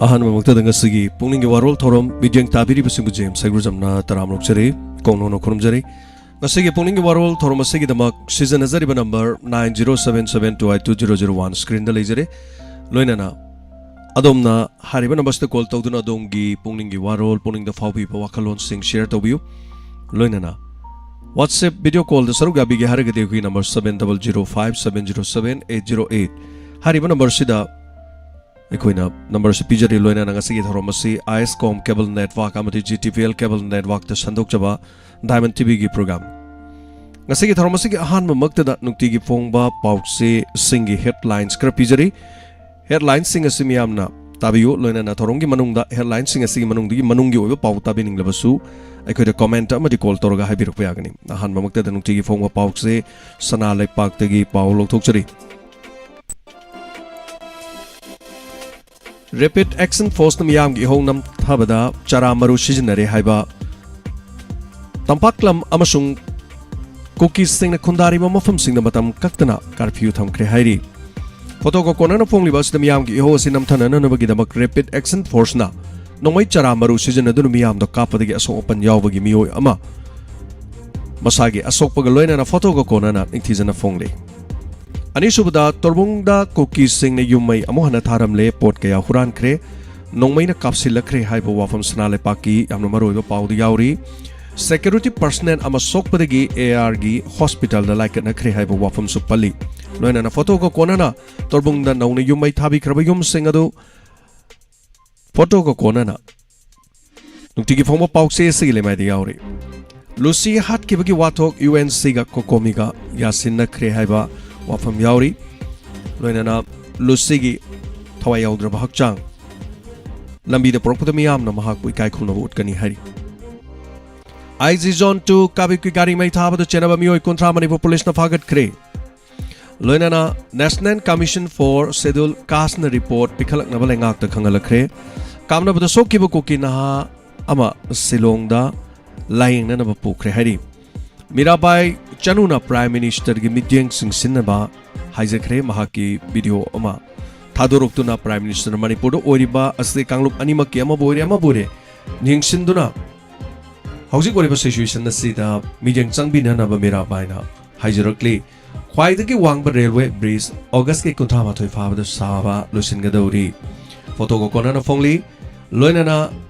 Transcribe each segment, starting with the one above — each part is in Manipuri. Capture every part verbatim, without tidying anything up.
ꯑꯍꯥꯟꯕꯃꯛꯇꯗ ꯉꯁꯤꯒꯤ ꯄꯨꯛꯅꯤꯡꯒꯤ ꯋꯥꯔꯣꯜ ꯊꯧꯔꯝ ꯃꯤꯠꯌꯦꯡ ꯇꯥꯕꯤꯔꯤꯕꯁꯤꯡꯕꯨ ꯖꯦꯝꯁ ꯍꯩꯒ꯭ꯔꯨꯖꯝꯅ ꯇꯔꯥꯝꯅ ꯑꯣꯛꯆꯔꯤ, ꯀꯣꯡꯅꯣꯡꯅ ꯈꯨꯔꯨꯝꯖꯔꯤ꯫ ꯉꯁꯤꯒꯤ ꯄꯨꯛꯅꯤꯡꯒꯤ ꯋꯥꯔꯣꯜ ꯊꯧꯔꯝ ꯑꯁꯤꯒꯤꯗꯃꯛ ꯁꯤꯖꯤꯟꯅꯖꯔꯤꯕ number nine zero seven seven two eight two zero zero one ꯁ꯭ꯀ꯭ꯔꯤꯟꯗ ꯂꯩꯖꯔꯦ꯫ ꯂꯣꯏꯅꯅ ꯑꯗꯣꯝꯅ ꯍꯥꯏꯔꯤꯕ ꯅꯝꯕꯔꯁꯤꯗ ꯀꯣꯜ ꯇꯧꯗꯨꯅ ꯑꯗꯣꯝꯒꯤ ꯄꯨꯛꯅꯤꯡꯒꯤ ꯋꯥꯔꯣꯜ, ꯄꯨꯛꯅꯤꯡꯗ ꯐꯥꯎꯕꯤꯕ ꯋꯥꯈꯜꯂꯣꯟꯁꯤꯡ ꯁꯤꯌꯔ ꯇꯧꯕꯤꯌꯨ꯫ ꯂꯣꯏꯅꯅ WhatsApp ꯚꯤꯗꯤꯑꯣ ꯀꯣꯜꯗ ꯁꯔꯨꯛ ꯌꯥꯕꯤꯒꯦ ꯍꯥꯏꯔꯒꯗꯤ ꯑꯩꯈꯣꯏꯒꯤ number seven double zero five seven zero seven eight zero eight ꯍꯥꯏꯔꯤꯕ ꯅꯝꯕꯔꯁꯤꯗ ꯑꯩꯈꯣꯏꯅ ꯅꯝꯕꯔꯁꯤ ꯄꯤꯖꯔꯤ꯫ ꯂꯣꯏꯅꯅ ꯉꯁꯤꯒꯤ ꯊꯧꯔꯝ ꯑꯁꯤ ISCOM cable network ꯑꯃꯗꯤ GTPL cable networkꯇ ꯁꯟꯗꯣꯛꯆꯕ Diamond TVꯒꯤ program꯫ ꯉꯁꯤꯒꯤ ꯊꯧꯔꯝ ꯑꯁꯤꯒꯤ ꯑꯍꯥꯟꯕꯃꯛꯇꯗ ꯅꯨꯡꯇꯤꯒꯤ ꯐꯣꯡꯕ ꯄꯥꯎꯆꯦꯁꯤꯡꯒꯤ headlines ꯈꯔ ꯄꯤꯖꯔꯤ꯫ Headlinesꯁꯤꯡ ꯑꯁꯤ ꯃꯤꯌꯥꯝꯅ ꯇꯥꯕꯤꯌꯨ꯫ ꯂꯣꯏꯅꯅ ꯊꯧꯔꯝꯒꯤ ꯃꯅꯨꯡꯗ headlinesꯁꯤꯡ ꯑꯁꯤꯒꯤ ꯃꯅꯨꯡꯗꯒꯤ ꯃꯅꯨꯡꯒꯤ ꯑꯣꯏꯕ ꯄꯥꯎ ꯇꯥꯕꯤꯅꯤꯡꯂꯕꯁꯨ ꯑꯩꯈꯣꯏꯗ comment ꯑꯃꯗꯤ call ꯇꯧꯔꯒ ꯍꯥꯏꯕꯤꯔꯛꯄ ꯌꯥꯒꯅꯤ꯫ ꯑꯍꯥꯟꯕꯃꯛꯇꯗ ꯅꯨꯡꯇꯤꯒꯤ ꯐꯣꯡꯕ ꯄꯥꯎꯆꯦ ꯁꯅꯥ ꯂꯩꯄꯥꯛꯇꯒꯤ ꯄꯥꯎ ꯂꯧꯊꯣꯛꯆꯔꯤ꯫ Rapid Action Forceꯅ ꯃꯤꯌꯥꯝꯒꯤ ꯏꯍꯧ ꯅꯝꯊꯕꯗ ꯆꯥꯔꯥ ꯃꯔꯨ ꯁꯤꯖꯤꯟꯅꯔꯦ ꯍꯥꯏꯕ ꯇꯝꯄꯥꯛꯂꯝ ꯑꯃꯁꯨꯡ ꯀꯨꯀꯤꯁꯤꯡꯅ ꯈꯨꯟꯗꯥꯔꯤꯕ ꯃꯐꯝꯁꯤꯡꯗ ꯃꯇꯝ ꯀꯛꯇꯅ curfew ꯊꯝꯈ꯭ꯔꯦ ꯍꯥꯏꯔꯤ꯫ ꯐꯣꯇꯣꯒ ꯀꯣꯟꯅꯅ ꯐꯣꯡꯂꯤꯕ ꯑꯁꯤꯗ ꯃꯤꯌꯥꯝꯒꯤ ꯏꯍꯧ ꯑꯁꯤ ꯅꯝꯊꯅꯅꯕꯒꯤꯗꯃꯛ Rapid Action Forceꯅ ꯅꯣꯡꯃꯩ ꯆꯥꯔꯥ ꯃꯔꯨ ꯁꯤꯖꯤꯟꯅꯗꯨꯅ ꯃꯤꯌꯥꯝꯗ ꯀꯥꯞꯄꯗꯒꯤ ꯑꯁꯣꯛ ꯑꯄꯟ ꯌꯥꯎꯕꯒꯤ ꯃꯤꯑꯣꯏ ꯑꯃ ꯃꯁꯥꯒꯤ ꯑꯁꯣꯛꯄꯒ ꯂꯣꯏꯅꯅ ꯐꯣꯇꯣꯒ ꯀꯣꯟꯅꯅ ꯅꯤꯡꯊꯤꯖꯅ ꯐꯣꯡꯂꯤ꯫ ꯑꯅꯤꯁꯨꯕꯗ, ꯇꯣꯔꯕꯨꯡꯗ ꯀꯨꯀꯤꯁꯤꯡꯅ ꯌꯨꯝ ꯃꯩ ꯑꯃꯨꯛ ꯍꯟꯅ ꯊꯥꯔꯝꯂꯦ, ꯄꯣꯠ ꯀꯌꯥ ꯍꯨꯔꯥꯟꯈ꯭ꯔꯦ, ꯅꯣꯡꯃꯩꯅ ꯀꯥꯞꯁꯤꯜꯂꯛꯈ꯭ꯔꯦ ꯍꯥꯏꯕ ꯋꯥꯐꯝ ꯁꯅꯥ ꯂꯩꯄꯥꯛꯀꯤ ꯌꯥꯝꯅ ꯃꯔꯨꯑꯣꯏꯕ ꯄꯥꯎꯗ ꯌꯥꯎꯔꯤ꯫ Security personnel ꯑꯃ ꯁꯣꯛꯄꯗꯒꯤ ARꯒꯤ hospitalꯗ ꯂꯥꯏꯀꯠꯅꯈ꯭ꯔꯦ ꯍꯥꯏꯕ ꯋꯥꯐꯝꯁꯨ ꯄꯜꯂꯤ꯫ ꯂꯣꯏꯅꯅ ꯐꯣꯇꯣꯒ ꯀꯣꯟꯅꯅ ꯇꯣꯔꯕꯨꯡꯗ ꯅꯧꯅ ꯌꯨꯝ ꯃꯩ ꯊꯥꯕꯤꯈ꯭ꯔꯕ ꯌꯨꯝꯁꯤꯡ ꯑꯗꯨ ꯐꯣꯇꯣꯒ ꯀꯣꯟꯅꯅ ꯅꯨꯡꯇꯤꯒꯤ ꯐꯣꯡꯕ ꯄꯥꯎꯆꯦ ꯑꯁꯤꯒꯤ ꯂꯩꯃꯥꯏꯗ ꯌꯥꯎꯔꯤ꯫ ꯂꯨꯁꯤ ꯍꯥꯠꯈꯤꯕꯒꯤ ꯋꯥꯊꯣꯛ UNCꯒ COCOMIꯒ ꯌꯥꯁꯤꯟꯅꯈ꯭ꯔꯦ ꯍꯥꯏꯕ ꯋꯥꯐꯝ ꯌꯥꯎꯔꯤ꯫ ꯂꯣꯏꯅꯅ ꯂꯨꯁꯤꯒꯤ ꯊꯋꯥꯏ ꯌꯥꯎꯗ꯭ꯔꯕ ꯍꯛꯆꯥꯡ ꯂꯝꯕꯤꯗ ꯄꯨꯔꯛꯄꯗ ꯃꯤꯌꯥꯝꯅ ꯃꯍꯥꯛꯄꯨ ꯏꯀꯥꯏ ꯈꯨꯝꯅꯕ ꯎꯠꯀꯅꯤ ꯍꯥꯏꯔꯤ꯫ IG Zone two ꯀꯥꯕꯤꯛꯀꯤ ꯒꯥꯔꯤ ꯃꯩ ꯊꯥꯕꯗ ꯆꯦꯟꯅꯕ ꯃꯤꯑꯣꯏ ꯀꯨꯟꯊ꯭ꯔꯥ ꯃꯅꯤꯄꯨꯔ ꯄꯨꯂꯤꯁꯅ ꯐꯥꯒꯠꯈ꯭ꯔꯦ꯫ ꯂꯣꯏꯅꯅ National Commission for Scheduled Castꯅ report ꯄꯤꯈꯠꯂꯛꯅꯕ ꯂꯩꯉꯥꯛꯇ ꯈꯪꯍꯜꯂꯛꯈ꯭ꯔꯦ꯫ ꯀꯥꯞꯅꯕꯗ ꯁꯣꯛꯈꯤꯕ ꯀꯨꯀꯤ ꯅꯍꯥ ꯑꯃ ꯁꯤꯂꯣꯡꯗ ꯂꯥꯌꯦꯡꯅꯅꯕ ꯄꯨꯈ꯭ꯔꯦ ꯍꯥꯏꯔꯤ꯫ ꯃꯤꯔꯥꯕꯥꯏ ꯆꯅꯨꯅ Prime Ministerꯒꯤ ꯃꯤꯠꯌꯦꯡ ꯆꯤꯡꯁꯤꯟꯅꯕ ꯍꯥꯏꯖꯈ꯭ꯔꯦ꯫ ꯃꯍꯥꯛꯀꯤ ꯚꯤꯗꯤꯑꯣ ꯑꯃ ꯊꯥꯗꯣꯔꯛꯇꯨꯅ Prime Minister ꯃꯅꯤꯄꯨꯔꯗ ꯑꯣꯏꯔꯤꯕ ꯑꯁꯤ ꯀꯥꯡꯂꯨꯞ ꯑꯅꯤꯃꯛꯀꯤ ꯑꯃꯕꯨ ꯑꯣꯏꯔꯦ ꯑꯃꯕꯨ ꯑꯣꯏꯔꯦ ꯌꯦꯡꯁꯤꯟꯗꯨꯅ ꯍꯧꯖꯤꯛ ꯑꯣꯏꯔꯤꯕ situation ꯑꯁꯤꯗ ꯃꯤꯠꯌꯦꯡ ꯆꯪꯕꯤꯅꯅꯕ ꯃꯤꯔꯥꯕꯥꯏꯅ ꯍꯥꯏꯖꯔꯛꯂꯤ꯫ ꯈ꯭ꯋꯥꯏꯗꯒꯤ ꯋꯥꯡꯕ railway bridge Augustꯀꯤ ꯀꯨꯟꯊ꯭ꯔꯥ ꯃꯥꯊꯣꯏ ꯐꯥꯕꯗ ꯁꯥꯕ ꯂꯣꯏꯁꯤꯟꯒꯗꯧꯔꯤ꯫ ꯐꯣꯇꯣꯒ ꯀꯣꯟꯅꯅ ꯐꯣꯡꯂꯤ꯫ ꯂꯣꯏꯅꯅ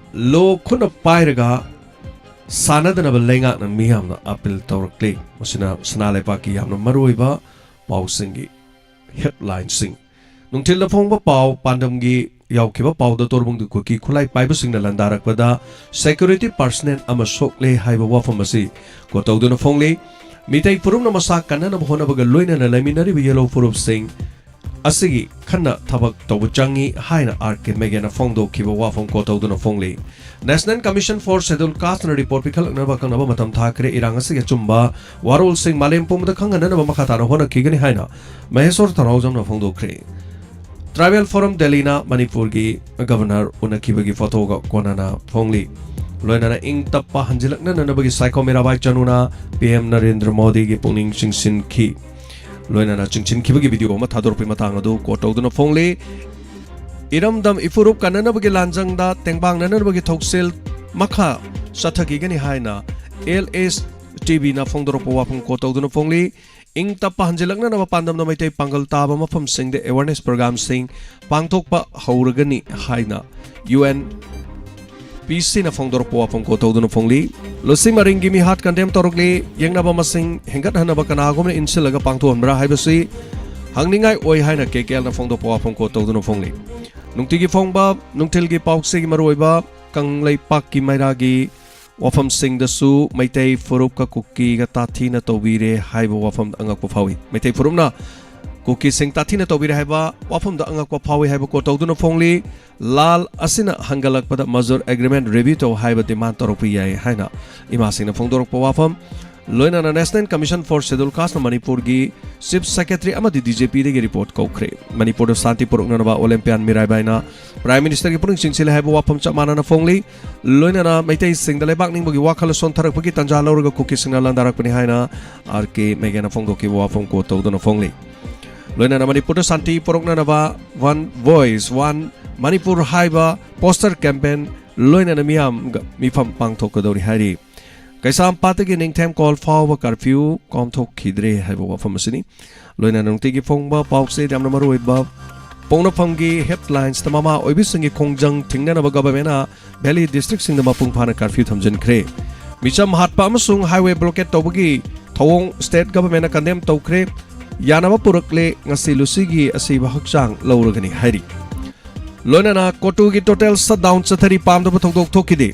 ꯂꯣ ꯈꯨꯠꯅ ꯄꯥꯏꯔꯒ ꯁꯥꯟꯅꯗꯅꯕ ꯂꯩꯉꯥꯛꯅ ꯃꯤꯌꯥꯝꯅ appeal ꯇꯧꯔꯛꯂꯤ꯫ ꯃꯁꯤꯅ ꯁꯅꯥ ꯂꯩꯕꯥꯛꯀꯤ ꯌꯥꯝꯅ ꯃꯔꯨꯑꯣꯏꯕ ꯄꯥꯎꯁꯤꯡꯒꯤ headlineꯁꯤꯡ꯫ ꯅꯨꯡꯊꯤꯜꯗ ꯐꯣꯡꯕ ꯄꯥꯎ꯫ ꯄꯥꯟꯗꯝꯒꯤ ꯌꯥꯎꯈꯤꯕ ꯄꯥꯎꯗ ꯇꯣꯔꯕꯨꯡꯒꯤ ꯀꯨꯀꯤ ꯈꯨꯠꯂꯥꯏ ꯄꯥꯏꯕꯁꯤꯡꯅ ꯂꯥꯟꯗꯥꯔꯛꯄꯗ security personnel ꯑꯃ ꯁꯣꯛꯂꯦ ꯍꯥꯏꯕ ꯋꯥꯐꯝ ꯑꯁꯤ ꯀꯣꯠ ꯇꯧꯗꯨꯅ ꯐꯣꯡꯂꯤ꯫ ꯃꯤꯇꯩ ꯐꯨꯔꯨꯞꯅ ꯃꯁꯥ ꯀꯟꯅꯅꯕ ꯍꯣꯠꯅꯕꯒ ꯂꯣꯏꯅꯅ ꯂꯩꯃꯤꯟꯅꯔꯤꯕ ꯌꯦꯜꯍꯧ ꯐꯨꯔꯨꯞꯁꯤꯡ ꯑꯁꯤꯒꯤ ꯈꯟꯅ ꯊꯕꯛ ꯇꯧꯕ ꯆꯪꯏ ꯍꯥꯏꯅ ꯑꯥꯔ ꯀꯦ ꯃꯦꯒꯦꯅ ꯐꯣꯡꯗꯣꯛꯈꯤꯕ ꯋꯥꯐꯝ ꯀꯣꯠ ꯇꯧꯗꯨꯅ ꯐꯣꯡꯂꯤ꯫ National Commission for Scheduled Casteꯅ report ꯄꯤꯈꯠꯂꯛꯅꯕ ꯑꯀꯛꯅꯕ ꯃꯇꯝ ꯊꯥꯈ꯭ꯔꯦ꯫ ꯏꯔꯥꯡ ꯑꯁꯤꯒꯤ ꯑꯆꯨꯝꯕ ꯋꯥꯔꯣꯜꯁꯤꯡ ꯃꯥꯂꯦꯝ ꯄꯨꯝꯕꯗ ꯈꯪꯍꯟꯅꯅꯕ ꯃꯈꯥ ꯇꯥꯅ ꯍꯣꯠꯅꯈꯤꯒꯅꯤ ꯍꯥꯏꯅ ꯃꯍꯦꯁꯣꯔ ꯊꯧꯅꯥꯎꯖꯝꯅ ꯐꯣꯡꯗꯣꯛꯈ꯭ꯔꯦ꯫ Tribal Forum ꯗꯦꯜꯂꯤꯅ ꯃꯅꯤꯄꯨꯔꯒꯤ Governor ꯎꯅꯈꯤꯕꯒꯤ ꯐꯣꯇꯣꯒ ꯀꯣꯟꯅꯅ ꯐꯣꯡꯂꯤ꯫ ꯂꯣꯏꯅꯅ ꯏꯪ ꯇꯞꯄ ꯍꯟꯖꯤꯜꯂꯛꯅꯅꯕꯒꯤ ꯁꯥꯏꯈꯣꯝ ꯃꯤꯔꯥꯕꯥꯏ ꯆꯅꯨꯅ P M ꯅꯔꯦꯟꯗ꯭ꯔ ꯃꯣꯗꯤꯒꯤ ꯄꯨꯛꯅꯤꯡ ꯆꯤꯡꯁꯤꯟꯈꯤ꯫ ꯂꯣꯏꯅꯅ ꯆꯤꯡꯁꯤꯟꯈꯤꯕꯒꯤ video ꯑꯃ ꯊꯥꯗꯣꯔꯛꯄꯒꯤ ꯃꯇꯥꯡ ꯑꯗꯨ ꯀꯣꯠ ꯇꯧꯗꯨꯅ ꯐꯣꯡꯂꯤ꯫ ꯏꯔꯝꯗꯝ ꯏꯐꯨꯔꯨꯞ ꯀꯟꯅꯅꯕꯒꯤ ꯂꯥꯟꯖꯪꯗ ꯇꯦꯡꯕꯥꯡꯅꯅꯕꯒꯤ ꯊꯧꯁꯤꯜ ꯃꯈꯥ ꯆꯠꯊꯈꯤꯒꯅꯤ ꯍꯥꯏꯅ L S T Vꯅ ꯐꯣꯡꯗꯣꯔꯛꯄ ꯋꯥꯐꯝ ꯀꯣꯠ ꯇꯧꯗꯨꯅ ꯐꯣꯡꯂꯤ꯫ ꯏꯪ ꯇꯞꯄ ꯍꯟꯖꯤꯜꯂꯛꯅꯅꯕ ꯄꯥꯟꯗꯝꯗ ꯃꯩꯇꯩ ꯄꯥꯡꯒꯜ ꯇꯥꯕ ꯃꯐꯝꯁꯤꯡꯗ awareness programmeꯁꯤꯡ ꯄꯥꯡꯊꯣꯛꯄ ꯍꯧꯔꯒꯅꯤ ꯍꯥꯏꯅ U N P Cꯅ ꯐꯣꯡꯗꯣꯔꯛꯄ ꯋꯥꯐꯝ ꯀꯣꯠ ꯇꯧꯗꯨꯅ ꯐꯣꯡꯂꯤ꯫ Lucy ꯃꯔꯤꯡꯒꯤ ꯃꯤꯍꯥꯠ condemn ꯇꯧꯔꯛꯂꯤ꯫ ꯌꯦꯛꯅꯕ ꯃꯁꯤꯡ ꯍꯦꯟꯒꯠꯍꯟꯅꯕ ꯀꯅꯥꯒꯨꯝꯕꯅ ꯏꯟꯁꯤꯜꯂꯒ ꯄꯥꯡꯊꯣꯛꯍꯟꯕ꯭ꯔꯥ ꯍꯥꯏꯕꯁꯤ ꯍꯪꯅꯤꯡꯉꯥꯏ ꯑꯣꯏ ꯍꯥꯏꯅ K K Lꯅ ꯐꯣꯡꯗꯣꯛꯄ ꯋꯥꯐꯝ ꯀꯣꯠ ꯇꯧꯗꯨꯅ ꯐꯣꯡꯂꯤ꯫ ꯅꯨꯡꯇꯤꯒꯤ ꯐꯣꯡꯕ ꯅꯨꯡꯊꯤꯜꯒꯤ ꯄꯥꯎꯆꯦꯒꯤ ꯃꯔꯨꯑꯣꯏꯕ ꯀꯪꯂꯩꯄꯥꯛꯀꯤ ꯃꯩꯔꯥꯒꯤ ꯋꯥꯐꯝꯁꯤꯡꯗꯁꯨ ꯃꯩꯇꯩ ꯐꯨꯔꯨꯞꯀ ꯀꯨꯀꯤꯒ ꯇꯥꯊꯤꯅ ꯇꯧꯕꯤꯔꯦ ꯍꯥꯏꯕ ꯋꯥꯐꯝꯗ ꯑꯉꯛꯄ ꯐꯥꯎꯏ꯫ ꯃꯩꯇꯩ ꯐꯨꯔꯨꯞꯅ ꯀꯨꯀꯤꯁꯤꯡ ꯇꯥꯊꯤꯅ ꯇꯧꯕꯤꯔꯦ ꯍꯥꯏꯕ ꯋꯥꯐꯝꯗ ꯑꯉꯛꯄ ꯐꯥꯎꯏ ꯍꯥꯏꯕ ꯀꯣꯠ ꯇꯧꯗꯨꯅ ꯐꯣꯡꯂꯤ꯫ ꯂꯥꯜ ꯑꯁꯤꯅ ꯍꯟꯒꯠꯂꯛꯄꯗ ꯃꯖꯨꯔ agreement review ꯇꯧ ꯍꯥꯏꯕ demand ꯇꯧꯔꯛꯄ ꯌꯥꯏ ꯍꯥꯏꯅ ꯏꯃꯥꯁꯤꯡꯅ ꯐꯣꯡꯗꯣꯔꯛꯄ ꯋꯥꯐꯝ꯫ ꯂꯣꯏꯅꯅ National Commission for Scheduled Casteꯅ ꯃꯅꯤꯄꯨꯔꯒꯤ Chief Secretary ꯑꯃꯗꯤ D G Pꯗꯒꯤ report ꯀꯧꯈ꯭ꯔꯦ꯫ ꯃꯅꯤꯄꯨꯔꯗ ꯁꯥꯟꯇꯤ ꯄꯨꯔꯛꯅꯅꯕ ꯑꯣꯂꯦꯝꯄꯤꯌꯥꯟ ꯃꯤꯔꯥꯏꯕꯥꯏꯅ Prime Ministerꯒꯤ ꯄꯨꯛꯅꯤꯡ ꯆꯤꯡꯁꯤꯜꯂꯦ ꯍꯥꯏꯕ ꯋꯥꯐꯝ ꯆꯞ ꯃꯥꯟꯅꯅ ꯐꯣꯡꯂꯤ꯫ ꯂꯣꯏꯅꯅ ꯃꯩꯇꯩꯁꯤꯡꯗ ꯂꯩꯕꯥꯛ ꯅꯤꯡꯕꯒꯤ ꯋꯥꯈꯜ ꯁꯣꯟꯊꯔꯛꯄꯒꯤ ꯇꯥꯟꯖꯥ ꯂꯧꯔꯒ ꯀꯨꯀꯤꯁꯤꯡꯅ ꯂꯥꯟꯗꯥꯔꯛꯄꯅꯤ ꯍꯥꯏꯅ R K Meghana ꯐꯣꯡꯗꯣꯛꯈꯤꯕ ꯋꯥꯐꯝ ꯀꯣꯠ ꯇꯧꯗꯨꯅ ꯐꯣꯡꯂꯤ꯫ ꯂꯣꯏꯅꯅ ꯃꯅꯤꯄꯨꯔꯗ ꯁꯥꯟꯇꯤ ꯄꯨꯔꯛꯅꯅꯕ One Voice One Manipur ꯍꯥꯏꯕ ꯄꯣꯁꯇꯔ ꯀꯦꯝꯄꯦꯟ ꯂꯣꯏꯅꯅ ꯃꯤꯌꯥꯝꯒ ꯃꯤꯐꯝ ꯄꯥꯡꯊꯣꯛꯀꯗꯧꯔꯤ ꯍꯥꯏꯔꯤ꯫ ꯀꯩꯁꯥꯝꯄꯥꯠꯇꯒꯤ ꯅꯤꯡꯊꯦꯝ ꯀꯣꯜ ꯐꯥꯎꯕ ꯀꯔꯐ꯭ꯌꯨ ꯀꯥꯎꯝꯊꯣꯛꯈꯤꯗ꯭ꯔꯦ ꯍꯥꯏꯕ ꯋꯥꯐꯝ ꯑꯁꯤꯅꯤ꯫ ꯂꯣꯏꯅꯅ ꯅꯨꯡꯇꯤꯒꯤ ꯐꯣꯡꯕ ꯄꯥꯎꯆꯦ ꯌꯥꯝꯅ ꯃꯔꯨꯑꯣꯏꯕ ꯄꯣꯛꯅꯐꯝꯒꯤ ꯍꯦꯗꯂꯥꯏꯟꯁꯇ ꯃꯃꯥ ꯑꯣꯏꯕꯤꯁꯤꯡꯒꯤ ꯈꯣꯡꯖꯪ ꯊꯤꯡꯅꯅꯕ ꯒꯚꯔꯟꯃꯦꯟꯅ ꯚꯦꯂꯤ ꯗꯤꯁꯇ꯭ꯔꯤꯛꯁꯤꯡꯗ ꯃꯄꯨꯡ ꯐꯥꯅ ꯀꯔꯐ꯭ꯌꯨ ꯊꯝꯖꯤꯟꯈ꯭ꯔꯦ꯫ ꯃꯤꯆꯝ ꯍꯥꯠꯄ ꯑꯃꯁꯨꯡ ꯍꯥꯏꯋꯦ ꯕ꯭ꯂꯣꯀꯦꯠ ꯇꯧꯕꯒꯤ ꯊꯧꯑꯣꯡ ꯁ꯭ꯇꯦꯠ ꯒꯚꯔꯟꯃꯦꯟꯅ ꯀꯟꯗꯦꯝ ꯇꯧꯈ꯭ꯔꯦ꯫ ꯌꯥꯅꯕ ꯄꯨꯔꯛꯂꯦ, ꯉꯁꯤ ꯂꯨꯁꯤꯒꯤ ꯑꯁꯤꯕ ꯍꯛꯆꯥꯡ ꯂꯧꯔꯒꯅꯤ ꯍꯥꯏꯔꯤ꯫ ꯂꯣꯏꯅꯅ ꯀꯣꯇꯨꯒꯤ ꯇꯣꯇꯦꯜ ꯁꯠꯗꯥꯎꯟ ꯆꯠꯊꯔꯤ, ꯄꯥꯝꯗꯕ ꯊꯧꯗꯣꯛ ꯊꯣꯛꯈꯤꯗꯦ꯫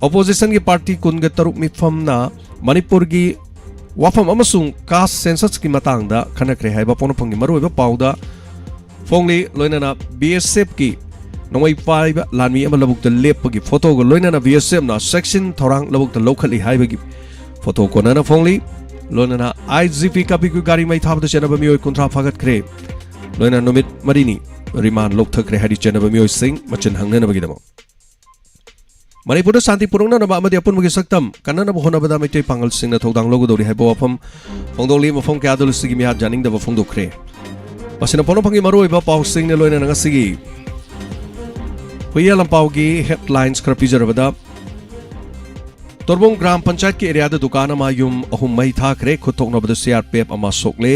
ꯑꯣꯄꯣꯖꯤꯁꯟꯒꯤ ꯄꯥꯔꯇꯤ ꯀꯨꯟꯒ ꯇꯔꯨꯛ ꯃꯤꯐꯝꯅ ꯃꯅꯤꯄꯨꯔꯒꯤ ꯋꯥꯐꯝ ꯑꯃꯁꯨꯡ ꯀꯥꯁ ꯁꯦꯟꯁꯁꯀꯤ ꯃꯇꯥꯡꯗ ꯈꯟꯅꯈ꯭ꯔꯦ ꯍꯥꯏꯕ ꯄꯣꯛꯅꯐꯝꯒꯤ ꯃꯔꯨꯑꯣꯏꯕ ꯄꯥꯎꯗ ꯐꯣꯡꯂꯤ꯫ ꯂꯣꯏꯅꯅ ꯕꯤ ꯑꯦꯁ ꯑꯦꯐꯀꯤ ꯅꯣꯡꯃꯩ ꯄꯥꯏꯕ ꯂꯥꯟꯃꯤ ꯑꯃ ꯂꯧꯕꯨꯛꯇ ꯂꯦꯞꯄꯒꯤ ꯐꯣꯇꯣꯒ ꯂꯣꯏꯅꯅ ꯕꯤ ꯑꯦꯁ ꯑꯦꯐꯅ ꯆꯦꯛꯁꯤꯟ ꯊꯧꯔꯥꯡ ꯂꯧꯕꯨꯛꯇ ꯂꯧꯈꯠꯂꯤ ꯍꯥꯏꯕꯒꯤ ꯐꯣꯇꯣ ꯀꯣꯟꯅꯅ ꯐꯣꯡꯂꯤ꯫ ꯂꯣꯏꯅꯅ ꯑꯥꯏ ꯖꯤ ꯄꯤ ꯀꯥꯄꯤꯒꯨ ꯒꯥꯔꯤ ꯃꯩ ꯊꯥꯕꯗ ꯆꯦꯟꯅꯕ ꯃꯤꯑꯣꯏ ꯀꯨꯟꯊ꯭ꯔꯥ ꯐꯥꯒꯠꯈ꯭ꯔꯦ꯫ ꯂꯣꯏꯅꯅ ꯅꯨꯃꯤꯠ ꯃꯔꯤꯅꯤ ꯔꯤꯃꯥꯟ ꯂꯧꯊꯈ꯭ꯔꯦ ꯍꯥꯏꯔꯤ ꯆꯦꯟꯅꯕ ꯃꯤꯑꯣꯏꯁꯤꯡ ꯃꯆꯤꯟ ꯍꯪꯅꯅꯕꯒꯤꯗꯃꯛ꯫ ꯃꯅꯤꯄꯨꯔꯗ ꯁꯥꯟꯇꯤ ꯄꯨꯔꯛꯅꯅꯕ ꯑꯃꯗꯤ ꯑꯄꯨꯟꯕꯒꯤ ꯁꯛꯇꯝ ꯀꯟꯅꯅꯕ ꯍꯣꯠꯅꯕꯗ ꯃꯩꯇꯩ ꯄꯥꯉꯜꯁꯤꯡꯅ ꯊꯧꯗꯥꯡ ꯂꯧꯒꯗꯧꯔꯤ ꯍꯥꯏꯕ ꯋꯥꯐꯝ ꯐꯣꯡꯗꯣꯛꯂꯤ꯫ ꯃꯐꯝ ꯀꯌꯥꯗ ꯂꯨꯁꯤꯒꯤ ꯃꯤꯍꯥꯠ ꯌꯥꯅꯤꯡꯗꯕ ꯐꯣꯡꯗꯣꯛꯈ꯭ꯔꯦ꯫ ꯃꯁꯤꯅ ꯄꯣꯛꯅꯐꯝꯒꯤ ꯃꯔꯨꯑꯣꯏꯕ ꯄꯥꯎꯁꯤꯡꯅ ꯂꯣꯏꯅꯅ ꯉꯁꯤꯒꯤ ꯍꯨꯏꯌꯥ ꯂꯝꯄꯥꯎꯒꯤ ꯍꯦꯗꯂꯥꯏꯟꯁ ꯈꯔ ꯄꯤꯖꯔꯕꯗ, ꯇꯣꯔꯕꯨꯡ ꯒ꯭ꯔꯥꯝ ꯄꯟꯆꯥꯌꯠꯀꯤ ꯑꯦꯔꯤꯌꯥꯗ ꯗꯨꯀꯥꯟ ꯑꯃ ꯌꯨꯝ ꯑꯍꯨꯝ ꯃꯩ ꯊꯥꯈ꯭ꯔꯦ꯫ ꯈꯨꯠ ꯊꯣꯛꯅꯕꯗ ꯁꯤ ꯑꯥꯔ ꯄꯤ ꯑꯦꯐ ꯑꯃ ꯁꯣꯛꯂꯦ꯫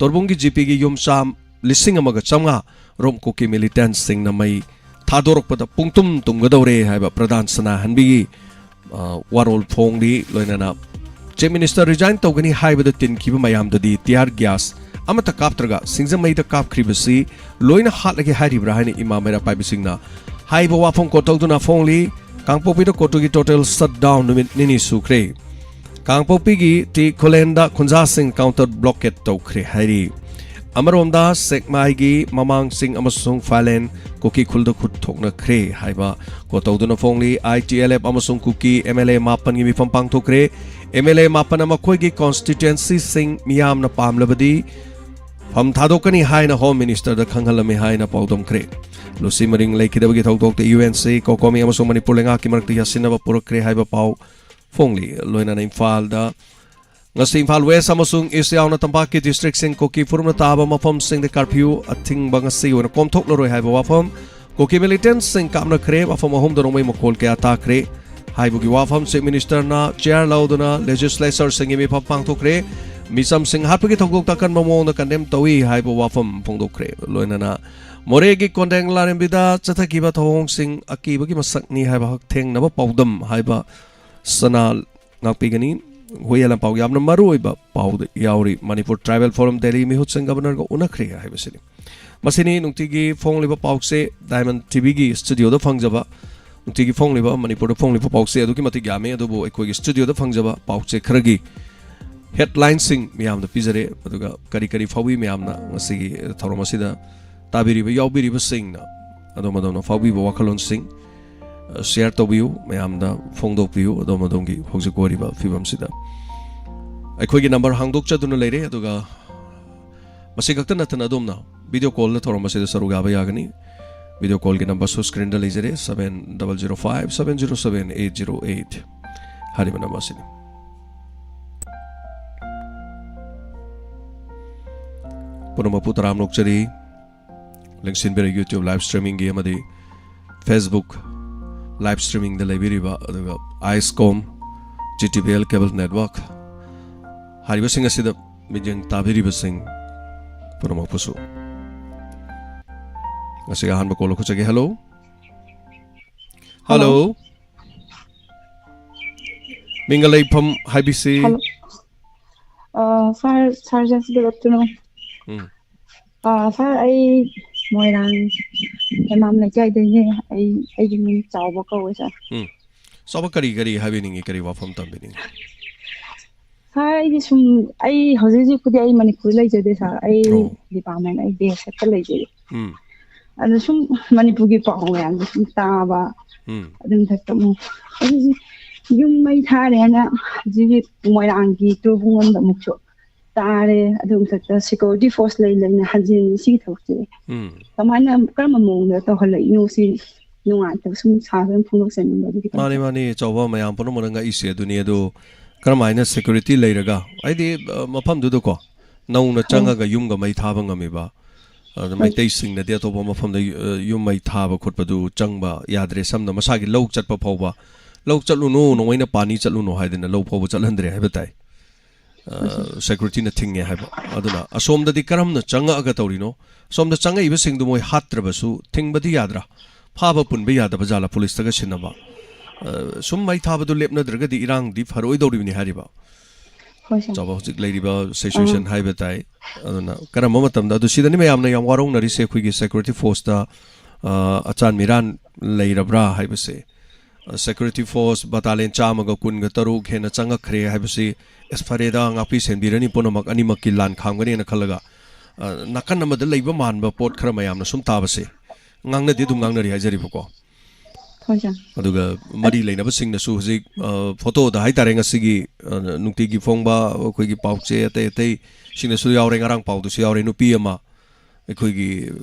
ꯇꯣꯔꯕꯨꯡꯒꯤ ꯖꯤ ꯄꯤꯒꯤ ꯌꯨꯝ ꯆꯥꯝ ꯂꯤꯁꯤꯡ ꯑꯃꯒ ꯆꯥꯝꯃꯉꯥ ꯔꯣꯝ ꯀꯨꯀꯤ ꯃꯤꯂꯤꯇꯦꯟꯠꯁꯤꯡꯅ ꯃꯩ ꯊꯥꯗꯣꯔꯛꯄꯗ ꯄꯨꯡꯇꯨꯝ ꯇꯨꯝꯒꯗꯧꯔꯦ ꯍꯥꯏꯕ ꯄ꯭ꯔꯙꯥꯟ ꯁꯅꯥꯍꯟꯕꯤꯒꯤ, ꯑ, ꯋꯥꯔꯣꯜ ꯐꯣꯡꯂꯤ꯫ ꯂꯣꯏꯅꯅ ꯆꯤꯐ ꯃꯤꯅꯤꯁꯇꯔ ꯔꯤꯖꯥꯏꯟ ꯇꯧꯒꯅꯤ ꯍꯥꯏꯕꯗ ꯇꯤꯟꯈꯤꯕ ꯃꯌꯥꯝꯗꯗꯤ ꯇꯤꯌꯥꯔ ꯒ꯭ꯌꯥꯁ ꯑꯃꯠꯇ ꯀꯥꯞꯇ꯭ꯔꯒ ꯁꯤꯡꯖꯃꯩꯗ ꯀꯥꯞꯈ꯭ꯔꯤꯕꯁꯤ ꯂꯣꯏꯅ ꯍꯥꯠꯂꯒꯦ ꯍꯥꯏꯔꯤꯕ꯭ꯔꯥ ꯍꯥꯏꯅ ꯏꯃꯥ ꯃꯩꯔꯥ ꯄꯥꯏꯕꯁꯤꯡꯅ ꯍꯥꯏꯕ ꯋꯥꯐꯝ ꯀꯣꯠꯍꯧꯗꯨꯅ ꯐꯣꯡꯂꯤ꯫ ꯀꯥꯡꯄꯣꯛꯄꯤꯗ ꯀꯣꯇꯨꯒꯤ ꯇꯣꯇꯦꯜ ꯁꯠꯗꯥꯎꯟ ꯅꯨꯃꯤꯠ ꯅꯤꯅꯤ ꯁꯨꯈ꯭ꯔꯦ꯫ ꯀꯥꯡꯄꯣꯛꯄꯤꯒꯤ ꯇꯤ ꯈꯨꯂꯦꯟꯗ ꯈꯨꯟꯖꯥꯁꯤꯡ ꯀꯥꯎꯟꯇꯔ ꯕ꯭ꯂꯣꯀꯦꯠ ꯇꯧꯈ꯭ꯔꯦ ꯍꯥꯏꯔꯤ꯫ ꯑꯃꯔꯣꯝꯗ ꯁꯦꯛꯃꯥꯏꯒꯤ ꯃꯃꯥꯡ ꯆꯤꯡ ꯑꯃꯁꯨꯡ ꯐꯥꯏꯂꯦꯟ ꯀꯨꯀꯤ ꯈꯨꯜꯗ ꯈꯨꯠ ꯊꯣꯛꯅꯈ꯭ꯔꯦ ꯍꯥꯏꯕ ꯀꯣꯠ ꯇꯧꯗꯨꯅ ꯐꯣꯡꯂꯤ꯫ ꯑꯥꯏ ꯇꯤ ꯑꯦꯜ ꯑꯦꯐ ꯑꯃꯁꯨꯡ ꯀꯨꯀꯤ ꯑꯦꯝ ꯑꯦꯜ ꯑꯦ ꯃꯥꯄꯟꯒꯤ ꯃꯤꯐꯝ ꯄꯥꯡꯊꯣꯛꯈ꯭ꯔꯦ꯫ ꯑꯦꯝ ꯑꯦꯜ ꯑꯦ ꯃꯥꯄꯟꯅ ꯃꯈꯣꯏꯒꯤ ꯀꯣꯟꯁꯇꯤꯇ꯭ꯋꯦꯟꯁꯤꯁꯤꯡ ꯃꯤꯌꯥꯝꯅ ꯄꯥꯝꯂꯕꯗꯤ ꯐꯝ ꯊꯥꯗꯣꯛꯀꯅꯤ ꯍꯥꯏꯅ ꯍꯣꯝ ꯃꯤꯅꯤꯁꯇꯔꯗ ꯈꯪꯍꯜꯂꯝꯃꯤ ꯍꯥꯏꯅ ꯄꯥꯎꯗꯝꯈ꯭ꯔꯦ꯫ ꯂꯨꯁꯤ ꯃꯔꯤꯡ ꯂꯩꯈꯤꯗꯕꯒꯤ ꯊꯧꯗꯣꯛꯇ ꯌꯨ ꯑꯦꯟ ꯁꯤ, ꯀꯣꯀꯣꯃꯤ ꯑꯃꯁꯨꯡ ꯃꯅꯤꯄꯨꯔ ꯂꯩꯉꯥꯛꯀꯤ ꯃꯔꯛꯇ ꯌꯥꯁꯤꯟꯅꯕ ꯄꯨꯔꯛꯈ꯭ꯔꯦ ꯍꯥꯏꯕ ꯄꯥꯎ ꯐꯣꯡꯂꯤ꯫ ꯂꯣꯏꯅꯅ ꯏꯝꯐꯥꯜꯗ ꯉꯁꯤ ꯏꯝꯐꯥꯜ ꯋꯦꯁ ꯑꯃꯁꯨꯡ ꯏꯁ ꯌꯥꯎꯅ ꯇꯝꯄꯥꯛꯀꯤ ꯗꯤꯁꯇ꯭ꯔꯤꯛꯁꯤꯡ ꯀꯨꯀꯤ ꯐꯨꯔꯨꯞꯅ ꯇꯥꯕ ꯃꯐꯝꯁꯤꯡꯗ ꯀꯥꯔꯐ꯭ꯌꯨ ꯑꯊꯤꯡꯕ ꯉꯁꯤ ꯑꯣꯏꯅ ꯀꯣꯝꯊꯣꯛꯂꯔꯣꯏ ꯍꯥꯏꯕ ꯋꯥꯐꯝ ꯀꯨꯀꯤ ꯃꯤꯂꯤꯇꯦꯟꯠꯁꯤꯡ ꯀꯥꯞꯅꯈ꯭ꯔꯦ꯫ ꯃꯐꯝ ꯑꯍꯨꯝꯗ ꯅꯣꯡꯃꯩ ꯃꯈꯣꯜ ꯀꯌꯥ ꯇꯥꯈ꯭ꯔꯦ ꯍꯥꯏꯕꯒꯤ ꯋꯥꯐꯝ ꯆꯤꯐ ꯃꯤꯅꯤꯁꯇꯔꯅ ꯆꯤꯌꯥꯔ ꯂꯧꯗꯨꯅ ꯂꯦꯖꯤꯁꯂꯦꯆꯔꯁꯤꯡꯒꯤ ꯃꯤꯐꯝ ꯄꯥꯡꯊꯣꯛꯈ꯭ꯔꯦ꯫ ꯃꯤꯆꯝꯁꯤꯡ ꯍꯥꯠꯄꯒꯤ ꯊꯧꯗꯣꯛꯇ ꯑꯀꯟꯕ ꯃꯑꯣꯡꯗ ꯀꯟꯗꯦꯝ ꯇꯧꯏ ꯍꯥꯏꯕ ꯋꯥꯐꯝ ꯐꯣꯡꯗꯣꯛꯈ꯭ꯔꯦ꯫ ꯂꯣꯏꯅꯅ ꯃꯣꯔꯦꯒꯤ ꯀꯣꯟꯗꯦꯡ ꯂꯥꯏꯔꯦꯝꯕꯤꯗ ꯆꯠꯊꯈꯤꯕ ꯊꯧꯑꯣꯡꯁꯤꯡ ꯑꯀꯤꯕꯒꯤ ꯃꯁꯛꯅꯤ ꯍꯥꯏꯕ ꯍꯛꯊꯦꯡꯅꯕ ꯄꯥꯎꯗꯝ ꯍꯥꯏꯕ ꯁꯅꯥ ꯉꯥꯛꯄꯤꯒꯅꯤ꯫ ꯍꯨꯏ ꯂꯝꯄꯥꯎ ꯌꯥꯝꯅ ꯃꯔꯨ ꯑꯣꯏꯕ ꯄꯥꯎꯗ ꯌꯥꯎꯔꯤ꯫ ꯃꯅꯤꯄꯨꯔ ꯇ꯭ꯔꯥꯏꯕꯦꯜ ꯐꯣꯔꯝ ꯗꯦꯜꯂꯤ ꯃꯤꯍꯨꯠꯁꯤꯡ ꯒꯕꯔꯅꯔꯒ ꯎꯅꯈ꯭ꯔꯦ ꯍꯥꯏꯕꯁꯤꯅꯤ꯫ ꯃꯁꯤꯅꯤ ꯅꯨꯡꯇꯤꯒꯤ ꯐꯣꯡꯂꯤꯕ ꯄꯥꯎꯁꯦ ꯗꯥꯏꯃꯟ ꯇꯤꯚꯤꯒꯤ ꯁ꯭ꯇꯨꯗꯤꯑꯣꯗ ꯐꯪꯖꯕ, ꯅꯨꯡꯇꯤꯒꯤ ꯐꯣꯡꯂꯤꯕ, ꯃꯅꯤꯄꯨꯔꯗ ꯐꯣꯡꯂꯤꯕ ꯄꯥꯎꯁꯦ ꯑꯗꯨꯛꯀꯤ ꯃꯇꯤꯛ ꯌꯥꯝꯃꯤ꯫ ꯑꯗꯨꯕꯨ ꯑꯩꯈꯣꯏꯒꯤ ꯁ꯭ꯇꯨꯗꯤꯑꯣꯗ ꯐꯪꯖꯕ ꯄꯥꯎꯁꯦ ꯈꯔꯒꯤ ꯍꯦꯗꯂꯥꯏꯟꯁꯤꯡ ꯃꯌꯥꯝꯗ ꯄꯤꯖꯔꯦ꯫ ꯑꯗꯨꯒ ꯀꯔꯤ ꯀꯔꯤ ꯐꯥꯎꯏ ꯃꯌꯥꯝꯅ ꯉꯁꯤꯒꯤ ꯊꯧꯔꯝ ꯑꯁꯤꯗ ꯇꯥꯕꯤꯔꯤꯕ, ꯌꯥꯎꯕꯤꯔꯤꯕꯁꯤꯡꯅ ꯑꯗꯣꯝ ꯑꯗꯣꯝꯅ ꯐꯥꯎꯕꯤꯕ ꯋꯥꯈꯜꯂꯣꯟꯁꯤꯡ, ꯑ, ꯁꯤꯌꯔ ꯇꯧꯕꯤꯌꯨ, ꯃꯌꯥꯝꯗ ꯐꯣꯡꯗꯣꯛꯄꯤꯌꯨ꯫ ꯑꯗꯣꯝ ꯑꯗꯣꯝꯒꯤ ꯍꯧꯖꯤꯛ ꯑꯣꯏꯔꯤꯕ ꯐꯤꯕꯝꯁꯤꯗ ꯑꯩꯈꯣꯏꯒꯤ ꯅꯝꯕꯔ ꯍꯥꯡꯗꯣꯛꯆꯗꯨꯅ ꯂꯩꯔꯦ꯫ ꯑꯗꯨꯒ ꯃꯁꯤ ꯈꯛꯇ ꯅꯠꯇꯅ ꯑꯗꯣꯝꯅ ꯚꯤꯗꯤꯑꯣ ꯀꯣꯜꯗ ꯊꯧꯔꯝ ꯑꯁꯤꯗ ꯁꯔꯨꯛ ꯌꯥꯕ ꯌꯥꯒꯅꯤ꯫ ꯚꯤꯗꯤꯑꯣ ꯀꯣꯜꯒꯤ ꯅꯝꯕꯔꯁꯨ ꯁ꯭ꯀ꯭ꯔꯤꯟꯗ ꯂꯩꯖꯔꯦ, seven double zero five seven zero seven eight zero eight ꯍꯥꯏꯔꯤꯕ ꯅꯝꯕꯔ ꯑꯁꯤꯅꯤ꯫ ꯄꯨꯝꯅꯃꯛꯄꯨ ꯇꯔꯥꯝꯅ ꯑꯣꯛꯆꯔꯤ꯫ ꯂꯦꯡꯁꯤꯟꯕꯤꯔ YouTube ꯂꯥꯏꯚ ꯁ꯭ꯇ꯭ꯔꯤꯃꯤꯡꯒꯤ ꯑꯃꯗꯤ Facebook ꯂꯥꯏꯚ ꯁ꯭ꯇ꯭ꯔꯤꯃꯤꯡꯗ ꯂꯩꯕꯤꯔꯤꯕ, ꯑꯗꯨꯒ ꯑꯥꯏꯁꯀꯣꯝ, G T V L cable network ꯍꯥꯏꯔꯤꯕꯁꯤꯡ ꯑꯁꯤꯗ ꯃꯤꯠꯌꯦꯡ ꯇꯥꯕꯤꯔꯤꯕꯁꯤꯡ ꯄꯨꯝꯅꯃꯛꯄꯨꯁꯨ ꯉꯁꯤꯒꯤ ꯑꯍꯥꯟꯕ ꯀꯣꯜ ꯂꯧꯈꯠꯆꯒꯦ꯫ ꯍꯜꯂꯣ꯫ ꯍꯜꯂꯣ꯫ ꯍꯜꯂꯣ꯫ ꯃꯤꯡꯒ ꯂꯩꯐꯝ ꯍꯥꯏꯕꯤꯁꯤ꯫ Hello. Uh, sir, sir James, good afternoon. Um. Uh, sir, ꯑꯩ ꯃꯣꯏꯔꯥꯡ ꯍꯦꯃꯥꯝ ꯂꯩꯀꯥꯏꯗꯩꯅꯦ꯫ ꯑꯩ, ꯑꯩꯒꯤ ꯃꯤꯡ ꯆꯥꯎꯕ ꯀꯧꯋꯦ, ꯁꯥꯔ꯫ ꯎꯝ꯫ ꯆꯥꯎꯕ, ꯀꯔꯤ, ꯀꯔꯤ ꯍꯥꯏꯕꯤꯅꯤꯡꯉꯤ? ꯀꯔꯤ ꯋꯥꯐꯝ ꯊꯝꯕꯤꯅꯤꯡꯉꯤ? ꯁꯥꯔ, ꯑꯩꯗꯤ ꯁꯨꯝ, ꯑꯩ ꯍꯧꯖꯤꯛ ꯍꯧꯖꯤꯛꯄꯨꯗꯤ ꯑꯩ ꯃꯅꯤꯄꯨꯔꯗ ꯂꯩꯖꯗꯦ, ꯁꯥꯔ꯫ ꯑꯩ ꯑꯣ꯫ ꯗꯤꯄꯥꯔꯠꯃꯦꯟ, ꯑꯩ ꯕꯤ ꯑꯦꯁ ꯑꯦꯐꯇ ꯂꯩꯖꯩ꯫ ꯎꯝ꯫ ꯑꯗꯣ ꯁꯨꯝ ꯃꯅꯤꯄꯨꯔꯒꯤ ꯄꯥꯎ ꯃꯌꯥꯝꯗꯣ ꯁꯨꯝ ꯇꯥꯕ, ꯎꯝ꯫ ꯑꯗꯨ ꯃꯊꯛꯇ ꯑꯃꯨꯛ ꯍꯧꯖꯤꯛ ꯍꯧꯖꯤꯛ ꯌꯨꯝ ꯃꯩ ꯊꯥꯔꯦꯅ ꯍꯧꯖꯤꯛ ꯃꯣꯏꯔꯥꯡꯒꯤ ꯇꯨꯔꯕꯨꯡꯂꯣꯝꯗ ꯑꯃꯨꯛꯁꯨ ꯇꯥꯔꯦ꯫ ꯑꯗꯨ ꯃꯊꯛꯇ ꯁꯦꯀ꯭ꯌꯨꯔꯤꯇꯤ ꯐꯣꯔꯁ ꯂꯩ ꯂꯩꯅ ꯍꯟꯖꯤꯟ, ꯁꯤꯒꯤ ꯊꯕꯛꯁꯦ ꯎꯝ꯫ ꯀꯃꯥꯏꯅ, ꯀꯔꯝꯕ ꯃꯑꯣꯡꯗ ꯇꯧꯍꯜꯂꯛꯏꯅꯣ? ꯁꯤ ꯅꯨꯡꯉꯥꯏꯇꯕ ꯁꯨꯝ ꯁꯥꯔꯗ ꯑꯗꯨꯝ ꯐꯣꯡꯗꯣꯛꯆꯅꯤꯡꯕ, ꯑꯗꯨꯒꯤ ꯃꯥꯅꯤ, ꯇꯧꯕ꯫ ꯃꯥꯅꯤ, ꯆꯥꯎꯕ, ꯃꯌꯥꯝ ꯄꯨꯝꯅꯃꯛꯅ ꯉꯛꯏꯁꯦ ꯑꯗꯨꯅꯤ꯫ ꯑꯗꯣ ꯀꯔꯝꯍꯥꯏꯅ ꯁꯦꯀ꯭ꯌꯨꯔꯤꯇꯤ ꯂꯩꯔꯒ, ꯍꯥꯏꯗꯤ, ꯑ, ꯃꯐꯝꯗꯨꯗꯀꯣ ꯅꯧꯅ ꯆꯪꯉꯒ ꯌꯨꯝꯒ ꯃꯩ ꯊꯥꯕ ꯉꯝꯃꯤꯕ, ꯑꯗ ꯃꯩꯇꯩꯁꯤꯡꯅꯗꯤ ꯑꯇꯣꯞꯄ ꯃꯐꯝꯗ, ꯑ, ꯌꯨꯝ ꯃꯩ ꯊꯥꯕ ꯈꯣꯠꯄꯗꯨ ꯆꯪꯕ ꯌꯥꯗ꯭ꯔꯦ꯫ ꯁꯝꯅ ꯃꯁꯥꯒꯤ ꯂꯧ ꯆꯠꯄ ꯐꯥꯎꯕ, "ꯂꯧ ꯆꯠꯂꯨꯅꯨ, ꯅꯣꯡꯃꯩꯅ ꯄꯥꯅꯤ ꯆꯠꯂꯨꯅꯨ" ꯍꯥꯏꯗꯅ ꯂꯧ ꯐꯥꯎꯕ ꯆꯠꯍꯟꯗ꯭ꯔꯦ ꯍꯥꯏꯕ ꯇꯥꯏ꯫ ꯑ, ꯁꯦꯀ꯭ꯌꯨꯔꯤꯇꯤꯅ ꯊꯤꯡꯉꯦ ꯍꯥꯏꯕ꯫ ꯑꯗꯨꯅ ꯑꯁꯣꯝꯗꯗꯤ ꯀꯔꯝꯅ ꯆꯪꯉꯛꯑꯒ ꯇꯧꯔꯤꯅꯣ? ꯑꯁꯣꯝꯗ ꯆꯪꯉꯛꯏꯕꯁꯤꯡꯗꯨ ꯃꯣꯏ ꯍꯥꯠꯇ꯭ꯔꯕꯁꯨ ꯊꯤꯡꯕꯗꯤ ꯌꯥꯗ꯭ꯔꯥ? ꯐꯥꯕ ꯄꯨꯟꯕ ꯌꯥꯗꯕ ꯖꯥꯠꯂꯥ ꯄꯨꯂꯤꯁꯇꯒ ꯁꯤꯟꯅꯕ? ꯑ, ꯁꯨꯝ ꯃꯩ ꯊꯥꯕꯗꯨ ꯂꯦꯞꯅꯗ꯭ꯔꯒꯗꯤ ꯏꯔꯥꯡꯗꯤ ꯐꯔꯣꯏꯗꯧꯔꯤꯕꯅꯤ ꯍꯥꯏꯔꯤꯕ꯫ ꯍꯣꯏ, ꯁꯥꯔ꯫ ꯆꯥꯎꯕ ꯍꯧꯖꯤꯛ ꯂꯩꯔꯤꯕ ꯁꯤꯆꯨꯋꯦꯁꯟ ꯍꯥꯏꯕ ꯇꯥꯏ꯫ ꯑꯗꯨꯅ ꯀꯔꯝꯕ ꯃꯇꯝꯗ, ꯑꯗꯨ ꯁꯤꯗꯅꯤ ꯃꯌꯥꯝꯅ ꯌꯥꯝ ꯋꯥꯔꯧꯅꯔꯤꯁꯦ, ꯑꯩꯈꯣꯏꯒꯤ ꯁꯦꯀ꯭ꯌꯨꯔꯤꯇꯤ ꯐꯣꯔꯁꯇ, ꯑ, ꯑꯆꯥꯟ ꯃꯤꯔꯥꯟ ꯂꯩꯔꯕ꯭ꯔꯥ ꯍꯥꯏꯕꯁꯦ꯫ ꯑ, ꯁꯦꯀ꯭ꯌꯨꯔꯤꯇꯤ ꯐꯣꯔꯁ ꯕꯇꯥꯂꯤꯌꯟ ꯆꯥꯝꯃꯒ ꯀꯨꯟꯒ ꯇꯔꯨꯛ ꯍꯦꯟꯅ ꯆꯪꯉꯛꯈ꯭ꯔꯦ ꯍꯥꯏꯕꯁꯤ, "ꯑꯦꯁ, ꯐꯔꯦꯗ, ꯉꯥꯛꯄꯤ ꯁꯦꯟꯕꯤꯔꯅꯤ, ꯄꯨꯝꯅꯃꯛ ꯑꯅꯤꯃꯛꯀꯤ ꯂꯥꯟ ꯈꯥꯝꯒꯅꯤꯅ" ꯈꯜꯂꯒ, ꯑ, ꯅꯥꯀꯟ ꯑꯃꯗ ꯂꯩꯕ ꯃꯥꯟꯕ ꯄꯣꯠ ꯈꯔ ꯃꯌꯥꯝꯅ ꯁꯨꯝ ꯇꯥꯕꯁꯦ, ꯉꯥꯡꯅꯗꯤ ꯑꯗꯨꯝ ꯉꯥꯡꯅꯔꯤ ꯍꯥꯏꯖꯔꯤꯕꯀꯣ꯫ ꯍꯣꯏ, ꯁꯥꯔ꯫ ꯑꯗꯨꯒ ꯃꯔꯤ ꯂꯩꯅꯕꯁꯤꯡꯅꯁꯨ ꯍꯧꯖꯤꯛ, ꯑ, ꯐꯣꯇꯣꯗ ꯍꯥꯏꯇꯥꯔꯦ, ꯉꯁꯤꯒꯤ, ꯑ, ꯅꯨꯡꯇꯤꯒꯤ ꯐꯣꯡꯕ ꯑꯩꯈꯣꯏꯒꯤ ꯄꯥꯎꯆꯦ ꯑꯇꯩ ꯑꯇꯩꯁꯤꯡꯗꯁꯨ ꯌꯥꯎꯔꯦ, ꯉꯔꯥꯡ ꯄꯥꯎꯗꯁꯨ ꯌꯥꯎꯔꯦ, ꯅꯨꯄꯤ ꯑꯃ ꯑꯩꯈꯣꯏꯒꯤ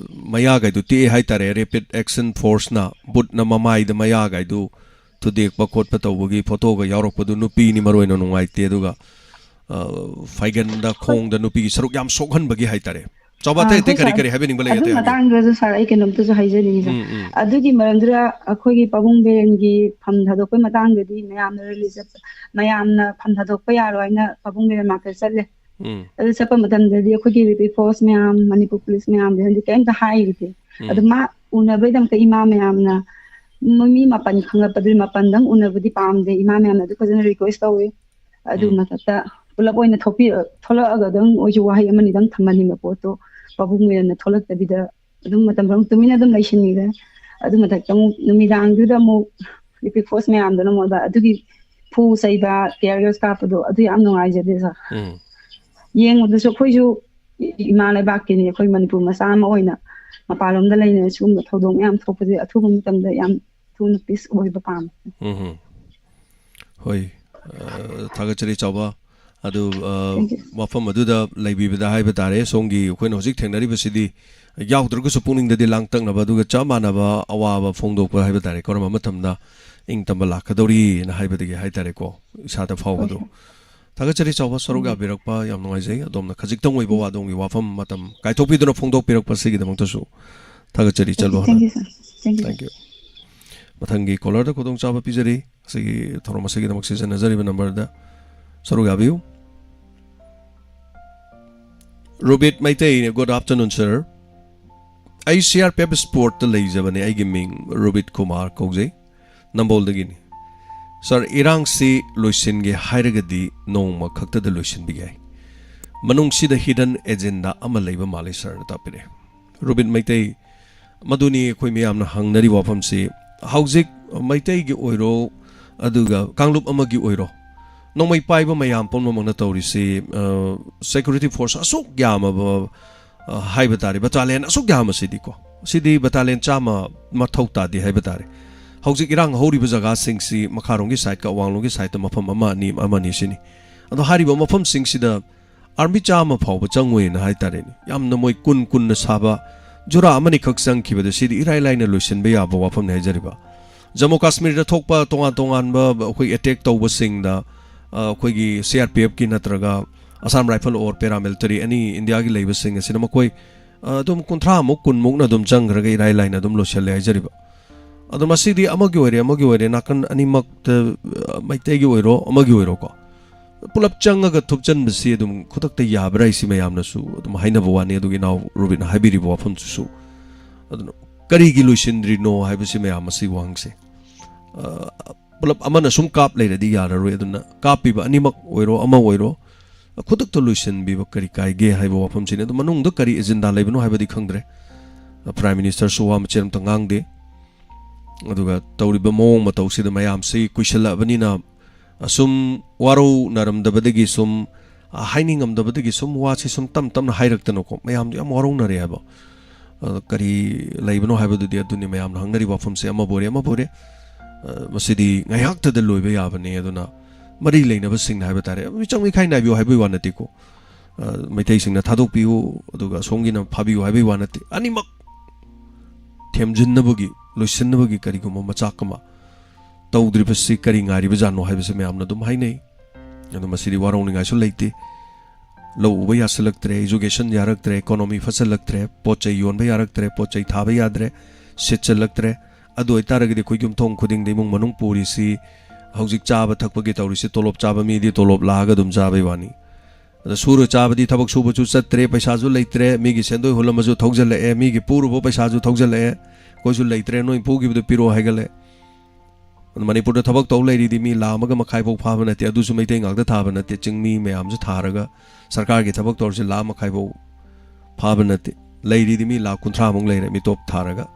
ꯃꯌꯥꯒꯩꯗꯨ ꯇꯦꯛꯑꯦ ꯍꯥꯏꯇꯥꯔꯦ, ꯔꯦꯄꯤꯗ ꯑꯦꯛꯁꯟ ꯐꯣꯔꯁꯅ ꯕꯨꯠꯅ ꯃꯃꯥꯏꯗ ꯃꯌꯥꯒꯩꯗꯨ ꯊꯨꯗꯦꯛꯄ ꯈꯣꯠꯄ ꯇꯧꯕꯒꯤ ꯐꯣꯇꯣꯒ ꯌꯥꯎꯔꯛꯄꯗꯨ ꯅꯨꯄꯤꯅꯤ ꯃꯔꯨ ꯑꯣꯏꯅ ꯅꯨꯡꯉꯥꯏꯇꯦ꯫ ꯑꯗꯨꯒ, ꯑ, ꯐꯥꯏꯒꯟꯗ, ꯈꯣꯡꯗ ꯅꯨꯄꯤꯒꯤ ꯁꯔꯨꯛ ꯌꯥꯝ ꯁꯣꯛꯍꯟꯕꯒꯤ ꯍꯥꯏꯇꯥꯔꯦ꯫ ꯆꯥꯎꯕ, ꯑꯥ, ꯑꯇꯩ ꯑꯇꯩ ꯍꯣꯏ, ꯀꯔꯤ ꯁꯥꯔ꯫ ꯀꯔꯤ ꯍꯥꯏꯕꯤꯅꯤꯡꯕ ꯂꯩ? ꯑꯗꯨꯒꯤ ꯑꯇꯩ ꯍꯥꯏꯕꯤꯌꯨ꯫ ꯃꯇꯥꯡꯗꯁꯨ, ꯁꯥꯔ, ꯑꯩ ꯀꯩꯅꯣꯝꯇꯁꯨ ꯍꯥꯏꯖꯅꯤꯡꯉꯤ, ꯁꯥꯔ꯫ ꯎꯝ, ꯎꯝ꯫ ꯑꯗꯨꯒꯤ ꯃꯔꯝꯗꯨꯗ ꯑꯩꯈꯣꯏꯒꯤ ꯄꯥꯕꯨꯡ ꯕꯤꯔꯦꯟꯒꯤ ꯐꯝ ꯊꯥꯗꯣꯛꯄꯒꯤ ꯃꯇꯥꯡꯗꯗꯤ ꯃꯌꯥꯝꯅ ꯔꯤꯂꯤꯖ ꯆꯠꯄ, ꯃꯌꯥꯝꯅ ꯐꯝ ꯊꯥꯗꯣꯛꯄ ꯌꯥꯔꯣꯏ ꯍꯥꯏꯅ ꯄꯥꯕꯨꯡ ꯕꯤꯔꯦꯟ ꯃꯥꯔꯀꯦꯠ ꯆꯠꯂꯦ꯫ ꯎꯝ꯫ ꯑꯗꯨ ꯆꯠꯄ ꯃꯇꯝꯗꯗꯤ ꯑꯩꯈꯣꯏꯒꯤ ꯔꯤꯂꯤꯐ ꯐꯣꯔꯁ ꯃꯌꯥꯝ, ꯃꯅꯤꯄꯨꯔ ꯄꯨꯂꯤꯁ ꯃꯌꯥꯝꯗꯤ ꯍꯥꯏꯗꯤ ꯀꯩꯝꯇ ꯍꯥꯏꯈꯤꯗꯦ꯫ ꯎꯝ꯫ ꯑꯗꯨ ꯃꯥ ꯎꯅꯕꯒꯤꯗꯃꯛꯇ ꯏꯃꯥ ꯃꯌꯥꯝꯅ, ꯃ-, ꯃꯤ ꯃꯥꯄꯟ ꯈꯪꯂꯛꯄꯗꯨꯗꯤ ꯃꯥꯄꯟꯗꯪ ꯎꯅꯕꯗꯤ ꯄꯥꯝꯗꯦ꯫ ꯏꯃꯥ ꯃꯌꯥꯝꯅ ꯑꯗꯨ ꯐꯖꯅ ꯔꯤꯀ꯭ꯋꯦꯁ ꯇꯧꯋꯤ꯫ ꯑꯗꯨ ꯎꯝ꯫ ꯃꯊꯛꯇ ꯄꯨꯂꯞ ꯑꯣꯏꯅ ꯊꯣꯛꯄꯤ-, ꯊꯣꯛꯂꯛꯑꯒꯗꯪ ꯑꯣꯏꯁꯨ ꯋꯥꯍꯩ ꯑꯃꯅꯤꯗꯪ ꯊꯝꯍꯟꯅꯤꯡꯕ ꯄꯣꯠꯇꯣ ꯄꯥꯕꯨꯡ ꯕꯤꯔꯦꯟꯅ ꯊꯣꯛꯂꯛꯇꯕꯤꯗ ꯑꯗꯨꯝ ꯃꯇꯝ ꯈꯔ ꯇꯨꯃꯤꯟꯅ ꯑꯗꯨꯝ ꯂꯩꯁꯤꯟꯈꯤꯔꯦ꯫ ꯑꯗꯨ ꯃꯊꯛꯇ ꯑꯃꯨꯛ ꯅꯨꯃꯤꯗꯥꯡꯗꯨꯗ ꯑꯃꯨꯛ ꯔꯤꯂꯤꯐ ꯐꯣꯔꯁ ꯃꯌꯥꯝꯗꯨꯅ ꯑꯃꯨꯛ ꯑꯗꯨꯒꯤ ꯐꯨ ꯆꯩꯕ, ꯇꯤꯌꯔ ꯒ꯭ꯌꯥꯁ ꯀꯥꯞꯄꯗꯣ ꯑꯗꯨ ꯌꯥꯝ ꯅꯨꯡꯉꯥꯏꯖꯗꯦ, ꯁꯥꯔ꯫ ꯎꯝ꯫ ꯌꯦꯡꯕꯗꯁꯨ ꯑꯩꯈꯣꯏꯁꯨ ꯏꯃꯥ ꯂꯩꯕꯥꯛꯀꯤꯅꯤ, ꯑꯩꯈꯣꯏ ꯃꯅꯤꯄꯨꯔ ꯃꯆꯥ ꯑꯃ ꯑꯣꯏꯅ ꯃꯄꯥꯟꯂꯣꯝꯗ ꯂꯩꯅ ꯁꯤꯒꯨꯝꯕ ꯊꯧꯗꯣꯛ ꯃꯌꯥꯝ ꯊꯣꯛꯄꯁꯦ ꯑꯊꯨꯕ ꯃꯇꯝꯗ ꯌꯥꯝ ꯊꯨꯅ ꯄꯤꯁ ꯑꯣꯏꯕ ꯄꯥꯝꯃꯤ꯫ ꯎꯝ ꯍꯝ꯫ ꯍꯣꯏ, ꯑ, ꯊꯥꯒꯠꯆꯔꯤ ꯆꯥꯎꯕ꯫ ꯑꯗꯨ, ꯑ, Thank you. ꯃꯐꯝ ꯑꯗꯨꯗ ꯂꯩꯕꯤꯕꯗ ꯍꯥꯏꯕ ꯇꯥꯔꯦ, ꯁꯣꯝꯒꯤ ꯑꯩꯈꯣꯏꯅ ꯍꯧꯖꯤꯛ ꯊꯦꯡꯅꯔꯤꯕꯁꯤꯗꯤ ꯌꯥꯎꯗ꯭ꯔꯒꯁꯨ ꯄꯨꯛꯅꯤꯡꯗꯗꯤ ꯂꯥꯡꯇꯛꯅꯕ, ꯑꯗꯨꯒ ꯆꯞ ꯃꯥꯟꯅꯕ ꯑꯋꯥꯕ ꯐꯣꯡꯗꯣꯛꯄ ꯍꯥꯏꯕ ꯇꯥꯔꯦ꯫ ꯀꯔꯝꯕ ꯃꯇꯝꯗ ꯏꯪ ꯇꯝꯕ ꯂꯥꯛꯀꯗꯧꯔꯤꯅ ꯍꯥꯏꯕꯗꯒꯤ ꯍꯥꯏꯇꯥꯔꯦꯀꯣ, ꯏꯁꯥꯗ ꯐꯥꯎꯕꯗꯣ꯫ ꯊꯥꯒꯠꯆꯔꯤ ꯆꯥꯎꯕ, ꯁꯔꯨꯛ ꯎꯝ꯫ ꯌꯥꯕꯤꯔꯛꯄ ꯌꯥꯝ ꯅꯨꯡꯉꯥꯏꯖꯩ꯫ ꯑꯗꯣꯝꯅ ꯈꯖꯤꯛꯇꯪ ꯑꯣꯏꯕ ꯋꯥ, ꯑꯗꯣꯝꯒꯤ ꯋꯥꯐꯝ ꯃꯇꯝ ꯀꯥꯏꯊꯣꯛꯄꯤꯗꯨꯅ ꯐꯣꯡꯗꯣꯛꯄꯤꯔꯛꯄ ꯑꯁꯤꯒꯤꯗꯃꯛꯇꯁꯨ ꯊꯥꯒꯠꯆꯔꯤ꯫ ꯆꯠꯂꯣ ꯍꯥꯟꯅ꯫ Thank you, sir. Thank you, sir. Thank you. ꯃꯊꯪꯒꯤ caller ꯗ ꯈꯨꯗꯣꯡꯆꯥꯕ ꯄꯤꯖꯔꯤ꯫ ꯑꯁꯤꯒꯤ ꯊꯧꯔꯝ ꯑꯁꯤꯒꯤꯗꯃꯛ ꯁꯤꯖꯤꯟꯅꯖꯔꯤꯕ number ꯗ ꯁꯔꯨꯛ ꯌꯥꯕꯤꯌꯨ꯫ ꯔꯣꯕꯤꯠ ꯃꯩꯇꯩꯅꯦ꯫ Good afternoon, sir. ꯑꯩ C R P F sport ꯇ ꯂꯩꯖꯕꯅꯦ꯫ ꯑꯩꯒꯤ ꯃꯤꯡ ꯔꯣꯕꯤꯠ ꯀꯨꯃꯥꯔ ꯀꯧꯖꯩ꯫ ꯅꯝꯕꯣꯜꯗꯒꯤꯅꯤ꯫ Sir, ꯏꯔꯥꯡꯁꯤ ꯂꯣꯏꯁꯤꯟꯒꯦ ꯍꯥꯏꯔꯒꯗꯤ ꯅꯣꯡꯃ ꯈꯛꯇꯗ ꯂꯣꯏꯁꯤꯟꯕ ꯌꯥꯏ꯫ ꯃꯅꯨꯡꯁꯤꯗ hidden agenda ꯑꯃ ꯂꯩꯕ ꯃꯥꯜꯂꯤ, sir ꯅ ꯇꯥꯛꯄꯤꯔꯛꯑꯦ꯫ ꯔꯣꯕꯤꯟ ꯃꯩꯇꯩ, ꯃꯗꯨꯅꯤ ꯑꯩꯈꯣꯏ ꯃꯤꯌꯥꯝꯅ ꯍꯪꯅꯔꯤꯕ ꯋꯥꯐꯝꯁꯤ꯫ ꯍꯧꯖꯤꯛ ꯃꯩꯇꯩꯒꯤ ꯑꯣꯏꯔꯣ, ꯑꯗꯨꯒ ꯀꯥꯡꯂꯨꯞ ꯑꯃꯒꯤ ꯑꯣꯏꯔꯣ, ꯅꯣꯡꯃꯩ ꯄꯥꯏꯕ ꯃꯌꯥꯝ ꯄꯨꯝꯅꯃꯛꯅ ꯇꯧꯔꯤꯁꯤ, ꯑ, security force ꯑꯁꯨꯛ ꯌꯥꯝꯃꯕ, ꯑ, ꯍꯥꯏꯕ ꯇꯥꯔꯦ, battalion ꯑꯁꯨꯛ ꯌꯥꯝꯕꯁꯤꯗꯤꯀꯣ, ꯁꯤꯗꯤ battalion ꯆꯥꯝꯃ ꯃꯊꯧ ꯇꯥꯗꯦ ꯍꯥꯏꯕ ꯇꯥꯔꯦ꯫ ꯍꯧꯖꯤꯛ ꯏꯔꯥꯡ ꯍꯧꯔꯤꯕ ꯖꯒꯥꯁꯤꯡꯁꯤ ꯃꯈꯥꯔꯣꯝꯒꯤ side ꯀ ꯑꯋꯥꯡꯂꯣꯝꯒꯤ side ꯇ ꯃꯐꯝ ꯑꯃ ꯑꯅꯤ, ꯑꯃ ꯑꯅꯤ ꯁꯤꯅꯤ꯫ ꯑꯗꯣ ꯍꯥꯏꯔꯤꯕ ꯃꯐꯝꯁꯤꯡꯁꯤꯗ army ꯆꯥꯝꯃ ꯐꯥꯎꯕ ꯆꯪꯉꯣꯏꯅ ꯍꯥꯏꯇꯥꯔꯦꯅꯦ꯫ ꯌꯥꯝꯅ ꯃꯣꯏ ꯀꯨꯟ ꯀꯨꯟꯅ ꯁꯥꯕ ꯖꯨꯔꯥ ꯑꯃꯅꯤꯈꯛ ꯆꯪꯈꯤꯕꯗ ꯁꯤꯗꯤ ꯏꯔꯥꯏ ꯂꯥꯏꯅ ꯂꯣꯏꯁꯤꯟꯕ ꯌꯥꯕ ꯋꯥꯐꯝꯅꯤ ꯍꯥꯏꯖꯔꯤꯕ꯫ ꯖꯝꯃꯨ ꯀꯥꯁꯃꯤꯔꯗ ꯊꯣꯛꯄ ꯇꯣꯉꯥꯟ ꯇꯣꯉꯥꯟꯕ ꯑꯩꯈꯣꯏ attack ꯇꯧꯕꯁꯤꯡꯗ, ꯑ, ꯑꯩꯈꯣꯏꯒꯤ C R P F ꯀꯤ ꯅꯠꯇ꯭ꯔꯒ Assam Rifle or paramilitary any ꯏꯟꯗꯤꯌꯥꯒꯤ ꯂꯩꯕꯁꯤꯡ ꯑꯁꯤꯅ ꯃꯈꯣꯏ, ꯑ, ꯑꯗꯨꯝ ꯀꯨꯟꯊ꯭ꯔꯥꯃꯨꯛ, ꯀꯨꯟꯃꯨꯛꯅ ꯑꯗꯨꯝ ꯆꯪꯈ꯭ꯔꯒ ꯏꯔꯥꯏ ꯂꯥꯏꯅ ꯑꯗꯨꯝ ꯂꯣꯏꯁꯤꯜꯂꯦ ꯍꯥꯏꯖꯔꯤꯕ꯫ ꯑꯗꯣ ꯃꯁꯤꯗꯤ ꯑꯃꯒꯤ ꯑꯣꯏꯔꯦ, ꯑꯃꯒꯤ ꯑꯣꯏꯔꯦ, ꯅꯥꯀꯟ ꯑꯅꯤꯃꯛꯇ, ꯑ, ꯃꯩꯇꯩꯒꯤ ꯑꯣꯏꯔꯣ, ꯑꯃꯒꯤ ꯑꯣꯏꯔꯣꯀꯣ, ꯄꯨꯂꯞ ꯆꯪꯉꯒ ꯊꯨꯞꯆꯟꯕꯁꯤ ꯑꯗꯨꯝ ꯈꯨꯗꯛꯇ ꯌꯥꯕ꯭ꯔꯥ ꯍꯥꯏꯁꯤ ꯃꯌꯥꯝꯅꯁꯨ ꯑꯗꯨꯝ ꯍꯥꯏꯅꯕ ꯋꯥꯅꯤ꯫ ꯑꯗꯨꯒ ꯏꯅꯥꯎ ꯔꯣꯕꯤꯟꯅ ꯍꯥꯏꯕꯤꯔꯤꯕ ꯋꯥꯐꯝꯗꯨꯁꯨ꯫ ꯑꯗꯨꯅ ꯀꯔꯤꯒꯤ ꯂꯣꯏꯁꯤꯟꯗ꯭ꯔꯤꯅꯣ ꯍꯥꯏꯕꯁꯤ ꯃꯌꯥꯝ ꯑꯁꯤ ꯋꯥꯍꯪꯁꯦ꯫ ꯑ, ꯄꯨꯂꯞ ꯑꯃꯅ ꯁꯨꯝ ꯀꯥꯞ ꯂꯩꯔꯗꯤ ꯌꯥꯔꯔꯣꯏ꯫ ꯑꯗꯨꯅ ꯀꯥꯞꯄꯤꯕ ꯑꯅꯤꯃꯛ ꯑꯣꯏꯔꯣ, ꯑꯃ ꯑꯣꯏꯔꯣ, ꯈꯨꯗꯛꯇ ꯂꯣꯏꯁꯤꯟꯕꯤꯕ ꯀꯔꯤ ꯀꯥꯏꯒꯦ ꯍꯥꯏꯕ ꯋꯥꯐꯝꯁꯤꯅꯤ꯫ ꯑꯗꯨ ꯃꯅꯨꯡꯗ ꯀꯔꯤ agenda ꯂꯩꯕꯅꯣ ꯍꯥꯏꯕꯗꯤ ꯈꯪꯗ꯭ꯔꯦ꯫ Prime Minister ꯁꯨ ꯋꯥ ꯃꯆꯦꯠ ꯑꯝꯇ ꯉꯥꯡꯗꯦ꯫ ꯑꯗꯨꯒ ꯇꯧꯔꯤꯕ ꯃꯑꯣꯡ ꯃꯇꯧꯁꯤꯗ ꯃꯌꯥꯝꯁꯤ ꯀꯨꯏꯁꯜꯂꯛꯑꯕꯅꯤꯅ, ꯑꯁꯨꯝ ꯋꯥꯔꯧꯅꯔꯝꯗꯕꯗꯒꯤ ꯁꯨꯝ, ꯑ, ꯍꯥꯏꯅꯤꯡꯉꯝꯗꯕꯗꯒꯤ ꯁꯨꯝ ꯋꯥꯁꯤ ꯁꯨꯝ ꯇꯞ ꯇꯞꯅ ꯍꯥꯏꯔꯛꯇꯅꯀꯣ, ꯃꯌꯥꯝꯗꯣ ꯌꯥꯝ ꯋꯥꯔꯧꯅꯔꯦ ꯍꯥꯏꯕ꯫ ꯑ, ꯀꯔꯤ ꯂꯩꯕꯅꯣ ꯍꯥꯏꯕꯗꯨꯗꯤ ꯑꯗꯨꯅꯤ ꯃꯌꯥꯝꯅ ꯍꯪꯅꯔꯤꯕ ꯋꯥꯐꯝꯁꯦ꯫ ꯑꯃꯕꯨ ꯑꯣꯏꯔꯦ, ꯑꯃꯕꯨ ꯑꯣꯏꯔꯦ, ꯑ, ꯃꯁꯤꯗꯤ ꯉꯥꯏꯍꯥꯛꯇꯗ ꯂꯣꯏꯕ ꯌꯥꯕꯅꯤ꯫ ꯑꯗꯨꯅ ꯃꯔꯤ ꯂꯩꯅꯕꯁꯤꯡꯅ ꯍꯥꯏꯕ ꯇꯥꯔꯦ, ꯃꯤꯆꯪ ꯃꯤꯈꯥꯏ ꯅꯥꯏꯕꯤꯌꯨ ꯍꯥꯏꯕꯒꯤ ꯋꯥ ꯅꯠꯇꯦꯀꯣ꯫ ꯑ, ꯃꯩꯇꯩꯁꯤꯡꯅ ꯊꯥꯗꯣꯛꯄꯤꯌꯨ, ꯑꯗꯨꯒ ꯑꯁꯣꯝꯒꯤꯅ ꯐꯥꯕꯤꯌꯨ ꯍꯥꯏꯕꯒꯤ ꯋꯥ ꯅꯠꯇꯦ꯫ ꯑꯅꯤꯃꯛ ꯊꯦꯝꯖꯤꯟꯅꯕꯒꯤ, ꯂꯣꯏꯁꯤꯟꯅꯕꯒꯤ ꯀꯔꯤꯒꯨꯝꯕ ꯃꯆꯥꯛ ꯑꯃ ꯇꯧꯗ꯭ꯔꯤꯕꯁꯤ ꯀꯔꯤ ꯉꯥꯏꯔꯤꯕꯖꯥꯠꯅꯣ ꯍꯥꯏꯕꯁꯤ ꯃꯌꯥꯝꯅ ꯑꯗꯨꯝ ꯍꯥꯏꯅꯩ꯫ ꯑꯗꯣ ꯃꯁꯤꯗꯤ ꯋꯥꯔꯧꯅꯤꯡꯉꯥꯏꯁꯨ ꯂꯩꯇꯦ꯫ ꯂꯧ ꯎꯕ ꯌꯥꯁꯤꯜꯂꯛꯇ꯭ꯔꯦ, education ꯌꯥꯔꯛꯇ꯭ꯔꯦ, economy ꯐꯠꯁꯤꯜꯂꯛꯇ꯭ꯔꯦ, ꯄꯣꯠ ꯆꯩ ꯌꯣꯟꯕ ꯌꯥꯔꯛꯇ꯭ꯔꯦ, ꯄꯣꯠ ꯆꯩ ꯊꯥꯕ ꯌꯥꯗ꯭ꯔꯦ, ꯁꯤꯠꯆꯜꯂꯛꯇ꯭ꯔꯦ꯫ ꯑꯗꯨ ꯑꯣꯏꯇꯥꯔꯒꯗꯤ ꯑꯩꯈꯣꯏ ꯌꯨꯝꯊꯣꯡ ꯈꯨꯗꯤꯡꯗ ꯏꯃꯨꯡ ꯃꯅꯨꯡ ꯄꯨꯔꯤꯁꯤ ꯍꯧꯖꯤꯛ ꯆꯥꯕ ꯊꯛꯄꯒꯤ ꯇꯧꯔꯤꯁꯤ ꯇꯣꯂꯣꯞ ꯆꯥꯕ ꯃꯤꯗꯤ ꯇꯣꯂꯣꯞ ꯂꯥꯛꯑꯒ ꯑꯗꯨꯝ ꯆꯥꯕꯩ ꯋꯥꯅꯤ꯫ ꯑꯗ ꯁꯨꯔ ꯆꯥꯕꯗꯤ ꯊꯕꯛ ꯁꯨꯕꯁꯨ ꯆꯠꯇ꯭ꯔꯦ, ꯄꯩꯁꯥꯁꯨ ꯂꯩꯇ꯭ꯔꯦ, ꯃꯤꯒꯤ ꯁꯦꯟꯗꯣꯏ ꯍꯨꯜꯂꯝꯃꯁꯨ ꯊꯧꯖꯜꯂꯛꯑꯦ, ꯃꯤꯒꯤ ꯄꯨꯔꯨꯕ ꯄꯩꯁꯥꯁꯨ ꯊꯧꯖꯜꯂꯛꯑꯦ, ꯑꯩꯈꯣꯏꯁꯨ ꯂꯩꯇ꯭ꯔꯦ, ꯅꯣꯏ ꯄꯨꯈꯤꯕꯗꯨ ꯄꯤꯔꯛꯑꯣ ꯍꯥꯏꯒꯠꯂꯦ꯫ ꯑꯗ ꯃꯅꯤꯄꯨꯔꯗ ꯊꯕꯛ ꯇꯧ ꯂꯩꯔꯤꯗꯤ ꯃꯤ ꯂꯥꯈ ꯑꯃꯒ ꯃꯈꯥꯏ ꯐꯥꯎ ꯐꯥꯕ ꯅꯠꯇꯦ, ꯑꯗꯨꯁꯨ ꯃꯩꯇꯩ ꯉꯥꯛꯇ ꯊꯥꯕ ꯅꯠꯇꯦ, ꯆꯤꯡꯃꯤ ꯃꯌꯥꯝꯁꯨ ꯊꯥꯔꯒ ꯁꯔꯀꯥꯔꯒꯤ ꯊꯕꯛ ꯇꯧꯔꯁꯤ ꯂꯥꯈ ꯃꯈꯥꯏ ꯐꯥꯎ ꯐꯥꯕ ꯅꯠꯇꯦ, ꯂꯩꯔꯤꯗꯤ ꯃꯤ ꯂꯥꯈ ꯀꯨꯟꯊ꯭ꯔꯥꯃꯨꯛ ꯂꯩꯔꯦ ꯃꯤꯇꯣꯞ ꯊꯥꯔꯒ꯫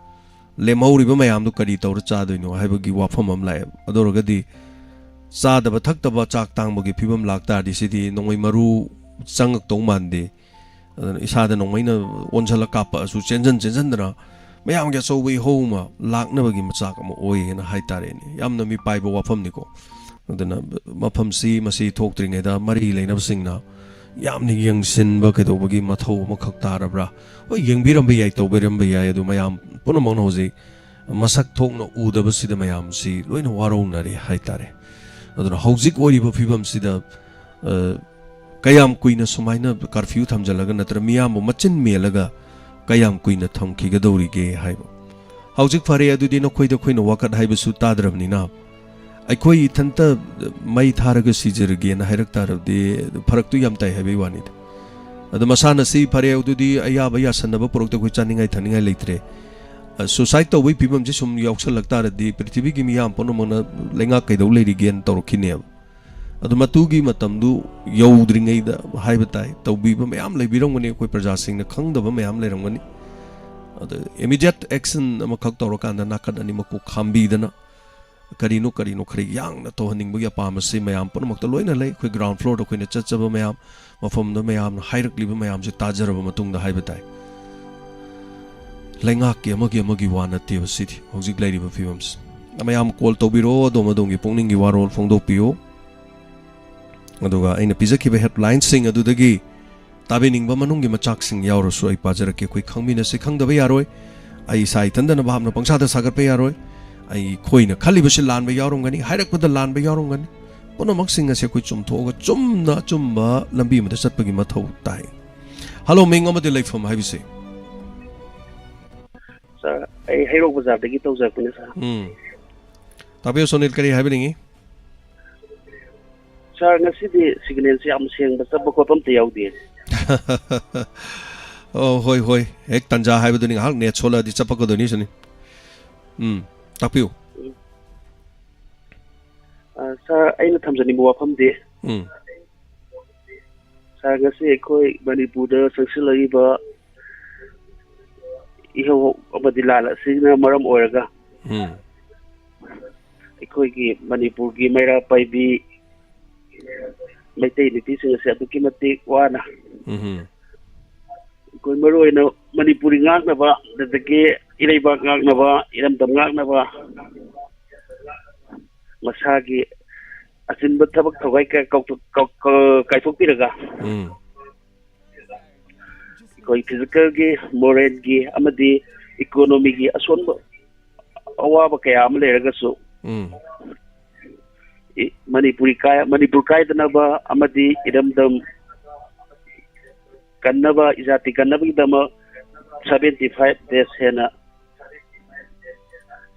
ꯂꯦꯝꯍꯧꯔꯤꯕ ꯃꯌꯥꯝꯗꯨ ꯀꯔꯤ ꯇꯧꯔ ꯆꯥꯗꯣꯏꯅꯣ ꯍꯥꯏꯕꯒꯤ ꯋꯥꯐꯝ ꯑꯃ ꯂꯥꯛꯑꯦ꯫ ꯑꯗꯨ ꯑꯣꯏꯔꯒꯗꯤ ꯆꯥꯗꯕ ꯊꯛꯇꯕ ꯆꯥꯛ ꯇꯥꯡꯕꯒꯤ ꯐꯤꯕꯝ ꯂꯥꯛꯇꯥꯔꯗꯤ ꯁꯤꯗꯤ ꯅꯣꯡꯃꯩ ꯃꯔꯨ ꯆꯪꯉꯛꯇꯧ ꯃꯥꯟꯗꯦ꯫ ꯑꯗꯨꯅ ꯏꯁꯥꯗ ꯅꯣꯡꯃꯩꯅ ꯑꯣꯟꯁꯤꯜꯂ ꯀꯥꯞꯄꯛꯑꯁꯨ ꯆꯦꯟꯖꯟ ꯆꯦꯟꯖꯟꯗꯅ ꯃꯌꯥꯝꯒꯤ ꯑꯆꯧꯕ ꯏꯍꯧ ꯑꯃ ꯂꯥꯛꯅꯕꯒꯤ ꯃꯆꯥꯛ ꯑꯃ ꯑꯣꯏꯌꯦꯅ ꯍꯥꯏꯇꯥꯔꯦꯅꯦ꯫ ꯌꯥꯝꯅ ꯃꯤꯄꯥꯏꯕ ꯋꯥꯐꯝꯅꯤꯀꯣ꯫ ꯑꯗꯨꯅ ꯃꯐꯝꯁꯤ ꯃꯁꯤ ꯊꯣꯛꯇ꯭ꯔꯤꯉꯩꯗ ꯃꯔꯤ ꯂꯩꯅꯕꯁꯤꯡꯅ ꯌꯥꯝꯅ ꯌꯦꯡꯁꯤꯟꯕ ꯀꯩꯗꯧꯕꯒꯤ ꯃꯊꯧ ꯑꯃꯈꯛ ꯇꯥꯔꯕ꯭ꯔꯥ? ꯍꯣꯏ, ꯌꯦꯡꯕꯤꯔꯝꯕ ꯌꯥꯏ, ꯇꯧꯕꯤꯔꯝꯕ ꯌꯥꯏ, ꯑꯗꯨ ꯃꯌꯥꯝ ꯄꯨꯝꯅꯃꯛꯅ ꯍꯧꯖꯤꯛ ꯃꯁꯛ ꯊꯣꯛꯅ ꯎꯗꯕꯁꯤꯗ ꯃꯌꯥꯝꯁꯤ ꯂꯣꯏꯅ ꯋꯥꯔꯧꯅꯔꯦ ꯍꯥꯏꯇꯥꯔꯦ꯫ ꯑꯗꯨꯅ ꯍꯧꯖꯤꯛ ꯑꯣꯏꯔꯤꯕ ꯐꯤꯕꯝꯁꯤꯗ, ꯑ, ꯀꯌꯥꯝ ꯀꯨꯏꯅ ꯁꯨꯃꯥꯏꯅ curfew ꯊꯝꯖꯤꯜꯂꯒ ꯅꯠꯇ꯭ꯔ ꯃꯤꯌꯥꯝꯕꯨ ꯃꯆꯤꯟ ꯃꯦꯜꯂꯒ ꯀꯌꯥꯝ ꯀꯨꯏꯅ ꯊꯝꯈꯤꯒꯗꯧꯔꯤꯒꯦ ꯍꯥꯏꯕ꯫ ꯍꯧꯖꯤꯛ ꯐꯔꯦ ꯑꯗꯨꯗꯤ ꯅꯈꯣꯏꯗ ꯑꯩꯈꯣꯏꯅ ꯋꯥꯀꯠ ꯍꯥꯏꯕꯁꯨ ꯇꯥꯗ꯭ꯔꯕꯅꯤꯅ, ꯑꯩꯈꯣꯏ ꯏꯊꯟꯇ ꯃꯩ ꯊꯥꯔꯒ ꯁꯤꯖꯔꯒꯦꯅ ꯍꯥꯏꯔꯛ ꯇꯥꯔꯕꯗꯤ ꯐꯔꯛꯇꯨ ꯌꯥꯝ ꯇꯥꯏ ꯍꯥꯏꯕꯒꯤ ꯋꯥꯅꯤꯗ꯫ ꯑꯗꯣ ꯃꯁꯥꯟꯅꯁꯤ ꯐꯔꯦ ꯑꯗꯨꯗꯤ ꯑꯌꯥꯕ ꯌꯥꯁꯟꯅꯕ ꯄꯨꯔꯛꯇ ꯑꯩꯈꯣꯏ ꯆꯥꯅꯤꯡꯉꯥꯏ ꯊꯛꯅꯤꯡꯉꯥꯏ ꯂꯩꯇ꯭ꯔꯦ꯫ ꯑ, suicide ꯇꯧꯕꯒꯤ ꯐꯤꯕꯝꯁꯤ ꯁꯨꯝ ꯌꯥꯎꯁꯜꯂꯛ ꯇꯥꯔꯗꯤ ꯄ꯭ꯔꯤꯊꯤꯕꯤꯒꯤ ꯃꯤꯌꯥꯝ ꯄꯨꯝꯅꯃꯛꯅ ꯂꯩꯉꯥꯛ ꯀꯩꯗꯧ ꯂꯩꯔꯤꯒꯦꯅ ꯇꯧꯔꯛꯈꯤꯅꯦꯕ꯫ ꯑꯗꯨ ꯃꯇꯨꯒꯤ ꯃꯇꯝꯗꯨ ꯌꯧꯗ꯭ꯔꯤꯉꯩꯗ ꯍꯥꯏꯕ ꯇꯥꯏ, ꯇꯧꯕꯤꯕ ꯃꯌꯥꯝ ꯂꯩꯕꯤꯔꯝꯒꯅꯤ, ꯑꯩꯈꯣꯏ ꯄ꯭ꯔꯖꯥꯁꯤꯡꯅ ꯈꯪꯗꯕ ꯃꯌꯥꯝ ꯂꯩꯔꯝꯒꯅꯤ꯫ ꯑꯗ immediate action ꯑꯃꯈꯛ ꯇꯧꯔꯀꯥꯟꯗ ꯅꯥꯀꯟ ꯑꯅꯤꯃꯛꯄꯨ ꯈꯥꯝꯕꯤꯗꯅ ꯀꯔꯤꯅꯣ ꯀꯔꯤꯅꯣ ꯈꯔ ꯌꯥꯡꯅ ꯇꯧꯍꯟꯅꯤꯡꯕꯒꯤ ꯑꯄꯥꯝꯕꯁꯤ ꯃꯌꯥꯝ ꯄꯨꯝꯅꯃꯛꯇ ꯂꯣꯏꯅ ꯂꯩ꯫ ꯑꯩꯈꯣꯏ ground floorꯗ ꯑꯩꯈꯣꯏꯅ ꯆꯠꯆꯕ ꯃꯌꯥꯝ, ꯃꯐꯝꯗ ꯃꯌꯥꯝꯅ ꯍꯥꯏꯔꯛꯂꯤꯕ ꯃꯌꯥꯝꯁꯦ ꯇꯥꯖꯔꯕ ꯃꯇꯨꯡꯗ ꯍꯥꯏꯕ ꯇꯥꯏ, ꯂꯩꯉꯥꯛꯀꯤ ꯑꯃꯒꯤ ꯑꯃꯒꯤ ꯋꯥ ꯅꯠꯇꯦꯕ ꯁꯤꯗꯤ ꯍꯧꯖꯤꯛ ꯂꯩꯔꯤꯕ ꯐꯤꯕꯝꯁꯤ꯫ ꯃꯌꯥꯝ call ꯇꯧꯕꯤꯔꯛꯑꯣ, ꯑꯗꯣꯝ ꯑꯗꯣꯝꯒꯤ ꯄꯨꯛꯅꯤꯡꯒꯤ ꯋꯥꯔꯣꯜ ꯐꯣꯡꯗꯣꯛꯄꯤꯌꯨ꯫ ꯑꯗꯨꯒ ꯑꯩꯅ ꯄꯤꯖꯈꯤꯕ headlineꯁꯤꯡ ꯑꯗꯨꯗꯒꯤ ꯇꯥꯕꯤꯅꯤꯡꯕ ꯃꯅꯨꯡꯒꯤ ꯃꯆꯥꯛꯁꯤꯡ ꯌꯥꯎꯔꯁꯨ ꯑꯩ ꯄꯥꯖꯔꯛꯀꯦ꯫ ꯑꯩꯈꯣꯏ ꯈꯪꯃꯤꯟꯅꯁꯤ, ꯈꯪꯗꯕ ꯌꯥꯔꯣꯏ꯫ ꯑꯩ ꯏꯁꯥ ꯏꯊꯟꯗꯅ ꯚꯥꯞꯅ ꯄꯪꯁꯥꯗ ꯁꯥꯒꯠꯄ ꯌꯥꯔꯣꯏ꯫ ꯑꯩꯈꯣꯏꯅ ꯈꯜꯂꯤꯕꯁꯤ ꯂꯥꯟꯕ ꯌꯥꯎꯔꯝꯒꯅꯤ, ꯍꯥꯏꯔꯛꯄꯗ ꯂꯥꯟꯕ ꯌꯥꯎꯔꯝꯒꯅꯤ꯫ ꯄꯨꯝꯅꯃꯛꯁꯤꯡ ꯑꯁꯦ ꯑꯩꯈꯣꯏ ꯆꯨꯝꯊꯣꯛꯑꯒ ꯆꯨꯝꯅ ꯑꯆꯨꯝꯕ ꯂꯝꯕꯤ ꯑꯃꯗ ꯆꯠꯄꯒꯤ ꯃꯊꯧ ꯇꯥꯏ꯫ ꯍꯜꯂꯣ, ꯃꯤꯡ ꯑꯃꯗꯤ ꯂꯩꯐꯝ ꯍꯥꯏꯕꯁꯦ꯫ ꯁꯥꯔ, ꯑꯩ ꯍꯩꯔꯣꯛ ꯕꯖꯥꯔꯗꯒꯤ ꯇꯧꯖꯔꯛꯄꯅꯦ, ꯁꯥꯔ꯫ ꯎꯝ꯫ ꯇꯥꯛꯄꯤꯌꯨ, ꯁꯣꯅꯤꯜ, ꯀꯔꯤ ꯍꯥꯏꯕꯤꯅꯤꯡꯉꯤ? ꯁꯥꯔ, ꯉꯁꯤꯗꯤ ꯁꯤꯒꯅꯦꯜꯁꯦ ꯌꯥꯝ ꯁꯦꯡꯕ, ꯆꯠꯄ ꯈꯣꯠꯄ ꯑꯝꯇ ꯌꯥꯎꯗꯦ꯫ ꯑꯣ, ꯍꯣꯏ, ꯍꯣꯏ꯫ ꯍꯦꯛ ꯇꯟꯖꯥ ꯍꯥꯏꯕꯗꯨꯅꯤ, ꯉꯥꯏꯍꯥꯛ ꯅꯦꯠ ꯁꯣꯜꯂꯛꯑꯗꯤ ꯆꯠꯄꯛꯀꯗꯣꯏꯅꯤ, ꯁꯤꯅꯤ꯫ ꯎꯝ, ꯇꯥꯛꯄꯤꯌꯨ꯫ ꯎꯝ꯫ ꯑ, ꯁꯥꯔ, ꯑꯩꯅ ꯊꯝꯖꯅꯤꯡꯕ ꯋꯥꯐꯝꯗꯤ, ꯎꯝ꯫ ꯁꯥꯔ, ꯉꯁꯤ ꯑꯩꯈꯣꯏ ꯃꯅꯤꯄꯨꯔꯗ ꯆꯪꯁꯤꯜꯂꯛꯏꯕ ꯏꯍꯧ ꯑꯃꯗꯤ ꯂꯥꯟ ꯑꯁꯤꯅ ꯃꯔꯝ ꯑꯣꯏꯔꯒ, ꯎꯝ꯫ ꯑꯩꯈꯣꯏꯒꯤ ꯃꯅꯤꯄꯨꯔꯒꯤ ꯃꯩꯔꯥ ꯄꯥꯏꯕꯤ ꯃꯩꯇꯩ ꯅꯨꯄꯤꯁꯤꯡ ꯑꯁꯤ ꯑꯗꯨꯛꯀꯤ ꯃꯇꯤꯛ ꯋꯥꯅ, ꯎꯝ꯫ ꯑꯩꯈꯣꯏ ꯃꯔꯨ ꯑꯣꯏꯅ ꯃꯅꯤꯄꯨꯔꯤ ꯉꯥꯛꯅꯕ, ꯑꯗꯨꯗꯒꯤ ꯏꯔꯩꯕꯥꯛ ꯉꯥꯛꯅꯕ, ꯏꯔꯝꯗꯝ ꯉꯥꯛꯅꯕ, ꯃꯁꯥꯒꯤ ꯑꯆꯤꯟꯕ ꯊꯕꯛ ꯊꯧꯒꯥꯏ ꯀ-, ꯀꯥꯎꯊꯣꯛ-, ꯀꯥꯎ-, ꯀ-, ꯀꯥꯏꯊꯣꯛꯄꯤꯔꯒ, ꯎꯝ꯫ ꯑꯩꯈꯣꯏ ꯐꯤꯖꯤꯀꯦꯜꯒꯤ, ꯃꯣꯔꯦꯜꯒꯤ ꯑꯃꯗꯤ ꯏꯀꯣꯅꯣꯃꯤꯒꯤ ꯑꯁꯣꯟꯕ, ꯑꯋꯥꯕ ꯀꯌꯥ ꯑꯃ ꯂꯩꯔꯒꯁꯨ, ꯎꯝ꯫ ꯏ-, ꯃꯅꯤꯄꯨꯔꯤ ꯀꯥꯏ-, ꯃꯅꯤꯄꯨꯔ ꯀꯥꯏꯗꯅꯕ ꯑꯃꯗꯤ ꯏꯔꯝꯗꯝ ꯀꯟꯅꯕ, ꯏꯖꯥꯇꯤ ꯀꯟꯅꯕꯒꯤꯗꯃꯛ seventy five days ꯍꯦꯟꯅ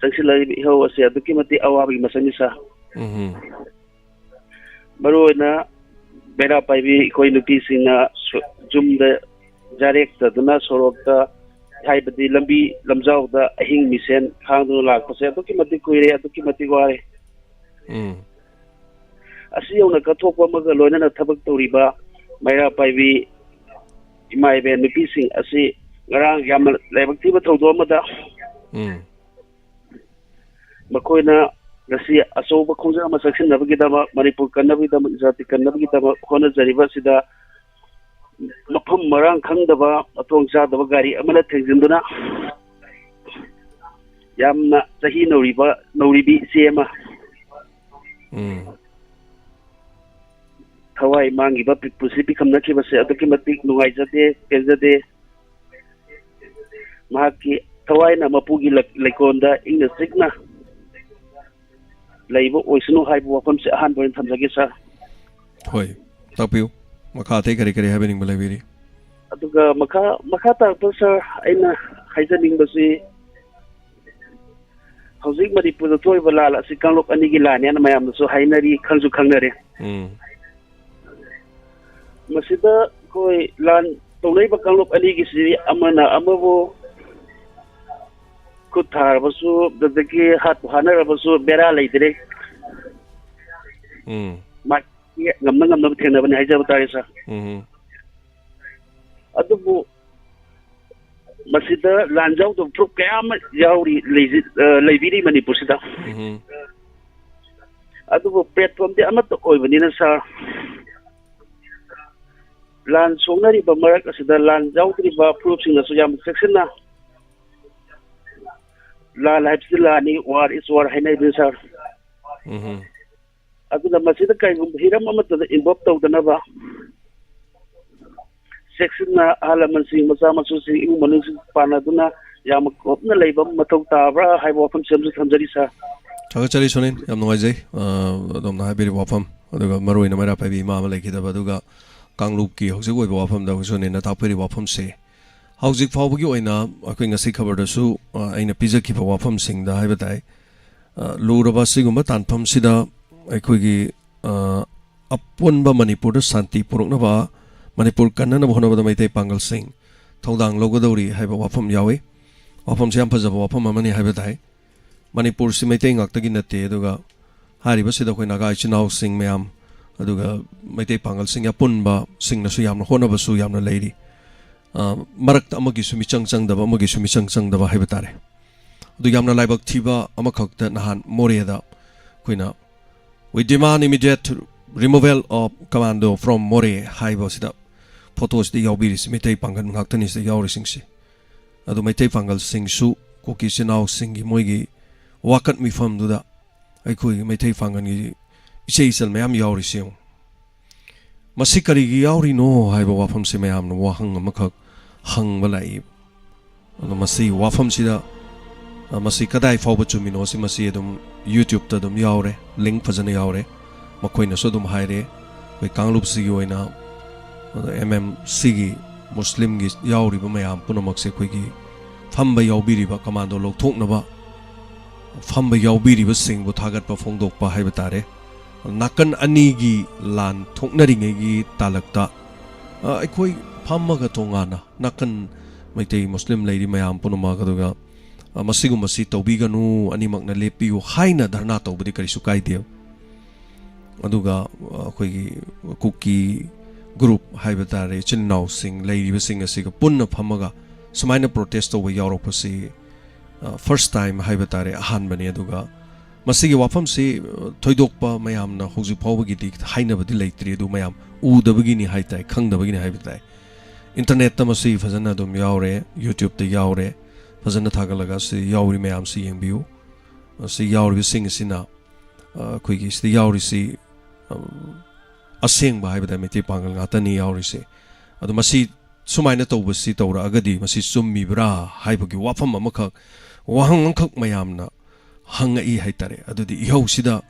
ꯆꯪꯁꯤꯜꯂꯛꯂꯤꯕ ꯏꯍꯧ ꯑꯁꯤ ꯑꯗꯨꯛꯀꯤ ꯃꯇꯤꯛ ꯑꯋꯥꯕꯒꯤ ꯃꯁꯛꯅꯤ, ꯁꯥꯔ꯫ ꯎꯝ꯫ ꯃꯔꯨꯑꯣꯏꯅ ꯃꯩꯔꯥ ꯄꯥꯏꯕꯤ ꯑꯩꯈꯣꯏ ꯅꯨꯄꯤꯁꯤꯡꯅ ꯁꯨ-, ꯌꯨꯝꯗ ꯖꯥꯔꯦꯛꯇꯗꯨꯅ ꯁꯣꯔꯣꯛꯇ, ꯍꯥꯏꯕꯗꯤ ꯂꯝꯕꯤ ꯂꯝꯖꯥꯎꯗ ꯑꯍꯤꯡ ꯃꯤꯁꯦꯟ ꯈꯥꯡꯗꯨꯅ ꯂꯥꯛꯄꯁꯦ ꯑꯗꯨꯛꯀꯤ ꯃꯇꯤꯛ ꯀꯨꯏꯔꯦ, ꯑꯗꯨꯛꯀꯤ ꯃꯇꯤꯛ ꯋꯥꯔꯦ꯫ ꯎꯝ꯫ ꯑꯁꯤ ꯌꯧꯅ ꯀꯠꯊꯣꯛꯄ ꯑꯃꯒ ꯂꯣꯏꯅꯅ ꯊꯕꯛ ꯇꯧꯔꯤꯕ ꯃꯩꯔꯥ ꯄꯥꯏꯕꯤ ꯏꯃꯥ ꯏꯕꯦꯟ ꯅꯨꯄꯤꯁꯤꯡ ꯑꯁꯤ ꯉꯔꯥꯡ ꯌꯥꯝꯅ ꯂꯥꯏꯕꯛ ꯊꯤꯕ ꯊꯧꯗꯣꯛ ꯑꯃꯗ ꯎꯝ꯫ ꯃꯈꯣꯏꯅ ꯉꯁꯤ ꯑꯆꯧꯕ ꯈꯣꯡꯖꯪ ꯑꯃ ꯆꯪꯁꯤꯟꯅꯕꯒꯤꯗꯃꯛ, ꯃꯅꯤꯄꯨꯔ ꯀꯟꯅꯕꯒꯤꯗꯃꯛ, ꯖꯥꯇꯤ ꯀꯟꯅꯕꯒꯤꯗꯃꯛ ꯍꯣꯠꯅꯖꯔꯤꯕ ꯑꯁꯤꯗ ꯃꯐꯝ ꯃꯔꯥꯡ ꯈꯪꯗꯕ, ꯃꯊꯣꯡ ꯆꯥꯗꯕ ꯒꯥꯔꯤ ꯑꯃꯅ ꯊꯦꯡꯖꯤꯟꯗꯨꯅ ꯌꯥꯝꯅ ꯆꯍꯤ ꯅꯧꯔꯤꯕ, ꯅꯧꯔꯤꯕꯤ ꯏꯆꯦ ꯑꯃ ꯎꯝ꯫ ꯊꯋꯥꯏ ꯃꯥꯡꯈꯤꯕ, ꯄꯤ-, ꯄꯨꯟꯁꯤ ꯄꯤꯈꯝꯅꯈꯤꯕꯁꯦ ꯑꯗꯨꯛꯀꯤ ꯃꯇꯤꯛ ꯅꯨꯡꯉꯥꯏꯖꯗꯦ, ꯄꯦꯟꯖꯗꯦ꯫ ꯃꯍꯥꯛꯀꯤ ꯊꯋꯥꯏꯅ ꯃꯄꯨꯒꯤ ꯂꯛ-, ꯂꯩꯀꯣꯜꯗ ꯏꯪꯅ ꯆꯤꯛꯅ ꯂꯩꯕ ꯑꯣꯏꯁꯅꯨ ꯍꯥꯏꯕ ꯋꯥꯐꯝꯁꯦ ꯑꯍꯥꯟꯕ ꯑꯣꯏꯅ ꯊꯝꯖꯒꯦ, ꯁꯥꯔ꯫ ꯍꯣꯏ, ꯇꯥꯛꯄꯤꯌꯨ꯫ ꯃꯈꯥ ꯑꯇꯩ ꯀꯔꯤ ꯀꯔꯤ ꯍꯥꯏꯕꯤꯅꯤꯡꯕ ꯂꯩꯕꯤꯔꯤ? ꯑꯗꯨꯒ ꯃꯈꯥ, ꯃꯈꯥ ꯇꯥꯔꯛꯄ, ꯁꯥꯔ, ꯑꯩꯅ ꯍꯥꯏꯖꯅꯤꯡꯕꯁꯤ, ꯍꯧꯖꯤꯛ ꯃꯅꯤꯄꯨꯔꯗ ꯊꯣꯛꯏꯕ ꯂꯥꯟ ꯑꯁꯤ ꯀꯥꯡꯂꯨꯞ ꯑꯅꯤꯒꯤ ꯂꯥꯟꯅꯦꯅ ꯃꯌꯥꯝꯅꯁꯨ ꯍꯥꯏꯅꯔꯤ, ꯈꯪꯁꯨ ꯈꯪꯅꯔꯦ꯫ ꯎꯝ꯫ ꯃꯁꯤꯗ ꯑꯩꯈꯣꯏ ꯂꯥꯟ ꯇꯧꯅꯔꯤꯕ ꯀꯥꯡꯂꯨꯞ ꯑꯅꯤꯒꯤꯁꯤ ꯑꯃꯅ ꯑꯃꯕꯨ ꯈꯨꯠ ꯊꯥꯔꯕꯁꯨ, ꯑꯗꯨꯗꯒꯤ ꯍꯥꯠꯄꯨ ꯍꯥꯠꯅꯔꯕꯁꯨ ꯕꯦꯔꯥ ꯂꯩꯇ꯭ꯔꯦ꯫ ꯎꯝ꯫ ꯃꯥꯏ ꯉꯝꯅ ꯉꯝꯅꯕ ꯊꯦꯡꯅꯕꯅꯤ ꯍꯥꯏꯖꯕ ꯇꯥꯔꯦ, ꯁꯥꯔ꯫ ꯎꯝ꯫ ꯑꯗꯨꯕꯨ ꯃꯁꯤꯗ ꯂꯥꯟ ꯌꯥꯎꯗꯕ ꯐꯨꯔꯨꯞ ꯀꯌꯥ ꯑꯃ ꯌꯥꯎꯔꯤ, ꯂꯩꯖꯤ-, ꯑ, ꯂꯩꯕꯤꯔꯤ ꯃꯅꯤꯄꯨꯔꯁꯤꯗ꯫ ꯎꯝ꯫ ꯑꯗꯨꯕꯨ platformꯗꯤ ꯑꯃꯠꯇ ꯑꯣꯏꯕꯅꯤꯅ, ꯁꯥꯔ, ꯂꯥꯟ ꯁꯣꯛꯅꯔꯤꯕ ꯃꯔꯛ ꯑꯁꯤꯗ ꯂꯥꯟ ꯌꯥꯎꯗ꯭ꯔꯤꯕ ꯐꯨꯔꯨꯞꯁꯤꯡꯅꯁꯨ ꯌꯥꯝ ꯆꯦꯛꯁꯤꯟꯅ, ꯂꯥꯟ ꯍꯥꯏꯕꯁꯤ ꯂꯥꯟꯅꯤ, war is war ꯍꯥꯏꯅꯩꯗꯨꯅꯤ, ꯁꯥꯔ꯫ ꯎꯝ꯫ ꯑꯗꯨꯅ ꯃꯁꯤꯗ ꯀꯔꯤꯒꯨꯝꯕ ꯍꯤꯔꯝ ꯑꯃꯠꯇꯗ involve ꯇꯧꯗꯅꯕ ꯆꯦꯛꯁꯤꯟꯅ ꯑꯍꯜ ꯂꯃꯟꯁꯤꯡ, ꯃꯆꯥ ꯃꯁꯨꯁꯤꯡ, ꯏꯃꯨꯡ ꯃꯅꯨꯡꯁꯤꯡ ꯄꯥꯟꯅꯗꯨꯅ ꯌꯥꯝꯅ ꯀꯨꯞꯅ ꯂꯩꯕ ꯃꯊꯧ ꯇꯥꯕ꯭ꯔꯥ ꯍꯥꯏꯕ ꯋꯥꯐꯝꯁꯤ ꯑꯃꯁꯨ ꯊꯝꯖꯔꯤ, ꯁꯥꯔ꯫ ꯊꯥꯒꯠꯆꯔꯤ ꯁꯣꯅꯤꯟ, ꯌꯥꯝ ꯅꯨꯡꯉꯥꯏꯖꯩ꯫ ꯑ, ꯑꯗꯣꯝꯅ ꯍꯥꯏꯕꯤꯔꯤꯕ ꯋꯥꯐꯝ, ꯑꯗꯨꯒ ꯃꯔꯨꯑꯣꯏꯅ ꯃꯩꯔꯥ ꯄꯥꯏꯕꯤ ꯏꯃꯥ ꯑꯃ ꯂꯩꯈꯤꯗꯕ, ꯑꯗꯨꯒ ꯀꯥꯡꯂꯨꯞꯀꯤ ꯍꯧꯖꯤꯛ ꯑꯣꯏꯕ ꯋꯥꯐꯝꯗ ꯁꯣꯅꯤꯟꯅ ꯇꯥꯛꯄꯤꯔꯤꯕ ꯋꯥꯐꯝꯁꯦ ꯍꯧꯖꯤꯛ ꯐꯥꯎꯕꯒꯤ ꯑꯣꯏꯅ ꯑꯩꯈꯣꯏ ꯉꯁꯤ ꯈꯕꯔꯗꯁꯨ, ꯑ, ꯑꯩꯅ ꯄꯤꯖꯈꯤꯕ ꯋꯥꯐꯝꯁꯤꯡꯗ ꯍꯥꯏꯕ ꯇꯥꯏ꯫ ꯑ, ꯂꯨꯔꯕ ꯑꯁꯤꯒꯨꯝꯕ ꯇꯥꯟꯐꯝꯁꯤꯗ ꯑꯩꯈꯣꯏꯒꯤ, ꯑ, ꯑꯄꯨꯟꯕ ꯃꯅꯤꯄꯨꯔꯗ ꯁꯥꯟꯇꯤ ꯄꯨꯔꯛꯅꯕ, ꯃꯅꯤꯄꯨꯔ ꯀꯟꯅꯅꯕ ꯍꯣꯠꯅꯕꯗ ꯃꯩꯇꯩ ꯄꯥꯡꯒꯜꯁꯤꯡ ꯊꯧꯗꯥꯡ ꯂꯧꯒꯗꯧꯔꯤ ꯍꯥꯏꯕ ꯋꯥꯐꯝ ꯌꯥꯎꯏ꯫ ꯋꯥꯐꯝꯁꯤ ꯌꯥꯝ ꯐꯖꯕ ꯋꯥꯐꯝ ꯑꯃꯅꯤ ꯍꯥꯏꯕ ꯇꯥꯏ꯫ ꯃꯅꯤꯄꯨꯔꯁꯤ ꯃꯩꯇꯩ ꯉꯥꯛꯇꯒꯤ ꯅꯠꯇꯦ, ꯑꯗꯨꯒ ꯍꯥꯏꯔꯤꯕꯁꯤꯗ ꯑꯩꯈꯣꯏ ꯅꯥꯒꯥ ꯏꯆꯤꯟ ꯏꯅꯥꯎꯁꯤꯡ ꯃꯌꯥꯝ, ꯑꯗꯨꯒ ꯃꯩꯇꯩ ꯄꯥꯡꯒꯜꯁꯤꯡ ꯑꯄꯨꯟꯕꯁꯤꯡꯅꯁꯨ ꯌꯥꯝꯅ ꯍꯣꯠꯅꯕꯁꯨ ꯌꯥꯝꯅ ꯂꯩꯔꯤ꯫ ꯑ, ꯃꯔꯛꯇ ꯑꯃꯒꯤꯁꯨ ꯃꯤꯆꯪ ꯆꯪꯗꯕ, ꯑꯃꯒꯤꯁꯨ ꯃꯤꯆꯪ ꯆꯪꯗꯕ ꯍꯥꯏꯕ ꯇꯥꯔꯦ꯫ ꯑꯗꯨ ꯌꯥꯝꯅ ꯂꯥꯏꯕꯛ ꯊꯤꯕ ꯑꯃꯈꯛꯇ ꯅꯍꯥꯟ ꯃꯣꯔꯦꯗ ꯑꯩꯈꯣꯏꯅ "We demand immediate removal of commando from Moreh" ꯍꯥꯏꯕꯁꯤꯗ ꯐꯣꯇꯣꯁꯤꯗ ꯌꯥꯎꯕꯤꯔꯤꯁꯤ ꯃꯩꯇꯩ ꯄꯥꯡꯒꯜ ꯉꯥꯛꯇꯅꯤ ꯁꯤꯗ ꯌꯥꯎꯔꯤꯁꯤꯡꯁꯤ꯫ ꯑꯗꯨ ꯃꯩꯇꯩ ꯄꯥꯡꯒꯜꯁꯤꯡꯁꯨ ꯀꯨꯀꯤ ꯏꯆꯤꯟ ꯏꯅꯥꯎꯁꯤꯡꯒꯤ ꯃꯣꯏꯒꯤ ꯋꯥꯀꯠ ꯃꯤꯐꯝꯗꯨꯗ ꯑꯩꯈꯣꯏꯒꯤ ꯃꯩꯇꯩ ꯄꯥꯡꯒꯜꯒꯤ ꯏꯆꯦ ꯏꯆꯜ ꯃꯌꯥꯝ ꯌꯥꯎꯔꯤꯁꯤ ꯌꯦꯡꯉꯨ꯫ ꯃꯁꯤ ꯀꯔꯤꯒꯤ ꯌꯥꯎꯔꯤꯅꯣ ꯍꯥꯏꯕ ꯋꯥꯐꯝꯁꯤ ꯃꯌꯥꯝꯅ ꯋꯥꯍꯪ ꯑꯃꯈꯛ ꯍꯪꯕ ꯂꯥꯛꯏ꯫ ꯑꯗꯣ ꯃꯁꯤ ꯋꯥꯐꯝꯁꯤꯗ, ꯑ, ꯃꯁꯤ ꯀꯗꯥꯏ ꯐꯥꯎꯕ ꯆꯨꯝꯃꯤꯅꯣ ꯁꯤ ꯃꯁꯤ ꯑꯗꯨꯝ YouTube-ꯇ ꯑꯗꯨꯝ ꯌꯥꯎꯔꯦ, link ꯐꯖꯅ ꯌꯥꯎꯔꯦ꯫ ꯃꯈꯣꯏꯅꯁꯨ ꯑꯗꯨꯝ ꯍꯥꯏꯔꯦ, ꯑꯩꯈꯣꯏ ꯀꯥꯡꯂꯨꯞꯁꯤꯒꯤ ꯑꯣꯏꯅ ꯑꯦꯝ ꯑꯦꯝ ꯁꯤꯒꯤ ꯃꯨꯁꯂꯤꯝꯒꯤ ꯌꯥꯎꯔꯤꯕ ꯃꯌꯥꯝ ꯄꯨꯝꯅꯃꯛꯁꯦ ꯑꯩꯈꯣꯏꯒꯤ ꯐꯝꯕ ꯌꯥꯎꯕꯤꯔꯤꯕ, ꯀꯃꯥꯟꯗꯣ ꯂꯧꯊꯣꯛꯅꯕ ꯐꯝꯕ ꯌꯥꯎꯕꯤꯔꯤꯕꯁꯤꯡꯕꯨ ꯊꯥꯒꯠꯄ ꯐꯣꯡꯗꯣꯛꯄ ꯍꯥꯏꯕ ꯇꯥꯔꯦ꯫ ꯅꯥꯀꯟ ꯑꯅꯤꯒꯤ ꯂꯥꯟ ꯊꯣꯛꯅꯔꯤꯉꯩꯒꯤ ꯇꯥꯂꯛꯇ, ꯑ, ꯑꯩꯈꯣꯏ ꯐꯝꯃꯒ ꯇꯣꯉꯥꯟꯅ ꯅꯥꯀꯟ ꯃꯩꯇꯩ ꯃꯨꯁꯂꯤꯝ ꯂꯩꯔꯤ ꯃꯌꯥꯝ ꯄꯨꯝꯅꯃꯛ, ꯑꯗꯨꯒ, ꯑ, ꯃꯁꯤꯒꯨꯝꯕꯁꯤ ꯇꯧꯕꯤꯒꯅꯨ, ꯑꯅꯤꯃꯛꯅ ꯂꯦꯞꯄꯤꯌꯨ ꯍꯥꯏꯅ ꯙꯔꯅꯥ ꯇꯧꯕꯗꯤ ꯀꯔꯤꯁꯨ ꯀꯥꯏꯗꯦ꯫ ꯑꯗꯨꯒ, ꯑ, ꯑꯩꯈꯣꯏꯒꯤ ꯀꯨꯀꯤ group ꯍꯥꯏꯕ ꯇꯥꯔꯦ, ꯏꯆꯤꯟ ꯏꯅꯥꯎꯁꯤꯡ ꯂꯩꯔꯤꯕꯁꯤꯡ ꯑꯁꯤꯒ ꯄꯨꯟꯅ ꯐꯝꯃꯒ ꯁꯨꯃꯥꯏꯅ protest ꯇꯧꯕ ꯌꯥꯎꯔꯛꯄꯁꯤ, ꯑ, first time ꯍꯥꯏꯕ ꯇꯥꯔꯦ, ꯑꯍꯥꯟꯕꯅꯤ꯫ ꯑꯗꯨꯒ ꯃꯁꯤꯒꯤ ꯋꯥꯐꯝꯁꯤ, ꯑ, ꯊꯣꯏꯗꯣꯛꯄ ꯃꯌꯥꯝꯅ ꯍꯧꯖꯤꯛ ꯐꯥꯎꯕꯒꯤꯗꯤ ꯍꯥꯏꯅꯕꯗꯤ ꯂꯩꯇ꯭ꯔꯤ, ꯑꯗꯨ ꯃꯌꯥꯝ ꯎꯗꯕꯒꯤꯅꯤ ꯍꯥꯏ ꯇꯥꯏ, ꯈꯪꯗꯕꯒꯤꯅꯤ ꯍꯥꯏꯕ ꯇꯥꯏ꯫ Internet-ꯇ ꯃꯁꯤ ꯐꯖꯅ ꯑꯗꯨꯝ ꯌꯥꯎꯔꯦ, YouTube-ꯇ ꯌꯥꯎꯔꯦ, ꯐꯖꯅ ꯊꯥꯒꯠꯂꯒ ꯁꯤ ꯌꯥꯎꯔꯤ ꯃꯌꯥꯝꯁꯤ ꯌꯦꯡꯕꯤꯌꯨ꯫ ꯁꯤ ꯌꯥꯎꯔꯤꯕꯁꯤꯡ ꯑꯁꯤꯅ, ꯑ, ꯑꯩꯈꯣꯏꯒꯤ ꯁꯤꯗ ꯌꯥꯎꯔꯤꯁꯤ, ꯑ, ꯑꯁꯦꯡꯕ ꯍꯥꯏꯕꯗ ꯃꯩꯇꯩ ꯄꯥꯡꯒꯜ ꯉꯥꯛꯇꯅꯤ ꯌꯥꯎꯔꯤꯁꯦ꯫ ꯑꯗꯣ ꯃꯁꯤ ꯁꯨꯃꯥꯏꯅ ꯇꯧꯕꯁꯤ ꯇꯧꯔꯛꯑꯒꯗꯤ ꯃꯁꯤ ꯆꯨꯝꯃꯤꯕ꯭ꯔꯥ ꯍꯥꯏꯕꯒꯤ ꯋꯥꯐꯝ ꯑꯃꯈꯛ, ꯋꯥꯍꯪ ꯑꯃꯈꯛ ꯃꯌꯥꯝꯅ ꯍꯪꯉꯛꯏ ꯍꯥꯏꯇꯥꯔꯦ꯫ ꯑꯗꯨꯗꯤ ꯏꯍꯧꯁꯤꯗ,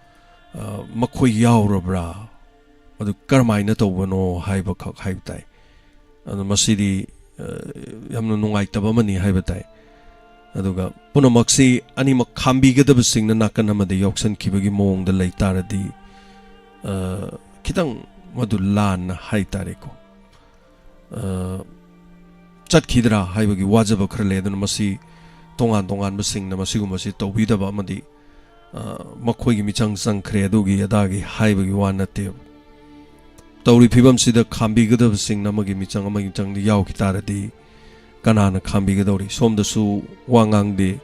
ꯑ, ꯃꯈꯣꯏ ꯌꯥꯎꯔꯕ꯭ꯔꯥ? ꯑꯗꯨ ꯀꯔꯝꯍꯥꯏꯅ ꯇꯧꯕꯅꯣ ꯍꯥꯏꯕꯈꯛ ꯍꯥꯏꯕ ꯇꯥꯏ꯫ ꯑꯗꯨ ꯃꯁꯤꯗꯤ, ꯑ, ꯌꯥꯝꯅ ꯅꯨꯡꯉꯥꯏꯇꯕ ꯑꯃꯅꯤ ꯍꯥꯏꯕ ꯇꯥꯏ꯫ ꯑꯗꯨꯒ ꯄꯨꯝꯅꯃꯛꯁꯤ ꯑꯅꯤꯃꯛ ꯈꯥꯝꯕꯤꯒꯗꯕꯁꯤꯡꯅ ꯅꯥꯀꯟ ꯑꯃꯗ ꯌꯥꯎꯁꯟꯈꯤꯕꯒꯤ ꯃꯑꯣꯡꯗ ꯂꯩ ꯇꯥꯔꯗꯤ, ꯑ, ꯈꯤꯇꯪ ꯃꯗꯨ ꯂꯥꯟꯅ ꯍꯥꯏ ꯇꯥꯔꯦꯀꯣ꯫ ꯑ, ꯆꯠꯈꯤꯗ꯭ꯔꯥ ꯍꯥꯏꯕꯒꯤ ꯋꯥꯖꯕ ꯈꯔ ꯂꯩ꯫ ꯑꯗꯨꯅ ꯃꯁꯤ ꯇꯣꯉꯥꯟ ꯇꯣꯉꯥꯟꯕꯁꯤꯡꯅ ꯃꯁꯤꯒꯨꯝꯕꯁꯤ ꯇꯧꯕꯤꯗꯕ ꯑꯃꯗꯤ, ꯑ, ꯃꯈꯣꯏꯒꯤ ꯃꯤꯆꯪ ꯆꯪꯈ꯭ꯔꯦ ꯑꯗꯨꯒꯤ ꯑꯗꯥꯒꯤ ꯍꯥꯏꯕꯒꯤ ꯋꯥ ꯅꯠꯇꯦꯕ꯫ ꯇꯧꯔꯤ ꯐꯤꯕꯝꯁꯤꯗ ꯈꯥꯝꯕꯤꯒꯗꯕꯁꯤꯡꯅ ꯑꯃꯒꯤ ꯃꯤꯆꯪ ꯑꯃꯒꯤ ꯃꯤꯆꯪꯗ ꯌꯥꯎꯈꯤ ꯇꯥꯔꯗꯤ ꯀꯅꯥꯅ ꯈꯥꯝꯕꯤꯒꯗꯧꯔꯤ? ꯁꯣꯝꯗꯁꯨ ꯋꯥ ꯉꯥꯡꯗꯦ,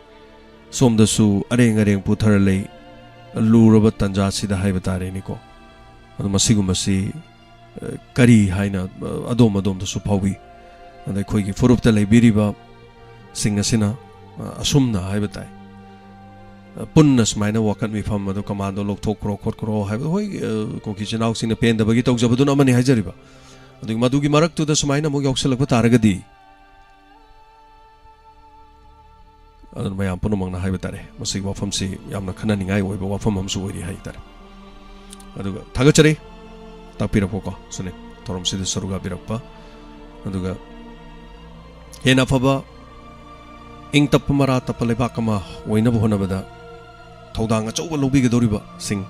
ꯁꯣꯝꯗꯁꯨ ꯑꯔꯦꯡ ꯑꯔꯦꯡ ꯄꯨꯊꯔ ꯂꯩ꯫ ꯂꯨꯔꯕ ꯇꯥꯟꯖꯥꯁꯤꯗ ꯍꯥꯏꯕ ꯇꯥꯔꯦꯅꯦꯀꯣ꯫ ꯑꯗꯣ ꯃꯁꯤꯒꯨꯝꯕꯁꯤ, ꯑ, ꯀꯔꯤ ꯍꯥꯏꯅ, ꯑ, ꯑꯗꯣꯝ ꯑꯗꯣꯝꯗꯁꯨ ꯐꯥꯎꯕꯤ? ꯑꯗ ꯑꯩꯈꯣꯏꯒꯤ ꯐꯨꯔꯨꯞꯇ ꯂꯩꯕꯤꯔꯤꯕ ꯁꯤꯡ ꯑꯁꯤꯅ, ꯑ, ꯑꯁꯨꯝꯅ ꯍꯥꯏꯕ ꯇꯥꯏ, ꯑ, ꯄꯨꯟꯅ ꯁꯨꯃꯥꯏꯅ ꯋꯥꯀꯠ ꯃꯤꯐꯝ ꯑꯗꯨ ꯀꯃꯥꯟꯗꯣ ꯂꯧꯊꯣꯛꯈ꯭ꯔꯣ ꯈꯣꯠꯈ꯭ꯔꯣ ꯍꯥꯏꯕꯗꯣ, ꯍꯣꯏ, ꯑ, ꯀꯨꯀꯤ ꯏꯆꯤꯟ ꯏꯅꯥꯎꯁꯤꯡꯅ ꯄꯦꯟꯗꯕꯒꯤ ꯇꯧꯖꯕꯗꯨꯅ ꯑꯃꯅꯤ ꯍꯥꯏꯖꯔꯤꯕ꯫ ꯑꯗꯨꯒ ꯃꯗꯨꯒꯤ ꯃꯔꯛꯇꯨꯗ ꯁꯨꯃꯥꯏꯅ ꯑꯃꯨꯛ ꯌꯥꯎꯁꯜꯂꯛꯄ ꯇꯥꯔꯒꯗꯤ ꯑꯗꯨꯅ ꯃꯌꯥꯝ ꯄꯨꯝꯅꯃꯛꯅ ꯍꯥꯏꯕ ꯇꯥꯔꯦ, ꯃꯁꯤꯒꯤ ꯋꯥꯐꯝꯁꯤ ꯌꯥꯝꯅ ꯈꯟꯅꯅꯤꯡꯉꯥꯏ ꯑꯣꯏꯕ ꯋꯥꯐꯝ ꯑꯃꯁꯨ ꯑꯣꯏꯔꯤ ꯍꯥꯏ ꯇꯥꯔꯦ꯫ ꯑꯗꯨꯒ ꯊꯥꯒꯠꯆꯔꯤ, ꯇꯥꯛꯄꯤꯔꯛꯄꯀꯣ ꯁꯨꯅꯤꯜ, ꯊꯧꯔꯝꯁꯤꯗ ꯁꯔꯨꯛ ꯌꯥꯕꯤꯔꯛꯄ꯫ ꯑꯗꯨꯒ ꯍꯦꯟꯅ ꯑꯐꯕ, ꯏꯪ ꯇꯞꯄ, ꯃꯔꯥ ꯇꯞꯄ ꯂꯩꯕꯥꯛ ꯑꯃ ꯑꯣꯏꯅꯕ ꯍꯣꯠꯅꯕꯗ ꯊꯧꯗꯥꯡ ꯑꯆꯧꯕ ꯂꯧꯕꯤꯒꯗꯧꯔꯤꯕꯁꯤꯡ,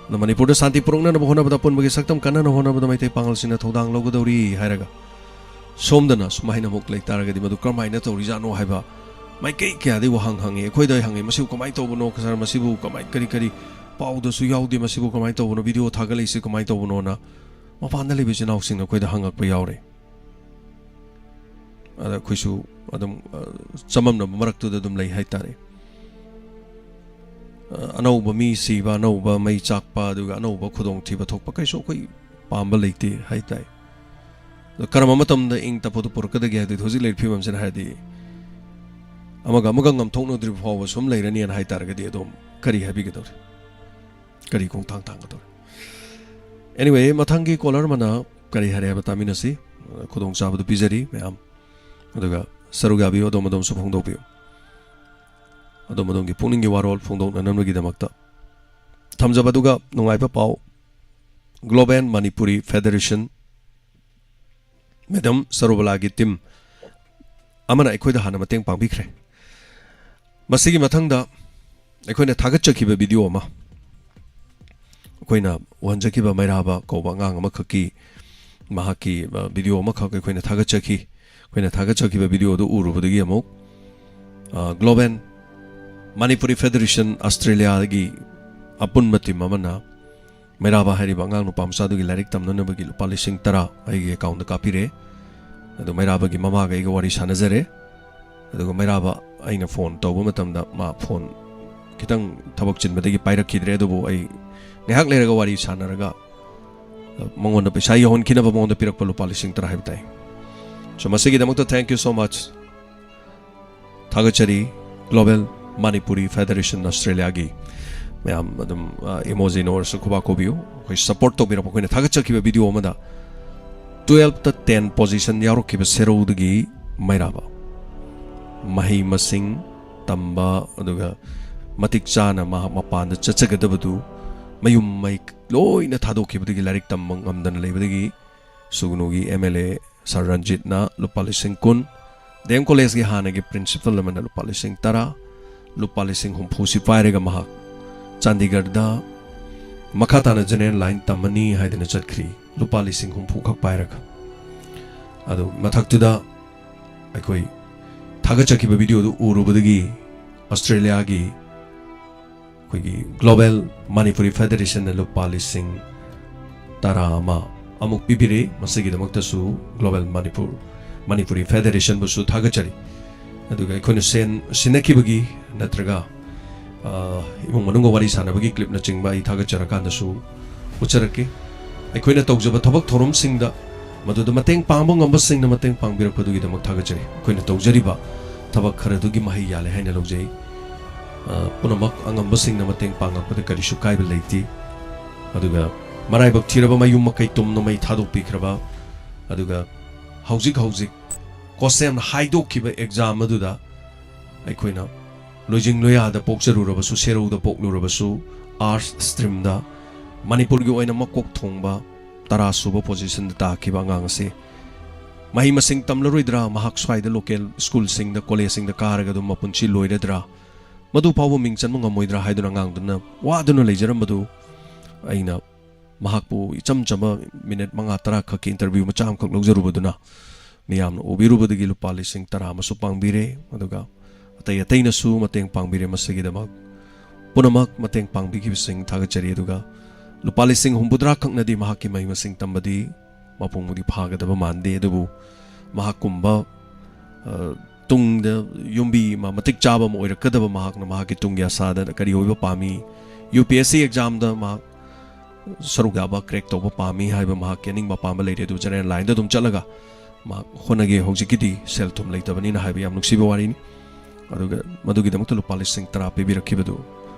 ꯑꯗ ꯃꯅꯤꯄꯨꯔꯗ ꯁꯥꯟꯇꯤ ꯄꯨꯔꯛꯅꯅꯕ ꯍꯣꯠꯅꯕꯗ, ꯑꯄꯨꯟꯕꯒꯤ ꯁꯛꯇꯝ ꯀꯟꯅꯅ ꯍꯣꯠꯅꯕꯗ ꯃꯩꯇꯩ ꯄꯥꯉꯜꯁꯤꯡꯅ ꯊꯧꯗꯥꯡ ꯂꯧꯒꯗꯧꯔꯤ ꯍꯥꯏꯔꯒ, ꯁꯣꯝꯗꯅ ꯁꯨꯃꯥꯏꯅ ꯑꯃꯨꯛ ꯂꯩꯇꯥꯔꯒꯗꯤ ꯃꯗꯨ ꯀꯔꯝꯍꯥꯏꯅ ꯇꯧꯔꯤꯖꯥꯠꯅꯣ ꯍꯥꯏꯕ ꯃꯥꯏꯀꯩ ꯀꯌꯥꯗꯒꯤ ꯋꯥꯍꯪ ꯍꯪꯉꯤ꯫ ꯑꯩꯈꯣꯏꯗ ꯍꯪꯉꯤ, "ꯃꯁꯤꯕꯨ ꯀꯃꯥꯏꯅ ꯇꯧꯕꯅꯣ, ꯁꯥꯔ? ꯃꯁꯤꯕꯨ ꯀꯃꯥꯏ, ꯀꯔꯤ ꯀꯔꯤ ꯄꯥꯎꯗꯁꯨ ꯌꯥꯎꯗꯦ, ꯃꯁꯤꯕꯨ ꯀꯃꯥꯏꯅ ꯇꯧꯕꯅꯣ, ꯚꯤꯗꯤꯑꯣ ꯊꯥꯒꯠꯂꯛꯏꯁꯤ ꯀꯃꯥꯏꯅ ꯇꯧꯕꯅꯣꯅ?" ꯃꯄꯥꯟꯗ ꯂꯩꯕ ꯏꯆꯤꯟ ꯏꯅꯥꯎꯁꯤꯡꯅ ꯑꯩꯈꯣꯏꯗ ꯍꯪꯉꯛꯄ ꯌꯥꯎꯔꯦ꯫ ꯑꯗ ꯑꯩꯈꯣꯏꯁꯨ ꯑꯗꯨꯝ, ꯑ, ꯆꯃꯝꯅꯕ ꯃꯔꯛꯇꯨꯗ ꯑꯗꯨꯝ ꯂꯩ ꯍꯥꯏꯇꯥꯔꯦ꯫ ꯑ, ꯑꯅꯧꯕ ꯃꯤ ꯁꯤꯕ, ꯑꯅꯧꯕ ꯃꯩ ꯆꯥꯛꯄ, ꯑꯗꯨꯒ ꯑꯅꯧꯕ ꯈꯨꯗꯣꯡꯊꯤꯕ ꯊꯣꯛꯄ ꯀꯩꯁꯨ ꯑꯩꯈꯣꯏ ꯄꯥꯝꯕ ꯂꯩꯇꯦ ꯍꯥꯏꯇꯥꯏ꯫ ꯑꯗꯣ ꯀꯔꯝꯕ ꯃꯇꯝꯗ ꯏꯪ ꯇꯞꯄꯗꯨ ꯄꯨꯔꯛꯀꯗꯒꯦ ꯍꯥꯏꯗꯨꯗꯤ ꯍꯧꯖꯤꯛ ꯂꯩꯔꯤꯕ ꯐꯤꯕꯝꯁꯤꯅ ꯍꯥꯏꯔꯗꯤ ꯑꯃꯒ ꯑꯃꯒ ꯉꯝꯊꯣꯛꯅꯗ꯭ꯔꯤꯕ ꯐꯥꯎꯕ ꯁꯨꯝ ꯂꯩꯔꯅꯤꯅ ꯍꯥꯏꯇꯥꯔꯒꯗꯤ ꯑꯗꯨꯝ ꯀꯔꯤ ꯍꯥꯏꯕꯤꯒꯗꯧꯔꯤ? ꯀꯔꯤ ꯈꯣꯡꯊꯥꯡ ꯊꯥꯡꯒꯗꯧꯔꯤ? Anyway, ꯃꯊꯪꯒꯤ ꯀꯣꯂꯔ ꯑꯃꯅ ꯀꯔꯤ ꯍꯥꯏꯔꯦ ꯍꯥꯏꯕ ꯇꯥꯃꯤꯟꯅꯁꯤ꯫ ꯈꯨꯗꯣꯡꯆꯥꯕꯗꯨ ꯄꯤꯖꯔꯤ ꯃꯌꯥꯝ꯫ ꯑꯗꯨꯒ ꯁꯔꯨꯛ ꯌꯥꯕꯤꯌꯨ, ꯑꯗꯣꯝ ꯑꯗꯣꯝꯁꯨ ꯐꯣꯡꯗꯣꯛꯄꯤꯌꯨ꯫ ꯑꯗꯣꯝ ꯑꯗꯣꯝꯒꯤ ꯄꯨꯛꯅꯤꯡꯒꯤ ꯋꯥꯔꯣꯜ ꯐꯣꯡꯗꯣꯛꯅꯅꯕꯒꯤꯗꯃꯛꯇ ꯊꯝꯖꯕ꯫ ꯑꯗꯨꯒ ꯅꯨꯡꯉꯥꯏꯕ ꯄꯥꯎ, Global Manipuri Federation, ꯃꯦꯗꯥꯝ ꯁꯔꯨꯕꯂꯥꯒꯤ ꯇꯤꯝ ꯑꯃꯅ ꯑꯩꯈꯣꯏꯗ ꯍꯥꯟꯅ ꯃꯇꯦꯡ ꯄꯥꯡꯕꯤꯈ꯭ꯔꯦ꯫ ꯃꯁꯤꯒꯤ ꯃꯊꯪꯗ ꯑꯩꯈꯣꯏꯅ ꯊꯥꯒꯠꯆꯈꯤꯕ ꯚꯤꯗꯤꯑꯣ ꯑꯃ, ꯑꯩꯈꯣꯏꯅ ꯎꯍꯟꯖꯈꯤꯕ ꯃꯩꯔꯥꯕ ꯀꯧꯕ ꯑꯉꯥꯡ ꯑꯃꯈꯛꯀꯤ, ꯃꯍꯥꯛꯀꯤ, ꯑ, ꯚꯤꯗꯤꯑꯣ ꯑꯃꯈꯛ ꯑꯩꯈꯣꯏꯅ ꯊꯥꯒꯠꯆꯈꯤ꯫ ꯑꯩꯈꯣꯏꯅ ꯊꯥꯒꯠꯆꯈꯤꯕ ꯚꯤꯗꯤꯑꯣ ꯑꯗꯨ ꯎꯔꯨꯕꯗꯒꯤ ꯑꯃꯨꯛ, ꯑ, Global Manipuri Federation Australia-ꯒꯤ ꯑꯄꯨꯟꯕ ꯇꯤꯝ ꯑꯃꯅ ꯃꯩꯔꯥꯕ ꯍꯥꯏꯔꯤꯕ ꯑꯉꯥꯡ ꯅꯨꯄꯥ ꯃꯆꯥꯗꯨꯒꯤ ꯂꯥꯏꯔꯤꯛ ꯇꯝꯅꯅꯕꯒꯤ ꯂꯨꯄꯥ ꯂꯤꯁꯤꯡ ꯇꯔꯥ ꯑꯩꯒꯤ ꯑꯦꯀꯥꯎꯟꯗ ꯀꯥꯞꯄꯤꯔꯦ꯫ ꯑꯗꯨ ꯃꯩꯔꯥꯕꯒꯤ ꯃꯃꯥꯒ ꯑꯩꯒ ꯋꯥꯔꯤ ꯁꯥꯟꯅꯖꯔꯦ꯫ ꯑꯗꯨꯒ ꯃꯩꯔꯥꯕ ꯑꯩꯅ ꯐꯣꯟ ꯇꯧꯕ ꯃꯇꯝꯗ ꯃꯥ ꯐꯣꯟ ꯈꯤꯇꯪ ꯊꯕꯛ ꯆꯤꯟꯕꯗꯒꯤ ꯄꯥꯏꯔꯛꯈꯤꯗ꯭ꯔꯦ꯫ ꯑꯗꯨꯕꯨ ꯑꯩ ꯉꯥꯏꯍꯥꯛ ꯂꯩꯔꯒ ꯋꯥꯔꯤ ꯁꯥꯟꯅꯔꯒ, ꯑ, ꯃꯉꯣꯟꯗ ꯄꯩꯁꯥ ꯌꯧꯍꯟꯈꯤꯅꯕ ꯃꯉꯣꯟꯗ ꯄꯤꯔꯛꯄ ꯂꯨꯄꯥ ꯂꯤꯁꯤꯡ ꯇꯔꯥ ꯍꯥꯏꯕ ꯇꯥꯏ꯫ So, ꯃꯁꯤꯒꯤꯗꯃꯛꯇ thank you so much꯫ ꯊꯥꯒꯠꯆꯔꯤ꯫ Global Manipuri Federation Australia-ꯒꯤ ꯃꯌꯥꯝ ꯑꯗꯨꯝ, ꯑ, emoji-ꯅ ꯑꯣꯏꯔꯁꯨ ꯈꯨꯕꯥꯛ ꯈꯨꯕꯤꯌꯨ꯫ ꯑꯩꯈꯣꯏ support ꯇꯧꯕꯤꯔꯛꯄ꯫ ꯑꯩꯈꯣꯏꯅ ꯊꯥꯒꯠꯆꯈꯤꯕ ꯚꯤꯗꯤꯑꯣ ꯑꯃꯗ twelfth-ꯇ ten position ꯌꯥꯎꯔꯛꯈꯤꯕ ꯁꯦꯔꯧꯗꯒꯤ ꯃꯩꯔꯥꯕ ꯃꯍꯩ ꯃꯁꯤꯡ ꯇꯝꯕ, ꯑꯗꯨꯒ ꯃꯇꯤꯛ ꯆꯥꯅ ꯃꯍꯥꯛ ꯃꯄꯥꯟꯗ ꯆꯠꯆꯒꯗꯕꯗꯨ ꯃꯌꯨꯝ ꯃꯩ ꯂꯣꯏꯅ ꯊꯥꯗꯣꯛꯈꯤꯕꯗꯒꯤ, ꯂꯥꯏꯔꯤꯛ ꯇꯝꯕ ꯉꯝꯗꯅ ꯂꯩꯕꯗꯒꯤ ꯁꯨꯒꯅꯨꯒꯤ ꯑꯦꯝ ꯑꯦꯜ ꯑꯦ ꯁꯥꯔ ꯔꯟꯖꯤꯠꯅ ꯂꯨꯄꯥ ꯂꯤꯁꯤꯡ ꯀꯨꯟ, ꯗꯤ ꯑꯦꯝ ꯀꯣꯂꯦꯖꯀꯤ ꯍꯥꯟꯅꯒꯤ ꯄ꯭ꯔꯤꯟꯁꯤꯄꯜ ꯑꯃꯅ ꯂꯨꯄꯥ ꯂꯤꯁꯤꯡ ꯇꯔꯥ, ꯂꯨꯄꯥ ꯂꯤꯁꯤꯡ ꯍꯨꯝꯐꯨꯁꯤ ꯄꯥꯏꯔꯒ ꯃꯍꯥꯛ ꯆꯥꯟꯗꯤꯒꯔꯗ ꯃꯈꯥ ꯇꯥꯅ ꯖꯦꯅꯦꯔꯦꯜ ꯂꯥꯏꯟ ꯇꯝꯃꯅꯤ ꯍꯥꯏꯗꯅ ꯆꯠꯈ꯭ꯔꯤ, ꯂꯨꯄꯥ ꯂꯤꯁꯤꯡ ꯍꯨꯝꯐꯨ ꯈꯛ ꯄꯥꯏꯔꯒ꯫ ꯑꯗꯨ ꯃꯊꯛꯇꯨꯗ ꯑꯩꯈꯣꯏ ꯊꯥꯒꯠꯆꯈꯤꯕ ꯚꯤꯗꯤꯑꯣꯗꯨ ꯎꯔꯨꯕꯗꯒꯤ ꯑꯣꯁꯇ꯭ꯔꯦꯂꯤꯌꯥꯒꯤ ꯑꯩꯈꯣꯏꯒꯤ ꯒ꯭ꯂꯣꯕꯦꯜ ꯃꯅꯤꯄꯨꯔꯤ ꯐꯦꯗꯔꯦꯁꯟꯅ ꯂꯨꯄꯥ ꯂꯤꯁꯤꯡ ꯇꯔꯥ ꯑꯃ ꯑꯃꯨꯛ ꯄꯤꯕꯤꯔꯦ꯫ ꯃꯁꯤꯒꯤꯗꯃꯛꯇꯁꯨ ꯒ꯭ꯂꯣꯕꯦꯜ ꯃꯅꯤꯄꯨꯔ, ꯃꯅꯤꯄꯨꯔꯤ ꯐꯦꯗꯔꯦꯁꯟꯕꯨꯁꯨ ꯊꯥꯒꯠꯆꯔꯤ꯫ ꯑꯗꯨꯒ ꯑꯩꯈꯣꯏꯅ ꯁꯦꯟ ꯁꯤꯟꯅꯈꯤꯕꯒꯤ ꯅꯠꯇ꯭ꯔꯒ, ꯑ, ꯏꯃꯨꯡ ꯃꯅꯨꯡꯒ ꯋꯥꯔꯤ ꯁꯥꯟꯅꯕꯒꯤ ꯀ꯭ꯂꯤꯞꯅꯆꯤꯡꯕ ꯑꯩ ꯊꯥꯒꯠꯆꯔꯀꯥꯟꯗꯁꯨ ꯎꯠꯆꯔꯛꯀꯦ꯫ ꯑꯩꯈꯣꯏꯅ ꯇꯧꯖꯕ ꯊꯕꯛ ꯊꯧꯔꯝꯁꯤꯡꯗ ꯃꯗꯨꯗ ꯃꯇꯦꯡ ꯄꯥꯡꯕ ꯉꯝꯕꯁꯤꯡꯅ ꯃꯇꯦꯡ ꯄꯥꯡꯕꯤꯔꯛꯄꯗꯨꯒꯤꯗꯃꯛ ꯊꯥꯒꯠꯆꯔꯤ꯫ ꯑꯩꯈꯣꯏꯅ ꯇꯧꯖꯔꯤꯕ ꯊꯕꯛ ꯈꯔꯗꯨꯒꯤ ꯃꯍꯩ ꯌꯥꯜꯂꯦ ꯍꯥꯏꯅ ꯂꯧꯖꯩ꯫ ꯑ, ꯄꯨꯝꯅꯃꯛ ꯑꯉꯝꯕꯁꯤꯡꯅ ꯃꯇꯦꯡ ꯄꯥꯡꯂꯛꯄꯗ ꯀꯔꯤꯁꯨ ꯀꯥꯏꯕ ꯂꯩꯇꯦ꯫ ꯑꯗꯨꯒ ꯃꯔꯥꯏꯕꯛ ꯊꯤꯔꯕ ꯃꯌꯨꯝ ꯃꯀꯩ ꯇꯨꯝꯅ ꯃꯩ ꯊꯥꯗꯣꯛꯄꯤꯈ꯭ꯔꯕ, ꯑꯗꯨꯒ ꯍꯧꯖꯤꯛ ꯍꯧꯖꯤꯛ ꯀꯣꯁꯦꯝ ꯍꯥꯏꯗꯣꯛꯈꯤꯕ ꯑꯦꯛꯖꯥꯝ ꯑꯗꯨꯗ ꯑꯩꯈꯣꯏꯅ ꯂꯣꯏꯖꯤꯡ ꯂꯣꯌꯥꯗ ꯄꯣꯛꯆꯔꯨꯔꯕꯁꯨ, ꯁꯦꯔꯧꯗ ꯄꯣꯛꯂꯨꯔꯕꯁꯨ, ꯑꯥꯔꯠꯁ ꯁ꯭ꯇ꯭ꯔꯤꯝꯗ ꯃꯅꯤꯄꯨꯔꯒꯤ ꯑꯣꯏꯅ ꯃꯀꯣꯛ ꯊꯣꯡꯕ ꯇꯔꯥ ꯁꯨꯕ ꯄꯣꯖꯤꯁꯟꯗ ꯇꯥꯈꯤꯕ ꯑꯉꯥꯡ ꯑꯁꯤ ꯃꯍꯩ ꯃꯁꯤꯡ ꯇꯝꯂꯔꯣꯏꯗ꯭ꯔꯥ? ꯃꯍꯥꯛ ꯁ꯭ꯋꯥꯏꯗ ꯂꯣꯀꯦꯜ ꯁ꯭ꯀꯨꯜꯁꯤꯡꯗ, ꯀꯣꯂꯦꯖꯁꯤꯡꯗ ꯀꯥꯔꯒ ꯑꯗꯨꯝ ꯃꯄꯨꯟꯁꯤ ꯂꯣꯏꯔꯗ꯭ꯔꯥ? ꯃꯗꯨ ꯐꯥꯎꯕ ꯃꯤꯡ ꯆꯟꯕ ꯉꯝꯃꯣꯏꯗ꯭ꯔꯥ ꯍꯥꯏꯗꯨꯅ ꯑꯉꯥꯡꯗꯨꯅ ꯋꯥꯗꯨꯅ ꯂꯩꯖꯔꯝꯕꯗꯨ ꯑꯩꯅ ꯃꯍꯥꯛꯄꯨ ꯏꯆꯝ ꯆꯝꯕ ꯃꯤꯅꯤꯠ ꯃꯉꯥ ꯇꯔꯥ ꯈꯛꯀꯤ ꯏꯟꯇꯔꯚ꯭ꯌꯨ ꯃꯆꯥ ꯑꯃꯈꯛ ꯂꯧꯖꯔꯨꯕꯗꯨꯅ ꯃꯤꯌꯥꯝꯅ ꯎꯕꯤꯔꯨꯕꯗꯒꯤ ꯂꯨꯄꯥ ꯂꯤꯁꯤꯡ ꯇꯔꯥ ꯑꯃꯁꯨ ꯄꯥꯡꯕꯤꯔꯦ꯫ ꯑꯗꯨꯒ ꯑꯇꯩ ꯑꯇꯩꯅꯁꯨ ꯃꯇꯦꯡ ꯄꯥꯡꯕꯤꯔꯦ꯫ ꯃꯁꯤꯒꯤꯗꯃꯛ ꯄꯨꯝꯅꯃꯛ ꯃꯇꯦꯡ ꯄꯥꯡꯕꯤꯈꯤꯕꯁꯤꯡ ꯊꯥꯒꯠꯆꯔꯤ꯫ ꯑꯗꯨꯒ ꯂꯨꯄꯥ ꯂꯤꯁꯤꯡ ꯍꯨꯝꯐꯨꯇꯔꯥ ꯈꯛꯅꯗꯤ ꯃꯍꯥꯛꯀꯤ ꯃꯍꯩ ꯃꯁꯤꯡ ꯇꯝꯕꯗꯤ ꯃꯄꯨꯡꯕꯨꯗꯤ ꯐꯥꯒꯗꯕ ꯃꯥꯟꯗꯦ꯫ ꯑꯗꯨꯕꯨ ꯃꯍꯥꯛꯀꯨꯝꯕ, ꯑ, ꯇꯨꯡꯗ ꯌꯨꯝꯕꯤ ꯑꯃ ꯃꯇꯤꯛ ꯆꯥꯕ ꯑꯃ ꯑꯣꯏꯔꯛꯀꯗꯕ ꯃꯍꯥꯛꯅ ꯃꯍꯥꯛꯀꯤ ꯇꯨꯡꯒꯤ ꯑꯁꯥꯗ ꯀꯔꯤ ꯑꯣꯏꯕ ꯄꯥꯝꯃꯤ, ꯌꯨ ꯄꯤ ꯑꯦꯁ ꯁꯤ ꯑꯦꯛꯖꯥꯝꯗ ꯃꯍꯥꯛ ꯁꯔꯨꯛ ꯌꯥꯕ, ꯀ꯭ꯔꯦꯛ ꯇꯧꯕ ꯄꯥꯝꯃꯤ ꯍꯥꯏꯕ ꯃꯍꯥꯛꯀꯤ ꯑꯅꯤꯡꯕ ꯑꯄꯥꯝꯕ ꯂꯩꯔꯦ꯫ ꯑꯗꯨ ꯖꯦꯅꯔꯦꯜ ꯂꯥꯏꯟꯗ ꯑꯗꯨꯝ ꯆꯠꯂꯒ ꯃꯍꯥꯛ ꯍꯣꯠꯅꯒꯦ꯫ ꯍꯧꯖꯤꯛꯀꯤꯗꯤ ꯁꯦꯜ ꯊꯨꯝ ꯂꯩꯇꯕꯅꯤꯅ ꯍꯥꯏꯕ ꯌꯥꯝ ꯅꯨꯡꯁꯤꯕ ꯋꯥꯔꯤꯅꯤ꯫ ꯑꯗꯨꯒ ꯃꯗꯨꯒꯤꯗꯃꯛꯇ ꯂꯨꯄꯥ ꯂꯤꯁꯤꯡ ꯇꯔꯥ ꯄꯤꯕꯤꯔꯛꯈꯤꯕꯗꯨ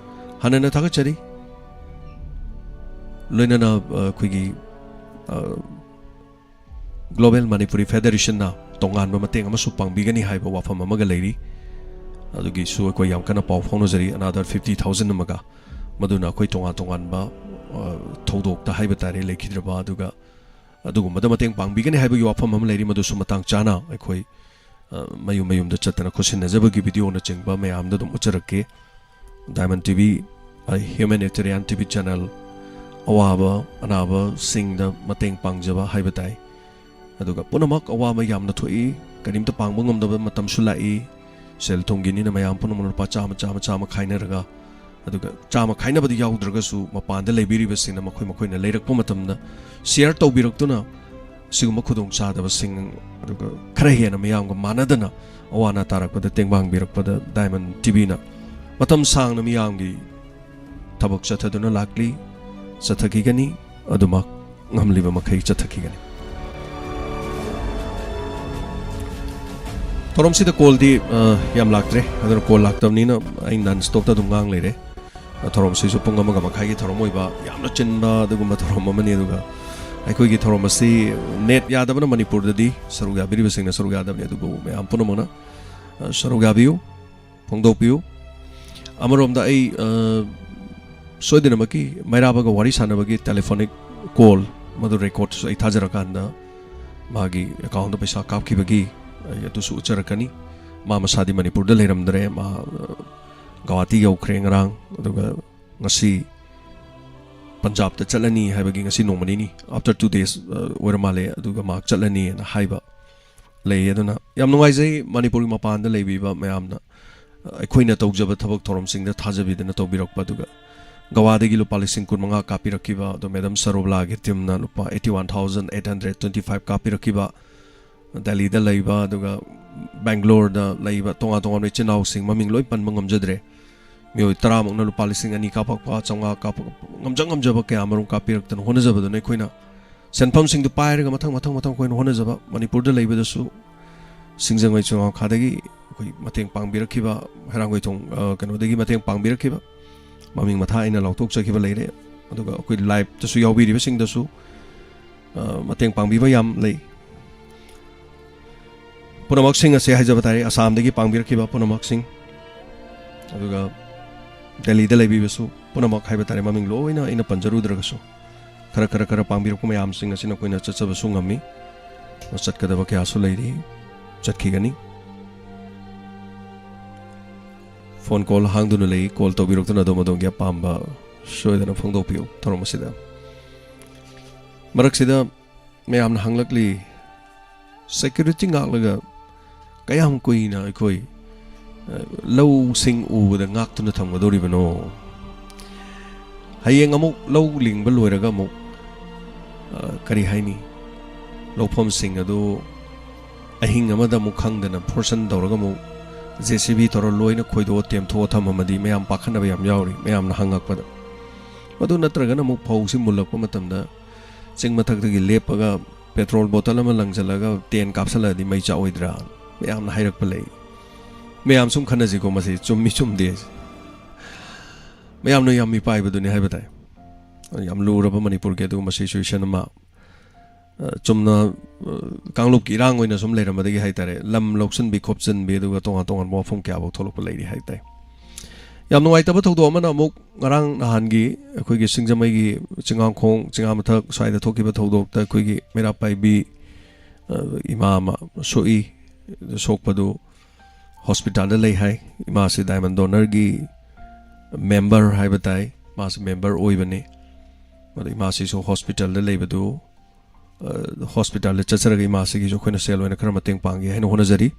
ꯍꯥꯟꯅꯅ ꯊꯥꯒꯠꯆꯔꯤ꯫ ꯂꯣꯏꯅꯅ, ꯑ, ꯑꯩꯈꯣꯏꯒꯤ, ꯑ, ꯒ꯭ꯂꯣꯕꯦꯜ ꯃꯅꯤꯄꯨꯔꯤ ꯐꯦꯗꯔꯦꯁꯟꯅ ꯇꯣꯉꯥꯟꯕ ꯃꯇꯦꯡ ꯑꯃꯁꯨ ꯄꯥꯡꯕꯤꯒꯅꯤ ꯍꯥꯏꯕ ꯋꯥꯐꯝ ꯑꯃꯒ ꯂꯩꯔꯤ꯫ ꯑꯗꯨꯒꯤꯁꯨ ꯑꯩꯈꯣꯏ ꯌꯥꯝ ꯀꯟꯅ ꯄꯥꯎ ꯐꯥꯎꯅꯖꯔꯤ, another fifty thousand ꯑꯃꯒ꯫ ꯃꯗꯨꯅ ꯑꯩꯈꯣꯏ ꯇꯣꯉꯥꯟ ꯇꯣꯉꯥꯟꯕ, ꯑ, ꯊꯧꯗꯣꯛꯇ ꯍꯥꯏꯕ ꯇꯥꯔꯦ, ꯂꯩꯈꯤꯗ꯭ꯔꯕ, ꯑꯗꯨꯒ ꯑꯗꯨꯒꯨꯝꯕꯗ ꯃꯇꯦꯡ ꯄꯥꯡꯕꯤꯒꯅꯤ ꯍꯥꯏꯕꯒꯤ ꯋꯥꯐꯝ ꯑꯃ ꯂꯩꯔꯤ, ꯃꯗꯨꯁꯨ ꯃꯇꯥꯡ ꯆꯥꯅ ꯑꯩꯈꯣꯏ, ꯑ, ꯃꯌꯨꯝ ꯃꯌꯨꯝꯗ ꯆꯠꯇꯅ ꯈꯨꯠꯁꯤꯟꯅꯖꯕꯒꯤ videoꯅꯆꯤꯡꯕ ꯃꯌꯥꯝꯗ ꯑꯗꯨꯝ ꯎꯠꯆꯔꯛꯀꯦ꯫ Diamond TV, ꯑ, humanitarian TV channel, ꯑꯋꯥꯕ ꯑꯅꯥꯕꯁꯤꯡꯗ ꯃꯇꯦꯡ ꯄꯥꯡꯖꯕ ꯍꯥꯏꯕ ꯇꯥꯏ꯫ ꯑꯗꯨꯒ ꯄꯨꯝꯅꯃꯛ ꯑꯋꯥꯕ ꯌꯥꯝꯅ ꯊꯣꯛꯏ, ꯀꯔꯤꯝꯇ ꯄꯥꯡꯕ ꯉꯝꯗꯕ ꯃꯇꯝꯁꯨ ꯂꯥꯛꯏ꯫ ꯁꯦꯜ ꯊꯨꯝꯒꯤꯅꯤꯅ ꯃꯌꯥꯝ ꯄꯨꯝꯅꯃꯛ ꯂꯨꯄꯥ ꯆꯥꯝꯃ, ꯆꯥꯝꯃ, ꯆꯥꯝꯃ ꯈꯥꯏꯅꯔꯒ, ꯑꯗꯨꯒ ꯆꯥꯝꯃ ꯈꯥꯏꯅꯕꯗꯤ ꯌꯥꯎꯗ꯭ꯔꯒꯁꯨ, ꯃꯄꯥꯟꯗ ꯂꯩꯕꯤꯔꯤꯕꯁꯤꯡꯅ ꯃꯈꯣꯏ ꯃꯈꯣꯏꯅ ꯂꯩꯔꯛꯄ ꯃꯇꯝꯗ share ꯇꯧꯕꯤꯔꯛꯇꯨꯅ, ꯁꯤꯒꯨꯝꯕ ꯈꯨꯗꯣꯡꯆꯥꯗꯕꯁꯤꯡ, ꯑꯗꯨꯒ ꯈꯔ ꯍꯦꯟꯅ ꯃꯤꯌꯥꯝꯒ ꯃꯥꯟꯅꯗꯅ ꯑꯋꯥ ꯑꯅꯥ ꯇꯥꯔꯛꯄꯗ ꯇꯦꯡꯕꯥꯡꯕꯤꯔꯛꯄꯗ Diamond TVꯅ ꯃꯇꯝ ꯁꯥꯡꯅ ꯃꯤꯌꯥꯝꯒꯤ ꯊꯕꯛ ꯆꯠꯊꯗꯨꯅ ꯂꯥꯛꯂꯤ, ꯆꯠꯊꯈꯤꯒꯅꯤ, ꯑꯗꯨꯃꯛ ꯉꯝꯂꯤꯕ ꯃꯈꯩ ꯆꯠꯊꯈꯤꯒꯅꯤ꯫ ꯊꯧꯔꯝꯁꯤꯗ callꯗꯤ, ꯑ, ꯌꯥꯝ ꯂꯥꯛꯇ꯭ꯔꯦ, ꯑꯗꯨꯅ call ꯂꯥꯛꯇꯕꯅꯤꯅ ꯑꯩ non stopꯇ ꯑꯗꯨꯝ ꯉꯥꯡ ꯂꯩꯔꯦ꯫ ꯑ, ꯊꯧꯔꯝꯁꯤꯁꯨ ꯄꯨꯡ ꯑꯃꯒ ꯃꯈꯥꯏꯒꯤ ꯊꯧꯔꯝ ꯑꯣꯏꯕ, ꯌꯥꯝꯅ ꯆꯤꯟꯕ ꯑꯗꯨꯒꯨꯝꯕ ꯊꯧꯔꯝ ꯑꯃꯅꯤ꯫ ꯑꯗꯨꯒ ꯑꯩꯈꯣꯏꯒꯤ ꯊꯧꯔꯝ ꯑꯁꯤ net ꯌꯥꯗꯕꯅ ꯃꯅꯤꯄꯨꯔꯗꯗꯤ ꯁꯔꯨꯛ ꯌꯥꯕꯤꯔꯤꯕꯁꯤꯡꯅ ꯁꯔꯨꯛ ꯌꯥꯗꯕꯅꯤ, ꯑꯗꯨꯕꯨ ꯃꯌꯥꯝ ꯄꯨꯝꯅꯃꯛꯅ, ꯑ, ꯁꯔꯨꯛ ꯌꯥꯕꯤꯌꯨ, ꯐꯣꯡꯗꯣꯛꯄꯤꯌꯨ꯫ ꯑꯃꯔꯣꯝꯗ ꯑꯩ, ꯑ, ꯁꯣꯏꯗꯅꯃꯛꯀꯤ ꯃꯩꯔꯥꯕꯒ ꯋꯥꯔꯤ ꯁꯥꯟꯅꯕꯒꯤ telephonic call ꯃꯗꯨ recordꯁꯨ ꯑꯩ ꯊꯥꯖꯔꯀꯥꯟꯗ ꯃꯥꯒꯤ accountꯇ ꯄꯩꯁꯥ ꯀꯥꯞꯈꯤꯕꯒꯤ ꯑꯩ ꯑꯗꯨꯁꯨ ꯎꯠꯆꯔꯛꯀꯅꯤ꯫ ꯃꯥ ꯃꯁꯥꯗꯤ ꯃꯅꯤꯄꯨꯔꯗ ꯂꯩꯔꯝꯗ꯭ꯔꯦ, ꯃꯥ, ꯑ, ꯒꯧꯍꯥꯇꯤ ꯌꯧꯈ꯭ꯔꯦ ꯉꯔꯥꯡ, ꯑꯗꯨꯒ ꯉꯁꯤ ꯄꯟꯖꯥꯕꯇ ꯆꯠꯂꯅꯤ ꯍꯥꯏꯕꯒꯤ ꯉꯁꯤ ꯅꯣꯡꯃ ꯅꯤꯅꯤ, after two days, ꯑ, ꯑꯣꯏꯔ ꯃꯥꯜꯂꯦ, ꯑꯗꯨꯒ ꯃꯥ ꯆꯠꯂꯅꯤꯅ ꯍꯥꯏꯕ ꯂꯩ꯫ ꯑꯗꯨꯅ ꯌꯥꯝ ꯅꯨꯡꯉꯥꯏꯖꯩ ꯃꯅꯤꯄꯨꯔꯒꯤ ꯃꯄꯥꯟꯗ ꯂꯩꯕꯤꯕ ꯃꯌꯥꯝꯅ, ꯑ, ꯑꯩꯈꯣꯏꯅ ꯇꯧꯖꯕ ꯊꯕꯛ ꯊꯧꯔꯝꯁꯤꯡꯗ ꯊꯥꯖꯕꯤꯗꯅ ꯇꯧꯕꯤꯔꯛꯄ꯫ ꯑꯗꯨꯒ ꯒꯋꯥꯗꯒꯤ ꯂꯨꯄꯥ ꯂꯤꯁꯤꯡ ꯀꯨꯟꯃꯉꯥ ꯀꯥꯞꯄꯤꯔꯛꯈꯤꯕ, ꯑꯗꯣ Madam ꯁꯔꯣꯕꯂꯥꯒꯤ teamꯅ ꯂꯨꯄꯥ eighty one thousand eight hundred twenty five ꯀꯥꯞꯄꯤꯔꯛꯈꯤꯕ, ꯗꯦꯜꯂꯤꯗ ꯂꯩꯕ, ꯑꯗꯨꯒ ꯕꯦꯡꯒ꯭ꯂꯣꯔꯗ ꯂꯩꯕ ꯇꯣꯉꯥꯟ ꯇꯣꯉꯥꯟꯕ ꯏꯆꯤꯟ ꯏꯅꯥꯎꯁꯤꯡ, ꯃꯃꯤꯡ ꯂꯣꯏ ꯄꯟꯕ ꯉꯝꯖꯗ꯭ꯔꯦ, ꯃꯤꯑꯣꯏ ꯇꯔꯥꯃꯨꯛꯅ ꯂꯨꯄꯥ ꯂꯤꯁꯤꯡ ꯑꯅꯤ ꯀꯥꯞꯄꯛꯄ, ꯆꯥꯝꯃꯉꯥ ꯀꯥꯞꯄꯛꯄ, ꯉꯝꯖ ꯉꯝꯖꯕ ꯀꯌꯥ ꯃꯔꯨꯝ ꯀꯥꯞꯄꯤꯔꯛꯇꯅ ꯍꯣꯠꯅꯖꯕꯗꯨꯅ ꯑꯩꯈꯣꯏꯅ ꯁꯦꯟꯐꯝꯁꯤꯡꯗꯨ ꯄꯥꯏꯔꯒ ꯃꯊꯪ ꯃꯊꯪ ꯃꯊꯪ ꯑꯩꯈꯣꯏꯅ ꯍꯣꯠꯅꯖꯕ, ꯃꯅꯤꯄꯨꯔꯗ ꯂꯩꯕꯗꯁꯨ ꯁꯤꯡꯖꯃꯩ ꯆꯤꯡꯉꯥꯈꯥꯗꯒꯤ ꯑꯩꯈꯣꯏ ꯃꯇꯦꯡ ꯄꯥꯡꯕꯤꯔꯛꯈꯤꯕ, ꯍꯩꯔꯥꯡꯒꯣꯏꯊꯣꯡ, ꯑ, ꯀꯩꯅꯣꯗꯒꯤ ꯃꯇꯦꯡ ꯄꯥꯡꯕꯤꯔꯛꯈꯤꯕ, ꯃꯃꯤꯡ ꯃꯊꯥ ꯑꯩꯅ ꯂꯥꯎꯊꯣꯛꯆꯈꯤꯕ ꯂꯩꯔꯦ꯫ ꯑꯗꯨꯒ ꯑꯩꯈꯣꯏ liveꯇꯁꯨ ꯌꯥꯎꯕꯤꯔꯤꯕꯁꯤꯡꯗꯁꯨ, ꯑ, ꯃꯇꯦꯡ ꯄꯥꯡꯕꯤꯕ ꯌꯥꯝ ꯂꯩ꯫ ꯄꯨꯝꯅꯃꯛꯁꯤꯡ ꯑꯁꯦ ꯍꯥꯏꯖꯕ ꯇꯥꯔꯦ, ꯑꯁꯥꯝꯗꯒꯤ ꯄꯥꯡꯕꯤꯔꯛꯈꯤꯕ ꯄꯨꯝꯅꯃꯛꯁꯤꯡ, ꯑꯗꯨꯒ ꯗꯦꯜꯂꯤꯗ ꯂꯩꯕꯤꯕꯁꯨ ꯄꯨꯝꯅꯃꯛ ꯍꯥꯏꯕ ꯇꯥꯔꯦ, ꯃꯃꯤꯡ ꯂꯣꯏꯅ ꯑꯩꯅ ꯄꯟꯖꯔꯨꯗ꯭ꯔꯒꯁꯨ, ꯈꯔ ꯈꯔ ꯈꯔ ꯄꯥꯡꯕꯤꯔꯛꯄ ꯃꯌꯥꯝꯁꯤꯡ ꯑꯁꯤꯅ ꯑꯩꯈꯣꯏꯅ ꯆꯠꯆꯕꯁꯨ ꯉꯝꯃꯤ꯫ ꯆꯠꯀꯗꯕ ꯀꯌꯥꯁꯨ ꯂꯩꯔꯤ, ꯆꯠꯈꯤꯒꯅꯤ꯫ ꯐꯣꯟ ꯀꯣꯜ ꯍꯥꯡꯗꯨꯅ ꯂꯩ, ꯀꯣꯜ ꯇꯧꯕꯤꯔꯛꯇꯨꯅ ꯑꯗꯣꯝ ꯑꯗꯣꯝꯒꯤ ꯑꯄꯥꯝꯕ ꯁꯣꯏꯗꯅ ꯐꯣꯡꯗꯣꯛꯄꯤꯌꯨ ꯊꯧꯔꯝ ꯑꯁꯤꯗ꯫ ꯃꯔꯛꯁꯤꯗ ꯃꯌꯥꯝꯅ ꯍꯪꯂꯛꯂꯤ, ꯁꯦꯀ꯭ꯌꯨꯔꯤꯇꯤ ꯉꯥꯛꯂꯒ ꯀꯌꯥꯝ ꯀꯨꯏꯅ ꯑꯩꯈꯣꯏ, ꯑ, ꯂꯧꯁꯤꯡ ꯎꯕꯗ ꯉꯥꯛꯇꯨꯅ ꯊꯝꯒꯗꯧꯔꯤꯕꯅꯣ? ꯍꯌꯦꯡ ꯑꯃꯨꯛ ꯂꯧ ꯂꯤꯡꯕ ꯂꯣꯏꯔꯒ ꯑꯃꯨꯛ, ꯑ, ꯀꯔꯤ ꯍꯥꯏꯅꯤ, ꯂꯧꯐꯝꯁꯤꯡ ꯑꯗꯨ ꯑꯍꯤꯡ ꯑꯃꯗ ꯑꯃꯨꯛ ꯈꯪꯗꯅ ꯐꯣꯔꯁꯟ ꯇꯧꯔꯒ ꯑꯃꯨꯛ ꯖꯦ ꯁꯤ ꯕꯤ ꯇꯧꯔ ꯂꯣꯏꯅ ꯈꯣꯏꯗꯣꯛꯑ ꯇꯦꯝꯊꯣꯛꯑ ꯊꯝꯃꯝꯃꯗꯤ ꯃꯌꯥꯝ ꯄꯥꯈꯠꯅꯕ ꯌꯥꯝ ꯌꯥꯎꯔꯤ, ꯃꯌꯥꯝꯅ ꯍꯪꯉꯛꯄꯗ꯫ ꯃꯗꯨ ꯅꯠꯇ꯭ꯔꯒꯅ ꯑꯃꯨꯛ ꯐꯧꯁꯤ ꯃꯨꯜꯂꯛꯄ ꯃꯇꯝꯗ ꯆꯤꯡ ꯃꯊꯛꯇꯒꯤ ꯂꯦꯞꯄꯒ ꯄꯦꯇ꯭ꯔꯣꯜ ꯕꯣꯇꯜ ꯑꯃ ꯂꯪꯁꯤꯜꯂꯒ ꯇꯦꯟ ꯀꯥꯞꯁꯤꯜꯂꯛꯑꯗꯤ ꯃꯩ ꯆꯥꯛꯑꯣꯏꯗ꯭ꯔꯥ? ꯃꯌꯥꯝꯅ ꯍꯥꯏꯔꯛꯄ ꯂꯩ꯫ ꯃꯌꯥꯝ ꯁꯨꯝ ꯈꯟꯅꯁꯤꯀꯣ, ꯃꯁꯤ ꯆꯨꯝꯃꯤ ꯆꯨꯝꯗꯦ꯫ ꯃꯌꯥꯝꯅ ꯌꯥꯝ ꯃꯤꯄꯥꯏꯕꯗꯨꯅꯤ ꯍꯥꯏꯕ ꯇꯥꯏ꯫ ꯌꯥꯝ ꯂꯨꯔꯕ ꯃꯅꯤꯄꯨꯔꯒꯤ ꯑꯗꯨꯒꯨꯝꯕ ꯁꯤꯆꯨꯋꯦꯁꯟ ꯑꯃ, ꯑ, ꯆꯨꯝꯅ, ꯑ, ꯀꯥꯡꯂꯨꯞꯀꯤ ꯏꯔꯥꯡ ꯑꯣꯏꯅ ꯁꯨꯝ ꯂꯩꯔꯝꯕꯗꯒꯤ ꯍꯥꯏ ꯇꯥꯔꯦ, ꯂꯝ ꯂꯧꯁꯤꯟꯕꯤ ꯈꯣꯞꯆꯤꯟꯕꯤ, ꯑꯗꯨꯒ ꯇꯣꯉꯥꯟ ꯇꯣꯉꯥꯟꯕ ꯋꯥꯐꯝ ꯀꯌꯥꯐꯥꯎ ꯊꯣꯛꯂꯛꯄ ꯂꯩꯔꯤ ꯍꯥꯏ ꯇꯥꯏ꯫ ꯌꯥꯝ ꯅꯨꯡꯉꯥꯏꯇꯕ ꯊꯧꯗꯣꯛ ꯑꯃꯅ ꯑꯃꯨꯛ ꯉꯔꯥꯡ ꯅꯍꯥꯟꯒꯤ ꯑꯩꯈꯣꯏꯒꯤ ꯁꯤꯡꯖꯃꯩꯒꯤ ꯆꯤꯡꯉꯥꯡꯈꯣꯡ, ꯆꯤꯡꯉꯥ ꯃꯊꯛ ꯁ꯭ꯋꯥꯏꯗ ꯊꯣꯛꯈꯤꯕ ꯊꯧꯗꯣꯛꯇ ꯑꯩꯈꯣꯏꯒꯤ ꯃꯩꯔꯥ ꯄꯥꯏꯕꯤ, ꯑ, ꯏꯃꯥ ꯑꯃ ꯁꯣꯛꯏ꯫ ꯁꯣꯛꯄꯗꯨ ꯍꯣꯁꯄꯤꯇꯥꯜꯗ ꯂꯩ ꯍꯥꯏ꯫ ꯏꯃꯥꯁꯤ ꯗꯥꯏꯃꯟ ꯗꯣꯅꯔꯒꯤ ꯃꯦꯝꯕꯔ ꯍꯥꯏꯕ ꯇꯥꯏ, ꯃꯥꯁꯤ ꯃꯦꯝꯕꯔ ꯑꯣꯏꯕꯅꯤ꯫ ꯑꯗꯣ ꯏꯃꯥꯁꯤꯁꯨ ꯍꯣꯁꯄꯤꯇꯥꯜꯗ ꯂꯩꯕꯗꯨ, ꯑ, ꯍꯣꯁꯄꯤꯇꯥꯜꯗ ꯆꯠꯆꯔꯒ ꯏꯃꯥꯁꯤꯒꯤꯁꯨ ꯑꯩꯈꯣꯏꯅ ꯁꯦꯜ ꯑꯣꯏꯅ ꯈꯔ ꯃꯇꯦꯡ ꯄꯥꯡꯒꯦ ꯍꯥꯏꯅ ꯍꯣꯠꯅꯖꯔꯤ꯫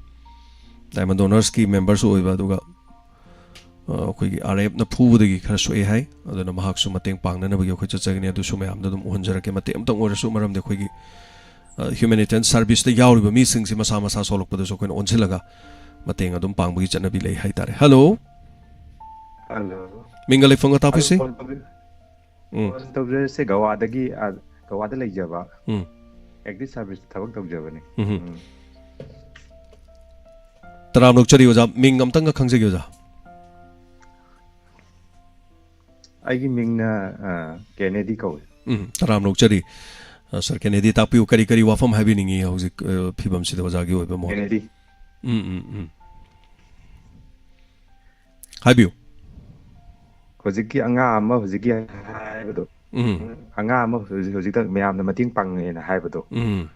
ꯗꯥꯏꯃꯟ ꯗꯣꯅꯔꯁꯀꯤ ꯃꯦꯝꯕꯔꯁꯨ ꯑꯣꯏꯕ, ꯑꯗꯨꯒ, ꯑ, ꯑꯩꯈꯣꯏꯒꯤ ꯑꯥꯔ ꯑꯦꯐꯅ ꯐꯨꯕꯗꯒꯤ ꯈꯔ ꯁꯣꯛꯑꯦ ꯍꯥꯏ꯫ ꯑꯗꯨꯅ ꯃꯍꯥꯛꯁꯨ ꯃꯇꯦꯡ ꯄꯥꯡꯅꯅꯕꯒꯤ ꯑꯩꯈꯣꯏ ꯆꯠꯆꯒꯅꯤ꯫ ꯑꯗꯨꯁꯨ ꯃꯌꯥꯝꯗ ꯑꯗꯨꯝ ꯎꯍꯟꯖꯔꯛꯀꯦ, ꯃꯇꯦꯛ ꯑꯃꯇꯪ ꯑꯣꯏꯔꯁꯨ, ꯃꯔꯝꯗꯤ ꯑꯩꯈꯣꯏꯒꯤ, ꯑ, ꯍ꯭ꯌꯨꯃꯦꯅꯤꯇꯦꯔꯤꯌꯟ ꯁꯥꯔꯚꯤꯁꯇ ꯌꯥꯎꯔꯤꯕ ꯃꯤꯁꯤꯡꯁꯤ ꯃꯁꯥ ꯃꯁꯥ ꯁꯣꯛꯂꯛꯄꯗꯁꯨ ꯑꯩꯈꯣꯏꯅ ꯑꯣꯟꯁꯤꯜꯂꯒ ꯃꯇꯦꯡ ꯑꯗꯨꯝ ꯄꯥꯡꯕꯒꯤ ꯆꯠꯅꯕꯤ ꯂꯩ ꯍꯥꯏꯇꯥꯔꯦ꯫ ꯍꯜꯂꯣ꯫ ꯍꯜꯂꯣ꯫ ꯃꯤꯡꯒ ꯂꯩꯐꯝꯒ ꯇꯥꯛꯄꯤꯁꯤ꯫ ꯍꯜꯂꯣ, ꯐꯣꯟ ꯇꯧꯕꯤ-, ꯎꯝ꯫ ꯐꯣꯟ ꯇꯧꯖꯔꯤꯁꯦ ꯒꯋꯥꯗꯒꯤ, ꯑ, ꯒꯋꯥꯗ ꯂꯩꯖꯕ꯫ ꯎꯝ꯫ ꯑꯦꯛꯇꯤꯚ ꯁꯥꯔꯚꯤꯁꯇ ꯊꯕꯛ ꯇꯧꯖꯕꯅꯤ꯫ ꯎꯝ꯫ ꯎꯝ꯫ ꯇꯔꯥꯝꯅ ꯑꯣꯛꯆꯔꯤ ꯑꯣꯖꯥ, ꯃꯤꯡ ꯑꯝꯇꯪꯒ ꯈꯪꯖꯒꯦ ꯑꯣꯖꯥ꯫ ꯑꯩꯒꯤ ꯃꯤꯡꯅ, ꯑ, ꯀꯦꯅꯦꯗꯤ ꯀꯧꯏ꯫ ꯎꯝ, ꯇꯔꯥꯝꯅ ꯑꯣꯛꯆꯔꯤ꯫ ꯑ, ꯁꯥꯔ ꯀꯦꯅꯦꯗꯤ, ꯇꯥꯛꯄꯤꯌꯨ, ꯀꯔꯤ ꯀꯔꯤ ꯋꯥꯐꯝ ꯍꯥꯏꯕꯤꯅꯤꯡꯉꯤ ꯍꯧꯖꯤꯛ, ꯑ, ꯐꯤꯕꯝꯁꯤꯗ ꯑꯣꯖꯥꯒꯤ ꯑꯣꯏꯕ ꯃꯣꯠ? ꯀꯦꯅꯦꯗꯤ꯫ ꯎꯝ, ꯎꯝ, ꯎꯝ꯫ ꯍꯥꯏꯕꯤꯌꯨ꯫ ꯍꯧꯖꯤꯛꯀꯤ ꯑꯉꯥꯡ ꯑꯃ ꯍꯧꯖꯤꯛꯀꯤ ꯍꯥꯏꯕꯗꯣ, ꯎꯝ ꯑꯉꯥꯡ ꯑꯃ ꯍꯧꯖꯤꯛ ꯍꯧꯖꯤꯛꯇ ꯃꯌꯥꯝꯅ ꯃꯇꯦꯡ ꯄꯥꯡꯉꯦꯅ ꯍꯥꯏꯕꯗꯣ, ꯎꯝ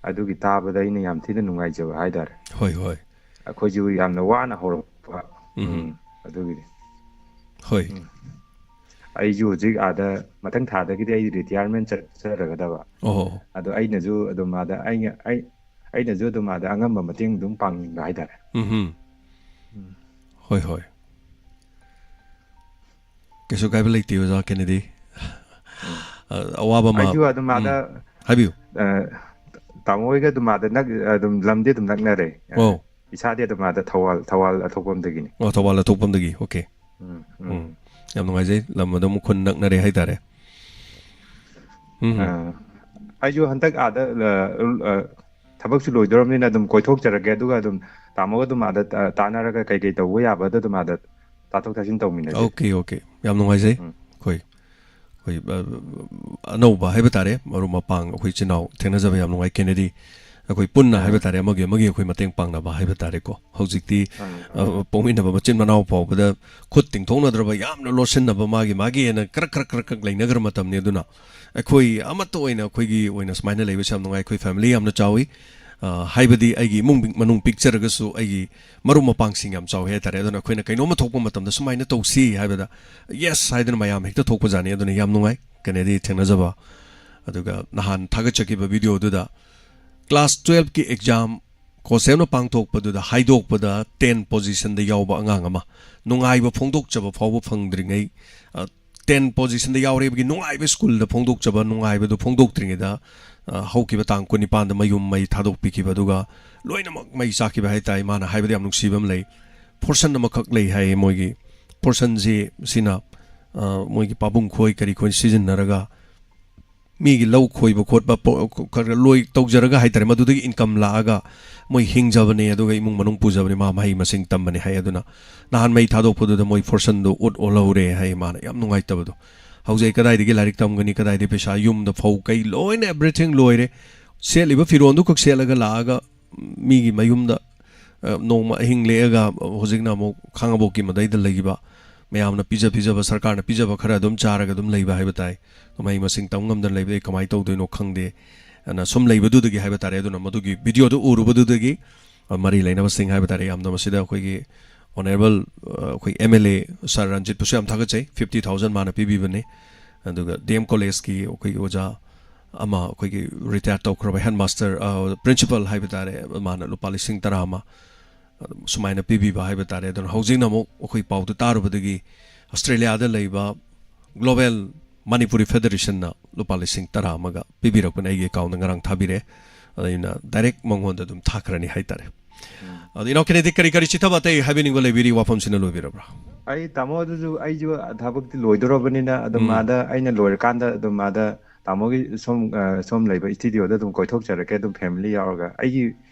ꯑꯗꯨꯒꯤ ꯇꯥꯕꯗ ꯑꯩꯅ ꯌꯥꯝ ꯊꯤꯅ ꯅꯨꯡꯉꯥꯏꯖꯕ ꯍꯥꯏꯇꯥꯔꯦ꯫ ꯍꯣꯏ ꯍꯣꯏ ꯑꯩꯈꯣꯏꯁꯨ ꯌꯥꯝꯅ ꯋꯥꯅ ꯍꯧꯔꯛꯄ꯫ ꯎꯝ ꯎꯝ, ꯑꯗꯨꯒꯤꯗꯤ ꯍꯣꯏ ꯑꯩꯁꯨ ꯍꯧꯖꯤꯛ ꯑꯥꯗ ꯃꯊꯪ ꯊꯥꯗꯒꯤꯗꯤ ꯑꯩ ꯔꯤꯇꯤꯌꯥꯔꯃꯦꯟ ꯆꯠꯆꯔꯒꯗꯕ꯫ ꯑꯣ ꯑꯗꯣ ꯑꯩꯅꯁꯨ ꯑꯗꯨꯝ ꯑꯥꯗ ꯑꯩꯅ ꯑꯩ ꯑꯩꯅꯁꯨ ꯑꯗꯨꯝ ꯑꯥꯗ ꯑꯉꯝꯕ ꯃꯇꯦꯡ ꯑꯗꯨꯝ ꯄꯥꯡꯅꯤꯡꯕ ꯍꯥꯏꯇꯥꯔꯦ꯫ ꯎꯝ ꯍꯣꯏ ꯍꯣꯏ ꯀꯩꯁꯨ ꯀꯥꯏꯕ ꯂꯩꯇꯦ ꯑꯣꯖꯥ ꯀꯦꯅꯦꯗꯤ꯫ ꯑ, ꯑꯋꯥꯕ ꯑꯃ ꯑꯩꯁꯨ ꯑꯗꯨꯝ ꯑꯥꯗ ꯍꯥꯏꯕꯤꯌꯨ꯫ ꯑ, ꯇꯥꯃꯣ ꯍꯣꯏꯒ ꯑꯗꯨꯝ ꯑꯥꯗ ꯅꯛ ꯑꯗꯨꯝ ꯂꯝꯗꯤ ꯑꯗꯨꯝ ꯅꯛꯅꯔꯦ꯫ ꯑꯣ ꯏꯁꯥꯗꯤ ꯑꯗꯨꯝ ꯑꯥꯗ ꯊꯧꯕꯥꯜ ꯊꯧꯕꯥꯜ ꯑꯊꯣꯛꯄꯝꯗꯒꯤꯅꯤ꯫ ꯑꯣ ꯊꯧꯕꯥꯜ ꯑꯊꯣꯛꯄꯝꯗꯒꯤ꯫ ꯑꯣꯀꯦ꯫ ꯎꯝ, ꯎꯝ ꯌꯥꯝ ꯅꯨꯡꯉꯥꯏꯖꯩ꯫ ꯂꯝ ꯑꯗꯨꯝ ꯈꯨꯟ ꯅꯛꯅꯔꯦ ꯍꯥꯏꯇꯥꯔꯦ꯫ ꯎꯝ ꯑ, ꯑꯩꯁꯨ ꯍꯟꯗꯛ ꯑꯥꯗ ꯑ, ꯑ, ꯊꯕꯛꯁꯨ ꯂꯣꯏꯗꯣꯔꯕꯅꯤꯅ ꯑꯗꯨꯝ ꯀꯣꯏꯊꯣꯛꯆꯔꯒꯦ, ꯑꯗꯨꯒ ꯑꯗꯨꯝ ꯇꯥꯃꯣꯒ ꯑꯗꯨꯝ ꯑꯥꯗ ꯇ- ꯇꯥꯟꯅꯔꯒ ꯀꯩ ꯀꯩ ꯇꯧꯕ ꯌꯥꯕꯗꯣ ꯑꯗꯨꯝ ꯑꯥꯗ ꯇꯥꯊꯣꯛ ꯇꯥꯁꯤꯟ ꯇꯧꯃꯤꯟꯅꯁꯦ꯫ ꯑꯣꯀꯦ ꯑꯣꯀꯦ ꯌꯥꯝ ꯅꯨꯡꯉꯥꯏꯖꯩ꯫ ꯎꯝ. ꯑꯩꯈꯣꯏ ꯑꯩꯈꯣꯏ ꯑ, ꯑꯅꯧꯕ ꯍꯥꯏꯕ ꯇꯥꯔꯦ, ꯃꯔꯨꯞ ꯃꯄꯥꯡ ꯑꯩꯈꯣꯏ ꯏꯆꯤꯟ ꯏꯅꯥꯎ ꯊꯦꯡꯅꯖꯕ ꯌꯥꯝ ꯅꯨꯡꯉꯥꯏ ꯀꯦꯅꯦꯗꯤ꯫ ꯑꯩꯈꯣꯏ ꯄꯨꯟꯅ ꯑꯥ. ꯍꯥꯏꯕ ꯇꯥꯔꯦ, ꯑꯃꯒꯤ ꯑꯃꯒꯤ ꯑꯩꯈꯣꯏ ꯃꯇꯦꯡ ꯄꯥꯡꯅꯕ ꯍꯥꯏꯕ ꯇꯥꯔꯦꯀꯣ꯫ ꯍꯧꯖꯤꯛꯇꯤ ꯑꯥ. ꯑ, ꯄꯣꯛꯃꯤꯟꯅꯕ ꯃꯆꯤꯟ ꯃꯅꯥꯎ ꯐꯥꯎꯕꯗ ꯈꯨꯠ ꯇꯤꯡꯊꯣꯛꯅꯗ꯭ꯔꯕ, ꯌꯥꯝꯅ ꯂꯣꯠꯁꯤꯟꯅꯕ, ꯃꯥꯒꯤ ꯃꯥꯒꯤ ꯍꯥꯏꯅ ꯀ꯭ꯔꯛ ꯀ꯭ꯔꯛ ꯀ꯭ꯔꯛ ꯀ꯭ꯔꯛ ꯂꯩꯅꯈ꯭ꯔ ꯃꯇꯝꯅꯤ꯫ ꯑꯗꯨꯅ ꯑꯩꯈꯣꯏ ꯑꯃꯠꯇ ꯑꯣꯏꯅ, ꯑꯩꯈꯣꯏꯒꯤ ꯑꯣꯏꯅ ꯁꯨꯃꯥꯏꯅ ꯂꯩꯕꯁꯦ ꯌꯥꯝ ꯅꯨꯡꯉꯥꯏ꯫ ꯑꯩꯈꯣꯏ ꯐꯦꯃꯤꯂꯤ ꯌꯥꯝꯅ ꯆꯥꯎꯏ꯫ ꯑ, ꯍꯥꯏꯕꯗꯤ ꯑꯩꯒꯤ ꯏꯃꯨꯡ ꯃꯅꯨꯡ ꯄꯤꯛꯆꯔꯒꯁꯨ ꯑꯩꯒꯤ ꯃꯔꯨꯞ ꯃꯄꯥꯡꯁꯤꯡ ꯌꯥꯝ ꯆꯥꯎꯏ ꯍꯥꯏꯇꯥꯔꯦ꯫ ꯑꯗꯨꯅ ꯑꯩꯈꯣꯏꯅ ꯀꯩꯅꯣꯝꯃ ꯊꯣꯛꯄ ꯃꯇꯝꯗ ꯁꯨꯃꯥꯏꯅ ꯇꯧꯁꯤ ꯍꯥꯏꯕꯗ ꯌꯦꯁ ꯍꯥꯏꯗꯨꯅ ꯃꯌꯥꯝ ꯍꯦꯛꯇ ꯊꯣꯛꯄꯖꯥꯠꯅꯤ꯫ ꯑꯗꯨꯅ ꯌꯥꯝ ꯅꯨꯡꯉꯥꯏ ꯀꯦꯅꯦꯗꯤ ꯊꯦꯡꯅꯖꯕ꯫ ꯑꯗꯨꯒ ꯅꯍꯥꯟ ꯊꯥꯒꯠꯆꯈꯤꯕ ꯚꯤꯗꯤꯑꯣꯗꯨꯗ ꯀ꯭ꯂꯥꯁ ꯇꯨꯌꯦꯜꯐꯀꯤ ꯑꯦꯛꯖꯥꯝ ꯀꯣꯁꯦꯞꯅ ꯄꯥꯡꯊꯣꯛꯄꯗꯨꯗ ꯍꯥꯏꯗꯣꯛꯄꯗ ꯇꯦꯟ ꯄꯣꯖꯤꯁꯟꯗ ꯌꯥꯎꯕ ꯑꯉꯥꯡ ꯑꯃ ꯅꯨꯡꯉꯥꯏꯕ ꯐꯣꯡꯗꯣꯛꯆꯕ ꯐꯥꯎꯕ ꯐꯪꯗ꯭ꯔꯤꯉꯩ, ꯑ, ꯇꯦꯟ ꯄꯣꯖꯤꯁꯟꯗ ꯌꯥꯎꯔꯦꯕꯒꯤ ꯅꯨꯡꯉꯥꯏꯕ ꯁ꯭ꯀꯨꯜꯗ ꯐꯣꯡꯗꯣꯛꯆꯕ ꯅꯨꯡꯉꯥꯏꯕꯗꯨ ꯐꯣꯡꯗꯣꯛꯇ꯭ꯔꯤꯉꯩꯗ, ꯑ, ꯍꯧꯈꯤꯕ ꯇꯥꯡ ꯀꯨꯟꯅꯤꯄꯥꯟꯗ ꯃꯌꯨꯝ ꯃꯩ ꯊꯥꯗꯣꯛꯄꯤꯈꯤꯕ꯫ ꯑꯗꯨꯒ ꯂꯣꯏꯅꯃꯛ ꯃꯩ ꯆꯥꯛꯈꯤꯕ ꯍꯥꯏ ꯇꯥꯏ꯫ ꯃꯥꯅ ꯍꯥꯏꯕꯗ ꯌꯥꯝ ꯅꯨꯡꯁꯤꯕ ꯑꯃ ꯂꯩ, ꯐꯣꯔꯁꯟ ꯑꯃꯈꯛ ꯂꯩ ꯍꯥꯏꯌꯦ꯫ ꯃꯣꯏꯒꯤ ꯐꯣꯔꯁꯟꯁꯤ ꯁꯤꯅ, ꯑ, ꯃꯣꯏꯒꯤ ꯄꯥꯕꯨꯡ ꯈꯣꯏ ꯀꯔꯤ ꯈꯣꯏ ꯁꯤꯖꯤꯟꯅꯔꯒ ꯃꯤꯒꯤ ꯂꯧ ꯈꯣꯏꯕ ꯈꯣꯠꯄ ꯄꯣ- ꯈꯔ ꯂꯣꯏ ꯇꯧꯖꯔꯒ ꯍꯥꯏꯇꯥꯔꯦ, ꯃꯗꯨꯗꯒꯤ ꯏꯟꯀꯝ ꯂꯥꯛꯑꯒ ꯃꯣꯏ ꯍꯤꯡꯖꯕꯅꯦ, ꯑꯗꯨꯒ ꯏꯃꯨꯡ ꯃꯅꯨꯡ ꯄꯨꯖꯕꯅꯦ꯫ ꯃꯥ ꯃꯍꯩ ꯃꯁꯤꯡ ꯇꯝꯕꯅꯦ ꯍꯥꯏ꯫ ꯑꯗꯨꯅ ꯅꯍꯥꯟ ꯃꯩ ꯊꯥꯗꯣꯛꯄꯗꯨꯗ ꯃꯣꯏ ꯐꯣꯔꯁꯟꯗꯣ ꯎꯠ ꯑꯣꯜꯍꯧꯔꯦ ꯍꯥꯏ꯫ ꯃꯥꯅ ꯌꯥꯝ ꯅꯨꯡꯉꯥꯏꯇꯕꯗꯣ꯫ ꯍꯧꯖꯤꯛ ꯑꯩ ꯀꯗꯥꯏꯗꯒꯤ ꯂꯥꯏꯔꯤꯛ ꯇꯝꯒꯅꯤ, ꯀꯗꯥꯏꯗꯒꯤ ꯄꯩꯁꯥ, ꯌꯨꯝꯗ ꯐꯧ ꯀꯩ ꯂꯣꯏꯅ everything ꯂꯣꯏꯔꯦ, ꯁꯦꯠꯂꯤꯕ ꯐꯤꯔꯣꯟꯗꯨ ꯈꯛ ꯁꯦꯠꯂꯒ ꯂꯥꯛꯑꯒ ꯃꯤꯒꯤ ꯃꯌꯨꯝꯗ ꯑ, ꯅꯣꯡꯃ ꯑꯍꯤꯡ ꯂꯦꯛꯑꯒ, ꯑ, ꯍꯧꯖꯤꯛꯅ ꯑꯃꯨꯛ ꯈꯥꯉꯕꯣꯛꯀꯤ ꯃꯗꯩꯗ ꯂꯩꯈꯤꯕ, ꯃꯌꯥꯝꯅ ꯄꯤꯖ ꯄꯤꯖꯕ, ꯁꯔꯀꯥꯔꯅ ꯄꯤꯖꯕ ꯈꯔ ꯑꯗꯨꯝ ꯆꯥꯔꯒ ꯑꯗꯨꯝ ꯂꯩꯕ ꯍꯥꯏꯕ ꯇꯥꯏ꯫ ꯃꯍꯩ ꯃꯁꯤꯡ ꯇꯝ ꯉꯝꯗꯅ ꯂꯩꯕꯗꯩ ꯀꯃꯥꯏꯅ ꯇꯧꯗꯣꯏꯅꯣ ꯈꯪꯗꯦ ꯑꯅ ꯁꯨꯝ ꯂꯩꯕꯗꯨꯗꯒꯤ ꯍꯥꯏꯕ ꯇꯥꯔꯦ꯫ ꯑꯗꯨꯅ ꯃꯗꯨꯒꯤ ꯚꯤꯗꯤꯑꯣꯗꯨ ꯎꯔꯨꯕꯗꯨꯗꯒꯤ, ꯑ, ꯃꯔꯤ ꯂꯩꯅꯕꯁꯤꯡ ꯍꯥꯏꯕ ꯇꯥꯔꯦ, ꯌꯥꯝꯅ ꯃꯁꯤꯗ ꯑꯩꯈꯣꯏꯒꯤ ꯑꯣꯅꯔꯦꯕꯜ, ꯑ, ꯑꯩꯈꯣꯏ ꯑꯦꯝ ꯑꯦꯜ ꯑꯦ ꯁꯥꯔ ꯔꯟꯖꯤꯠꯄꯨꯁꯨ ꯌꯥꯝ ꯊꯥꯒꯠꯆꯩ꯫ ꯐꯤꯐꯇꯤ ꯊꯥꯎꯖꯟ ꯃꯥꯅ ꯄꯤꯕꯤꯕꯅꯤ꯫ ꯑꯗꯨꯒ ꯗꯤ ꯑꯦꯝ ꯀꯣꯂꯦꯖꯀꯤ ꯑꯩꯈꯣꯏꯒꯤ ꯑꯣꯖꯥ ꯑꯃ, ꯑꯩꯈꯣꯏꯒꯤ ꯔꯤꯇꯥꯌꯔ ꯇꯧꯈ꯭ꯔꯕ ꯍꯦꯗ ꯃꯥꯁꯇꯔ, ꯑ, ꯄ꯭ꯔꯤꯟꯁꯤꯄꯜ ꯍꯥꯏꯕ ꯇꯥꯔꯦ, ꯃꯥꯅ ꯂꯨꯄꯥ ꯂꯤꯁꯤꯡ ꯇꯔꯥ ꯑꯃ ꯑꯗꯨꯝ ꯁꯨꯃꯥꯏꯅ ꯄꯤꯕꯤꯕ ꯍꯥꯏꯕ ꯇꯥꯔꯦ꯫ ꯑꯗꯨꯅ ꯍꯧꯖꯤꯛꯅ ꯑꯃꯨꯛ ꯑꯩꯈꯣꯏ ꯄꯥꯎꯗꯨ ꯇꯥꯔꯨꯕꯗꯒꯤ ꯑꯁꯇ꯭ꯔꯦꯂꯤꯌꯥꯗ ꯂꯩꯕ ꯒ꯭ꯂꯣꯕꯦꯜ ꯃꯅꯤꯄꯨꯔꯤ ꯐꯦꯗꯔꯦꯁꯟꯅ ꯂꯨꯄꯥ ꯂꯤꯁꯤꯡ ꯇꯔꯥ ꯑꯃꯒ ꯄꯤꯕꯤꯔꯛꯄꯅ ꯑꯩꯒꯤ ꯑꯦꯀꯥꯎꯟꯗ ꯉꯔꯥꯡ ꯊꯥꯕꯤꯔꯛꯑꯦ꯫ ꯑꯗ ꯑꯩꯅ ꯗꯥꯏꯔꯦꯛ ꯃꯉꯣꯟꯗ ꯑꯗꯨꯝ ꯊꯥꯈ꯭ꯔꯅꯤ ꯍꯥꯏꯇꯥꯔꯦ꯫ ꯑꯗꯣ ꯏꯅꯥꯎ ꯀꯦꯅꯦꯗꯤ, ꯀꯔꯤ ꯀꯔꯤ ꯆꯤꯊꯕ ꯑꯇꯩ ꯍꯥꯏꯕꯤꯅꯤꯡꯕ ꯂꯩꯕꯤꯔꯤ? ꯋꯥꯐꯝꯁꯤꯅ ꯂꯣꯏꯕꯤꯔꯕ꯭ꯔꯥ? ꯑꯩ ꯇꯥꯃꯣ ꯑꯗꯨꯁꯨ ꯑꯩꯁꯨ ꯊꯕꯛꯇꯤ ꯂꯣꯏꯗꯣꯔꯕꯅꯤꯅ ꯑꯗꯨꯝ ꯎꯝ꯫ ꯑꯥꯗ ꯑꯩꯅ ꯂꯣꯏꯔꯀꯥꯟꯗ ꯑꯗꯨꯝ ꯑꯥꯗ ꯇꯥꯃꯣꯒꯤ ꯁꯣꯝ, ꯑ, ꯁꯣꯝ ꯂꯩꯕ ꯏꯁꯇꯨꯗꯤꯑꯣꯗ ꯑꯗꯨꯝ ꯀꯣꯏꯊꯣꯛꯆꯔꯛꯀꯦ, ꯑꯗꯨꯝ ꯐꯦꯃꯤꯂꯤ ꯌꯥꯎꯔꯒ꯫ ꯑꯩꯒꯤ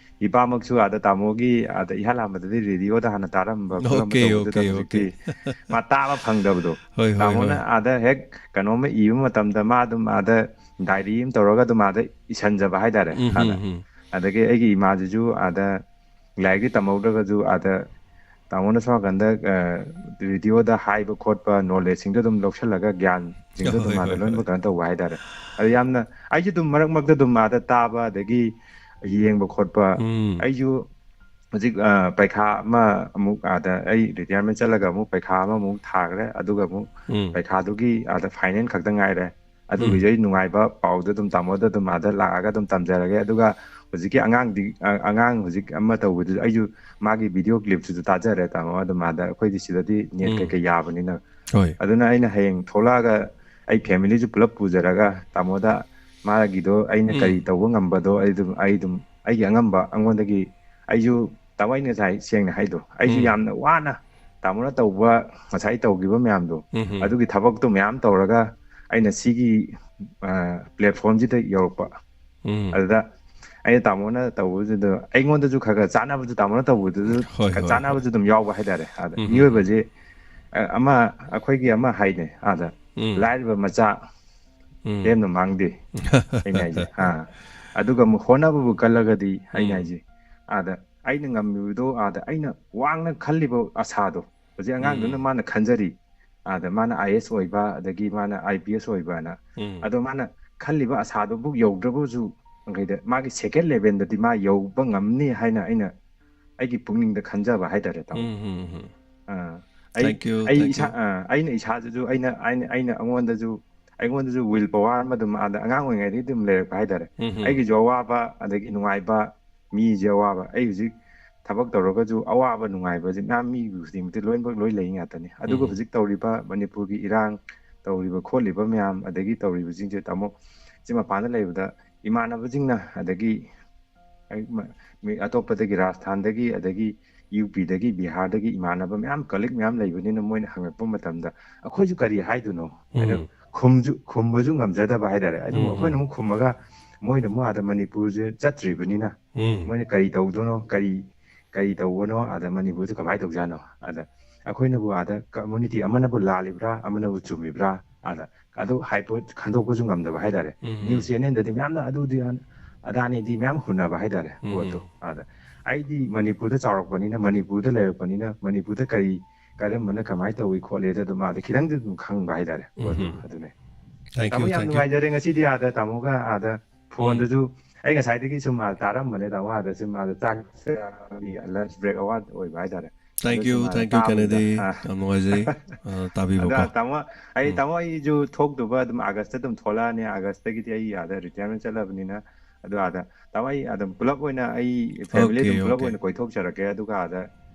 ꯏꯄꯥꯃꯛꯁꯨ ꯑꯥꯗ ꯇꯥꯃꯣꯒꯤ ꯑꯥꯗ ꯏꯍꯥꯟ ꯍꯥꯟꯕꯗꯗꯤ ꯔꯦꯗꯤꯑꯣꯗ ꯍꯥꯟꯅ ꯇꯥꯔꯝꯕ, ꯈꯣꯠꯂꯝꯕ ꯑꯣꯀꯦ, ꯇꯧꯕꯗꯨꯗ ꯑꯣꯀꯦ, ꯍꯧꯖꯤꯛꯇꯤ ꯑꯣꯀꯦ꯫ ꯃꯥ ꯇꯥꯕ ꯐꯪꯗꯕꯗꯣ꯫ ꯍꯣꯏ, ꯍꯣꯏ, ꯇꯥꯃꯣꯅ ꯍꯣꯏ꯫ ꯑꯥꯗ ꯍꯦꯛ ꯀꯩꯅꯣꯝꯃ ꯏꯕ ꯃꯇꯝꯗ ꯃꯥ ꯑꯗꯨꯝ ꯑꯥꯗ ꯗꯥꯏꯔꯤ ꯑꯃ ꯇꯧꯔꯒ ꯑꯗꯨꯝ ꯑꯥꯗ ꯏꯁꯟꯖꯕ ꯍꯥꯏꯇꯥꯔꯦ ꯎꯝ, ꯍꯥꯟꯅ꯫ ꯎꯝ, ꯎꯝ꯫ ꯑꯗꯒꯤ ꯑꯩꯒꯤ ꯏꯃꯥꯁꯤꯁꯨ ꯑꯥꯗ ꯂꯥꯏꯔꯤꯛꯇꯤ ꯇꯝꯍꯧꯗ꯭ꯔꯒꯁꯨ ꯑꯥꯗ ꯇꯥꯃꯣꯅ ꯁꯣꯝ ꯅꯥꯀꯟꯗ, ꯑ, ꯔꯦꯗꯤꯑꯣꯗ ꯍꯥꯏꯕ ꯈꯣꯠꯄ ꯅꯣꯂꯦꯖꯁꯤꯡꯗꯣ ꯑꯗꯨꯝ ꯂꯧꯁꯜꯂꯒ ꯒ꯭ꯌꯥꯟꯁꯤꯡꯗꯣ ꯑꯗꯨꯝ ꯍꯣꯏ, ꯑꯥꯗ ꯍꯣꯏ, ꯂꯣꯏꯅꯃꯛ ꯍꯣꯏ꯫ ꯀꯩꯅꯣ ꯇꯧꯕ ꯍꯥꯏꯇꯥꯔꯦ꯫ ꯑꯗꯨ ꯌꯥꯝꯅ, ꯑꯩꯁꯨ ꯑꯗꯨꯝ ꯃꯔꯛ ꯃꯔꯛꯇ ꯑꯗꯨꯝ ꯑꯥꯗ ꯇꯥꯕ ꯑꯗꯒꯤ ꯌꯦꯡꯕ ꯈꯣꯠꯄ꯫ ꯎꯝ꯫ ꯑꯩꯁꯨ ꯍꯧꯖꯤꯛ, ꯑ, ꯄꯩꯈꯥ ꯑꯃ ꯑꯃꯨꯛ ꯑꯥꯗ ꯑꯩ ꯔꯤꯇꯥꯌꯔꯃꯦꯟ ꯆꯠꯂꯒ ꯑꯃꯨꯛ ꯄꯩꯈꯥ ꯑꯃꯃꯨꯛ ꯊꯥꯈ꯭ꯔꯦ꯫ ꯑꯗꯨꯒ ꯑꯃꯨꯛ ꯎꯝ꯫ ꯄꯩꯈꯥꯗꯨꯒꯤ ꯑꯥꯗ ꯐꯥꯏꯅꯦꯜ ꯈꯛꯇ ꯉꯥꯏꯔꯦ꯫ ꯎꯝ꯫ ꯑꯗꯨꯒꯤꯁꯨ ꯑꯩ ꯅꯨꯡꯉꯥꯏꯕ ꯄꯥꯎꯗꯣ ꯑꯗꯨꯝ ꯇꯥꯃꯣꯗ ꯑꯗꯨꯝ ꯑꯥꯗ ꯂꯥꯛꯑꯒ ꯑꯗꯨꯝ ꯇꯝꯖꯔꯒꯦ꯫ ꯑꯗꯨꯒ ꯍꯧꯖꯤꯛꯀꯤ ꯑꯉꯥꯡꯗꯤ, ꯑ-, ꯑꯉꯥꯡ ꯍꯧꯖꯤꯛ ꯑꯃ ꯇꯧꯕꯗꯨꯁꯨ ꯑꯩꯁꯨ ꯃꯥꯒꯤ ꯚꯤꯗꯤꯑꯣ ꯀ꯭ꯂꯤꯞꯁꯤꯁꯨ ꯇꯥꯖꯔꯦ ꯇꯥꯃꯣ꯫ ꯑꯗꯨꯝ ꯑꯥꯗ ꯑꯩꯈꯣꯏꯗꯤ ꯁꯤꯗꯗꯤ ꯅꯦꯠ ꯎꯝ꯫ ꯀꯩꯀꯩ ꯌꯥꯕꯅꯤꯅ꯫ ꯍꯣꯏ꯫ ꯑꯗꯨꯅ ꯑꯩꯅ ꯍꯌꯦꯡ ꯊꯣꯛꯂꯛꯑꯒ ꯑꯩ ꯐꯦꯃꯤꯂꯤꯁꯨ ꯄꯨꯂꯞ ꯄꯨꯖꯔꯒ ꯇꯥꯃꯣꯗ ꯃꯥꯒꯤꯗꯣ ꯑꯩꯅ ꯎꯝ꯫ ꯀꯔꯤ ꯇꯧꯕ ꯉꯝꯕꯗꯣ ꯑꯩ ꯑꯗꯨꯝ, ꯑꯩ ꯑꯗꯨꯝ ꯑꯩꯒꯤ ꯑꯉꯝꯕ ꯑꯩꯉꯣꯟꯗꯒꯤ ꯑꯩꯁꯨ ꯇꯥꯃꯣ, ꯑꯩꯅ ꯉꯁꯥꯏ ꯁꯦꯡꯅ ꯍꯥꯏꯗꯣ, ꯑꯩꯁꯨ ꯎꯝ꯫ ꯌꯥꯝꯅ ꯋꯥꯅ ꯇꯥꯃꯣꯅ ꯇꯧꯕ, ꯉꯁꯥꯏ ꯇꯧꯈꯤꯕ ꯃꯌꯥꯝꯗꯣ, ꯎꯝ, ꯎꯝ꯫ ꯑꯗꯨꯒꯤ ꯊꯕꯛꯇꯣ ꯃꯌꯥꯝ ꯇꯧꯔꯒ ꯑꯩꯅ ꯁꯤꯒꯤ, ꯑ, platformꯁꯤꯗ ꯌꯧꯔꯛꯄ꯫ ꯎꯝ꯫ ꯑꯗꯨꯗ ꯑꯩꯅ ꯇꯥꯃꯣꯅ ꯇꯧꯕꯗꯨꯗ ꯑꯩꯉꯣꯟꯗꯁꯨ ꯈꯔ ꯈꯔ ꯆꯥꯅꯕꯗꯨ, ꯇꯥꯃꯣꯅ ꯇꯧꯕꯗꯨꯗ ꯍꯣꯏ, ꯈꯔ ꯍꯣꯏ, ꯆꯥꯅꯕꯁꯨ ꯍꯣꯏ꯫ ꯑꯗꯨꯝ ꯌꯥꯎꯕ ꯍꯥꯏꯇꯥꯔꯦ꯫ ꯑꯗ ꯎꯝ, ꯎꯝ, ꯎꯝ꯫ ꯃꯤꯑꯣꯏꯕꯁꯦ, ꯑ, ꯑꯃ ꯑꯩꯈꯣꯏꯒꯤ ꯑꯃ ꯍꯥꯏꯅꯦ ꯑꯥꯗ, ꯎꯝ꯫ "ꯂꯥꯏꯔꯕ ꯃꯆꯥ ꯎꯝ꯫ ꯂꯦꯝꯅ ꯃꯥꯡꯗꯦ", ꯑꯩꯅ ꯍꯥꯏꯁꯦ꯫ ꯑꯥ꯫ ꯑꯗꯨꯒ ꯑꯃꯨꯛ ꯍꯣꯠꯅꯕꯕꯨ ꯀꯜꯂꯒꯗꯤ, ꯑꯩꯅ ꯎꯝ꯫ ꯍꯥꯏꯁꯦ, ꯑꯥꯗ ꯑꯩꯅ ꯉꯝꯃꯤꯕꯗꯣ, ꯑꯥꯗ ꯑꯩꯅ ꯋꯥꯡꯅ ꯈꯜꯂꯤꯕ ꯑꯁꯥꯗꯣ, ꯍꯧꯖꯤꯛ ꯑꯉꯥꯡꯗꯨꯅ ꯎꯝ꯫ ꯃꯥꯅ ꯈꯟꯖꯔꯤ, ꯑꯥꯗ ꯃꯥꯅ ꯑꯥꯏ ꯑꯦꯁ ꯑꯣꯏꯕ, ꯑꯗꯒꯤ ꯃꯥꯅ ꯑꯥꯏ ꯄꯤ ꯑꯦꯁ ꯑꯣꯏꯕꯅ꯫ ꯎꯝ꯫ ꯑꯗꯣ ꯃꯥꯅ ꯈꯜꯂꯤꯕ ꯑꯁꯥꯗꯨꯕꯨ ꯌꯧꯗ꯭ꯔꯕꯁꯨ, ꯃꯈꯩꯗ ꯃꯥꯒꯤ ꯁꯦꯀꯦꯟ ꯂꯦꯚꯦꯜꯗꯗꯤ ꯃꯥ ꯌꯧꯕ ꯉꯝꯅꯤ ꯍꯥꯏꯅ ꯑꯩꯅ ꯑꯩꯒꯤ ꯄꯨꯛꯅꯤꯡꯗ ꯈꯟꯖꯕ ꯍꯥꯏꯇꯥꯔꯦ, ꯇꯥꯃꯣ꯫ ꯎꯝ, ꯎꯝ, ꯎꯝ꯫ ꯑꯥ, ꯑꯩ, Thank you, ꯑꯩ thank ꯏꯁꯥ, you. ꯑꯥ, ꯑꯩꯅ ꯏꯁꯥꯗꯁꯨ, ꯑꯩꯅ, ꯑꯩꯅ, ꯑꯩꯅ ꯑꯩꯉꯣꯟꯗꯁꯨ, ꯑꯩꯉꯣꯟꯗꯁꯨ will power ꯑꯃ ꯑꯗꯨꯝ ꯑꯥꯗ ꯑꯉꯥꯡ ꯑꯣꯏꯔꯤꯉꯩꯗꯒꯤ ꯑꯗꯨꯝ ꯂꯩꯔꯛꯄ ꯍꯥꯏꯇꯥꯔꯦ꯫ ꯎꯝ, ꯎꯝ꯫ ꯑꯩꯒꯤꯁꯨ ꯑꯋꯥꯕ, ꯑꯗꯒꯤ ꯅꯨꯡꯉꯥꯏꯕ, ꯃꯤꯁꯦ ꯑꯋꯥꯕ꯫ ꯑꯩ ꯍꯧꯖꯤꯛ ꯊꯕꯛ ꯇꯧꯔꯒꯁꯨ ꯑꯋꯥꯕ ꯅꯨꯡꯉꯥꯏꯕꯁꯦ ꯃꯌꯥꯝ ꯃꯤ ꯈꯨꯗꯤꯡꯃꯛꯇꯤ ꯂꯣꯏꯅꯃꯛ ꯂꯣꯏ ꯂꯩ ꯉꯥꯛꯇꯅꯤ꯫ ꯑꯗꯨꯒ ꯎꯝ꯫ ꯍꯧꯖꯤꯛ ꯇꯧꯔꯤꯕ ꯃꯅꯤꯄꯨꯔꯒꯤ ꯏꯔꯥꯡ ꯇꯧꯔꯤꯕ ꯈꯣꯠꯂꯤꯕ ꯃꯌꯥꯝ, ꯑꯗꯒꯤ ꯇꯧꯔꯤꯕꯁꯤꯡꯁꯦ, ꯇꯥꯃꯣ, ꯁꯤ ꯃꯄꯥꯟꯗ ꯂꯩꯕꯗ ꯏꯃꯥꯟꯅꯕꯁꯤꯡꯅ, ꯑꯗꯒꯤ ꯑꯩ ꯃ-, ꯃꯤ ꯑꯇꯣꯞꯄꯗꯒꯤ, ꯔꯥꯖꯁꯊꯥꯟꯗꯒꯤ, ꯑꯗꯒꯤ ꯌꯨ ꯄꯤꯗꯒꯤ, ꯕꯤꯍꯥꯔꯗꯒꯤ ꯏꯃꯥꯟꯅꯕ ꯃꯌꯥꯝ, colleague ꯃꯌꯥꯝ ꯂꯩꯕꯅꯤꯅ, ꯃꯣꯏꯅ ꯍꯪꯉꯛꯄ ꯃꯇꯝꯗ ꯑꯩꯈꯣꯏꯁꯨ ꯀꯔꯤ ꯍꯥꯏꯗꯣꯏꯅꯣ ꯍꯥꯏꯅ ꯎꯝ꯫ ꯈꯨꯝꯁꯨ-, ꯈꯨꯝꯕꯁꯨ ꯉꯝꯖꯗꯕ ꯍꯥꯏꯇꯥꯔꯦ꯫ ꯑꯗꯨꯕꯨ ꯎꯝ, ꯑꯩꯈꯣꯏꯅ ꯎꯝ꯫ ꯑꯃꯨꯛ ꯈꯨꯝꯃꯒ, ꯃꯣꯏꯅ ꯑꯃꯨꯛ ꯑꯥꯗ ꯃꯅꯤꯄꯨꯔꯁꯦ ꯆꯠꯇ꯭ꯔꯤꯕꯅꯤꯅ, ꯎꯝ꯫ ꯃꯣꯏꯅ ꯀꯔꯤ ꯇꯧꯗꯣꯏꯅꯣ, ꯀꯔꯤ, ꯀꯔꯤ ꯇꯧꯕꯅꯣ, ꯑꯥꯗ ꯃꯅꯤꯄꯨꯔꯁꯦ ꯀꯃꯥꯏꯅ ꯇꯧꯖꯥꯠꯅꯣ, ꯑꯥꯗ ꯑꯩꯈꯣꯏꯅꯕꯨ ꯑꯥꯗ community ꯑꯃꯅꯕꯨ ꯂꯥꯜꯂꯤꯕ꯭ꯔꯥ, ꯑꯃꯅꯕꯨ ꯆꯨꯝꯃꯤꯕ꯭ꯔꯥ, ꯑꯥꯗ ꯑꯗꯨ ꯍꯥꯏꯄꯣ-, ꯈꯟꯗꯣꯛꯄꯁꯨ ꯉꯝꯗꯕ ꯍꯥꯏꯇꯥꯔꯦ꯫ ꯎꯝ, ꯎꯝ꯫ News channelꯗꯗꯤ ꯃꯌꯥꯝꯅ ꯑꯗꯨꯗꯤ ꯑ-, ꯑꯗꯥꯅꯤꯗꯤ ꯃꯌꯥꯝ ꯍꯨꯟꯅꯕ ꯍꯥꯏꯇꯥꯔꯦ, ꯎꯝ, ꯄꯣꯠꯇꯣ꯫ ꯎꯝ꯫ ꯑꯗ ꯑꯩꯗꯤ ꯃꯅꯤꯄꯨꯔꯗ ꯆꯥꯎꯔꯛꯄꯅꯤꯅ, ꯃꯅꯤꯄꯨꯔꯗ ꯂꯩꯔꯛꯄꯅꯤꯅ, ꯃꯅꯤꯄꯨꯔꯗ ꯀꯔꯤ, ꯀꯔꯝꯕꯅ ꯀꯃꯥꯏꯅ ꯇꯧꯏ ꯈꯣꯠꯂꯤꯗ ꯑꯗꯨꯝ ꯑꯥꯗ ꯈꯤꯇꯪꯗꯤ ꯑꯗꯨꯝ ꯈꯪꯕ ꯍꯥꯏꯇꯥꯔꯦ, ꯎꯝ, ꯄꯣꯠꯇꯣ꯫ ꯎꯝ꯫ ꯑꯗꯨꯅꯦ꯫ Thank ꯇꯥꯃꯣ, you, ꯌꯥꯝ thank you. ꯅꯨꯡꯉꯥꯏꯖꯔꯦ ꯉꯁꯤꯗꯤ ꯑꯥꯗ ꯇꯥꯃꯣꯒ ꯑꯥꯗ ꯎꯝ꯫ phoneꯗꯁꯨ ꯑꯩ ꯉꯁꯥꯏꯗꯒꯤ ꯁꯨꯝ ꯑꯥꯗ ꯇꯥꯔꯝꯕꯅꯦ, ꯇꯥꯃꯣ ꯑꯥꯗ ꯁꯨꯝ ꯑꯥꯗ ꯆꯥꯛ ꯆꯥꯕꯒꯤ lunch break hour ꯑꯣꯏꯕ ꯍꯥꯏꯇꯥꯔꯦ꯫ Thank ꯑꯗ you, ꯁꯨꯝ ꯑꯥꯗ thank you, ꯇꯥꯕꯗꯨꯗ, Kennedy꯫ ꯑꯥ꯫ ꯌꯥꯝ ꯅꯨꯡꯉꯥꯏꯖꯩ, ꯑ, ꯑꯗ ꯇꯥꯕꯤꯕꯀꯣ꯫ ꯇꯥꯃꯣ, ꯑꯩ, ꯎꯝ꯫ ꯇꯥꯃꯣ, ꯑꯩꯁꯨ ꯊꯣꯛꯇꯨꯕ ꯑꯗꯨꯝ Augustꯇ ꯑꯗꯨꯝ ꯊꯣꯛꯂꯛꯑꯅꯤ꯫ Augustꯇꯒꯤꯗꯤ ꯑꯩ ꯑꯥꯗ retirement ꯆꯠꯂꯕꯅꯤꯅ, ꯑꯗꯨ ꯑꯥꯗ, ꯇꯥꯃꯣ, ꯑꯩ ꯑꯗꯨꯝ ꯄꯨꯂꯞ ꯑꯣꯏꯅ ꯑꯩ familyꯗ ꯑꯣꯀꯦ, ꯑꯗꯨꯝ ꯄꯨꯂꯞ ꯑꯣꯀꯦ꯫ ꯑꯣꯏꯅ ꯀꯣꯏꯊꯣꯛꯆꯔꯛꯀꯦ꯫ ꯑꯗꯨꯒ ꯑꯥꯗ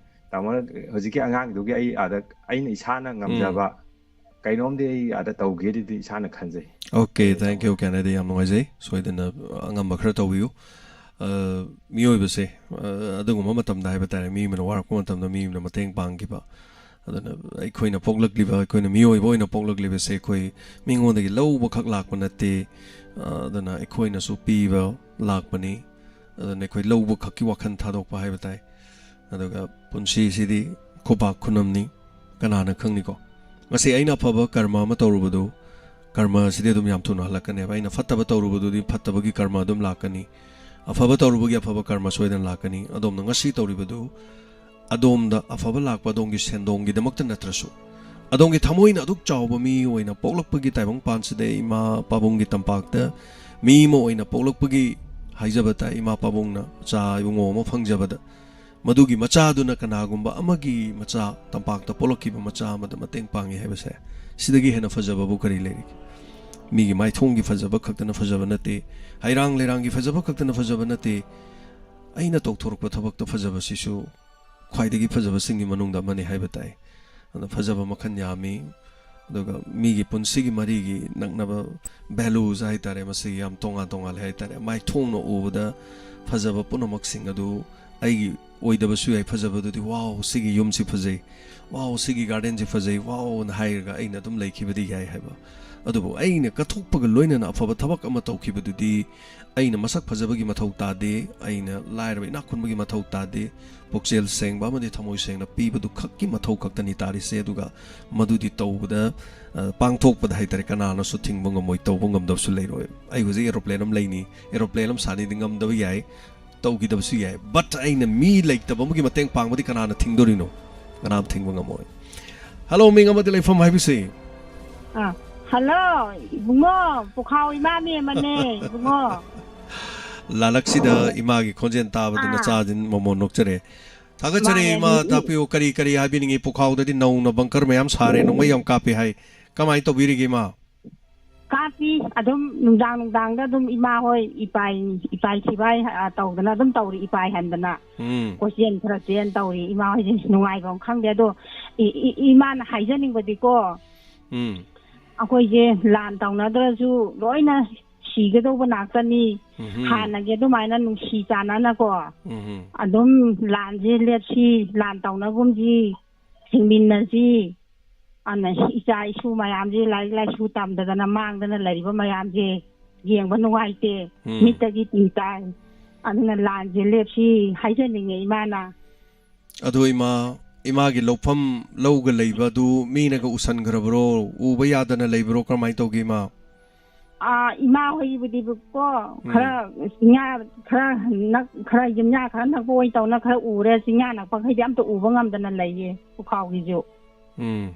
ꯇꯥꯃꯣꯅ ꯍꯧꯖꯤꯛꯀꯤ ꯑꯉꯥꯡꯗꯨꯒꯤ ꯑꯩ ꯑꯥꯗ ꯑꯩꯅ ꯏꯁꯥꯅ ꯎꯝ꯫ ꯉꯝꯖꯕ ꯀꯩꯅꯣꯝꯗꯤ ꯑꯩ ꯑꯥꯗ ꯇꯧꯒꯦꯗꯤ ꯏꯁꯥꯅ ꯈꯟꯖꯩ꯫ ꯑꯣꯀꯦ, ꯑꯦ, thank you, ꯇꯥꯃꯣ꯫ Kennedy꯫ ꯌꯥꯝ ꯅꯨꯡꯉꯥꯏꯖꯩ꯫ ꯁꯣꯏꯗꯅ ꯑꯉꯝꯕ ꯈꯔ ꯇꯧꯕꯤꯌꯨ꯫ ꯑ, ꯃꯤꯑꯣꯏꯕꯁꯦ, ꯑ, ꯑꯗꯨꯒꯨꯝꯕ ꯃꯇꯝꯗ ꯍꯥꯏꯕ ꯇꯥꯔꯦ, ꯃꯤ ꯑꯃꯅ ꯋꯥꯔꯛꯄ ꯃꯇꯝꯗ ꯃꯤ ꯑꯃꯅ ꯃꯇꯦꯡ ꯄꯥꯡꯈꯤꯕ꯫ ꯑꯗꯨꯅ ꯑꯩꯈꯣꯏꯅ ꯄꯣꯛꯂꯛꯂꯤꯕ, ꯑꯩꯈꯣꯏꯅ ꯃꯤꯑꯣꯏꯕ ꯑꯣꯏꯅ ꯄꯣꯛꯂꯛꯂꯤꯕꯁꯦ ꯑꯩꯈꯣꯏ ꯃꯤꯉꯣꯟꯗꯒꯤ ꯂꯧꯕ ꯈꯛ ꯂꯥꯛꯄ ꯅꯠꯇꯦ꯫ ꯑ, ꯑꯗꯨꯅ ꯑꯩꯈꯣꯏꯅꯁꯨ ꯄꯤꯕ ꯂꯥꯛꯄꯅꯤ꯫ ꯑꯗꯨꯅ ꯑꯩꯈꯣꯏ ꯂꯧꯕ ꯈꯛꯀꯤ ꯋꯥꯈꯜ ꯊꯥꯗꯣꯛꯄ ꯍꯥꯏꯕ ꯇꯥꯏ꯫ ꯑꯗꯨꯒ ꯄꯨꯟꯁꯤꯁꯤꯗꯤ ꯈꯨꯕꯥꯛ ꯈꯨꯅꯝꯅꯤ, ꯀꯅꯥꯅ ꯈꯪꯅꯤꯀꯣ? ꯉꯁꯤ ꯑꯩꯅ ꯑꯐꯕ ꯀꯔꯃ ꯑꯃ ꯇꯧꯔꯨꯕꯗꯨ, ꯀꯔꯃ ꯑꯁꯤꯗꯤ ꯑꯗꯨꯝ ꯌꯥꯝ ꯊꯨꯅ ꯍꯜꯂꯛꯀꯅꯦꯕ꯫ ꯑꯩꯅ ꯐꯠꯇꯕ ꯇꯧꯔꯨꯕꯗꯨꯗꯤ ꯐꯠꯇꯕꯒꯤ ꯀꯔꯃ ꯑꯗꯨꯝ ꯂꯥꯛꯀꯅꯤ꯫ ꯑꯐꯕ ꯇꯧꯔꯨꯕꯒꯤ ꯑꯐꯕ ꯀꯔꯃ ꯁꯣꯏꯗꯅ ꯂꯥꯛꯀꯅꯤ꯫ ꯑꯗꯣꯝꯅ ꯉꯁꯤ ꯇꯧꯔꯤꯕꯗꯨ ꯑꯗꯣꯝꯗ ꯑꯐꯕ ꯂꯥꯛꯄ, ꯑꯗꯣꯝꯒꯤ ꯁꯦꯟꯗꯣꯡꯒꯤꯗꯃꯛꯇ ꯅꯠꯇ꯭ꯔꯁꯨ, ꯑꯗꯣꯝꯒꯤ ꯊꯃꯣꯏꯅ ꯑꯗꯨꯛ ꯆꯥꯎꯕ ꯃꯤ ꯑꯣꯏꯅ ꯄꯣꯛꯂꯛꯄꯒꯤ ꯇꯥꯏꯕꯪ ꯄꯥꯟꯁꯤꯗ ꯏꯃꯥ ꯄꯥꯕꯨꯡꯒꯤ ꯇꯝꯄꯥꯛꯇ ꯃꯤ ꯑꯃ ꯑꯣꯏꯅ ꯄꯣꯛꯂꯛꯄꯒꯤ ꯍꯥꯏꯖꯕ ꯇꯥꯏ꯫ ꯏꯃꯥ ꯄꯥꯕꯨꯡꯅ ꯃꯆꯥ ꯏꯕꯨꯡꯉꯣ ꯑꯃ ꯐꯪꯖꯕꯗ, ꯃꯗꯨꯒꯤ ꯃꯆꯥꯗꯨꯅ ꯀꯅꯥꯒꯨꯝꯕ ꯑꯃꯒꯤ ꯃꯆꯥ, ꯇꯝꯄꯥꯛꯇ ꯄꯣꯛꯂꯛꯈꯤꯕ ꯃꯆꯥ ꯑꯃꯗ ꯃꯇꯦꯡ ꯄꯥꯡꯉꯤ ꯍꯥꯏꯕꯁꯦ, ꯁꯤꯗꯒꯤ ꯍꯦꯟꯅ ꯐꯖꯕꯕꯨ ꯀꯔꯤ ꯂꯩꯔꯤꯒꯦ? ꯃꯤꯒꯤ ꯃꯥꯏꯊꯣꯡꯒꯤ ꯐꯖꯕ ꯈꯛꯇꯅ ꯐꯖꯕ ꯅꯠꯇꯦ, ꯍꯩꯔꯥꯡ ꯂꯩꯔꯥꯡꯒꯤ ꯐꯖꯕ ꯈꯛꯇꯅ ꯐꯖꯕ ꯅꯠꯇꯦ, ꯑꯩꯅ ꯇꯧꯊꯣꯔꯛꯄ ꯊꯕꯛꯇ ꯐꯖꯕꯁꯤꯁꯨ ꯈ꯭ꯋꯥꯏꯗꯒꯤ ꯐꯖꯕꯁꯤꯡꯒꯤ ꯃꯅꯨꯡꯗ ꯑꯃꯅꯤ ꯍꯥꯏꯕ ꯇꯥꯏ꯫ ꯑꯗꯨꯅ ꯐꯖꯕ ꯃꯈꯜ ꯌꯥꯝꯃꯤ꯫ ꯑꯗꯨꯒ ꯃꯤꯒꯤ ꯄꯨꯟꯁꯤꯒꯤ ꯃꯔꯤꯒꯤ ꯅꯛꯅꯕ values ꯍꯥꯏꯇꯥꯔꯦ, ꯃꯁꯤ ꯌꯥꯝ ꯇꯣꯉꯥꯟ ꯇꯣꯉꯥꯜꯂꯦ ꯍꯥꯏꯇꯥꯔꯦ꯫ ꯃꯥꯏꯊꯣꯡꯅ ꯎꯕꯗ ꯐꯖꯕ ꯄꯨꯝꯅꯃꯛꯁꯤꯡ ꯑꯗꯨ ꯑꯩꯒꯤ ꯑꯣꯏꯗꯕꯁꯨ ꯌꯥꯏ꯫ ꯐꯖꯕꯗꯨꯗꯤ, "ꯋꯥꯎ, ꯁꯤꯒꯤ ꯌꯨꯝꯁꯤ ꯐꯖꯩ, ꯋꯥꯎ, ꯁꯤꯒꯤ gardenꯁꯤ ꯐꯖꯩ, ꯋꯥꯎꯅ" ꯍꯥꯏꯔꯒ ꯑꯩꯅ ꯑꯗꯨꯝ ꯂꯩꯈꯤꯕꯗꯤ ꯌꯥꯏ ꯍꯥꯏꯕ꯫ ꯑꯗꯨꯕꯨ ꯑꯩꯅ ꯀꯠꯊꯣꯛꯄꯒ ꯂꯣꯏꯅꯅ ꯑꯐꯕ ꯊꯕꯛ ꯑꯃ ꯇꯧꯈꯤꯕꯗꯨꯗꯤ ꯑꯩꯅ ꯃꯁꯛ ꯐꯖꯕꯒꯤ ꯃꯊꯧ ꯇꯥꯗꯦ, ꯑꯩꯅ ꯂꯥꯏꯔꯕ ꯏꯅꯥꯛ ꯈꯨꯟꯕꯒꯤ ꯃꯊꯧ ꯇꯥꯗꯦ, ꯄꯨꯛꯆꯦꯜ ꯁꯦꯡꯕ ꯑꯃꯗꯤ ꯊꯃꯣꯏ ꯁꯦꯡꯅ ꯄꯤꯕꯗꯨ ꯈꯛꯀꯤ ꯃꯊꯧ ꯈꯛꯇꯅꯤ ꯇꯥꯔꯤꯁꯦ꯫ ꯑꯗꯨꯒ ꯃꯗꯨꯗꯤ ꯇꯧꯕꯗ, ꯑ, ꯄꯥꯡꯊꯣꯛꯄꯗ ꯍꯥꯏꯇꯥꯔꯦ, ꯀꯅꯥꯅꯁꯨ ꯊꯤꯡꯕ ꯉꯝꯃꯣꯏ, ꯇꯧꯕ ꯉꯝꯗꯕꯁꯨ ꯂꯩꯔꯣꯏ꯫ ꯑꯩ ꯍꯧꯖꯤꯛ aeroplane ꯑꯃ ꯂꯩꯅꯤ, aeroplane ꯑꯃ ꯁꯥꯅꯤꯗꯤ ꯉꯝꯗꯕ ꯌꯥꯏ, ꯇꯧꯈꯤꯗꯕꯁꯨ ꯌꯥꯏ, but ꯑꯩꯅ ꯃꯤ ꯂꯩꯇꯕ ꯑꯃꯒꯤ ꯃꯇꯦꯡ ꯄꯥꯡꯕꯗꯤ ꯀꯅꯥꯅ ꯊꯤꯡꯗꯣꯔꯤꯅꯣ? ꯀꯅꯥꯝ ꯊꯤꯡꯕ ꯉꯝꯃꯣꯏ꯫ ꯍꯜꯂꯣ, ꯃꯤꯡ ꯑꯃꯗꯤ ꯂꯩꯐꯝ ꯍꯥꯏꯕꯤꯁꯤ꯫ ꯑꯥ, ꯍꯜꯂꯣ, ꯏꯕꯨꯡꯉꯣ, ꯄꯨꯈꯥꯎ ꯏꯃꯥ ꯃꯦꯝꯃꯅꯦ, ꯏꯕꯨꯡꯉꯣ꯫ ꯂꯥꯂꯛꯁꯤꯗ ꯏꯃꯥꯒꯤ ꯈꯣꯟꯖꯦꯜ ꯇꯥꯕꯗ ꯑꯥ꯫ ꯅꯆꯥꯁꯤꯡ ꯃꯃꯣꯟ ꯅꯣꯛꯆꯔꯦ꯫ ꯊꯥꯒꯠꯆꯔꯤ ꯃꯥꯅꯦ, ꯏꯃꯥ, ꯏ-, ꯏ-, ꯇꯥꯛꯄꯤꯌꯨ, ꯀꯔꯤ ꯀꯔꯤ ꯍꯥꯏꯕꯤꯅꯤꯡꯉꯤ? ꯄꯨꯈꯥꯎꯗꯗꯤ ꯅꯧꯅ bunker ꯃꯌꯥꯝ ꯁꯥꯔꯦ, ꯅꯣꯡꯃꯩ ꯌꯥꯝ ꯀꯥꯞꯄꯤ ꯍꯥꯏ꯫ ꯀꯃꯥꯏꯅ ꯇꯧꯕꯤꯔꯤꯒꯦ ꯏꯃꯥ? ꯀꯥꯞꯄꯤ, ꯑꯗꯨꯝ ꯅꯨꯡꯗꯥꯡ ꯅꯨꯡꯗꯥꯡꯗ ꯑꯗꯨꯝ ꯏꯃꯥ ꯍꯣꯏ ꯏꯄꯥꯏ, ꯏꯄꯥꯏ ꯊꯤꯕꯥꯏ, ꯑ, ꯇꯧꯗꯅ ꯑꯗꯨꯝ ꯇꯧꯔꯤ, ꯏꯄꯥꯏ ꯍꯟꯗꯅ꯫ ꯎꯝ꯫ ꯀꯣꯏꯆꯦꯟ ꯈꯔ ꯆꯦꯟ ꯇꯧꯔꯤ꯫ ꯏꯃꯥ ꯍꯣꯏꯁꯦ ꯅꯨꯡꯉꯥꯏꯕ ꯑꯃ ꯈꯪꯗꯦ꯫ ꯑꯗꯣ ꯏ-, ꯏ-, ꯏꯃꯥꯅ ꯍꯥꯏꯖꯅꯤꯡꯕꯗꯤꯀꯣ, ꯎꯝ꯫ ꯑꯩꯈꯣꯏꯁꯦ ꯂꯥꯟ ꯇꯧꯅꯗ꯭ꯔꯁꯨ ꯂꯣꯏꯅ ꯁꯤꯒꯗꯧꯕ ꯉꯥꯛꯇꯅꯤ꯫ ꯎꯝꯍꯨꯝ꯫ ꯍꯥꯟꯅꯒꯤ ꯑꯗꯨꯃꯥꯏꯅ ꯅꯨꯡꯁꯤ ꯆꯥꯟꯅꯅꯀꯣ, ꯎꯝꯍꯨꯝ꯫ ꯑꯗꯨꯝ ꯂꯥꯟꯁꯦ ꯂꯦꯞꯁꯤ, ꯂꯥꯟ ꯇꯧꯅꯒꯨꯝꯁꯤ, ꯍꯤꯡꯃꯤꯟꯅꯁꯤ꯫ ꯑꯗꯨꯅ ꯏꯆꯥ ꯏꯁꯨ ꯃꯌꯥꯝꯁꯦ ꯂꯥꯏꯔꯤꯛ ꯂꯥꯏꯁꯨ ꯇꯝꯗꯗꯅ ꯃꯥꯡꯗꯅ ꯂꯩꯔꯤꯕ ꯃꯌꯥꯝꯁꯦ ꯌꯦꯡꯕ ꯅꯨꯡꯉꯥꯏꯇꯦ, ꯎꯝ꯫ ꯃꯤꯠꯇꯒꯤ ꯄꯤ ꯇꯥꯏ꯫ ꯑꯗꯨꯅ ꯂꯥꯟꯁꯦ ꯂꯦꯞꯁꯤ ꯍꯥꯏꯖꯅꯤꯡꯉꯦ ꯏꯃꯥꯅ꯫ ꯑꯗꯣ ꯏꯃꯥ, ꯏꯃꯥꯒꯤ ꯂꯧꯐꯝ ꯂꯧꯒ ꯂꯩꯕ ꯑꯗꯨ ꯃꯤꯅꯒ ꯎꯁꯟꯈ꯭ꯔꯕ꯭ꯔꯣ? ꯎꯕ ꯌꯥꯗꯅ ꯂꯩꯕ꯭ꯔꯣ? ꯀꯔꯝꯍꯥꯏꯅ ꯇꯧꯒꯦ ꯏꯃꯥ? ꯑꯥ, ꯏꯃꯥ ꯍꯣꯏꯒꯤꯕꯨꯗꯤ ꯀꯣ, ꯎꯝ꯫ ꯈꯔ ꯆꯤꯡꯌꯥ ꯈꯔ ꯅꯛ-, ꯈꯔ ꯌꯨꯝꯌꯥ ꯈꯔ ꯅꯛꯄ ꯑꯣꯏ ꯇꯧꯅ ꯈꯔ ꯎꯔꯦ, ꯆꯤꯡꯌꯥ ꯅꯛꯄꯈꯩꯗꯤ ꯑꯝꯇ ꯎꯕ ꯉꯝꯗꯅ ꯂꯩꯌꯦ ꯄꯨꯈꯥꯎꯒꯤꯁꯨ꯫ ꯎꯝ꯫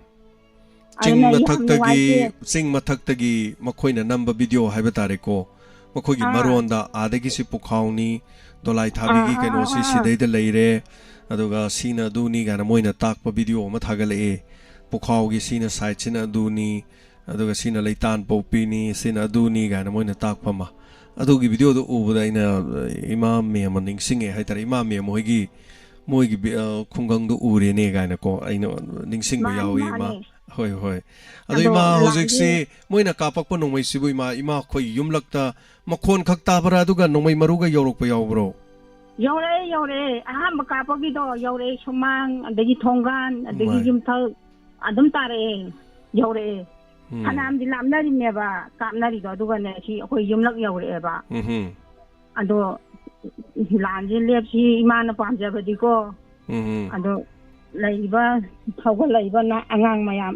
ꯆꯤꯡ ꯑꯗꯨꯅ ꯌꯥꯝ ꯃꯊꯛꯇꯒꯤ, ꯅꯨꯡꯉꯥꯏꯇꯦ꯫ ꯆꯤꯡ ꯃꯊꯛꯇꯒꯤ ꯃꯈꯣꯏꯅ ꯅꯝꯕ ꯚꯤꯗꯤꯑꯣ ꯍꯥꯏꯕ ꯇꯥꯔꯦꯀꯣ, ꯃꯈꯣꯏꯒꯤ ꯑꯥ꯫ ꯃꯔꯣꯟꯗ, "ꯑꯥꯗꯒꯤꯁꯤ ꯄꯨꯈꯥꯎꯅꯤ, ꯗꯣꯂꯥꯏ ꯊꯥꯕꯤꯒꯤ ꯑꯥ, ꯑꯥ, ꯀꯩꯅꯣꯁꯤ ꯑꯥ, ꯑꯥ꯫ ꯁꯤꯗꯩꯗ ꯂꯩꯔꯦ, ꯑꯗꯨꯒ ꯁꯤꯅ ꯑꯗꯨꯅꯤ" ꯀꯥꯏꯅ ꯃꯣꯏꯅ ꯇꯥꯛꯄ ꯚꯤꯗꯤꯑꯣ ꯑꯃ ꯊꯥꯒꯠꯂꯛꯑꯦ꯫ ꯄꯨꯈꯥꯎꯒꯤ ꯁꯤꯅ ꯁꯥꯏꯠꯁꯤꯅ ꯑꯗꯨꯅꯤ, ꯑꯗꯨꯒ ꯁꯤꯅ ꯂꯩꯇꯥꯟ ꯄꯣꯛꯄꯤꯅꯤ, ꯁꯤꯅ ꯑꯗꯨꯅꯤ ꯀꯥꯏꯅ ꯃꯣꯏꯅ ꯇꯥꯛꯄ ꯑꯃ꯫ ꯑꯗꯨꯒꯤ ꯚꯤꯗꯤꯑꯣꯗꯣ ꯎꯕꯗ ꯑꯩꯅ, ꯑ, ꯏꯃꯥ ꯃꯦꯝ ꯑꯃ ꯅꯤꯡꯁꯤꯡꯉꯦ ꯍꯥꯏꯇꯥꯔꯦ꯫ ꯏꯃꯥ ꯃꯦꯝ ꯍꯣꯏꯒꯤ, ꯃꯣꯏꯒꯤ ꯚꯤ-, ꯑ, ꯈꯨꯡꯒꯪꯗꯣ ꯎꯔꯦꯅꯦ ꯀꯥꯏꯅꯀꯣ, ꯑꯩꯅ ꯅꯤꯡꯁꯤꯡꯕ ꯃꯥꯅꯤ, ꯌꯥꯎꯏ, ꯏꯃꯥ꯫ ꯃꯥꯅꯤ꯫ ꯍꯣꯏ, ꯍꯣꯏ꯫ ꯑꯗꯣ ꯑꯗꯣ ꯏꯃꯥ, ꯂꯥꯟꯁꯦ ꯍꯧꯖꯤꯛꯁꯤ ꯃꯣꯏꯅ ꯀꯥꯞꯄꯛꯄ ꯅꯣꯡꯃꯩꯁꯤꯕꯨ, ꯏꯃꯥ, ꯏꯃꯥ ꯑꯩꯈꯣꯏ ꯌꯨꯝꯂꯛꯇ ꯃꯈꯣꯟ ꯈꯛ ꯇꯥꯕ꯭ꯔꯥ, ꯑꯗꯨꯒ ꯅꯣꯡꯃꯩ ꯃꯔꯨꯒ ꯌꯧꯔꯛꯄ ꯌꯥꯎꯕ꯭ꯔꯣ? ꯌꯧꯔꯛꯑꯦ, ꯌꯧꯔꯛꯑꯦ꯫ ꯑꯍꯥꯟꯕ ꯀꯥꯞꯄꯒꯤꯗꯣ ꯌꯧꯔꯛꯑꯦ꯫ ꯁꯨꯃꯥꯡ, ꯑꯗꯒꯤ ꯊꯣꯡꯒꯥꯟ, ꯑꯗꯒꯤ ꯃꯥꯅꯤ꯫ ꯌꯨꯝꯊꯛ ꯑꯗꯨꯝ ꯇꯥꯔꯛꯑꯦ, ꯌꯧꯔꯛꯑꯦ꯫ ꯎꯝ꯫ ꯐꯅꯌꯥꯝꯗꯤ ꯂꯥꯞꯅꯔꯤꯅꯦꯕ ꯀꯥꯞꯅꯔꯤꯗꯣ, ꯑꯗꯨꯒꯅꯦ ꯁꯤ ꯑꯩꯈꯣꯏ ꯌꯨꯝꯂꯛ ꯌꯧꯔꯛꯑꯦꯕ꯫ ꯎꯝꯍꯨꯝ꯫ ꯑꯗꯣ ꯂꯥꯟꯁꯦ ꯂꯦꯞꯁꯤ ꯏꯃꯥꯅ ꯄꯥꯝꯖꯕꯗꯤꯀꯣ꯫ ꯎꯝꯍꯨꯝ꯫ ꯑꯗꯣ ꯂꯩꯔꯤꯕ, ꯍꯧꯒꯠꯂꯛꯏꯕ ꯅ-, ꯑꯉꯥꯡ ꯃꯌꯥꯝ,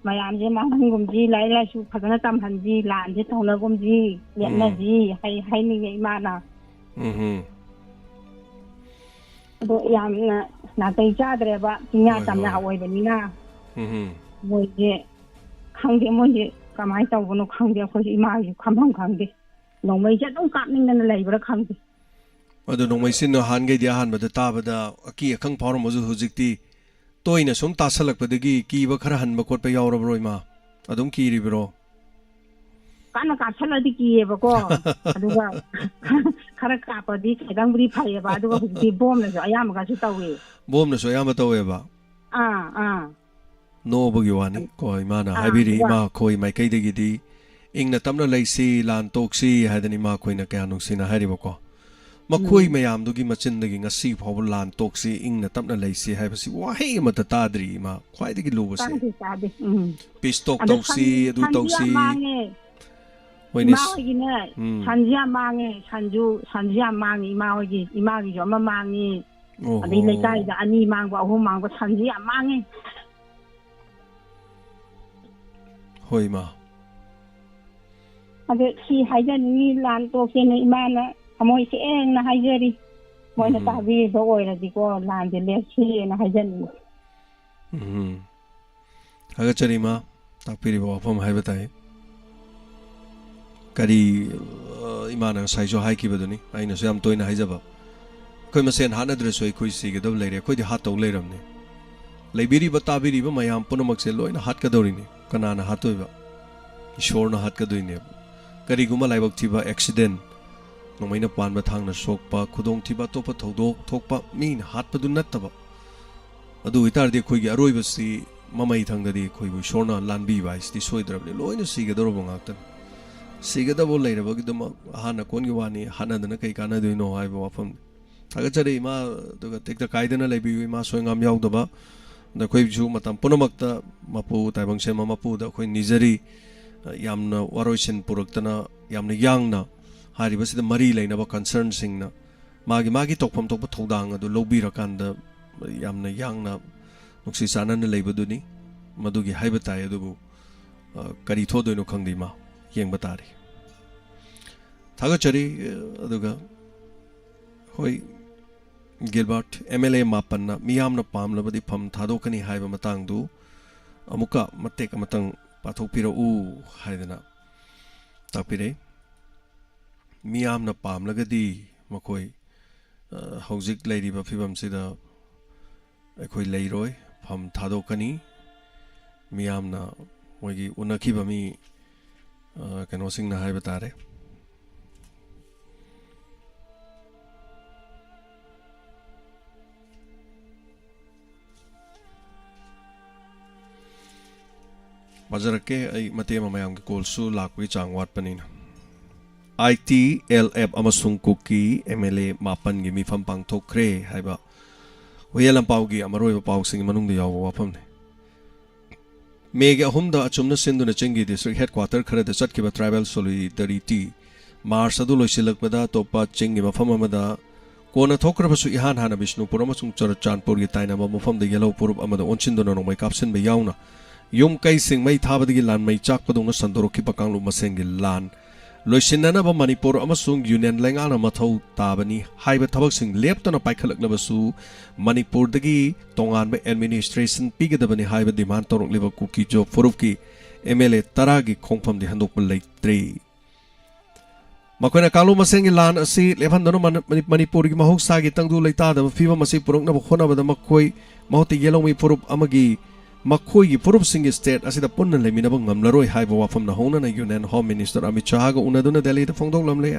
ꯃꯌꯥꯝꯁꯦ ꯃꯥꯡꯍꯟꯒꯨꯝꯁꯤ, ꯂꯥꯏꯔꯤꯛ ꯂꯥꯏꯁꯨ ꯐꯖꯅ ꯇꯝꯍꯟꯁꯤ, ꯂꯥꯟꯁꯦ ꯇꯧꯅꯒꯨꯝꯁꯤ, ꯎꯝ꯫ ꯂꯦꯞꯅꯁꯤ ꯍꯥꯏ-, ꯍꯥꯏꯅꯤꯡꯉꯦ ꯏꯃꯥꯅ꯫ ꯎꯝꯍꯨꯝ꯫ ꯑꯗꯣ ꯌꯥꯝꯅ ꯅꯥꯇꯩ ꯆꯥꯗ꯭ꯔꯦꯕ, ꯆꯤꯡꯌꯥ ꯍꯣꯏ, ꯇꯝꯌꯥ ꯍꯣꯏ꯫ ꯑꯣꯏꯕꯅꯤꯅ꯫ ꯎꯝꯍꯨꯝ꯫ ꯃꯣꯏꯁꯦ ꯈꯪꯗꯦ, ꯃꯣꯏꯁꯦ ꯀꯃꯥꯏꯅ ꯇꯧꯕꯅꯣ ꯈꯪꯗꯦ, ꯑꯩꯈꯣꯏꯁꯨ ꯏꯃꯥꯒꯤꯁꯨ ꯈꯪꯐꯝ ꯈꯪꯗꯦ꯫ ꯅꯣꯡꯃꯩꯁꯦ ꯑꯗꯨꯝ ꯀꯥꯞꯅꯤꯡꯗꯅ ꯂꯩꯕ꯭ꯔꯥ ꯈꯪꯗꯦ꯫ ꯑꯗꯨ ꯅꯣꯡꯃꯩꯁꯤ ꯅꯍꯥꯟꯈꯩꯗꯤ ꯑꯍꯥꯟꯕꯗ ꯇꯥꯕꯗ ꯑꯀꯤ ꯑꯈꯪ ꯐꯥꯎꯔꯝꯕꯁꯨ ꯍꯧꯖꯤꯛꯇꯤ ꯇꯣꯏꯅ ꯁꯨꯝ ꯇꯥꯁꯜꯂꯛꯄꯗꯒꯤ ꯀꯤꯕ ꯈꯔ ꯍꯟꯕ ꯈꯣꯠꯄ ꯌꯥꯎꯔꯕ꯭ꯔꯣ, ꯏꯃꯥ? ꯑꯗꯨꯝ ꯀꯤꯔꯤꯕ꯭ꯔꯣ? ꯀꯟꯅ ꯀꯥꯞꯁꯜꯂꯗꯤ ꯀꯤꯌꯦꯕꯀꯣ꯫ ꯑꯗꯨꯒ ꯈꯔ ꯀꯥꯞꯄꯗꯤ ꯈꯤꯇꯪꯕꯨꯗꯤ ꯐꯩꯌꯦꯕ, ꯑꯗꯨꯒ ꯍꯧꯖꯤꯛꯇꯤ ꯕꯣꯝꯅꯁꯨ ꯑꯌꯥꯝꯕꯒꯁꯨ ꯇꯧꯏ꯫ ꯕꯣꯝꯅꯁꯨ ꯑꯌꯥꯝꯕ ꯇꯧꯋꯦꯕ? ꯑꯥ, ꯑꯥ꯫ ꯅꯣꯛꯑꯕꯒꯤ ꯋꯥꯅꯤ ꯀꯣ, ꯏꯃꯥꯅ ꯑꯥ, ꯍꯥꯏꯕꯤꯔꯤ, ꯑꯗꯨꯒ ꯏꯃꯥ ꯑꯩꯈꯣꯏ ꯃꯥꯏꯀꯩꯗꯒꯤꯗꯤ ꯏꯪꯅ ꯇꯞꯅ ꯂꯩꯁꯤ, ꯂꯥꯟ ꯇꯣꯛꯁꯤ ꯍꯥꯏꯗꯅ ꯏꯃꯥ ꯑꯩꯈꯣꯏꯅ ꯀꯌꯥ ꯅꯨꯡꯁꯤꯅ ꯍꯥꯏꯔꯤꯕꯀꯣ꯫ ꯃꯈꯣꯏ ꯎꯝ꯫ ꯃꯌꯥꯝꯗꯨꯒꯤ ꯃꯆꯤꯟꯗꯒꯤ ꯉꯁꯤ ꯐꯥꯎꯕ ꯂꯥꯟ ꯇꯣꯛꯁꯤ, ꯏꯪꯅ ꯇꯞꯅ ꯂꯩꯁꯤ ꯍꯥꯏꯕꯁꯤ ꯋꯥꯍꯩ ꯑꯃꯠꯇ ꯇꯥꯗ꯭ꯔꯤ, ꯏꯃꯥ꯫ ꯈ꯭ꯋꯥꯏꯗꯒꯤ ꯂꯨꯕꯁꯦ꯫ ꯇꯥꯗꯦ, ꯇꯥꯗꯦ꯫ ꯎꯝ꯫ ꯄꯤꯁ ꯇꯣꯛ ꯑꯗꯣ ꯇꯧꯁꯤ, ꯁꯟ-, ꯑꯗꯨ ꯁꯟꯁꯨ ꯌꯥꯝ ꯇꯧꯁꯤ꯫ ꯃꯥꯡꯉꯦ꯫ ꯍꯣꯏꯅꯦ꯫ ꯏꯃꯥ ꯍꯣꯏꯒꯤꯅꯦ, ꯎꯝ꯫ ꯁꯟꯁꯨ ꯌꯥꯝ ꯃꯥꯡꯉꯦ, ꯁꯟꯁꯨ, ꯁꯟꯁꯨ ꯌꯥꯝ ꯃꯥꯡꯉꯦ ꯏꯃꯥ ꯍꯣꯏꯒꯤ꯫ ꯏꯃꯥꯒꯤꯁꯨ ꯑꯃ ꯃꯥꯡꯉꯤ꯫ ꯑꯣꯍꯣ꯫ ꯑꯗꯩ ꯂꯩꯀꯥꯏꯗ ꯑꯅꯤ ꯃꯥꯡꯕ, ꯑꯍꯨꯝ ꯃꯥꯡꯕ, ꯁꯟꯁꯨ ꯌꯥꯝ ꯃꯥꯡꯉꯦ꯫ ꯍꯣꯏ, ꯏꯃꯥ꯫ ꯑꯗꯨ ꯁꯤ ꯍꯥꯏꯖꯅꯤꯡꯉꯤ, ꯂꯥꯟ ꯇꯣꯛꯁꯦꯅ ꯏꯃꯥꯅ ꯊꯃꯣꯏ ꯁꯦꯡꯅ ꯍꯥꯏꯖꯔꯤ꯫ ꯃꯣꯏꯅ ꯎꯝ꯫ ꯇꯥꯕꯤꯔꯤꯕ ꯑꯣꯏꯔꯗꯤꯀꯣ, ꯂꯥꯟꯁꯦ ꯂꯦꯞꯁꯦꯅ ꯍꯥꯏꯖꯅꯤꯡꯉꯤ꯫ ꯎꯝ꯫ ꯊꯥꯒꯠꯆꯔꯤ, ꯏꯃꯥ, ꯇꯥꯛꯄꯤꯔꯤꯕ ꯋꯥꯐꯝ ꯍꯥꯏꯕ ꯇꯥꯏ꯫ ꯀꯔꯤ, ꯑ, ꯏꯃꯥꯅ ꯉꯁꯥꯏꯁꯨ ꯍꯥꯏꯈꯤꯕꯗꯨꯅꯤ, ꯑꯩꯅꯁꯨ ꯌꯥꯝ ꯇꯣꯏꯅ ꯍꯥꯏꯖꯕ, ꯑꯩꯈꯣꯏ ꯃꯁꯦꯟ ꯍꯥꯠꯅꯗ꯭ꯔꯁꯨ ꯑꯩꯈꯣꯏ ꯁꯤꯒꯗꯕ ꯂꯩꯔꯦ, ꯑꯩꯈꯣꯏꯗꯤ ꯍꯥꯠꯇꯧ ꯂꯩꯔꯕꯅꯤ꯫ ꯂꯩꯕꯤꯔꯤꯕ, ꯇꯥꯕꯤꯔꯤꯕ ꯃꯌꯥꯝ ꯄꯨꯝꯅꯃꯛꯁꯦ ꯂꯣꯏꯅ ꯍꯥꯠꯀꯗꯧꯔꯤꯅꯤ꯫ ꯀꯅꯥꯅ ꯍꯥꯠꯇꯣꯏꯕ? ꯏꯁꯣꯔꯅ ꯍꯥꯠꯀꯗꯣꯏꯅꯦꯕ꯫ ꯀꯔꯤꯒꯨꯝꯕ ꯂꯥꯏꯕꯛ ꯊꯤꯕ, ꯑꯦꯛꯁꯤꯗꯦꯟ, ꯅꯣꯡꯃꯩꯅ ꯄꯥꯟꯕ ꯊꯥꯡꯅ ꯁꯣꯛꯄ, ꯈꯨꯗꯣꯡꯊꯤꯕ, ꯑꯇꯣꯞꯄ ꯊꯧꯗꯣꯛ ꯊꯣꯛꯄ, ꯃꯤꯅ ꯍꯥꯠꯄꯗꯨ ꯅꯠꯇꯕ, ꯑꯗꯨ ꯑꯣꯏꯇꯥꯔꯗꯤ ꯑꯩꯈꯣꯏꯒꯤ ꯑꯔꯣꯏꯕꯁꯤ ꯃꯃꯩ ꯊꯪꯗꯗꯤ ꯑꯩꯈꯣꯏꯕꯨ ꯏꯁꯣꯔꯅ ꯂꯥꯟꯕꯤꯕ ꯍꯥꯏꯁꯤꯗꯤ ꯁꯣꯏꯗ꯭ꯔꯕꯅꯤ꯫ ꯂꯣꯏꯅ ꯁꯤꯒꯗꯧꯔꯕ ꯉꯥꯛꯇꯅꯤ꯫ ꯁꯤꯒꯗꯕ ꯂꯩꯔꯕꯒꯤꯗꯃꯛ ꯑꯍꯥꯟꯅ ꯀꯣꯟꯒꯤ ꯋꯥꯅꯤ, ꯍꯥꯠꯅꯗꯅ ꯀꯩ ꯀꯥꯟꯅꯗꯣꯏꯅꯣ ꯍꯥꯏꯕ ꯋꯥꯐꯝꯅꯤ꯫ ꯊꯥꯒꯠꯆꯔꯤ, ꯏꯃꯥ꯫ ꯑꯗꯨꯒ ꯇꯦꯛꯇ ꯀꯥꯏꯗꯅ ꯂꯩꯕꯤꯌꯨ, ꯏꯃꯥ ꯁꯣꯏꯉꯥꯝ ꯌꯥꯎꯗꯕ꯫ ꯑꯗ ꯑꯩꯈꯣꯏꯁꯨ ꯃꯇꯝ ꯄꯨꯝꯅꯃꯛꯇ ꯃꯄꯨ ꯇꯥꯏꯕꯪ ꯁꯦꯝꯕ ꯃꯄꯨꯗ ꯑꯩꯈꯣꯏ ꯅꯤꯖꯔꯤ꯫ ꯌꯥꯝꯅ ꯋꯥꯔꯣꯏꯁꯤꯟ ꯄꯨꯔꯛꯇꯅ, ꯌꯥꯝꯅ ꯌꯥꯡꯅ ꯍꯥꯏꯔꯤꯕꯁꯤꯗ ꯃꯔꯤ ꯂꯩꯅꯕ ꯀꯟꯁꯔꯟꯁꯤꯡꯅ ꯃꯥꯒꯤ, ꯃꯥꯒꯤ ꯇꯧꯐꯝ ꯊꯣꯛꯄ ꯊꯧꯗꯥꯡ ꯑꯗꯨ ꯂꯧꯕꯤꯔꯀꯥꯟꯗ ꯌꯥꯝꯅ ꯌꯥꯡꯅ, ꯅꯨꯡꯁꯤ ꯆꯥꯟꯅꯅ ꯂꯩꯕꯗꯨꯅꯤ꯫ ꯃꯗꯨꯒꯤ ꯍꯥꯏꯕ ꯇꯥꯏ, ꯑꯗꯨꯕꯨ, ꯑ, ꯀꯔꯤ ꯊꯣꯛꯗꯣꯏꯅꯣ ꯈꯪꯗꯦ, ꯏꯃꯥ꯫ ꯌꯦꯡꯕ ꯇꯥꯔꯤ꯫ ꯊꯥꯒꯠꯆꯔꯤ꯫ ꯑꯗꯨꯒ ꯍꯣꯏ, ꯒꯤꯜꯕꯔꯠ, ꯑꯦꯝ ꯑꯦꯜ ꯑꯦ ꯃꯥꯄꯟꯅ ꯃꯤꯌꯥꯝꯅ ꯄꯥꯝꯂꯕꯗꯤ ꯐꯝ ꯊꯥꯗꯣꯛꯀꯅꯤ ꯍꯥꯏꯕ ꯃꯇꯥꯡꯗꯨ ꯑꯃꯨꯛꯀ ꯃꯇꯦꯛ ꯑꯃꯇꯪ ꯄꯥꯊꯣꯛꯄꯤꯔꯛꯎ ꯍꯥꯏꯗꯅ ꯇꯥꯛꯄꯤꯔꯛꯏ꯫ ꯃꯤꯌꯥꯝꯅ ꯄꯥꯝꯂꯒꯗꯤ ꯃꯈꯣꯏ, ꯑ, ꯍꯧꯖꯤꯛ ꯂꯩꯔꯤꯕ ꯐꯤꯕꯝꯁꯤꯗ ꯑꯩꯈꯣꯏ ꯂꯩꯔꯣꯏ, ꯐꯝ ꯊꯥꯗꯣꯛꯀꯅꯤ꯫ ꯃꯤꯌꯥꯝꯅ, ꯃꯣꯏꯒꯤ ꯎꯅꯈꯤꯕ ꯃꯤ, ꯑ, ꯀꯩꯅꯣꯁꯤꯡꯅ ꯍꯥꯏꯕ ꯇꯥꯔꯦ꯫ ꯄꯥꯖꯔꯛꯀꯦ ꯑꯩ ꯃꯇꯦꯛ ꯑꯃ, ꯃꯌꯥꯝꯒꯤ ꯀꯣꯜꯁꯨ ꯂꯥꯛꯄꯒꯤ ꯆꯥꯡ ꯋꯥꯠꯄꯅꯤꯅ꯫ ꯑꯥꯏ ꯇꯤ ꯑꯦꯜ ꯑꯦꯐ ꯑꯃꯁꯨꯡ ꯀꯨꯀꯤ ꯑꯦꯝ ꯑꯦꯜ ꯑꯦ ꯃꯥꯄꯟꯒꯤ ꯃꯤꯐꯝ ꯄꯥꯡꯊꯣꯛꯈ꯭ꯔꯦ ꯍꯥꯏꯕ ꯍꯨꯏꯌꯦꯟ ꯂꯝꯄꯥꯎꯒꯤ ꯑꯃꯔꯣꯏꯕ ꯄꯥꯎꯁꯤꯡꯒꯤ ꯃꯅꯨꯡꯗ ꯌꯥꯎꯕ ꯋꯥꯐꯝꯅꯤ꯫ ꯃꯦꯒꯤ ꯑꯍꯨꯝꯗ ꯑꯆꯨꯝꯅ ꯁꯤꯟꯗꯨꯅ ꯆꯤꯡꯒꯤ ꯗꯤꯁꯇ꯭ꯔꯤꯛ ꯍꯦꯗꯀ꯭ꯋꯥꯇꯔ ꯈꯔꯗ ꯆꯠꯈꯤꯕ ꯇ꯭ꯔꯥꯏꯕꯦꯜ ꯁꯣꯂꯤꯗꯔꯤꯇꯤ ꯃꯥꯔꯆ ꯑꯗꯨ ꯂꯣꯏꯁꯤꯜꯂꯛꯄꯗ ꯑꯇꯣꯞꯄ ꯆꯤꯡꯒꯤ ꯃꯐꯝ ꯑꯃꯗ ꯀꯣꯟꯅ ꯊꯣꯛꯈ꯭ꯔꯕꯁꯨ ꯏꯍꯥꯟ ꯍꯥꯟꯅ ꯕꯤꯁꯅꯨꯄꯨꯔ ꯑꯃꯁꯨꯡ ꯆꯨꯔꯆꯥꯟꯄꯨꯔꯒꯤ ꯇꯥꯏꯅꯕ ꯃꯐꯝꯗ ꯌꯦꯜꯍꯧ ꯐꯨꯔꯨꯞ ꯑꯃꯗ ꯑꯣꯟꯁꯤꯟꯗꯨꯅ ꯅꯣꯡꯃꯩ ꯀꯥꯞꯁꯤꯟꯕ ꯌꯥꯎꯅ ꯌꯨꯝ ꯀꯩꯁꯤꯡ ꯃꯩ ꯊꯥꯕꯗꯒꯤ ꯂꯥꯟꯃꯩ ꯆꯥꯛꯄꯗꯧꯅ ꯁꯟꯗꯣꯔꯛꯈꯤꯕ ꯀꯥꯡꯂꯨꯞ ꯃꯁꯦꯟꯒꯤ ꯂꯥꯟ ꯂꯣꯏꯁꯤꯟꯅꯅꯕ ꯃꯅꯤꯄꯨꯔ ꯑꯃꯁꯨꯡ ꯌꯨꯅꯤꯌꯟ ꯂꯩꯉꯥꯛꯅ ꯃꯊꯧ ꯇꯥꯕꯅꯤ ꯍꯥꯏꯕ ꯊꯕꯛꯁꯤꯡ ꯂꯦꯞꯇꯅ ꯄꯥꯏꯈꯠꯂꯛꯂꯕꯁꯨ, ꯃꯅꯤꯄꯨꯔꯗꯒꯤ ꯇꯣꯉꯥꯟꯕ ꯑꯦꯗꯃꯤꯅꯤꯁꯇ꯭ꯔꯦꯁꯟ ꯄꯤꯒꯗꯕꯅꯤ ꯍꯥꯏꯕ ꯗꯤꯃꯥꯟ ꯇꯧꯔꯛꯂꯤꯕ ꯀꯨꯀꯤꯖꯣ ꯐꯨꯔꯨꯞꯀꯤ ꯑꯦꯝ ꯑꯦꯜ ꯑꯦ ꯇꯔꯥꯒꯤ ꯈꯣꯡꯐꯝꯗꯤ ꯍꯟꯗꯣꯛꯄ ꯂꯩꯇ꯭ꯔꯤ꯫ ꯃꯈꯣꯏꯅ ꯀꯥꯡꯂꯨꯞ ꯃꯁꯦꯟꯒꯤ ꯂꯥꯟ ꯑꯁꯤ ꯂꯦꯞꯍꯟꯗꯨꯅ ꯃꯅꯤ-, ꯃꯅꯤ-, ꯃꯅꯤꯄꯨꯔꯒꯤ ꯃꯍꯧꯁꯥꯒꯤ ꯇꯪꯗꯨ ꯂꯩꯇꯥꯗꯕ ꯐꯤꯕꯝ ꯑꯁꯤ ꯄꯨꯔꯛꯅꯕ ꯍꯣꯠꯅꯕꯗ ꯃꯈꯣꯏ ꯃꯍꯨꯠꯇ ꯌꯦꯜꯍꯧꯃꯤ ꯐꯨꯔꯨꯞ ꯑꯃꯒꯤ, ꯃꯈꯣꯏꯒꯤ ꯐꯨꯔꯨꯞꯁꯤꯡꯒꯤ ꯁ꯭ꯇꯦꯠ ꯑꯁꯤꯗ ꯄꯨꯟꯅ ꯂꯩꯃꯤꯟꯅꯕ ꯉꯝꯂꯔꯣꯏ ꯍꯥꯏꯕ ꯋꯥꯐꯝꯅ ꯍꯧꯅꯅ ꯌꯨꯅꯤꯌꯟ ꯍꯣꯝ ꯃꯤꯅꯤꯁꯇꯔ ꯑꯃꯤꯠ ꯁꯥꯍꯒ ꯎꯅꯗꯨꯅ ꯗꯦꯜꯂꯤꯗ ꯐꯣꯡꯗꯣꯛꯂꯝꯂꯦ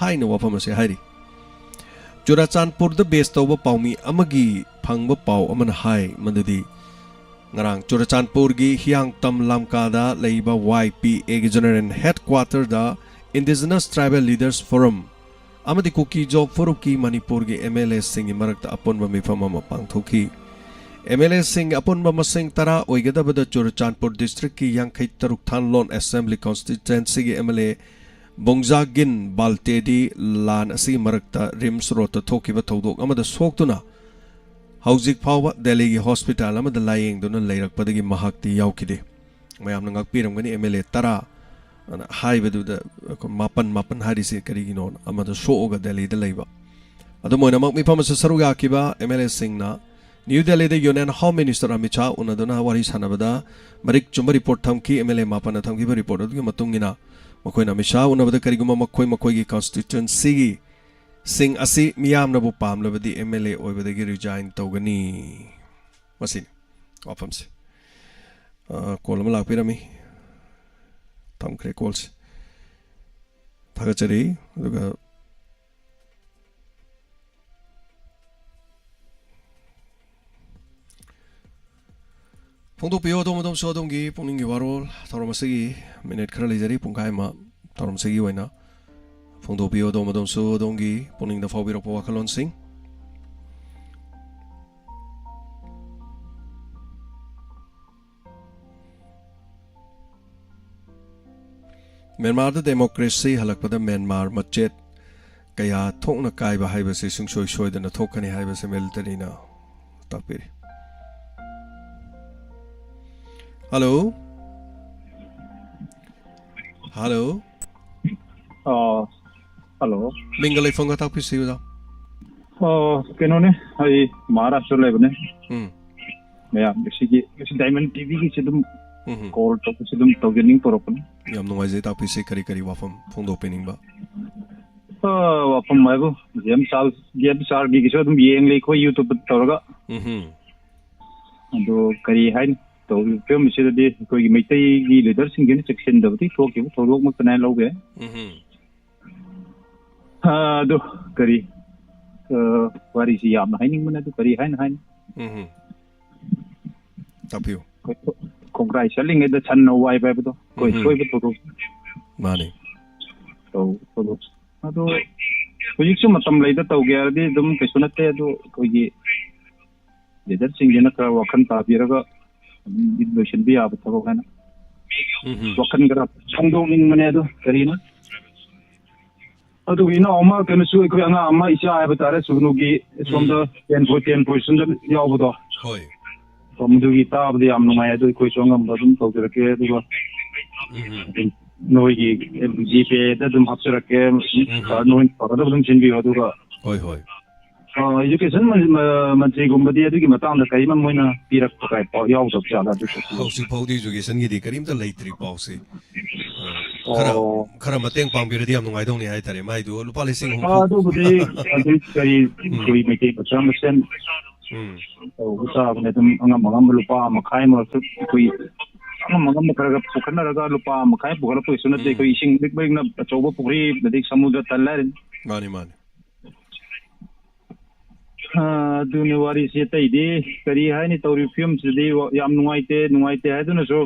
ꯍꯥꯏꯅ ꯋꯥꯐꯝ ꯑꯁꯤ ꯍꯥꯏꯔꯤ꯫ ꯆꯨꯔꯥꯆꯥꯟꯄꯨꯔꯗ ꯕꯦꯁ ꯇꯧꯕ ꯄꯥꯎꯃꯤ ꯑꯃꯒꯤ ꯐꯪꯕ ꯄꯥꯎ ꯑꯃꯅ ꯍꯥꯏ ꯃꯗꯨꯗꯤ ꯉꯔꯥꯡ ꯆꯨꯔꯆꯥꯟꯄꯨꯔꯒꯤ ꯍꯤꯌꯥꯡꯇꯝ ꯂꯝꯀꯥꯗ ꯂꯩꯕ ꯋꯥꯏ ꯄꯤ ꯑꯦꯒꯤ ꯖꯦꯅꯔꯦꯜ ꯍꯦꯗꯀ꯭ꯋꯥꯇꯔꯗ ꯏꯟꯗꯤꯖꯤꯅꯁ ꯇ꯭ꯔꯥꯏꯕꯦꯜ ꯂꯤꯗꯔꯁ ꯐꯣꯔꯝ ꯑꯃꯗꯤ ꯀꯨꯀꯤ ꯖꯣ ꯐꯨꯔꯨꯞꯀꯤ ꯃꯅꯤꯄꯨꯔꯒꯤ ꯑꯦꯝ ꯑꯦꯜ ꯑꯦꯁꯤꯡꯒꯤ ꯃꯔꯛꯇ ꯑꯄꯨꯟꯕ ꯃꯤꯐꯝ ꯑꯃ ꯄꯥꯡꯊꯣꯛꯈꯤ꯫ ꯑꯦꯝ ꯑꯦꯜ ꯑꯦꯁꯤꯡ ꯑꯄꯨꯟꯕ ꯃꯁꯤꯡ ꯇꯔꯥ ꯑꯣꯏꯒꯗꯕꯗ ꯆꯨꯔꯆꯥꯟꯄꯨꯔ ꯗꯤꯁꯇ꯭ꯔꯤꯛꯀꯤ ꯌꯥꯡꯈꯩ ꯇꯔꯨꯛ ꯊꯥꯟꯂꯣꯟ ꯑꯦꯁꯦꯝꯕ꯭ꯂꯤ ꯀꯣꯟꯁꯇꯤꯇ꯭ꯋꯦꯟꯁꯤꯒꯤ ꯑꯦꯝ ꯑꯦꯜ ꯑꯦ ꯕꯣꯡꯖꯥꯒꯤꯟ ꯕꯥꯜꯇꯦꯗꯤ ꯂꯥꯟ ꯑꯁꯤꯒꯤ ꯃꯔꯛꯇ ꯔꯤꯝꯁ ꯔꯣꯗꯇ ꯊꯣꯛꯈꯤꯕ ꯊꯧꯗꯣꯛ ꯑꯃꯗ ꯁꯣꯛꯇꯨꯅ ꯍꯧꯖꯤꯛ ꯐꯥꯎꯕ ꯗꯦꯜꯂꯤꯒꯤ ꯍꯣꯁꯄꯤꯇꯥꯜ ꯑꯃꯗ ꯂꯥꯌꯦꯡꯗꯨꯅ ꯂꯩꯔꯛꯄꯗꯒꯤ ꯃꯍꯥꯛꯇꯤ ꯌꯥꯎꯈꯤꯗꯦ꯫ ꯃꯌꯥꯝꯅ ꯉꯥꯛꯄꯤꯔꯝꯒꯅꯤ, ꯑꯦꯝ ꯑꯦꯜ ꯑꯦ ꯇꯔꯥ ꯑꯅ ꯍꯥꯏꯕꯗꯨꯗ ꯑꯩꯈꯣꯏ ꯃꯥꯄꯟ, ꯃꯥꯄꯟ ꯍꯥꯏꯔꯤꯁꯦ ꯀꯔꯤꯒꯤꯅꯣꯅ, ꯑꯃꯗ ꯁꯣꯛꯑꯒ ꯗꯦꯜꯂꯤꯗ ꯂꯩꯕ꯫ ꯑꯗꯨꯝ ꯑꯣꯏꯅꯃꯛ, ꯃꯤꯐꯝ ꯑꯁꯤꯗ ꯁꯔꯨꯛ ꯌꯥꯈꯤꯕ ꯑꯦꯝ ꯑꯦꯜ ꯑꯦꯁꯤꯡꯅ ꯅ꯭ꯌꯨ ꯗꯦꯜꯂꯤꯗ union home minister Amit Shah ꯎꯅꯗꯨꯅ ꯋꯥꯔꯤ ꯁꯥꯟꯅꯕꯗ ꯃꯔꯤꯛ ꯆꯨꯝꯕ ꯔꯤꯄꯣꯔꯠ ꯊꯝꯈꯤ꯫ ꯑꯦꯝ ꯑꯦꯜ ꯑꯦ ꯃꯥꯄꯟꯅ ꯊꯝꯈꯤꯕ ꯔꯤꯄꯣꯔꯠ ꯑꯗꯨꯒꯤ ꯃꯇꯨꯡ ꯏꯟꯅ ꯃꯈꯣꯏꯅ ꯑꯃꯤꯠ ꯁꯥꯍ ꯎꯅꯕꯗ ꯀꯔꯤꯒꯨꯝꯕ ꯃꯈꯣꯏ ꯃꯈꯣꯏꯒꯤ ꯀꯟꯁꯇꯤꯇ꯭ꯋꯦꯟꯁꯤꯒꯤ ꯁꯤꯡ ꯑꯁꯤ ꯃꯤꯌꯥꯝꯅꯕꯨ ꯄꯥꯝꯂꯕꯗꯤ ꯑꯦꯝ ꯑꯦꯜ ꯑꯦ ꯑꯣꯏꯕꯗꯒꯤ ꯔꯤꯖꯥꯏꯟ ꯇꯧꯒꯅꯤ꯫ ꯃꯁꯤꯅꯤ ꯋꯥꯐꯝꯁꯦ꯫ ꯑ, ꯀꯣꯜ ꯑꯃ ꯂꯥꯛꯄꯤꯔꯝꯃꯤ꯫ ꯊꯝꯈ꯭ꯔꯦ ꯀꯣꯜꯁꯦ꯫ ꯊꯥꯒꯠꯆꯔꯤ꯫ ꯑꯗꯨꯒ ꯐꯣꯡꯗꯣꯛꯄꯤꯌꯨ ꯑꯗꯣꯝ ꯑꯗꯣꯝꯁꯨ ꯑꯗꯣꯝꯒꯤ ꯄꯨꯛꯅꯤꯡꯒꯤ ꯋꯥꯔꯣꯜ꯫ ꯊꯧꯔꯝ ꯑꯁꯤꯒꯤ ꯃꯤꯅꯤꯠ ꯈꯔ ꯂꯩꯖꯔꯤ, ꯄꯨꯡꯈꯥꯏ ꯑꯃ ꯊꯧꯔꯝ ꯑꯁꯤꯒꯤ ꯑꯣꯏꯅ ꯐꯣꯡꯗꯣꯛꯄꯤꯌꯨ ꯑꯗꯣꯝ ꯑꯗꯣꯝꯁꯨ ꯑꯗꯣꯝꯒꯤ ꯄꯨꯛꯅꯤꯡꯗ ꯐꯥꯎꯕꯤꯔꯛꯄ ꯋꯥꯈꯜꯂꯣꯟꯁꯤꯡ꯫ ꯃ꯭ꯌꯥꯟꯃꯥꯔꯗ ꯗꯦꯃꯣꯀ꯭ꯔꯦꯁꯤ ꯍꯜꯂꯛꯄꯗ ꯃ꯭ꯌꯥꯟꯃꯥꯔ ꯃꯆꯦꯠ ꯀꯌꯥ ꯊꯣꯛꯅ ꯀꯥꯏꯕ ꯍꯥꯏꯕꯁꯤ ꯁꯨꯡꯁꯣꯏ ꯁꯣꯏꯗꯅ ꯊꯣꯛꯀꯅꯤ ꯍꯥꯏꯕꯁꯤ ꯃꯤꯂꯤꯇꯔꯤꯅ ꯇꯥꯛꯄꯤꯔꯤ꯫ ꯍꯜꯂꯣ? ꯍꯜꯂꯣ? ꯑꯥ, ꯍꯜꯂꯣ꯫ ꯃꯤꯡꯒ ꯂꯩꯐꯝꯒ ꯇꯥꯛꯄꯤꯁꯤ, ꯑꯣꯖꯥ꯫ ꯑꯥ, ꯀꯩꯅꯣꯅꯦ, ꯑꯩ ꯃꯍꯥꯔꯥꯁꯇ꯭ꯔ ꯂꯩꯕꯅꯦ꯫ ꯎꯝ꯫ ꯃꯌꯥꯝ ꯁꯤꯒꯤ, ꯁꯤ ꯗꯥꯏꯃꯟ ꯇꯤꯚꯤꯒꯤꯁꯤ ꯑꯗꯨꯝ ꯎꯝ ꯍꯨꯝ꯫ ꯀꯣꯜ ꯇꯧꯕꯁꯤ ꯑꯗꯨꯝ ꯇꯧꯖꯅꯤꯡ ꯇꯧꯔꯛꯄꯅꯤ꯫ ꯌꯥꯝ ꯅꯨꯡꯉꯥꯏꯖꯩ, ꯇꯥꯛꯄꯤꯁꯤ꯫ ꯀꯔꯤ ꯀꯔꯤ ꯋꯥꯐꯝ ꯐꯣꯡꯗꯣꯛꯄꯤꯅꯤꯡꯕ? ꯑꯥ, ꯋꯥꯐꯝ ꯍꯥꯏꯕꯨ, ꯖꯦꯝꯁ ꯁꯥꯔ, ꯖꯦꯝꯁ ꯁꯥꯔꯒꯤꯁꯨ ꯑꯗꯨꯝ ꯌꯦꯡꯂꯤ ꯑꯩꯈꯣꯏ YouTube ꯇꯧꯔꯒ꯫ ꯎꯝ ꯍꯨꯝ꯫ ꯑꯗꯣ ꯀꯔꯤ ꯍꯥꯏꯅꯤ? ꯇꯧꯔꯤꯕ ꯐꯤꯕꯝ ꯑꯁꯤꯗꯗꯤ ꯑꯩꯈꯣꯏꯒꯤ ꯃꯩꯇꯩꯒꯤ ꯂꯤꯗꯔꯁꯤꯡꯁꯤꯅ ꯆꯦꯛꯁꯤꯟꯗꯕꯗꯒꯤ ꯊꯣꯛꯈꯤꯕ ꯊꯧꯗꯣꯛꯃꯛꯇꯅꯦ ꯍꯥꯏꯅ ꯂꯧꯕ ꯌꯥꯏ꯫ ꯎꯝ ꯍꯨꯝ꯫ ꯑꯥ, ꯑꯗꯨ ꯀꯔꯤ, ꯑꯥ, ꯋꯥꯔꯤꯁꯤ ꯌꯥꯝꯅ ꯍꯥꯏꯅꯤꯡꯕꯅꯦ, ꯑꯗꯨ ꯀꯔꯤ ꯍꯥꯏꯅ ꯍꯥꯏꯅꯤ? ꯎꯝ ꯍꯨꯝ꯫ ꯇꯥꯛꯄꯤꯌꯨ꯫ ꯑꯩꯈꯣꯏ ꯈꯣꯡꯒ꯭ꯔꯥꯏ ꯆꯠꯂꯤꯉꯩꯗ ꯁꯟꯅ ꯋꯥꯏꯕ ꯍꯥꯏꯕꯗꯣ, ꯑꯩꯈꯣꯏ ꯎꯝ ꯍꯨꯝ꯫ ꯁꯣꯏꯕ ꯊꯧꯗꯣꯛ꯫ ꯃꯥꯅꯤ꯫ ꯇꯧ-, ꯊꯧꯗꯣꯛ꯫ ꯑꯗꯨ ꯍꯧꯖꯤꯛꯁꯨ ꯃꯇꯝ ꯂꯩꯗ, ꯇꯧꯒꯦ ꯍꯥꯏꯔꯗꯤ ꯑꯗꯨꯝ ꯀꯩꯁꯨ ꯅꯠꯇꯦ, ꯑꯗꯨ ꯑꯩꯈꯣꯏꯒꯤ ꯂꯤꯗꯔꯁꯤꯡꯁꯤꯅ ꯈꯔ ꯋꯥꯈꯜ ꯇꯥꯕꯤꯔꯒ ꯑꯗꯨꯝ ꯂꯣꯏꯁꯤꯟꯕ ꯌꯥꯕ ꯊꯕꯛ ꯍꯥꯏꯅ ꯎꯝ ꯍꯨꯝ꯫ ꯋꯥꯈꯜ ꯈꯔ ꯐꯣꯡꯗꯣꯛꯅꯤꯡꯕꯅꯦ꯫ ꯑꯗꯨ ꯀꯔꯤꯅꯣ? ꯑꯗꯨꯒ ꯏꯅꯥꯎ ꯑꯃ, ꯀꯩꯅꯣꯁꯨ, ꯑꯩꯈꯣꯏ ꯑꯉꯥꯡ ꯑꯃ, ꯏꯆꯥ ꯍꯥꯏꯕ ꯇꯥꯔꯦ, ꯁꯨꯒꯅꯨꯒꯤ ꯁꯣꯝꯗ ꯎꯝ꯫ ꯇꯦꯟ ꯄꯣꯏ-, ꯇꯦꯟ ꯄꯣꯖꯤꯁꯟꯗ ꯌꯥꯎꯕꯗꯣ꯫ ꯍꯣꯏ꯫ ꯑꯣ, ꯃꯗꯨꯒꯤ ꯇꯥꯕꯗ ꯌꯥꯝ ꯅꯨꯡꯉꯥꯏ꯫ ꯑꯗꯨ ꯑꯩꯈꯣꯏꯁꯨ ꯑꯉꯝꯕ ꯑꯗꯨꯝ ꯇꯧꯖꯔꯛꯀꯦ꯫ ꯑꯗꯨꯒ ꯎꯝ꯫ ꯑꯗꯨꯝ ꯅꯣꯏꯒꯤ ꯖꯤꯄꯦꯗ ꯑꯗꯨꯝ ꯍꯥꯞꯆꯔꯛꯀꯦ꯫ ꯎꯝ꯫ ꯀꯥꯔꯗ ꯅꯣꯏꯅ ꯐꯒꯗꯕ ꯑꯗꯨꯝ ꯁꯤꯟꯕꯤꯌꯨ꯫ ꯑꯗꯨꯒ ꯍꯣꯏ, ꯍꯣꯏ꯫ ꯑ, ꯏꯖꯨꯀꯦꯁꯟ ꯃꯟ-, ꯃ-, ꯃꯟꯇ꯭ꯔꯤꯒꯨꯝꯕꯗꯤ ꯑꯗꯨꯒꯤ ꯃꯇꯥꯡꯗ ꯀꯔꯤꯝ ꯃꯣꯏꯅ ꯄꯤꯔꯛꯄ ꯀꯥꯏ ꯄꯥꯎ ꯌꯥꯎꯗꯕ ꯖꯥꯠꯂꯥ? ꯑꯗꯨ ꯍꯧꯖꯤꯛ ꯐꯥꯎꯗꯤ ꯏꯖꯨꯀꯦꯁꯟꯒꯤꯗꯤ ꯀꯔꯤꯝꯇ ꯂꯩꯇ꯭ꯔꯤ ꯄꯥꯎꯁꯦ꯫ ꯑ, ꯈꯔ, ꯑꯣ꯫ ꯈꯔ ꯃꯇꯦꯡ ꯄꯥꯡꯕꯤꯔꯗꯤ ꯌꯥꯝ ꯅꯨꯡꯉꯥꯏꯗꯧꯅꯤ ꯍꯥꯏꯇꯥꯔꯦ꯫ ꯃꯥꯏꯗꯨ ꯂꯨꯄꯥ ꯂꯤꯁꯤꯡ ꯑ, ꯍꯨꯝꯐꯨ꯫ ꯑꯗꯨꯕꯨꯗꯤ ꯑꯗꯨꯝ ꯀꯔꯤ, ꯎꯝ꯫ ꯑꯩꯈꯣꯏ ꯃꯩꯇꯩ ꯃꯆꯥ ꯃꯁꯦꯟ ꯎꯝ꯫ ꯇꯧꯕ ꯇꯥꯕꯅꯦ꯫ ꯑꯗꯨꯝ ꯑꯉꯝ ꯑꯉꯝꯕ ꯂꯨꯄꯥ ꯃꯈꯥꯏ ꯑꯃ, ꯑꯩꯈꯣꯏ ꯑꯉꯝ ꯑꯉꯝꯕ ꯈꯔ ꯈꯔ ꯄꯨꯈꯠꯅꯔꯒ ꯂꯨꯄꯥ ꯃꯈꯥꯏ ꯄꯨꯈꯠꯂꯛꯄ ꯀꯩꯁꯨ ꯅꯠꯇꯦ꯫ ꯎꯝ꯫ ꯑꯩꯈꯣꯏ ꯏꯁꯤꯡ ꯄꯤꯛꯄ ꯑꯆꯧꯕ ꯄꯨꯈ꯭ꯔꯤ, ꯑꯗꯩ ꯁꯃꯨꯗ꯭ꯔ ꯊꯜꯂꯦ ꯍꯥꯏꯔꯤꯅꯤ꯫ ꯃꯥꯅꯤ, ꯃꯥꯅꯤ꯫ ꯑ, ꯑꯗꯨꯅꯤ ꯋꯥꯔꯤꯁꯤ꯫ ꯑꯇꯩꯗꯤ ꯀꯔꯤ ꯍꯥꯏꯅꯤ? ꯇꯧꯔꯤꯕ ꯐꯤꯕꯝꯁꯤꯗꯤ ꯋꯥ-, ꯌꯥꯝ ꯅꯨꯡꯉꯥꯏꯇꯦ꯫ ꯅꯨꯡꯉꯥꯏꯇꯦ ꯍꯥꯏꯗꯨꯅꯁꯨ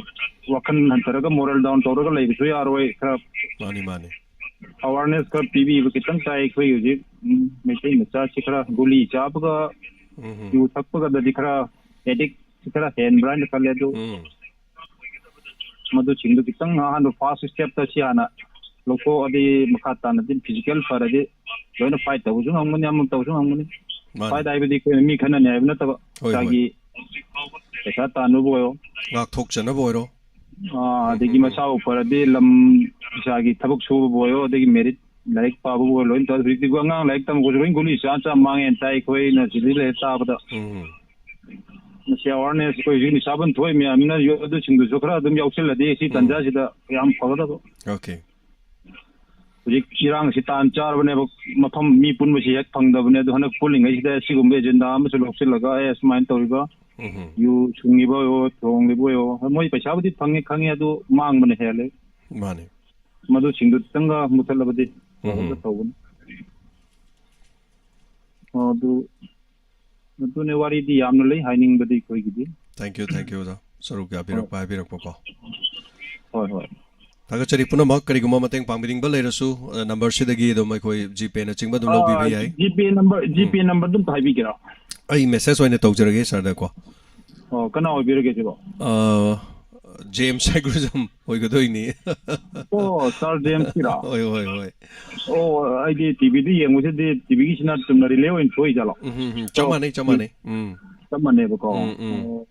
ꯋꯥꯈꯜ ꯍꯟꯊꯔꯒ, moral down ꯇꯧꯔꯒ ꯂꯩꯕꯁꯨ ꯌꯥꯔꯣꯏ꯫ ꯈꯔ ꯃꯥꯅꯤ, ꯃꯥꯅꯤ꯫ Awareness ꯈꯔ ꯄꯤꯕꯤꯕ ꯈꯤꯇꯪ ꯇꯥꯏ꯫ ꯑꯩꯈꯣꯏ ꯍꯧꯖꯤꯛ, ꯎꯝ, ꯃꯩꯇꯩ ꯃꯆꯥꯁꯤ ꯈꯔ ꯒꯨꯂꯤ ꯆꯥꯕꯒ ꯎꯝ ꯍꯨꯝ꯫ ꯌꯨ ꯊꯛꯄꯒꯗꯗꯤ ꯈꯔ addict ꯁꯤ ꯈꯔ ꯍꯦꯟꯕ꯭ꯔꯥ ꯍꯥꯏꯅ ꯈꯜꯂꯦ꯫ ꯑꯗꯨ ꯎꯝ꯫ ꯃꯗꯨꯁꯤꯡꯗꯨ ꯈꯤꯇꯪ ꯑꯍꯥꯟꯕ first step ꯇ ꯁꯤ ꯍꯥꯟꯅ ꯂꯧꯊꯣꯛꯑꯗꯤ, ꯃꯈꯥ ꯇꯥꯅꯗꯤ physical ꯐꯔꯗꯤ ꯂꯣꯏꯅ fight ꯇꯧꯕꯁꯨ ꯉꯝꯒꯅꯤ, ꯑꯃ ꯇꯧꯕꯁꯨ ꯉꯝꯒꯅꯤ꯫ ꯃꯥꯅꯤ꯫ Fight ꯍꯥꯏꯕꯗꯤ ꯑꯩꯈꯣꯏꯅ ꯃꯤ ꯈꯠꯅꯅꯤ ꯍꯥꯏꯕ ꯅꯠꯇꯕ, ꯍꯣꯏ, ꯍꯣꯏ꯫ ꯏꯁꯥꯒꯤ ꯄꯩꯁꯥ ꯇꯥꯟꯕꯕꯨ ꯑꯣꯏꯔꯣ꯫ ꯉꯥꯛꯊꯣꯛꯆꯅꯕ ꯑꯣꯏꯔꯣ꯫ ꯑꯥ, ꯑꯗꯒꯤ ꯎꯝ, ꯎꯝ, ꯎꯝ꯫ ꯃꯁꯥꯕꯨ ꯐꯔꯗꯤ ꯂꯝ ꯏꯁꯥꯒꯤ ꯊꯕꯛ ꯁꯨꯕꯕꯨ ꯑꯣꯏꯔꯣ, ꯑꯗꯒꯤ ꯃꯦꯔꯤꯠ ꯂꯥꯏꯔꯤꯛ ꯄꯥꯕꯕꯨ ꯑꯣꯏꯔꯣ, ꯂꯣꯏꯅ ꯇꯧꯔꯦ꯫ ꯍꯧꯖꯤꯛꯇꯤ ꯑꯉꯥꯡ ꯂꯥꯏꯔꯤꯛ ꯇꯝꯕꯁꯨ ꯂꯣꯏ ꯒꯨꯂꯤ ꯆꯥ ꯆꯥ ꯃꯥꯡꯉꯦꯅ ꯇꯥꯏ ꯑꯩꯈꯣꯏꯅ ꯁꯤꯗ ꯂꯩꯔ ꯇꯥꯕꯗ꯫ ꯎꯝ, ꯎꯝ꯫ ꯃꯁꯤ awareness ꯑꯩꯈꯣꯏ ꯍꯧꯖꯤꯛ ꯅꯤꯁꯥꯕꯟ ꯊꯣꯛꯏ ꯃꯌꯥꯝꯅ ꯌꯣꯠ ꯑꯗꯨꯁꯤꯡꯗꯨꯁꯨ ꯈꯔ ꯑꯗꯨꯝ ꯌꯥꯎꯁꯜꯂꯗꯤ ꯁꯤ ꯎꯝ꯫ ꯇꯟꯖꯥꯁꯤꯗ ꯌꯥꯝ ꯐꯒꯗꯕ꯫ Okay꯫ ꯍꯧꯖꯤꯛ ꯏꯔꯥꯡꯁꯤ ꯇꯥꯟ ꯆꯥꯔꯕꯅꯦꯕ, ꯃꯐꯝ ꯃꯤ ꯄꯨꯟꯕꯁꯤ ꯍꯦꯛ ꯐꯪꯗꯕꯅꯦ꯫ ꯑꯗꯨ ꯍꯟꯗꯛ ꯄꯨꯜꯂꯤꯉꯩꯁꯤꯗ ꯁꯤꯒꯨꯝꯕ agenda ꯑꯃꯁꯨ ꯂꯧꯁꯤꯜꯂꯒ, ꯑꯦ, ꯁꯨꯃꯥꯏꯅ ꯇꯧꯔꯤꯕ, ꯎꯝ, ꯎꯝ꯫ ꯌꯨ ꯁꯨꯡꯉꯤꯕ ꯑꯣꯏꯔꯣ, ꯊꯣꯡꯂꯤꯕ ꯑꯣꯏꯔꯣ, ꯃꯣꯏ ꯄꯩꯁꯥꯕꯨꯗꯤ ꯐꯪꯉꯦ ꯈꯪꯉꯦ, ꯑꯗꯨ ꯃꯥꯡꯕꯅ ꯍꯦꯜꯂꯦ꯫ ꯃꯥꯅꯦ꯫ ꯃꯗꯨꯁꯤꯡꯗꯨ ꯈꯤꯇꯪꯒ ꯃꯨꯊꯠꯂꯕꯗꯤ ꯎꯝ, ꯐꯒꯗ꯭ꯔꯥ ꯎꯝ꯫ ꯇꯧꯕꯅꯤ꯫ ꯑꯗꯨ, ꯑꯗꯨꯅꯦ, ꯋꯥꯔꯤꯗꯤ ꯌꯥꯝꯅ ꯂꯩ ꯍꯥꯏꯅꯤꯡꯕꯗꯤ ꯑꯩꯈꯣꯏꯒꯤꯗꯤ꯫ Thank you, thank you, ꯑꯣꯖꯥ꯫ ꯁꯔꯨꯛ ꯍꯣꯏ꯫ ꯌꯥꯕꯤꯔꯛꯄ, ꯍꯥꯏꯕꯤꯔꯛꯄꯀꯣ꯫ ꯍꯣꯏ, ꯍꯣꯏ꯫ ꯊꯥꯒꯠꯆꯔꯤ꯫ ꯄꯨꯝꯅꯃꯛ ꯀꯔꯤꯒꯨꯝꯕ ꯃꯇꯦꯡ ꯄꯥꯡꯕꯤꯅꯤꯡꯕ ꯂꯩꯔꯁꯨ, ꯑ, number ꯁꯤꯗꯒꯤ ꯑꯗꯨꯝ ꯑꯩꯈꯣꯏ GPay ꯅꯆꯤꯡꯕ ꯑꯗꯨꯝ ꯂꯧꯕꯤꯕ ꯑꯥ, ꯌꯥꯏ꯫ GPay number, ꯎꯝ꯫ GPay number ꯑꯗꯨꯝ ꯍꯥꯏꯕꯤꯒꯦꯔꯣ? ꯑꯩ message ꯑꯣꯏꯅ ꯇꯧꯖꯔꯒꯦ sir ꯗꯀꯣ꯫ ꯑꯣ, ꯀꯅꯥ ꯑꯣꯏꯕꯤꯔꯒꯦ ꯁꯤꯕꯣ? ꯑ, ꯖꯦꯝꯁ ꯁꯥꯏꯒ꯭ꯔꯨꯖꯝ ꯑꯣꯏꯒꯗꯣꯏꯅꯤ꯫ ꯑꯣ, sir ꯖꯦꯝꯁꯀꯤꯔꯣ? ꯍꯣꯏ, ꯍꯣꯏ, ꯍꯣꯏ꯫ ꯑꯣ, ꯑꯩꯗꯤ TVꯗ ꯌꯦꯡꯕꯁꯤꯗꯤ TVꯒꯤꯁꯤꯅ ꯆꯨꯝꯅ relay ꯑꯣꯏꯅ ꯊꯣꯛꯏ ꯖꯥꯠꯂꯣ? ꯎꯝ, ꯎꯝ, ꯎꯝ꯫ ꯆꯞ ꯑꯣ, ꯃꯥꯟꯅꯩ, ꯆꯞ ꯎꯝ, ꯃꯥꯟꯅꯩ꯫ ꯎꯝ꯫ ꯆꯞ ꯃꯥꯟꯅꯩꯕꯀꯣ꯫ ꯎꯝ, ꯎꯝ꯫ ꯑꯣ꯫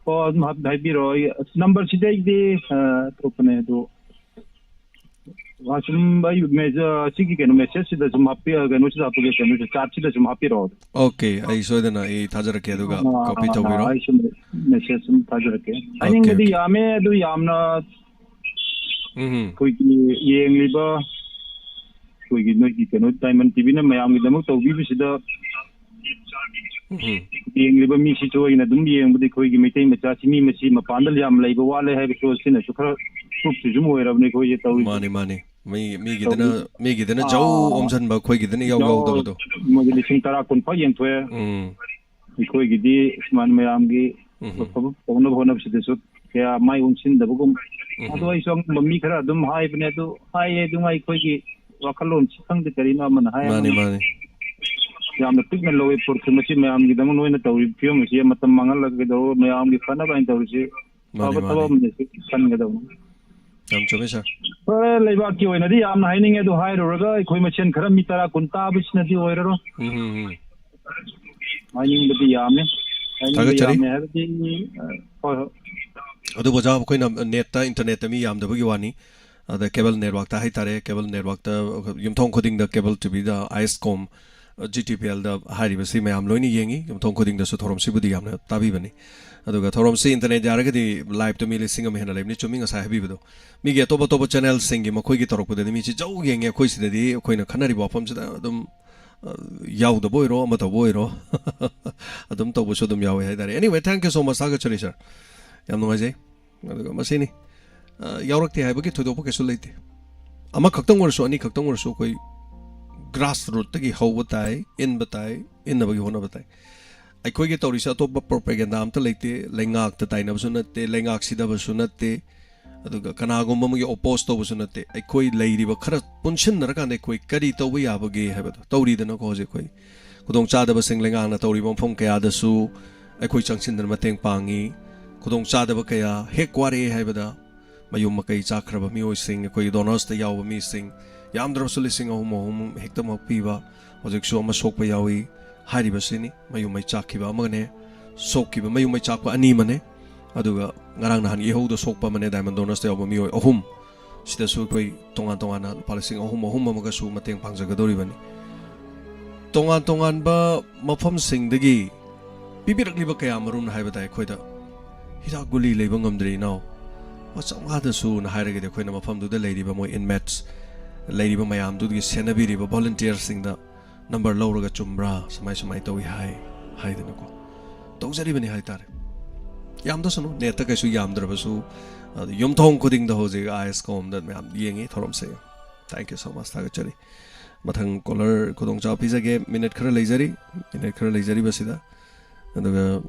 ꯑꯣ, ꯑꯗꯨꯝ ꯍꯥꯏ-, ꯍꯥꯏꯕꯤꯔꯣ꯫ ꯑꯩ number ꯁꯤꯗꯩꯗꯤ, ꯑ, ꯑꯇꯣꯞꯄꯅꯦ ꯑꯗꯣ꯫ ꯑ, ꯁꯨꯝ ꯑꯩ message, ꯑ, ꯁꯤꯒꯤ ꯀꯩꯅꯣ messageꯁꯤꯗ ꯁꯨꯝ ꯍꯥꯞꯄꯤ-, ꯑ, ꯀꯩꯅꯣꯁꯤꯗ ꯍꯥꯞꯄꯒꯦ, ꯀꯩꯅꯣꯁꯤꯗ, chatꯁꯤꯗ ꯁꯨꯝ ꯍꯥꯞꯄꯤꯔꯛꯑꯣ꯫ Okay, ꯑꯩ ꯁꯣꯏꯗꯅ ꯑꯩ ꯊꯥꯖꯔꯛꯀꯦ, ꯑꯗꯨꯒ ꯑ, copy ꯑ, ꯇꯧꯕꯤꯔꯣ꯫ ꯑꯩ ꯁꯨꯝ message ꯁꯨꯝ ꯊꯥꯖꯔꯛꯀꯦ꯫ Okay, ꯍꯥꯏꯅꯤꯡꯕꯗꯤ okay꯫ ꯌꯥꯝꯃꯦ, ꯑꯗꯨ ꯌꯥꯝꯅ ꯎꯝ꯫ ꯑꯩꯈꯣꯏꯒꯤ ꯌꯦꯡꯂꯤꯕ, ꯑꯩꯈꯣꯏꯒꯤ ꯅꯣꯏꯒꯤ ꯀꯩꯅꯣ, Diamond TVꯅ ꯃꯌꯥꯝꯒꯤꯗꯃꯛ ꯇꯧꯕꯤꯕꯁꯤꯗ ꯎꯝ꯫ ꯌꯦꯡꯂꯤꯕ ꯃꯤꯁꯤꯁꯨ ꯑꯩꯅ ꯑꯗꯨꯝ ꯌꯦꯡꯕꯗ ꯑꯩꯈꯣꯏꯒꯤ ꯃꯩꯇꯩ ꯃꯆꯥꯁꯤ ꯃꯤ ꯃꯁꯤ ꯃꯄꯥꯟꯗ ꯌꯥꯝ ꯂꯩꯕ ꯋꯥꯠꯂꯦ ꯍꯥꯏꯕꯁꯨ ꯑꯁꯤꯅꯁꯨ ꯈꯔ proofꯁꯤꯁꯨ ꯑꯃ ꯑꯣꯏꯔꯕꯅꯤ ꯑꯩꯈꯣꯏꯁꯦ ꯇꯧꯔꯤꯁꯦ꯫ ꯃꯥꯅꯤ, ꯃꯥꯅꯤ꯫ ꯃꯤ, ꯃꯤꯒꯤꯗꯅ, ꯇꯧꯔꯤ-, ꯃꯤꯒꯤꯗꯅ ꯖꯧ ꯑꯥ, ꯑꯣꯝꯁꯤꯟꯕ, ꯑꯩꯈꯣꯏꯒꯤꯗꯅ ꯏꯌꯥꯎ ꯖꯧ ꯌꯥꯎꯗꯕꯗꯣ꯫ ꯃꯣꯏꯗꯤ ꯂꯤꯁꯤꯡ ꯇꯔꯥ ꯀꯨꯟ ꯐꯥꯎ ꯌꯦꯟꯊꯣꯛꯑꯦ꯫ ꯎꯝ꯫ ꯑꯩꯈꯣꯏꯒꯤꯗꯤ ꯁꯨꯃꯥꯏꯅ ꯃꯌꯥꯝꯒꯤ ꯎꯝ꯫ ꯑꯐꯕ ꯇꯧꯅꯕ ꯍꯣꯠꯅꯕꯁꯤꯗꯁꯨ ꯀꯌꯥ ꯃꯥꯏ ꯑꯣꯟꯁꯤꯟꯗꯕꯒꯨꯝ꯫ ꯎꯝ꯫ ꯑꯗꯣ ꯑꯩꯁꯨ ꯑꯉꯝꯕ ꯃꯤ ꯈꯔ ꯑꯗꯨꯝ ꯍꯥꯏꯕꯅꯦ, ꯑꯗꯨ ꯍꯥꯏꯌꯦ ꯑꯗꯨ ꯑꯩꯈꯣꯏꯒꯤ ꯋꯥꯈꯜꯂꯣꯟꯁꯤ ꯈꯪꯗꯦ, ꯀꯔꯤꯅꯣ ꯑꯃꯅ ꯍꯥꯏ ꯃꯥꯅꯤ, ꯑꯃꯅ꯫ ꯃꯥꯅꯤ꯫ ꯌꯥꯝꯅ ꯄꯤꯛꯅ ꯂꯧꯋꯦ ꯄꯣꯠꯁꯦ, ꯃꯁꯤ ꯃꯌꯥꯝꯒꯤꯗꯃꯛ ꯅꯣꯏꯅ ꯇꯧꯔꯤꯕ ꯐꯤꯕꯝ ꯑꯁꯤ ꯃꯇꯝ ꯃꯥꯡꯍꯜꯂꯒ ꯀꯩꯗꯧꯔ ꯃꯌꯥꯝꯒꯤ ꯐꯅꯕ ꯍꯥꯏꯅ ꯇꯧꯔꯤꯁꯤ ꯃꯥꯅꯤ, ꯑꯐꯕ ꯃꯥꯅꯤ꯫ ꯊꯕꯛ ꯑꯃꯅꯤ ꯁꯤ ꯈꯟꯒꯗꯧꯅꯤ꯫ ꯌꯥꯝ ꯆꯨꯝꯃꯦ, sir꯫ ꯐꯔꯦ, ꯂꯩꯕꯥꯛꯀꯤ ꯑꯣꯏꯅꯗꯤ ꯌꯥꯝꯅ ꯍꯥꯏꯅꯤꯡꯉꯦ, ꯑꯗꯨ ꯍꯥꯏꯔꯨꯔꯒ ꯑꯩꯈꯣꯏ ꯃꯁꯦꯟ ꯈꯔ ꯃꯤ ꯇꯔꯥ ꯀꯨꯟ ꯇꯥꯕꯁꯤꯅꯗꯤ ꯑꯣꯏꯔꯔꯣꯏ꯫ ꯎꯝ, ꯎꯝ, ꯎꯝ꯫ ꯍꯥꯏꯅꯤꯡꯕꯗꯤ ꯌꯥꯝꯃꯦ꯫ ꯍꯥꯏꯅꯤꯡꯕ ꯊꯥꯒꯠꯆꯔꯤ꯫ ꯌꯥꯝꯃꯦ ꯍꯥꯏꯕꯗꯤ, ꯑ, ꯍꯣꯏ, ꯍꯣꯏ꯫ ꯑꯗꯨꯕꯨ ꯑꯣꯖꯥ, ꯑꯩꯈꯣꯏꯅ ꯅꯦꯠꯇ, ꯏꯟꯇꯔꯅꯦꯠꯇ ꯃꯤ ꯌꯥꯝꯗꯕꯒꯤ ꯋꯥꯅꯤ꯫ ꯑꯗ ꯀꯦꯕꯜ ꯅꯦꯠꯋꯥꯛꯇ ꯍꯥꯏꯇꯥꯔꯦ, ꯀꯦꯕꯜ ꯅꯦꯠꯋꯥꯛꯇ ꯌꯨꯝꯊꯣꯡ ꯈꯨꯗꯤꯡꯗ ꯀꯦꯕꯜ ꯇꯤ ꯚꯤꯗ, ꯑꯥꯏ ꯑꯦꯁ ꯀꯣꯝ, ꯖꯤ ꯇꯤ ꯄꯤ ꯑꯦꯜꯗ ꯍꯥꯏꯔꯤꯕꯁꯤ ꯃꯌꯥꯝ ꯂꯣꯏꯅ ꯌꯦꯡꯉꯤ꯫ ꯌꯨꯝꯊꯣꯡ ꯈꯨꯗꯤꯡꯗꯁꯨ ꯊꯧꯔꯝꯁꯤꯕꯨꯗꯤ ꯌꯥꯝꯅ ꯇꯥꯕꯤꯕꯅꯤ꯫ ꯑꯗꯨꯒ ꯊꯧꯔꯝꯁꯤ ꯏꯟꯇꯔꯅꯦꯠ ꯌꯥꯔꯒꯗꯤ ꯂꯥꯏꯞꯇ ꯃꯤ ꯂꯤꯁꯤꯡ ꯑꯃ ꯍꯦꯟꯅ ꯂꯩꯕꯅꯤ꯫ ꯆꯨꯝꯃꯤ, ꯉꯁꯥꯏ ꯍꯥꯏꯕꯤꯕꯗꯣ꯫ ꯃꯤꯒꯤ ꯑꯇꯣꯞ ꯑꯇꯣꯞꯄ ꯆꯦꯅꯦꯜꯁꯤꯡꯒꯤ ꯃꯈꯣꯏꯒꯤ ꯇꯧꯔꯛꯄꯗꯗꯤ ꯃꯤꯁꯤ ꯖꯧ ꯌꯦꯡꯉꯦ꯫ ꯑꯩꯈꯣꯏ ꯁꯤꯗꯗꯤ ꯑꯩꯈꯣꯏꯅ ꯈꯟꯅꯔꯤꯕ ꯋꯥꯐꯝꯁꯤꯗ ꯑꯗꯨꯝ, ꯑ, ꯌꯥꯎꯗꯕ ꯑꯣꯏꯔꯣ, ꯑꯃ ꯇꯧꯕ ꯑꯣꯏꯔꯣ, ꯑꯗꯨꯝ ꯇꯧꯕꯁꯨ ꯑꯗꯨꯝ ꯌꯥꯎꯋꯦ ꯍꯥꯏꯇꯥꯔꯦ꯫ Anyway, thank you so much, ꯊꯥꯒꯠꯆꯔꯤ ꯁꯥꯔ, ꯌꯥꯝ ꯅꯨꯡꯉꯥꯏꯖꯩ꯫ ꯑꯗꯨꯒ ꯃꯁꯤꯅꯤ, ꯑ, ꯌꯥꯎꯔꯛꯇꯦ ꯍꯥꯏꯕꯒꯤ ꯊꯣꯏꯗꯣꯛꯄ ꯀꯩꯁꯨ ꯂꯩꯇꯦ꯫ ꯑꯃꯈꯛꯇꯪ ꯑꯣꯏꯔꯁꯨ, ꯑꯅꯤꯈꯛꯇꯪ ꯑꯣꯏꯔꯁꯨ, ꯑꯩꯈꯣꯏ ꯒ꯭ꯔꯥꯁ ꯔꯨꯠꯇꯒꯤ ꯍꯧꯕ ꯇꯥꯏ, ꯏꯟꯕ ꯇꯥꯏ, ꯏꯟꯅꯕꯒꯤ ꯍꯣꯠꯅꯕ ꯇꯥꯏ꯫ ꯑꯩꯈꯣꯏꯒꯤ ꯇꯧꯔꯤꯁꯦ ꯑꯇꯣꯞꯄ ꯄ꯭ꯔꯣꯄꯦꯒꯦꯟꯗꯥ ꯑꯝꯇ ꯂꯩꯇꯦ, ꯂꯩꯉꯥꯛꯇ ꯇꯥꯏꯅꯕꯁꯨ ꯅꯠꯇꯦ, ꯂꯩꯉꯥꯛ ꯁꯤꯗꯕꯁꯨ ꯅꯠꯇꯦ, ꯑꯗꯨꯒ ꯀꯅꯥꯒꯨꯝꯕ ꯑꯃꯒꯤ ꯑꯣꯄꯣꯁ ꯇꯧꯕꯁꯨ ꯅꯠꯇꯦ꯫ ꯑꯩꯈꯣꯏ ꯂꯩꯔꯤꯕ ꯈꯔ ꯄꯨꯟꯁꯤꯟꯅꯔꯀꯥꯟꯗ ꯑꯩꯈꯣꯏ ꯀꯔꯤ ꯇꯧꯕ ꯌꯥꯕꯒꯦ ꯍꯥꯏꯕꯗꯣ ꯇꯧꯔꯤꯗꯅꯀꯣ꯫ ꯍꯧꯖꯤꯛ ꯑꯩꯈꯣꯏ ꯈꯨꯗꯣꯡꯆꯥꯗꯕꯁꯤꯡ ꯂꯩꯉꯥꯛꯅ ꯇꯧꯔꯤꯕ ꯃꯐꯝ ꯀꯌꯥꯗꯁꯨ ꯑꯩꯈꯣꯏ ꯆꯪꯁꯤꯟꯗꯅ ꯃꯇꯦꯡ ꯄꯥꯡꯉꯤ꯫ ꯈꯨꯗꯣꯡꯆꯥꯗꯕ ꯀꯌꯥ ꯍꯦꯛ ꯋꯥꯔꯛꯑꯦ ꯍꯥꯏꯕꯗ ꯃꯌꯨꯝ ꯃꯀꯩ ꯆꯥꯛꯈ꯭ꯔꯕ ꯃꯤꯑꯣꯏꯁꯤꯡ, ꯑꯩꯈꯣꯏꯒꯤ ꯗꯣꯅꯔꯁꯇ ꯌꯥꯎꯕ ꯃꯤꯁꯤꯡ, ꯌꯥꯝꯗ꯭ꯔꯕꯁꯨ ꯂꯤꯁꯤꯡ ꯑꯍꯨꯝ, ꯑꯍꯨꯝ ꯍꯦꯛꯇꯃꯛ ꯄꯤꯕ, ꯍꯧꯖꯤꯛꯁꯨ ꯑꯃ ꯁꯣꯛꯄ ꯌꯥꯎꯏ꯫ ꯍꯥꯏꯔꯤꯕꯁꯤꯅꯤ, ꯃꯌꯨꯝ ꯃꯩ ꯆꯥꯛꯈꯤꯕ ꯑꯃꯒꯅꯦ, ꯁꯣꯛꯈꯤꯕ, ꯃꯌꯨꯝ ꯃꯩ ꯆꯥꯛꯄ ꯑꯅꯤ ꯑꯃꯅꯦ, ꯑꯗꯨꯒ ꯉꯔꯥꯡ ꯅꯍꯥꯟ ꯏꯍꯧꯗ ꯁꯣꯛꯄ ꯑꯃꯅꯦ, ꯗꯥꯏꯃꯟ ꯗꯣꯅꯔꯁꯇ ꯌꯥꯎꯕ ꯃꯤꯑꯣꯏ ꯑꯍꯨꯝ꯫ ꯁꯤꯗꯁꯨ ꯑꯩꯈꯣꯏ ꯇꯣꯉꯥꯟ ꯇꯣꯉꯥꯟꯅ ꯂꯨꯄꯥ ꯂꯤꯁꯤꯡ ꯑꯍꯨꯝ ꯑꯍꯨꯝ ꯑꯃꯒꯁꯨ ꯃꯇꯦꯡ ꯄꯥꯡꯖꯒꯗꯧꯔꯤꯕꯅꯤ꯫ ꯇꯣꯉꯥꯟ ꯇꯣꯉꯥꯟꯕ ꯃꯐꯝꯁꯤꯡꯗꯒꯤ ꯄꯤꯕꯤꯔꯛꯂꯤꯕ ꯀꯌꯥ ꯃꯔꯨꯝꯅ ꯍꯥꯏꯕꯗ ꯑꯩꯈꯣꯏꯗ ꯍꯤꯗꯥꯛ ꯒꯨꯂꯤ ꯂꯩꯕ ꯉꯝꯗ꯭ꯔꯦ ꯏꯅꯥꯎ, ꯂꯨꯄꯥ ꯆꯥꯝꯃꯉꯥꯗꯁꯨꯅ ꯍꯥꯏꯔꯒꯗꯤ ꯑꯩꯈꯣꯏꯅ ꯃꯐꯝꯗꯨꯗ ꯂꯩꯔꯤꯕ ꯃꯣꯏ ꯏꯟꯃꯦꯠꯁ, ꯂꯩꯔꯤꯕ ꯃꯌꯥꯝꯗꯨꯒꯤ ꯁꯦꯟꯅꯕꯤꯔꯤꯕ ꯚꯣꯂꯨꯟꯇꯤꯌꯔꯁꯤꯡꯗ ꯅꯝꯕꯔ ꯂꯧꯔꯒ ꯆꯨꯝꯕ꯭ꯔꯥ, ꯁꯨꯃꯥꯏ ꯁꯨꯃꯥꯏ ꯇꯧꯏ ꯍꯥꯏ ꯍꯥꯏꯗꯅꯀꯣ ꯇꯧꯖꯔꯤꯕꯅꯤ ꯍꯥꯏꯇꯥꯔꯦ꯫ ꯌꯥꯝꯗꯁꯅꯨ, ꯅꯦꯠꯇ ꯀꯩꯁꯨ ꯌꯥꯝꯗ꯭ꯔꯕꯁꯨ, ꯑꯗꯨ ꯌꯨꯝꯊꯣꯡ ꯈꯨꯗꯤꯡꯗ ꯍꯧꯖꯤꯛ ꯑꯥꯏ ꯑꯦꯁ ꯀꯣꯝꯗ ꯃꯌꯥꯝ ꯌꯦꯡꯉꯤ ꯊꯧꯔꯝꯁꯦ꯫ Thank you so much, ꯊꯥꯒꯠꯆꯔꯤ꯫ ꯃꯊꯪ ꯀꯣꯂꯔ ꯈꯨꯗꯣꯡꯆꯥꯕ ꯄꯤꯖꯒꯦ꯫ ꯃꯤꯅꯤꯠ ꯈꯔ ꯂꯩꯖꯔꯤ, ꯃꯤꯅꯤꯠ ꯈꯔ ꯂꯩꯖꯔꯤꯕꯁꯤꯗ꯫ ꯑꯗꯨꯒ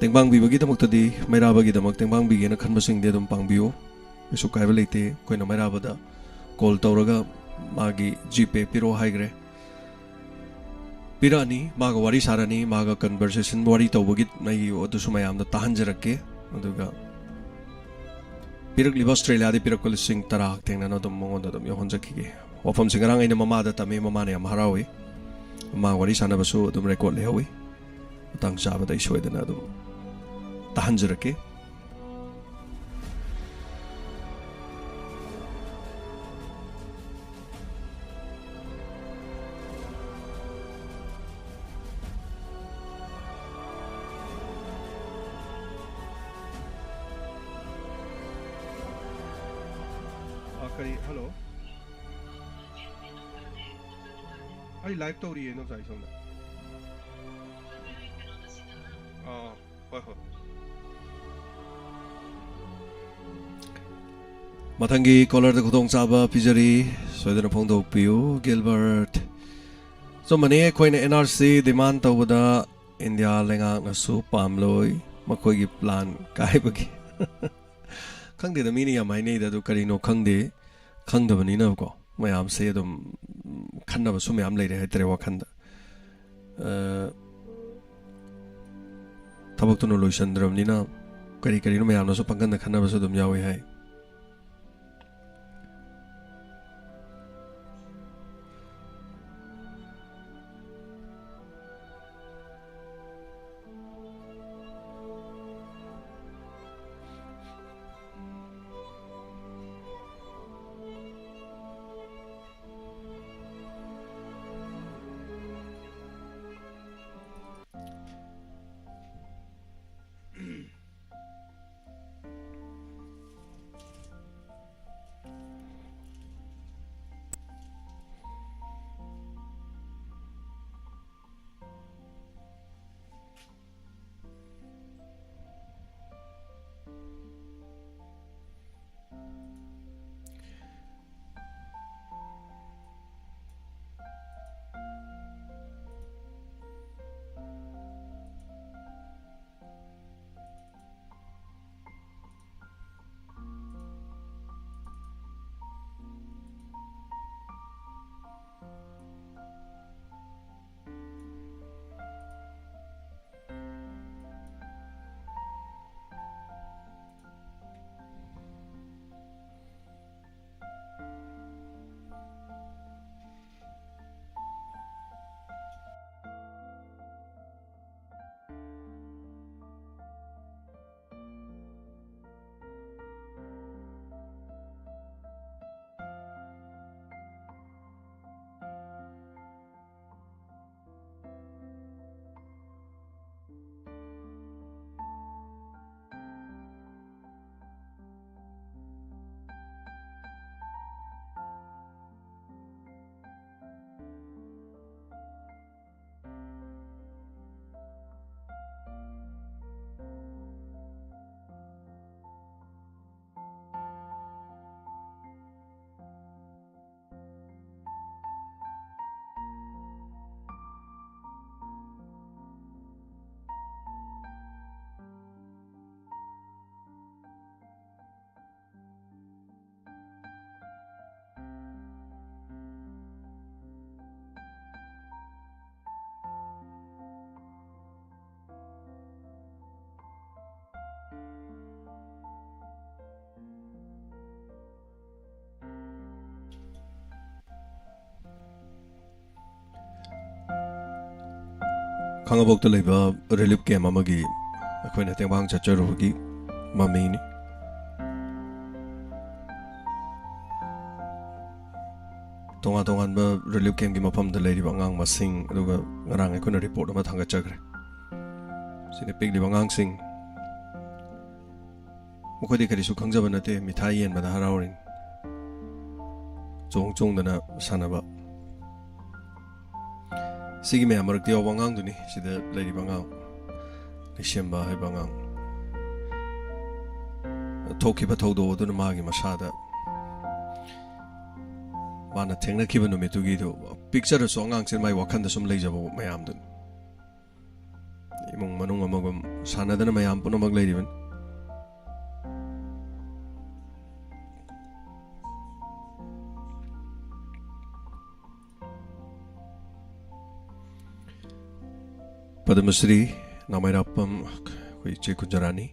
ꯇꯦꯡꯕꯥꯡꯕꯤꯕꯒꯤꯗꯃꯛꯇꯗꯤ, ꯃꯩꯔꯥꯕꯒꯤꯗꯃꯛ ꯇꯦꯡꯕꯥꯡꯕꯤꯒꯦꯅ ꯈꯟꯕꯁꯤꯡꯗꯤ ꯑꯗꯨꯝ ꯄꯥꯡꯕꯤꯌꯨ, ꯀꯩꯁꯨ ꯀꯥꯏꯕ ꯂꯩꯇꯦ꯫ ꯑꯩꯈꯣꯏꯅ ꯃꯩꯔꯥꯕꯗ ꯀꯣꯜ ꯇꯧꯔꯒ ꯃꯥꯒꯤ ꯖꯤꯄꯦ ꯄꯤꯔꯛꯑꯣ ꯍꯥꯏꯈ꯭ꯔꯦ꯫ ꯄꯤꯔꯛꯑꯅꯤ, ꯃꯥꯒ ꯋꯥꯔꯤ ꯁꯥꯔꯅꯤ, ꯃꯥꯒ ꯀꯟꯚꯔꯁꯦꯁꯟ, ꯋꯥꯔꯤ ꯇꯧꯕꯒꯤ ꯑꯩ ꯑꯗꯨꯁꯨ ꯃꯌꯥꯝꯗ ꯇꯥꯍꯟꯖꯔꯛꯀꯦ꯫ ꯑꯗꯨꯒ ꯄꯤꯔꯛꯂꯤꯕ, ꯑꯁꯇ꯭ꯔꯦꯂꯤꯌꯥꯗꯒꯤ ꯄꯤꯔꯛꯄ ꯂꯤꯁꯤꯡ ꯇꯔꯥ ꯍꯛꯊꯦꯡꯅꯅ ꯑꯗꯨꯝ ꯃꯉꯣꯟꯗ ꯑꯗꯨꯝ ꯌꯧꯍꯟꯖꯈꯤꯒꯦ꯫ ꯋꯥꯐꯝꯁꯤ ꯉꯔꯥꯡ ꯑꯩꯅ ꯃꯃꯥꯗ ꯇꯝꯃꯤ, ꯃꯃꯥꯅ ꯌꯥꯝ ꯍꯔꯥꯎꯏ꯫ ꯃꯥ ꯋꯥꯔꯤ ꯁꯥꯟꯅꯕꯁꯨ ꯑꯗꯨꯝ ꯔꯦꯀꯣꯔꯗ ꯂꯩꯍꯧꯏ꯫ ꯃꯇꯥꯡ ꯆꯥꯕꯗ ꯑꯩ ꯁꯣꯏꯗꯅ ꯑꯗꯨꯝ ꯇꯥꯍꯟꯖꯔꯛꯀꯦ꯫ ꯑ, ꯀꯔꯤ? ꯍꯜꯂꯣ? ꯑꯩ ꯂꯥꯏꯚ ꯇꯧꯔꯤꯌꯦ, ꯏꯗꯣꯝꯆꯥ, ꯑꯩ ꯁꯣꯝꯗ꯫ ꯑꯥ, ꯍꯣꯏ, ꯍꯣꯏ꯫ ꯃꯊꯪꯒꯤ ꯀꯣꯂꯔꯗ ꯈꯨꯗꯣꯡꯆꯥꯕ ꯄꯤꯖꯔꯤ, ꯁꯣꯏꯗꯅ ꯐꯣꯡꯗꯣꯛꯄꯤꯌꯨ, ꯒꯤꯜꯕꯔꯠ꯫ ꯑꯆꯨꯝꯕꯅꯤ, ꯑꯩꯈꯣꯏꯅ NRC demand ꯇꯧꯕꯗ ꯏꯟꯗꯤꯌꯥ ꯂꯩꯉꯥꯛꯅꯁꯨ ꯄꯥꯝꯂꯣꯏ, ꯃꯈꯣꯏꯒꯤ plan ꯀꯥꯏꯕꯒꯤ꯫ ꯈꯪꯗꯦꯗ, ꯃꯤꯅ ꯌꯥꯝ ꯍꯥꯏꯅꯩꯗ, ꯑꯗꯨ ꯀꯔꯤꯅꯣ ꯈꯪꯗꯦ꯫ ꯈꯪꯗꯕꯅꯤꯅꯀꯣ, ꯃꯌꯥꯝꯁꯦ ꯑꯗꯨꯝ ꯈꯟꯅꯕꯁꯨ ꯃꯌꯥꯝ ꯂꯩꯔꯦ ꯍꯥꯏꯇꯥꯔꯦ ꯋꯥꯈꯟꯗ꯫ ꯑ, ꯊꯕꯛꯇꯨꯅ ꯂꯣꯏꯁꯤꯟꯗ꯭ꯔꯕꯅꯤꯅ ꯀꯔꯤ ꯀꯔꯤꯅꯣ ꯃꯌꯥꯝꯅꯁꯨ ꯄꯪꯈꯟꯗ ꯈꯟꯅꯕꯁꯨ ꯑꯗꯨꯝ ꯌꯥꯎꯏ ꯍꯥꯏ꯫ ꯈꯥꯡꯉꯕꯣꯛꯇ ꯂꯩꯕ ꯔꯤꯂꯤꯐ ꯀꯦꯝꯞ ꯑꯃꯒꯤ ꯑꯩꯈꯣꯏꯅ ꯇꯦꯡꯕꯥꯡ ꯆꯠꯆꯔꯨꯕꯒꯤ ꯃꯃꯤꯅꯤ꯫ ꯇꯣꯉꯥꯟ ꯇꯣꯉꯥꯟꯕ ꯔꯤꯂꯤꯐ ꯀꯦꯝꯞꯀꯤ ꯃꯐꯝꯗ ꯂꯩꯔꯤꯕ ꯑꯉꯥꯡ ꯃꯁꯤꯡ, ꯑꯗꯨꯒ ꯉꯔꯥꯡ ꯑꯩꯈꯣꯏꯅ ꯔꯤꯄꯣꯔꯠ ꯑꯃ ꯊꯥꯡꯒꯠꯆꯈ꯭ꯔꯦ꯫ ꯁꯤꯗ ꯄꯤꯛꯂꯤꯕ ꯑꯉꯥꯡꯁꯤꯡ, ꯃꯈꯣꯏꯗꯤ ꯀꯔꯤꯁꯨ ꯈꯪꯖꯕ ꯅꯠꯇꯦ, ꯃꯤꯊꯥꯏ ꯌꯦꯟꯕꯗ ꯍꯔꯥꯎꯔꯤꯅꯤ, ꯆꯣꯡ ꯆꯣꯡꯗꯅ ꯁꯥꯟꯅꯕ꯫ ꯁꯤꯒꯤ ꯃꯌꯥꯝ ꯃꯔꯛꯇ ꯌꯥꯎꯕ ꯑꯉꯥꯡꯗꯨꯅꯤ ꯁꯤꯗ ꯂꯩꯔꯤꯕ ꯑꯉꯥꯡ, ꯂꯩꯁꯦꯝꯕ ꯍꯥꯏꯕ ꯑꯉꯥꯡ꯫ ꯊꯣꯛꯈꯤꯕ ꯊꯧꯗꯣꯛ ꯑꯗꯨꯅ ꯃꯥꯒꯤ ꯃꯁꯥꯗ, ꯃꯥꯅ ꯊꯦꯡꯅꯈꯤꯕ ꯅꯨꯃꯤꯠꯇꯨꯒꯤꯗꯨ, ꯄꯤꯛꯆꯔꯁꯨ ꯑꯉꯥꯡꯁꯤꯅ ꯃꯥꯒꯤ ꯋꯥꯈꯜꯗ ꯁꯨꯝ ꯂꯩꯖꯕ ꯃꯌꯥꯝꯗꯨꯅꯤ꯫ ꯏꯃꯨꯡ ꯃꯅꯨꯡ ꯑꯃꯒꯨꯝ ꯁꯥꯟꯅꯗꯅ ꯃꯌꯥꯝ ꯄꯨꯝꯅꯃꯛ ꯂꯩꯔꯤꯕꯅꯤ꯫ ꯄꯗꯃꯁ꯭ꯔꯤ ꯅꯥꯃꯩꯔꯥꯛꯄꯝ ꯑꯩꯈꯣꯏ ꯏꯆꯦ ꯀꯨꯟꯖꯔꯥꯅꯤ,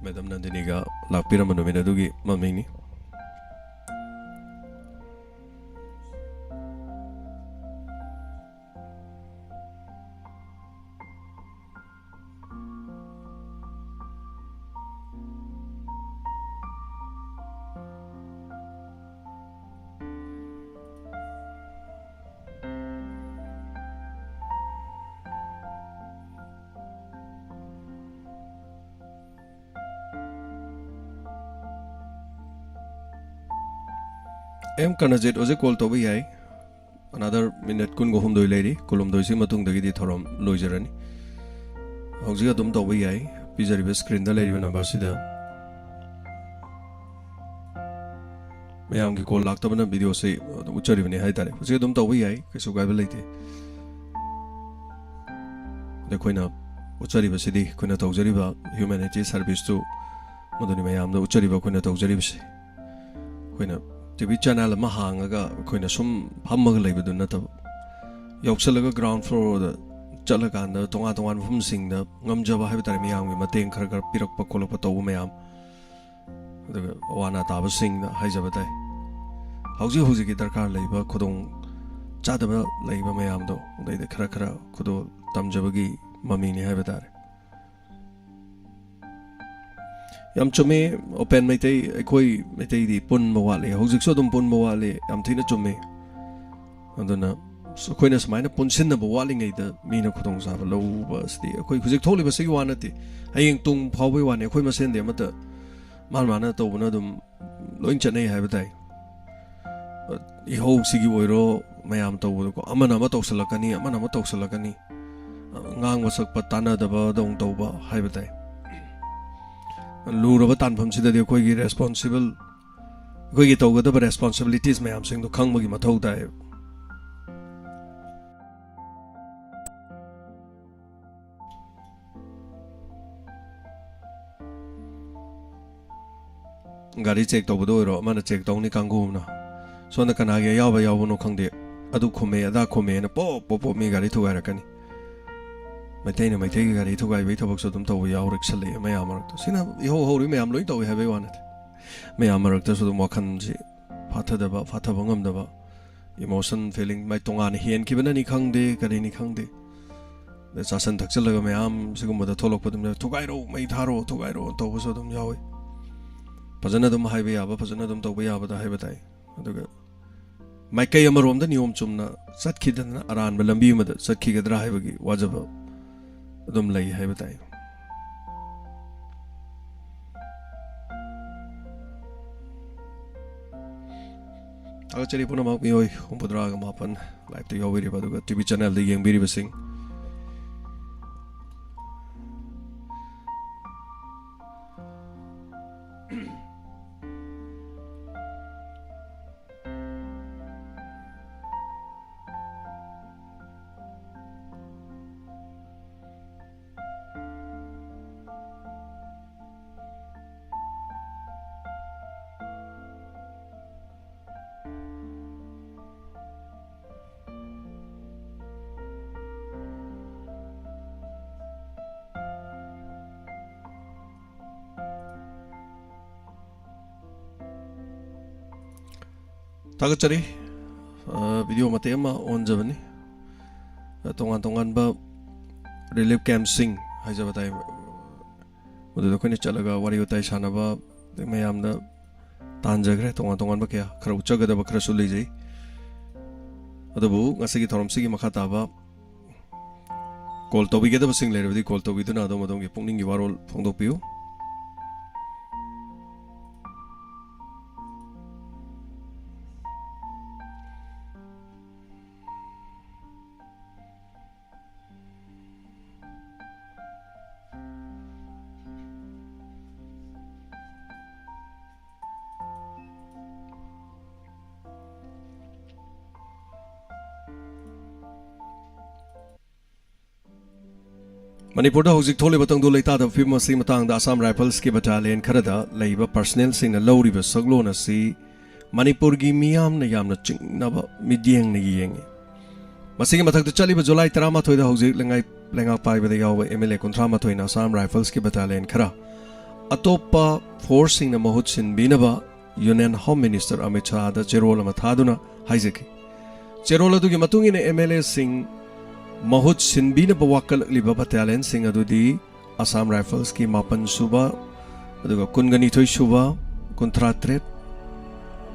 ꯃꯦꯗꯝ ꯅꯟꯗꯤꯅꯤꯒ ꯂꯥꯛꯄꯤꯔꯝꯕ ꯅꯨꯃꯤꯠ ꯑꯗꯨꯒꯤ ꯃꯃꯤꯡꯅꯤ꯫ ꯑꯦꯝ ꯀꯔꯅꯖꯤꯠ ꯍꯧꯖꯤꯛ ꯀꯣꯜ ꯇꯧꯕ ꯌꯥꯏ꯫ ꯑꯅꯗꯔ ꯃꯤꯅꯠ ꯀꯨꯟꯒ ꯍꯨꯝꯗꯣꯏ ꯂꯩꯔꯤ꯫ ꯀꯨꯟꯍꯨꯝꯗꯣꯏꯁꯤ ꯃꯇꯨꯡꯗꯒꯤꯗꯤ ꯊꯧꯔꯝ ꯂꯣꯏꯖꯔꯅꯤ꯫ ꯍꯧꯖꯤꯛ ꯑꯗꯨꯝ ꯇꯧꯕ ꯌꯥꯏ꯫ ꯄꯤꯖꯔꯤꯕ ꯁ꯭ꯀ꯭ꯔꯤꯟꯗ ꯂꯩꯔꯤꯕ ꯅꯝꯕꯔꯁꯤꯗ꯫ ꯃꯌꯥꯝꯒꯤ ꯀꯣꯜ ꯂꯥꯛꯇꯕꯅ ꯚꯤꯗꯤꯑꯣꯁꯤ ꯎꯠꯆꯔꯤꯕꯅꯤ ꯍꯥꯏ ꯇꯥꯔꯦ꯫ ꯍꯧꯖꯤꯛ ꯑꯗꯨꯝ ꯇꯧꯕ ꯌꯥꯏ, ꯀꯩꯁꯨ ꯀꯥꯏꯕ ꯂꯩꯇꯦ꯫ ꯑꯗ ꯑꯩꯈꯣꯏꯅ ꯎꯠꯆꯔꯤꯕꯁꯤꯗꯤ ꯑꯩꯈꯣꯏꯅ ꯇꯧꯖꯔꯤꯕ ꯍ꯭ꯌꯨꯃꯦꯅꯤꯇꯤ ꯁꯥꯔꯚꯤꯁꯇꯨ ꯃꯗꯨꯅꯤ ꯃꯌꯥꯝꯗ ꯎꯠꯆꯔꯤꯕ ꯑꯩꯈꯣꯏꯅ ꯇꯧꯖꯔꯤꯕꯁꯤ꯫ ꯑꯩꯈꯣꯏꯅ ꯇꯤ ꯚꯤ ꯆꯦꯅꯦꯜ ꯑꯃ ꯍꯥꯡꯉꯒ ꯑꯩꯈꯣꯏꯅ ꯁꯨꯝ ꯐꯝꯃꯒ ꯂꯩꯕꯗꯨ ꯅꯠꯇꯕ, ꯌꯥꯎꯁꯜꯂꯒ ꯒ꯭ꯔꯥꯎꯟ ꯐ꯭ꯂꯣꯔꯗ ꯆꯠꯂꯀꯥꯟꯗ ꯇꯣꯉꯥꯟ ꯇꯣꯉꯥꯟꯕ ꯃꯐꯝꯁꯤꯡꯗ ꯉꯝꯖꯕ ꯍꯥꯏꯕ ꯇꯥꯔꯦ, ꯃꯤꯌꯥꯝꯒꯤ ꯃꯇꯦꯡ ꯈꯔ ꯈꯔ ꯄꯤꯔꯛꯄ ꯈꯣꯠꯂꯛꯄ ꯇꯧꯕ ꯃꯌꯥꯝ, ꯑꯗꯨꯒ ꯑꯋꯥ ꯑꯅꯥ ꯇꯥꯕꯁꯤꯡꯗ ꯍꯥꯏꯖꯕ ꯇꯥꯏ꯫ ꯍꯧꯖꯤꯛ ꯍꯧꯖꯤꯛꯀꯤ ꯗꯔꯀꯥꯔ ꯂꯩꯕ ꯈꯨꯗꯣꯡ ꯆꯥꯗꯕ ꯂꯩꯕ ꯃꯌꯥꯝꯗꯣ, ꯑꯗꯩꯗ ꯈꯔ ꯈꯔ ꯈꯨꯗꯣꯜ ꯇꯝꯖꯕꯒꯤ ꯃꯃꯤꯅꯤ ꯍꯥꯏꯕ ꯇꯥꯔꯦ꯫ ꯌꯥꯝ ꯆꯨꯝꯃꯤ, ꯑꯣꯄꯦꯟ ꯃꯩꯇꯩ, ꯑꯩꯈꯣꯏ ꯃꯩꯇꯩꯗꯤ ꯄꯨꯟꯕ ꯋꯥꯠꯂꯤ, ꯍꯧꯖꯤꯛꯁꯨ ꯑꯗꯨꯝ ꯄꯨꯟꯕ ꯋꯥꯠꯂꯤ, ꯌꯥꯝ ꯊꯤꯅ ꯆꯨꯝꯃꯤ꯫ ꯑꯗꯨꯅ ꯑꯩꯈꯣꯏꯅ ꯁꯨꯃꯥꯏꯅ ꯄꯨꯟꯁꯤꯟꯅꯕ ꯋꯥꯠꯂꯤꯉꯩꯗ ꯃꯤꯅ ꯈꯨꯗꯣꯡꯆꯥꯕ ꯂꯧꯕ ꯑꯁꯤꯗꯤ ꯑꯩꯈꯣꯏ ꯍꯧꯖꯤꯛ ꯊꯣꯛꯂꯤꯕꯁꯤꯒꯤ ꯋꯥ ꯅꯠꯇꯦ, ꯍꯌꯦꯡ ꯇꯨꯡ ꯐꯥꯎꯕꯒꯤ ꯋꯥꯅꯤ꯫ ꯑꯩꯈꯣꯏ ꯃꯁꯦꯟꯗꯤ ꯑꯃꯠꯇ ꯃꯥꯅ ꯃꯥꯅ ꯇꯧꯕꯅ ꯑꯗꯨꯝ ꯂꯣꯏ ꯆꯠꯅꯩ ꯍꯥꯏꯕ ꯇꯥꯏ꯫ ꯏꯍꯧꯁꯤꯒꯤ ꯑꯣꯏꯔꯣ, ꯃꯌꯥꯝ ꯇꯧꯕꯗꯀꯣ, ꯑꯃꯅ ꯑꯃ ꯇꯧꯁꯜꯂꯛꯀꯅꯤ, ꯑꯃꯅ ꯑꯃ ꯇꯧꯁꯜꯂꯛꯀꯅꯤ, ꯉꯥꯡꯕ ꯁꯛꯄ ꯇꯥꯟꯅꯗꯕꯗꯧ ꯇꯧꯕ ꯍꯥꯏꯕ ꯇꯥꯏ꯫ ꯂꯨꯔꯕ ꯇꯥꯟꯐꯝꯁꯤꯗꯗꯤ ꯑꯩꯈꯣꯏꯒꯤ ꯔꯦꯁꯄꯣꯟꯁꯤꯕꯜ, ꯑꯩꯈꯣꯏꯒꯤ ꯇꯧꯒꯗꯕ ꯔꯦꯁꯄꯣꯟꯁꯤꯕꯤꯂꯤꯇꯤꯁ ꯃꯌꯥꯝꯁꯤꯡꯗꯣ ꯈꯪꯕꯒꯤ ꯃꯊꯧ ꯇꯥꯏꯌꯦꯕ꯫ ꯒꯥꯔꯤ ꯆꯦꯛ ꯇꯧꯕꯗ ꯑꯣꯏꯔꯣ, ꯑꯃꯅ ꯆꯦꯛ ꯇꯧꯅꯤ ꯀꯥꯡꯕꯨ ꯑꯃꯅ, ꯁꯣꯝꯗ ꯀꯅꯥꯒꯤ ꯑꯌꯥꯎꯕ ꯌꯥꯎꯕꯅꯣ ꯈꯪꯗꯦ, ꯑꯗꯨ ꯈꯨꯝꯃꯦ ꯑꯗꯥ ꯈꯨꯝꯃꯦꯅ ꯄꯣꯞ ꯄꯣꯞ ꯄꯣꯞ ꯃꯤ ꯒꯥꯔꯤ ꯊꯨꯒꯥꯏꯔꯛꯀꯅꯤ꯫ ꯃꯩꯇꯩꯅ ꯃꯩꯇꯩꯒꯤ ꯒꯥꯔꯤ ꯊꯨꯒꯥꯏꯕꯒꯤ ꯊꯕꯛꯁꯨ ꯑꯗꯨꯝ ꯇꯧꯕ ꯌꯥꯎꯔꯛꯁꯜꯂꯛꯑꯦ ꯃꯌꯥꯝ ꯃꯔꯛꯇ꯫ ꯁꯤꯅ ꯏꯍꯧ ꯍꯧꯔꯤ ꯃꯌꯥꯝ ꯂꯣꯏ ꯇꯧꯏ ꯍꯥꯏꯕꯒꯤ ꯋꯥ ꯅꯠꯇꯦ꯫ ꯃꯌꯥꯝ ꯃꯔꯛꯇꯁꯨ ꯑꯗꯨꯝ ꯋꯥꯈꯜꯁꯤ ꯐꯥꯊꯗꯕ, ꯐꯥꯊꯕ ꯉꯝꯗꯕ, ꯏꯃꯣꯁꯟ ꯐꯤꯂꯤꯡ ꯃꯥꯏ ꯇꯣꯉꯥꯟꯅ ꯍꯦꯟꯈꯤꯕꯅꯅꯤ ꯈꯪꯗꯦ, ꯀꯔꯤꯅꯤ ꯈꯪꯗꯦ, ꯑꯗꯩ ꯆꯥꯁꯟ ꯊꯛꯆꯜꯂꯒ ꯃꯌꯥꯝ ꯁꯤꯒꯨꯝꯕꯗ ꯊꯣꯛꯂꯛꯄ ꯑꯗꯨꯝ ꯌꯥꯎꯏ꯫ "ꯊꯨꯒꯥꯏꯔꯣ, ꯃꯩ ꯊꯥꯔꯣ, ꯊꯨꯒꯥꯏꯔꯣ" ꯇꯧꯕꯁꯨ ꯑꯗꯨꯝ ꯌꯥꯎꯏ꯫ ꯐꯖꯅ ꯑꯗꯨꯝ ꯍꯥꯏꯕ ꯌꯥꯕ, ꯐꯖꯅ ꯑꯗꯨꯝ ꯇꯧꯕ ꯌꯥꯕꯗ ꯍꯥꯏꯕ ꯇꯥꯏ꯫ ꯑꯗꯨꯒ ꯃꯥꯏꯀꯩ ꯑꯃꯔꯣꯝꯗ ꯅꯤꯌꯣꯝ ꯆꯨꯝꯅ ꯆꯠꯈꯤꯗꯅ ꯑꯔꯥꯟꯕ ꯂꯝꯕꯤ ꯑꯃꯗ ꯆꯠꯈꯤꯒꯗ꯭ꯔꯥ ꯍꯥꯏꯕꯒꯤ ꯋꯥꯖꯕ ꯑꯗꯨꯝ ꯂꯩ ꯍꯥꯏꯕ ꯇꯥꯏ꯫ ꯊꯥꯒꯠꯆꯔꯤ ꯄꯨꯝꯅꯃꯛ ꯃꯤꯑꯣꯏ ꯍꯨꯝꯐꯨꯇꯔꯥꯒ ꯃꯥꯄꯟ ꯂꯥꯏꯞꯇ ꯌꯥꯎꯕꯤꯔꯤꯕ, ꯑꯗꯨꯒ ꯇꯤ ꯚꯤ ꯆꯦꯅꯦꯜꯗ ꯌꯦꯡꯕꯤꯔꯤꯕꯁꯤꯡ꯫ ꯊꯥꯒꯠꯆꯔꯤ꯫ ꯚꯤꯗꯤꯑꯣ ꯃꯇꯦꯛ ꯑꯃ ꯑꯣꯟꯖꯕꯅꯤ꯫ ꯇꯣꯉꯥꯟ ꯇꯣꯉꯥꯟꯕ ꯔꯤꯂꯤꯐ ꯀꯦꯝꯞꯁꯤꯡ ꯍꯥꯏꯖꯕ ꯇꯥꯏ, ꯃꯗꯨꯗ ꯑꯩꯈꯣꯏꯅ ꯆꯠꯂꯒ ꯋꯥꯔꯤ ꯋꯥꯇꯥꯏ ꯁꯥꯟꯅꯕ, ꯑꯗꯩ ꯃꯌꯥꯝꯗ ꯇꯥꯟꯖꯈ꯭ꯔꯦ꯫ ꯇꯣꯉꯥꯟ ꯇꯣꯉꯥꯟꯕ ꯀꯌꯥ, ꯈꯔ ꯎꯠꯆꯒꯗꯕ ꯈꯔꯁꯨ ꯂꯩꯖꯩ꯫ ꯑꯗꯨꯕꯨ ꯉꯁꯤꯒꯤ ꯊꯧꯔꯝꯁꯤꯒꯤ ꯃꯈꯥ ꯇꯥꯕ ꯀꯣꯜ ꯇꯧꯕꯤꯒꯗꯕꯁꯤꯡ ꯂꯩꯔꯕꯗꯤ ꯀꯣꯜ ꯇꯧꯕꯤꯗꯨꯅ ꯑꯗꯣꯝ ꯑꯗꯣꯝꯒꯤ ꯄꯨꯛꯅꯤꯡꯒꯤ ꯋꯥꯔꯣꯜ ꯐꯣꯡꯗꯣꯛꯄꯤꯌꯨ꯫ ꯃꯅꯤꯄꯨꯔꯗ ꯍꯧꯖꯤꯛ ꯊꯣꯛꯂꯤꯕ ꯇꯪꯗꯨ ꯂꯩꯇꯥꯗꯕ ꯐꯤꯕꯝ ꯑꯁꯤꯒꯤ ꯃꯇꯥꯡꯗ ꯑꯁꯥꯝ ꯔꯥꯏꯐꯜꯁꯀꯤ ꯕꯠꯇꯥꯂꯤꯌꯟ ꯈꯔꯗ ꯂꯩꯕ ꯄꯔꯁꯅꯦꯜꯁꯤꯡꯅ ꯂꯧꯔꯤꯕ ꯁꯛꯂꯣꯟ ꯑꯁꯤ ꯃꯅꯤꯄꯨꯔꯒꯤ ꯃꯤꯌꯥꯝꯅ ꯌꯥꯝꯅ ꯆꯤꯡꯅꯕ ꯃꯤꯠꯌꯦꯡꯅ ꯌꯦꯡꯉꯤ꯫ ꯃꯁꯤꯒꯤ ꯃꯊꯛꯇ, ꯆꯠꯂꯤꯕ ꯖꯨꯂꯥꯏ ꯇꯔꯥꯃꯥꯊꯣꯏꯗ ꯍꯧꯖꯤꯛ ꯂꯩꯉꯥꯛ-, ꯂꯩꯉꯥꯛ ꯄꯥꯏꯕꯗ ꯌꯥꯎꯕ ꯑꯦꯝ ꯑꯦꯜ ꯑꯦ ꯀꯨꯟꯊ꯭ꯔꯥ ꯃꯥꯊꯣꯏꯅ ꯑꯁꯥꯝ ꯔꯥꯏꯐꯜꯁꯀꯤ ꯕꯠꯇꯥꯂꯤꯌꯟ ꯈꯔ ꯑꯇꯣꯞꯄ ꯐꯣꯔꯁꯁꯤꯡꯅ ꯃꯍꯨꯠ ꯁꯤꯟꯕꯤꯅꯕ ꯌꯨꯅꯤꯌꯟ ꯍꯣꯝ ꯃꯤꯅꯤꯁꯇꯔ ꯑꯃꯤꯠ ꯁꯥꯍꯗ ꯆꯦꯔꯣꯜ ꯑꯃ ꯊꯥꯗꯨꯅ ꯍꯥꯏꯖꯈꯤ꯫ ꯆꯦꯔꯣꯜ ꯑꯗꯨꯒꯤ ꯃꯇꯨꯡ ꯏꯟꯅ, ꯑꯦꯝ ꯑꯦꯜ ꯑꯦꯁꯤꯡ ꯃꯍꯨꯠ ꯁꯤꯟꯕꯤꯅꯕ ꯋꯥꯀꯠꯂꯛꯂꯤꯕ ꯕꯠꯇꯥꯂꯤꯌꯟꯁꯤꯡ ꯑꯗꯨꯗꯤ ꯑꯁꯥꯝ ꯔꯥꯏꯐꯜꯁꯀꯤ ꯃꯥꯄꯟ ꯁꯨꯕ, ꯑꯗꯨꯒ ꯀꯨꯟꯒ ꯅꯤꯊꯣꯏ ꯁꯨꯕ, ꯀꯨꯟꯊ꯭ꯔꯥ ꯇꯔꯦꯠ,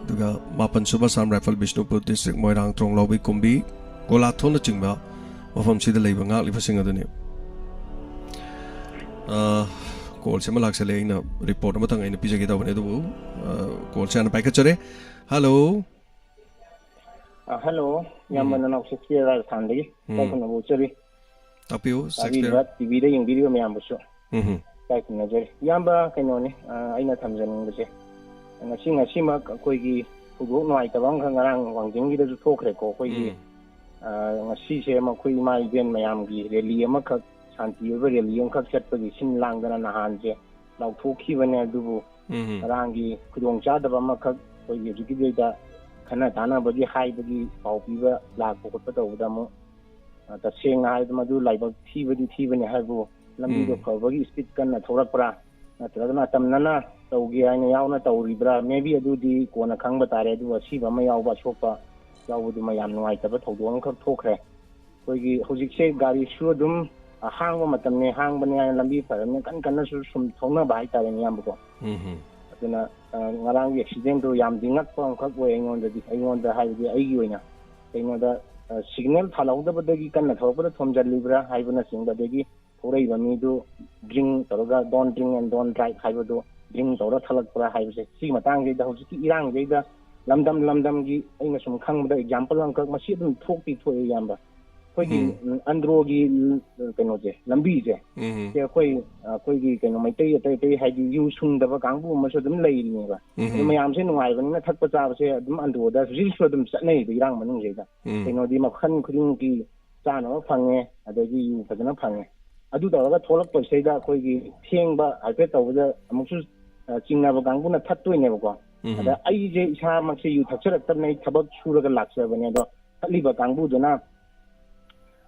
ꯑꯗꯨꯒ ꯃꯥꯄꯟ ꯁꯨꯕ ꯑꯁꯥꯝ ꯔꯥꯏꯐꯜ ꯕꯤꯁꯅꯨꯄꯨꯔ ꯗꯤꯁꯇ꯭ꯔꯤꯛ, ꯃꯣꯏꯔꯥꯡ, ꯇ꯭ꯔꯣꯡꯂꯥꯎꯕꯩ ꯀꯨꯝꯕꯤ, ꯀꯣꯂꯥꯊꯣꯟꯅꯆꯤꯡꯕ ꯃꯐꯝꯁꯤꯗ ꯂꯩꯕ ꯉꯥꯛꯂꯤꯕꯁꯤꯡ ꯑꯗꯨꯅꯤ꯫ ꯑ, ꯀꯣꯜꯁꯦ ꯑꯃ ꯂꯥꯛꯁꯜꯂꯦ, ꯑꯩꯅ ꯔꯤꯄꯣꯔꯠ ꯑꯃꯇꯪ ꯑꯩꯅ ꯄꯤꯖꯒꯦ ꯇꯧꯕꯅꯦ, ꯑꯗꯨꯕꯨ, ꯑ, ꯀꯣꯜꯁꯦ ꯍꯥꯟꯅ ꯄꯥꯏꯈꯠꯆꯔꯦ꯫ ꯍꯜꯂꯣ꯫ ꯑ, ꯍꯜꯂꯣ, ꯏꯌꯥꯝꯕ ꯎꯝ꯫ ꯅꯅꯥꯎ ꯁꯦꯛꯁꯄꯤꯌꯔ ꯔꯥꯖꯁꯊꯥꯟꯗꯒꯤ ꯎꯝ꯫ ꯏꯀꯥꯏ ꯈꯨꯝꯅꯕ ꯎꯠꯆꯔꯤ꯫ ꯇꯥꯛꯄꯤꯌꯨ, ꯇꯥꯕꯤꯔꯤꯕ ꯁꯦꯛꯁꯄꯤꯌꯔ꯫ ꯇꯤ ꯚꯤꯗ ꯌꯦꯡꯕꯤꯔꯤꯕ ꯃꯌꯥꯝꯕꯨꯁꯨ ꯎꯝ꯫ ꯏꯀꯥꯏ ꯈꯨꯝꯅꯖꯔꯤ꯫ ꯏꯌꯥꯝꯕ, ꯀꯩꯅꯣꯅꯤ, ꯑ, ꯑꯩꯅ ꯊꯝꯖꯅꯤꯡꯕꯁꯦ, ꯉꯁꯤ, ꯉꯁꯤꯃꯛ ꯑꯩꯈꯣꯏꯒꯤ ꯊꯧꯗꯣꯛ ꯅꯨꯡꯉꯥꯏꯇꯕ ꯑꯃꯈꯛ ꯉꯔꯥꯡ ꯋꯥꯡꯖꯤꯡꯒꯤꯗꯁꯨ ꯊꯣꯛꯈ꯭ꯔꯦꯀꯣ꯫ ꯑꯩꯈꯣꯏꯒꯤ, ꯎꯝ꯫ ꯑ, ꯉꯁꯤꯁꯦ ꯃꯈꯣꯏ ꯏꯃꯥ ꯏꯕꯦꯟ ꯃꯌꯥꯝꯒꯤ ꯔꯦꯂꯤ ꯑꯃꯈꯛ, ꯁꯥꯟꯇꯤ ꯑꯣꯏꯕ ꯔꯦꯂꯤ ꯑꯃꯈꯛ ꯆꯠꯄꯒꯤ ꯁꯤꯟ ꯂꯥꯡꯗꯅ ꯅꯍꯥꯟꯁꯦ ꯂꯥꯎꯊꯣꯛꯈꯤꯕꯅꯦ꯫ ꯑꯗꯨꯕꯨ ꯎꯝ꯫ ꯉꯔꯥꯡꯒꯤ ꯈꯨꯗꯣꯡ ꯆꯥꯗꯕ ꯑꯃꯈꯛ ꯑꯩꯈꯣꯏꯒꯤ ꯍꯧꯖꯤꯛꯀꯤꯗꯨꯗ ꯈꯟꯅ ꯇꯥꯟꯅꯕꯒꯤ ꯍꯥꯏꯕꯒꯤ ꯄꯥꯎ ꯄꯤꯕ ꯂꯥꯛꯄ ꯈꯣꯠꯄ ꯇꯧꯕꯗ ꯑꯃꯨꯛ, ꯑ, ꯇꯁꯦꯡꯅ ꯍꯥꯏꯔꯕꯗ ꯃꯗꯨ ꯂꯥꯏꯕꯛ ꯊꯤꯕꯗꯤ ꯊꯤꯕꯅꯤ ꯍꯥꯏꯕꯨ, ꯂꯝꯕꯤꯗꯣ ꯎꯝ꯫ ꯐꯕꯒꯤ ꯁ꯭ꯄꯤꯗ ꯀꯟꯅ ꯊꯧꯔꯛꯄ꯭ꯔꯥ, ꯅꯠꯇ꯭ꯔꯒꯅ ꯑꯇꯝꯅꯅ ꯇꯧꯒꯦ ꯍꯥꯏꯅ ꯌꯥꯎꯅ ꯇꯧꯔꯤꯕ꯭ꯔꯥ? ꯃꯦꯕꯤ ꯑꯗꯨꯗꯤ ꯀꯣꯟꯅ ꯈꯪꯕ ꯇꯥꯔꯦ꯫ ꯑꯗꯨꯕꯨ ꯑꯁꯤꯕ ꯑꯃ ꯌꯥꯎꯕ, ꯑꯁꯣꯛꯄ ꯌꯥꯎꯕꯗꯨꯃ ꯌꯥꯝ ꯅꯨꯡꯉꯥꯏꯇꯕ ꯊꯧꯗꯣꯛ ꯑꯃꯈꯛ ꯊꯣꯛꯈ꯭ꯔꯦ꯫ ꯑꯩꯈꯣꯏꯒꯤ ꯍꯧꯖꯤꯛꯁꯦ ꯒꯥꯔꯤꯁꯨ ꯑꯗꯨꯝ, ꯑ, ꯍꯥꯡꯕ ꯃꯇꯝꯅꯤ, ꯍꯥꯡꯕꯅꯤ ꯍꯥꯏꯅ ꯂꯝꯕꯤ ꯐꯔꯕꯅꯤꯅ ꯀꯟ ꯀꯟꯅꯁꯨ ꯁꯨꯝ ꯊꯧꯅꯕ ꯍꯥꯏꯇꯥꯔꯦꯅꯦ, ꯏꯌꯥꯝꯕꯀꯣ꯫ ꯎꯝ꯫ ꯑꯗꯨꯅ, ꯑ, ꯉꯔꯥꯡꯒꯤ ꯑꯦꯛꯁꯤꯗꯦꯟꯗꯣ ꯌꯥꯝꯗꯤ ꯉꯛꯄ ꯑꯃꯈꯛ ꯑꯣꯏ ꯑꯩꯉꯣꯟꯗꯗꯤ, ꯑꯩꯉꯣꯟꯗ ꯍꯥꯏꯕꯗꯤ ꯑꯩꯒꯤ ꯑꯣꯏꯅ꯫ ꯀꯩꯅꯣꯗ, ꯑ, ꯁꯤꯒꯅꯦꯜ ꯊꯥꯜꯍꯧꯗꯕꯗꯒꯤ ꯀꯟꯅ ꯊꯧꯔꯛꯄꯗ ꯊꯣꯝꯖꯤꯜꯂꯤꯕ꯭ꯔꯥ ꯍꯥꯏꯕꯅꯆꯤꯡꯕ, ꯑꯗꯒꯤ ꯊꯧꯔꯛꯏꯕ ꯃꯤꯗꯨ ꯗ꯭ꯔꯤꯡ ꯇꯧꯔꯒ "Don't drink and don't drive" ꯍꯥꯏꯕꯗꯨ ꯗ꯭ꯔꯤꯡ ꯇꯧꯔ ꯊꯧꯔꯛꯄ꯭ꯔꯥ ꯍꯥꯏꯕꯁꯦ, ꯁꯤꯒꯤ ꯃꯇꯥꯡꯁꯤꯗ ꯍꯧꯖꯤꯛꯀꯤ ꯏꯔꯥꯡꯁꯤꯗꯩꯗ ꯂꯝꯗꯝ ꯂꯝꯗꯝꯒꯤ ꯑꯩꯅ ꯁꯨꯝ ꯈꯪꯕꯗ ꯑꯦꯛꯖꯥꯝꯄꯜ ꯑꯃꯈꯛ ꯃꯁꯤ ꯑꯗꯨꯝ ꯊꯣꯛꯇꯤ ꯊꯣꯛꯑꯦ, ꯏꯌꯥꯝꯕ꯫ ꯑꯩꯈꯣꯏꯒꯤ, ꯎꯝ꯫ ꯎꯝ, ꯑꯟꯗ꯭ꯔꯣꯒꯤ, ꯎꯝ, ꯀꯩꯅꯣꯁꯦ, ꯂꯝꯕꯤꯁꯦ, ꯎꯝ꯫ ꯁꯦ ꯑꯩꯈꯣꯏ, ꯑꯩꯈꯣꯏꯒꯤ ꯀꯩꯅꯣ, ꯃꯩꯇꯩ ꯑꯇꯩ ꯑꯇꯩ ꯍꯥꯏꯗꯤ ꯌꯨ ꯁꯨꯡꯗꯕ ꯀꯥꯡꯕꯨ ꯑꯃꯁꯨ ꯑꯗꯨꯝ ꯂꯩꯔꯤꯅꯦꯕ꯫ ꯎꯝ꯫ ꯑꯗꯨ ꯃꯌꯥꯝꯁꯦ ꯅꯨꯡꯉꯥꯏꯕꯅꯤꯅ ꯊꯛꯄ ꯆꯥꯕꯁꯦ ꯑꯗꯨꯝ ꯑꯟꯗ꯭ꯔꯣꯗ ꯍꯧꯖꯤꯛꯁꯨ ꯑꯗꯨꯝ ꯆꯠꯅꯩꯕ ꯏꯔꯥꯡ ꯃꯅꯨꯡꯁꯤꯗ꯫ ꯎꯝ꯫ ꯀꯩꯅꯣꯗꯤ ꯃꯈꯜ ꯈꯨꯗꯤꯡꯒꯤ ꯆꯥꯅꯕ ꯐꯪꯉꯦ, ꯑꯗꯒꯤ ꯌꯨ ꯐꯖꯅ ꯐꯪꯉꯦ꯫ ꯑꯗꯨ ꯇꯧꯔꯒ ꯊꯣꯛꯂꯛꯄꯁꯤꯗꯩꯗ ꯑꯩꯈꯣꯏꯒꯤ ꯊꯦꯡꯕ ꯍꯥꯏꯐꯦꯠ ꯇꯧꯕꯗ ꯑꯃꯨꯛꯁꯨ, ꯑ, ꯆꯤꯡꯅꯕ ꯀꯥꯡꯕꯨꯅ ꯊꯠꯇꯣꯏꯅꯦꯕꯀꯣ꯫ ꯎꯝ꯫ ꯑꯗ ꯑꯩꯁꯦ ꯏꯁꯥꯃꯛꯁꯦ ꯌꯨ ꯊꯛꯆꯔꯛꯇꯕꯅꯦ, ꯑꯩ ꯊꯕꯛ ꯁꯨꯔꯒ ꯂꯥꯛꯆꯕꯅꯦ, ꯑꯗꯣ ꯊꯠꯂꯤꯕ ꯀꯥꯡꯕꯨꯗꯨꯅ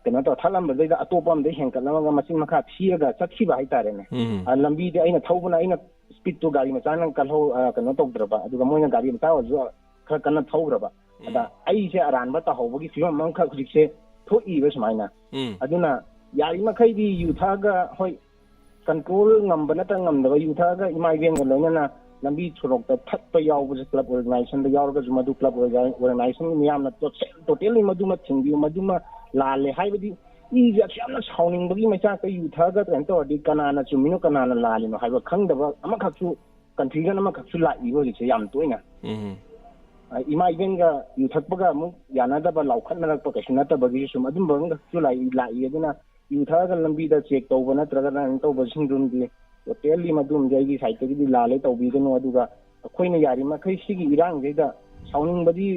ꯀꯩꯅꯣ ꯇꯧꯔ ꯊꯠꯂꯝꯕꯗꯩꯗ ꯑꯇꯣꯞꯄ ꯑꯃꯗ ꯍꯦꯟꯀꯠꯂꯝꯃꯒ ꯃꯆꯤꯟ ꯃꯈꯥ ꯊꯤꯔꯒ ꯆꯠꯈꯤꯕ ꯍꯥꯏꯇꯥꯔꯦꯅꯦ꯫ ꯎꯝ꯫ ꯑ, ꯂꯝꯕꯤꯗꯤ ꯑꯩꯅ ꯊꯧꯕꯅ, ꯑꯩꯅ ꯁ꯭ꯄꯤꯠꯇꯣ ꯒꯥꯔꯤ ꯃꯆꯥꯅ ꯀꯜꯍꯧ-, ꯑ, ꯀꯩꯅꯣ ꯇꯧꯗ꯭ꯔꯕ, ꯑꯗꯨꯒ ꯃꯣꯏꯅ ꯒꯥꯔꯤ ꯃꯆꯥ ꯑꯣꯏꯔꯁꯨ ꯈꯔ ꯀꯟꯅ ꯊꯧꯈ꯭ꯔꯕ꯫ ꯎꯝ꯫ ꯑꯗ ꯑꯩꯁꯦ ꯑꯔꯥꯟꯕ ꯇꯥꯍꯧꯕꯒꯤ ꯐꯤꯕꯝ ꯑꯃꯈꯛ ꯍꯧꯖꯤꯛꯁꯦ ꯊꯣꯛꯏꯕ ꯁꯨꯃꯥꯏꯅ꯫ ꯎꯝ꯫ ꯑꯗꯨꯅ ꯌꯥꯔꯤꯃꯈꯩꯗꯤ ꯌꯨ ꯊꯛꯑꯒ, ꯍꯣꯏ, ꯀꯟꯇ꯭ꯔꯣꯜ ꯉꯝꯕ ꯅꯠꯇ꯭ꯔ ꯉꯝꯗꯕ, ꯌꯨ ꯊꯛꯑꯒ ꯏꯃꯥ ꯏꯕꯦꯟꯒ ꯂꯣꯏꯅꯅ ꯂꯝꯕꯤ ꯁꯣꯔꯣꯛꯇ ꯊꯠꯄ ꯌꯥꯎꯕꯁꯦ, ꯀ꯭ꯂꯕ ꯑꯣꯔꯒꯅꯥꯏꯖꯦꯁꯟꯗ ꯌꯥꯎꯔꯒꯁꯨ ꯃꯗꯨ ꯀ꯭ꯂꯕ ꯑꯣꯔꯒ-, ꯑꯣꯔꯒꯅꯥꯏꯖꯦꯁꯟꯒꯤ ꯃꯤꯌꯥꯝꯅ ꯇꯣꯇꯦꯜ-, ꯇꯣꯇꯦꯜꯂꯤ ꯃꯗꯨꯃ ꯊꯤꯡꯕꯤꯌꯨ, ꯃꯗꯨꯃ ꯂꯥꯜꯂꯦ꯫ ꯍꯥꯏꯕꯗꯤ ꯃꯤꯁꯦ ꯑꯁꯨꯛ ꯌꯥꯝꯅ ꯁꯥꯎꯅꯤꯡꯕꯒꯤ ꯃꯩꯆꯥꯛꯇ ꯌꯨ ꯊꯛꯑꯒ ꯀꯩꯅꯣ ꯇꯧꯔꯗꯤ ꯀꯅꯥꯅ ꯆꯨꯝꯃꯤꯅꯣ ꯀꯅꯥꯅ ꯂꯥꯜꯂꯤꯅꯣ ꯍꯥꯏꯕ ꯈꯪꯗꯕ ꯑꯃꯈꯛꯁꯨ, ꯀꯟꯐ꯭ꯌꯨꯖꯟ ꯑꯃꯈꯛꯁꯨ ꯂꯥꯛꯏꯕ ꯍꯧꯖꯤꯛꯁꯦ ꯌꯥꯝ ꯇꯣꯏꯅ꯫ ꯎꯝ꯫ ꯑ, ꯏꯃꯥ ꯏꯕꯦꯟꯒ ꯌꯨ ꯊꯛꯄꯒ ꯑꯃꯨꯛ ꯌꯥꯅꯗꯕ, ꯂꯥꯎꯈꯠꯅꯔꯛꯄ ꯀꯩꯁꯨ ꯅꯠꯇꯕꯒꯤꯁꯨ ꯁꯨꯝ ꯑꯗꯨꯝꯕ ꯑꯃꯈꯛꯁꯨ ꯂꯥꯛꯏ, ꯂꯥꯛꯏ꯫ ꯑꯗꯨꯅ ꯌꯨ ꯊꯛꯑꯒ ꯂꯝꯕꯤꯗ ꯆꯦꯛ ꯇꯧꯕ ꯅꯠꯇ꯭ꯔꯒꯅ ꯀꯩꯅꯣ ꯇꯧꯕꯁꯤꯡꯗꯨꯝꯗꯤ ꯇꯣꯇꯦꯜꯂꯤ ꯃꯗꯨꯝꯗꯤ ꯑꯩꯒꯤ ꯁꯥꯏꯠꯇꯒꯤꯗꯤ ꯂꯥꯜꯂꯦ, ꯇꯧꯕꯤꯒꯅꯨ꯫ ꯑꯗꯨꯒ ꯑꯩꯈꯣꯏꯅ ꯌꯥꯔꯤꯃꯈꯩ ꯁꯤꯒꯤ ꯏꯔꯥꯡꯁꯤꯗ ꯁꯥꯎꯅꯤꯡꯕꯗꯤ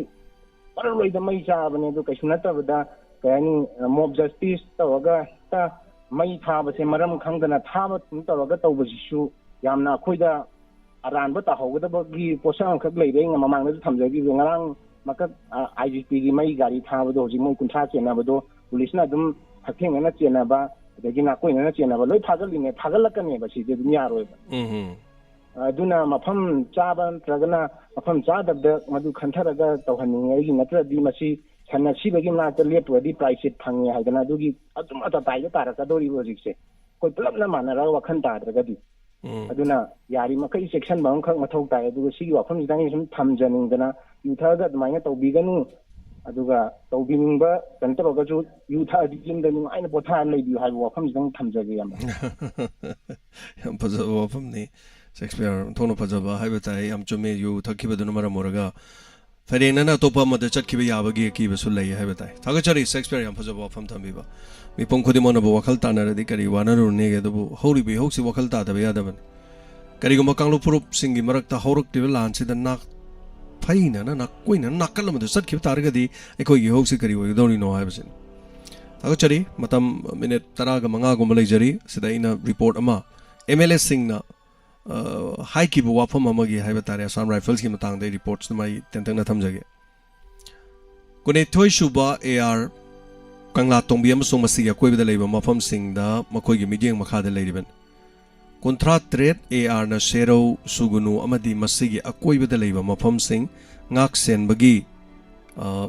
ꯄꯔꯂꯣꯏꯗ ꯃꯩ ꯆꯥꯕꯅꯦ꯫ ꯑꯗꯨ ꯀꯩꯁꯨ ꯅꯠꯇꯕꯗ, ꯀꯩ ꯍꯥꯏꯅꯤ, ꯃꯣꯕ ꯖꯁꯇꯤꯁ ꯇꯧꯔꯒ ꯍꯦꯛꯇ ꯃꯩ ꯊꯥꯕꯁꯦ ꯃꯔꯝ ꯈꯪꯗꯅ ꯊꯥꯕ ꯑꯗꯨꯝ ꯇꯧꯔꯒ ꯇꯧꯕꯁꯤꯁꯨ ꯌꯥꯝꯅ ꯑꯩꯈꯣꯏꯗ ꯑꯔꯥꯟꯕ ꯇꯥꯍꯧꯒꯗꯕꯒꯤ ꯄꯣꯠꯁꯛ ꯑꯃꯈꯛ ꯂꯩꯔꯦ꯫ ꯑꯩꯅ ꯃꯃꯥꯡꯗꯁꯨ ꯊꯝꯖꯈꯤꯕꯗꯣ, ꯉꯔꯥꯡ ꯃꯀꯛ, ꯑ, ꯑꯥꯏ ꯖꯤ ꯄꯤꯒꯤ ꯃꯩ ꯒꯥꯔꯤ ꯊꯥꯕꯗꯣ, ꯍꯧꯖꯤꯛ ꯃꯣꯏ ꯀꯨꯟꯊ꯭ꯔꯥ ꯆꯦꯟꯅꯕꯗꯣ, ꯄꯨꯂꯤꯁꯅ ꯑꯗꯨꯝ ꯍꯛꯊꯦꯡꯅꯅ ꯆꯦꯟꯅꯕ, ꯑꯗꯒꯤ ꯅꯥꯀꯣꯏꯅꯅ ꯆꯦꯟꯅꯕ ꯂꯣꯏ ꯐꯥꯒꯠꯂꯤꯅꯦ, ꯐꯥꯒꯠꯂꯛꯀꯅꯦꯕ꯫ ꯁꯤꯗꯤ ꯑꯗꯨꯝ ꯌꯥꯔꯣꯏꯕ꯫ ꯎꯝ ꯍꯝ꯫ ꯑꯗꯨꯅ ꯃꯐꯝ ꯆꯥꯕ ꯅꯠꯇ꯭ꯔꯒꯅ ꯃꯐꯝ ꯆꯥꯗꯕꯗ ꯃꯗꯨ ꯈꯟꯊꯔꯒ ꯇꯧꯍꯟꯅꯤꯡꯉꯤ꯫ ꯑꯩꯒꯤ ꯅꯠꯇ꯭ꯔꯗꯤ ꯃꯁꯤ ꯁꯟ ꯑꯁꯤꯕꯒꯤ ꯃꯅꯥꯛꯇ ꯂꯦꯞꯄꯨꯔꯗꯤ ꯄ꯭ꯔꯥꯏꯁꯤꯠ ꯐꯪꯉꯦ ꯍꯥꯏꯗꯅ ꯑꯗꯨꯒꯤ ꯑꯗꯨꯝ ꯑꯇꯇꯥꯏꯗ ꯇꯥꯔꯛꯀꯗꯧꯔꯤꯕ ꯍꯧꯖꯤꯛꯁꯦ, ꯑꯩꯈꯣꯏ ꯄꯨꯂꯞꯅ ꯃꯥꯟꯅꯔꯒ ꯋꯥꯈꯜ ꯇꯥꯗ꯭ꯔꯒꯗꯤ꯫ ꯎꯝ꯫ ꯑꯗꯨꯅ ꯌꯥꯔꯤꯃꯈꯩ ꯆꯦꯛꯁꯤꯟꯕ ꯑꯃꯈꯛ ꯃꯊꯧ ꯇꯥꯏ꯫ ꯑꯗꯨꯒ ꯁꯤꯒꯤ ꯋꯥꯐꯝꯁꯤꯗꯪ ꯑꯩꯅ ꯁꯨꯝ ꯊꯝꯖꯅꯤꯡꯗꯅ, ꯌꯨ ꯊꯛꯑꯒ ꯑꯗꯨꯃꯥꯏꯅ ꯇꯧꯕꯤꯒꯅꯨ, ꯑꯗꯨꯒ ꯇꯧꯕꯤꯅꯤꯡꯕ ꯀꯩꯅꯣ ꯇꯧꯔꯒꯁꯨ ꯌꯨ ꯊꯛꯑꯗꯤ ꯌꯨꯝꯗ ꯅꯨꯡꯉꯥꯏꯅ ꯄꯣꯊꯥꯔ ꯂꯩꯕꯤꯌꯨ ꯍꯥꯏꯕ ꯋꯥꯐꯝꯁꯤꯗꯪ ꯊꯝꯖꯒꯦ, ꯏꯌꯥꯝꯕ꯫ ꯌꯥꯝ ꯐꯖꯕ ꯋꯥꯐꯝꯅꯤ꯫ ꯁꯦꯛꯁꯄꯤꯌꯔ ꯑꯣꯟꯊꯣꯛꯅ ꯐꯖꯕ ꯍꯥꯏꯕ ꯇꯥꯏ꯫ ꯌꯥꯝ ꯆꯨꯝꯃꯦ, ꯌꯨ ꯊꯛꯈꯤꯕꯗꯨꯅ ꯃꯔꯝ ꯑꯣꯏꯔꯒ ꯐꯩꯔꯦꯡꯅꯅ ꯑꯇꯣꯞꯄ ꯑꯃꯗ ꯆꯠꯈꯤꯕ ꯌꯥꯕꯒꯤ ꯑꯀꯤꯕꯁꯨ ꯂꯩ ꯍꯥꯏꯕ ꯇꯥꯏ꯫ ꯊꯥꯒꯠꯆꯔꯤ ꯁꯦꯛꯁꯄꯤꯌꯔ, ꯌꯥꯝ ꯐꯖꯕ ꯋꯥꯐꯝ ꯊꯝꯕꯤꯕ꯫ ꯃꯤꯄꯨꯝ ꯈꯨꯗꯤꯡꯃꯛꯅꯕꯨ ꯋꯥꯈꯜ ꯇꯥꯅꯔꯗꯤ ꯀꯔꯤ ꯋꯥꯅꯔꯨꯅꯦꯒꯦ? ꯑꯗꯨꯕꯨ ꯍꯧꯔꯤꯕ ꯏꯍꯧꯁꯤ ꯋꯥꯈꯜ ꯇꯥꯗꯕ ꯌꯥꯗꯕꯅꯤ꯫ ꯀꯔꯤꯒꯨꯝꯕ ꯀꯥꯡꯂꯨꯞ ꯐꯨꯔꯨꯞꯁꯤꯡꯒꯤ ꯃꯔꯛꯇ ꯍꯧꯔꯛꯂꯤꯕ ꯂꯥꯟꯁꯤꯗ ꯅꯥꯛ ꯐꯩꯅꯅ ꯅꯥꯀꯣꯏꯅꯅ ꯅꯥꯀꯜ ꯑꯃꯗ ꯆꯠꯈꯤꯕ ꯇꯥꯔꯒꯗꯤ ꯑꯩꯈꯣꯏꯒꯤ ꯏꯍꯧꯁꯤ ꯀꯔꯤ ꯑꯣꯏꯒꯗꯧꯔꯤꯅꯣ ꯍꯥꯏꯕꯁꯤꯅꯤ꯫ ꯊꯥꯒꯠꯆꯔꯤ꯫ ꯃꯇꯝ ꯃꯤꯅꯤꯠ ꯇꯔꯥꯒ ꯃꯉꯥꯒꯨꯝꯕ ꯂꯩꯖꯔꯤ꯫ ꯁꯤꯗ ꯑꯩꯅ ꯔꯤꯄꯣꯔꯠ ꯑꯃ, ꯑꯦꯝ ꯑꯦꯜ ꯑꯦꯁꯤꯡꯅ ꯍꯥꯏꯈꯤꯕ ꯋꯥꯐꯝ ꯑꯃꯒꯤ ꯍꯥꯏꯕ ꯇꯥꯔꯦ, ꯑꯁꯥꯝ ꯔꯥꯏꯐꯜꯁꯀꯤ ꯃꯇꯥꯡꯗ ꯑꯩ ꯔꯤꯄꯣꯔꯠꯁꯤꯃ ꯑꯩ ꯇꯦꯟꯇꯛꯅ ꯊꯝꯖꯒꯦ꯫ ꯀꯨꯟꯅꯤꯊꯣꯏ ꯁꯨꯕ ꯑꯦ ꯑꯥꯔ ꯀꯪꯂꯥ ꯇꯣꯡꯕꯤ ꯑꯃꯁꯨꯡ ꯃꯁꯤꯒꯤ ꯑꯀꯣꯏꯕꯗ ꯂꯩꯕ ꯃꯐꯝꯁꯤꯡꯗ ꯃꯈꯣꯏꯒꯤ ꯃꯤꯠꯌꯦꯡ ꯃꯈꯥꯗ ꯂꯩꯔꯤꯕꯅꯤ꯫ ꯀꯨꯟꯊ꯭ꯔꯥ ꯇꯔꯦꯠ ꯑꯦ ꯑꯥꯔꯅ ꯁꯦꯔꯧ, ꯁꯨꯒꯨꯅꯨ ꯑꯃꯗꯤ ꯃꯁꯤꯒꯤ ꯑꯀꯣꯏꯕꯗ ꯂꯩꯕ ꯃꯐꯝꯁꯤꯡ ꯉꯥꯛ ꯁꯦꯟꯕꯒꯤ, ꯑ,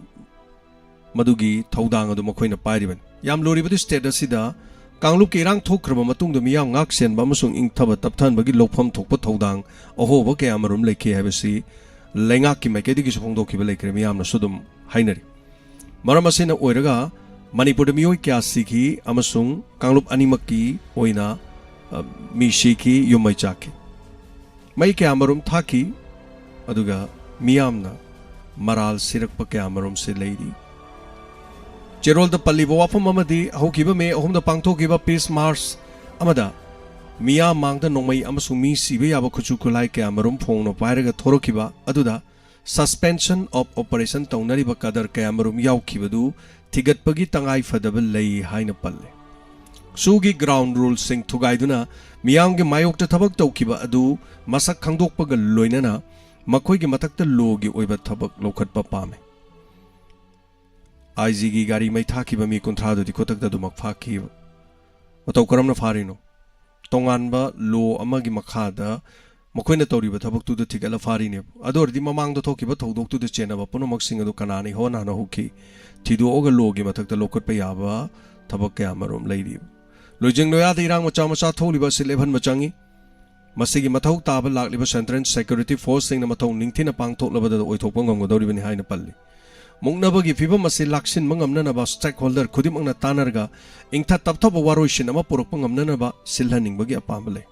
ꯃꯗꯨꯒꯤ ꯊꯧꯗꯥꯡ ꯑꯗꯨ ꯃꯈꯣꯏꯅ ꯄꯥꯏꯔꯤꯕꯅꯤ꯫ ꯌꯥꯝ ꯂꯨꯔꯤꯕꯗꯤ ꯁ꯭ꯇꯦꯠ ꯑꯁꯤꯗ ꯀꯥꯡꯂꯨꯞꯀꯤ ꯏꯔꯥꯡ ꯊꯣꯛꯈ꯭ꯔꯕ ꯃꯇꯨꯡꯗ ꯃꯤꯌꯥꯝ ꯉꯥꯛ ꯁꯦꯟꯕ ꯑꯃꯁꯨꯡ ꯏꯪꯊꯕ ꯇꯞꯊꯍꯟꯕꯒꯤ ꯂꯧꯐꯝ ꯊꯣꯛꯄ ꯊꯧꯗꯥꯡ ꯑꯍꯣꯕ ꯀꯌꯥ ꯑꯃꯔꯣꯝ ꯂꯩꯈꯤ ꯍꯥꯏꯕꯁꯤ ꯂꯩꯉꯥꯛꯀꯤ ꯃꯥꯏꯀꯩꯗꯒꯤꯁꯨ ꯐꯣꯡꯗꯣꯛꯈꯤꯕ ꯂꯩꯈ꯭ꯔꯦ, ꯃꯤꯌꯥꯝꯅꯁꯨ ꯑꯗꯨꯝ ꯍꯥꯏꯅꯔꯤ꯫ ꯃꯔꯝ ꯑꯁꯤꯅ ꯑꯣꯏꯔꯒ ꯃꯅꯤꯄꯨꯔꯗ ꯃꯤꯑꯣꯏ ꯀꯌꯥ ꯁꯤꯈꯤ ꯑꯃꯁꯨꯡ ꯀꯥꯡꯂꯨꯞ ꯑꯅꯤꯃꯛꯀꯤ ꯑꯣꯏꯅ, ꯑ, ꯃꯤ ꯁꯤꯈꯤ, ꯌꯨꯝ ꯃꯩ ꯆꯥꯛꯈꯤ꯫ ꯃꯩ ꯀꯌꯥ ꯑꯃꯔꯣꯝ ꯊꯥꯈꯤ, ꯑꯗꯨꯒ ꯃꯤꯌꯥꯝꯅ ꯃꯔꯥꯜ ꯁꯤꯔꯛꯄ ꯀꯌꯥ ꯑꯃꯔꯣꯝꯁꯦ ꯂꯩꯔꯤ꯫ ꯆꯦꯔꯣꯜꯗ ꯄꯜꯂꯤꯕ ꯋꯥꯐꯝ ꯑꯃꯗꯤ ꯍꯧꯈꯤꯕ ꯃꯦ ꯑꯍꯨꯝꯗ ꯄꯥꯡꯊꯣꯛꯈꯤꯕ ꯄꯤꯁ ꯃꯥꯔꯆ ꯑꯃꯗ ꯃꯤꯌꯥꯝ ꯃꯥꯡꯗ ꯅꯣꯡꯃꯩ ꯑꯃꯁꯨꯡ ꯃꯤ ꯁꯤꯕ ꯌꯥꯕ ꯈꯨꯠꯁꯨ ꯈꯨꯠꯂꯥꯏ ꯀꯌꯥ ꯑꯃꯔꯣꯝ ꯐꯣꯡꯅ ꯄꯥꯏꯔꯒ ꯊꯣꯔꯛꯈꯤꯕ ꯑꯗꯨꯗ Suspension of Operation ꯇꯧꯅꯔꯤꯕ ꯀꯗꯔ ꯀꯌꯥꯃꯔꯨꯝ ꯌꯥꯎꯈꯤꯕꯗꯨ ꯊꯤꯒꯠꯄꯒꯤ ꯇꯉꯥꯏ ꯐꯗꯕ ꯂꯩ ꯍꯥꯏꯅ ꯄꯜꯂꯦ꯫ ꯁꯨꯒꯤ ꯒ꯭ꯔꯥꯎꯟ ꯔꯨꯜꯁꯤꯡ ꯊꯨꯒꯥꯏꯗꯨꯅ ꯃꯤꯌꯥꯝꯒꯤ ꯃꯥꯌꯣꯛꯇ ꯊꯕꯛ ꯇꯧꯈꯤꯕ ꯑꯗꯨ ꯃꯁꯛ ꯈꯪꯗꯣꯛꯄꯒ ꯂꯣꯏꯅꯅ ꯃꯈꯣꯏꯒꯤ ꯃꯊꯛꯇ ꯂꯣꯒꯤ ꯑꯣꯏꯕ ꯊꯕꯛ ꯂꯧꯈꯠꯄ ꯄꯥꯝꯃꯤ꯫ ꯑꯥꯏ ꯖꯤꯒꯤ ꯒꯥꯔꯤ ꯃꯩ ꯊꯥꯈꯤꯕ ꯃꯤ ꯀꯨꯟꯊ꯭ꯔꯥꯗꯨꯗꯤ ꯈꯨꯗꯛꯇ ꯑꯗꯨꯃꯛ ꯐꯥꯈꯤꯕ꯫ ꯃꯇꯧ ꯀꯔꯝꯅ ꯐꯥꯔꯤꯅꯣ? ꯇꯣꯉꯥꯟꯕ ꯂꯣ ꯑꯃꯒꯤ ꯃꯈꯥꯗ ꯃꯈꯣꯏꯅ ꯇꯧꯔꯤꯕ ꯊꯕꯛꯇꯨꯗ ꯊꯤꯒꯠꯂ ꯐꯥꯔꯤꯅꯦꯕ꯫ ꯑꯗꯨ ꯑꯣꯏꯔꯗꯤ ꯃꯃꯥꯡꯗ ꯊꯣꯛꯈꯤꯕ ꯊꯧꯗꯣꯛꯇꯨꯗ ꯆꯦꯟꯅꯕ ꯄꯨꯝꯅꯃꯛꯁꯤꯡ ꯑꯗꯨ ꯀꯅꯥꯅ ꯏꯍꯣꯟ ꯍꯥꯟꯅ ꯍꯧꯈꯤ? ꯊꯤꯗꯣꯛꯑꯒ ꯂꯣꯒꯤ ꯃꯊꯛꯇ ꯂꯧꯈꯠꯄ ꯌꯥꯕ ꯊꯕꯛ ꯀꯌꯥ ꯃꯔꯨꯝ ꯂꯩꯔꯤꯕ꯫ ꯂꯣꯏꯖꯤꯡ ꯂꯣꯌꯥꯗ ꯏꯔꯥꯡ ꯃꯆꯥ ꯃꯆꯥ ꯊꯣꯛꯂꯤꯕ ꯑꯁꯤ ꯂꯦꯞꯍꯟꯕ ꯆꯪꯏ꯫ ꯃꯁꯤꯒꯤ ꯃꯊꯧ ꯇꯥꯕ ꯂꯥꯛꯂꯤꯕ ꯁꯦꯟꯇ꯭ꯔꯦꯜ ꯁꯦꯀ꯭ꯌꯨꯔꯤꯇꯤ ꯐꯣꯔꯁꯁꯤꯡꯅ ꯃꯊꯧ ꯅꯤꯡꯊꯤꯅ ꯄꯥꯡꯊꯣꯛꯂꯕꯗ ꯑꯣꯏꯊꯣꯛꯄ ꯉꯝꯒꯗꯧꯔꯤꯕꯅꯤ ꯍꯥꯏꯅ ꯄꯜꯂꯤ꯫ ꯃꯨꯛꯅꯕꯒꯤ ꯐꯤꯕꯝ ꯑꯁꯤ ꯂꯥꯛꯁꯤꯟꯕ ꯉꯝꯅꯅꯕ ꯁ꯭ꯇꯦꯛꯍꯣꯜꯗꯔ ꯈꯨꯗꯤꯡꯃꯛꯅ ꯇꯥꯟꯅꯔꯒ ꯏꯪꯊ ꯇꯞꯊꯕ ꯋꯥꯔꯣꯏꯁꯤꯟ ꯑꯃ ꯄꯨꯔꯛꯄ ꯉꯝꯅꯅꯕ ꯁꯤꯜꯍꯟꯅꯤꯡꯕꯒꯤ ꯑꯄꯥꯝꯕ ꯂꯩ꯫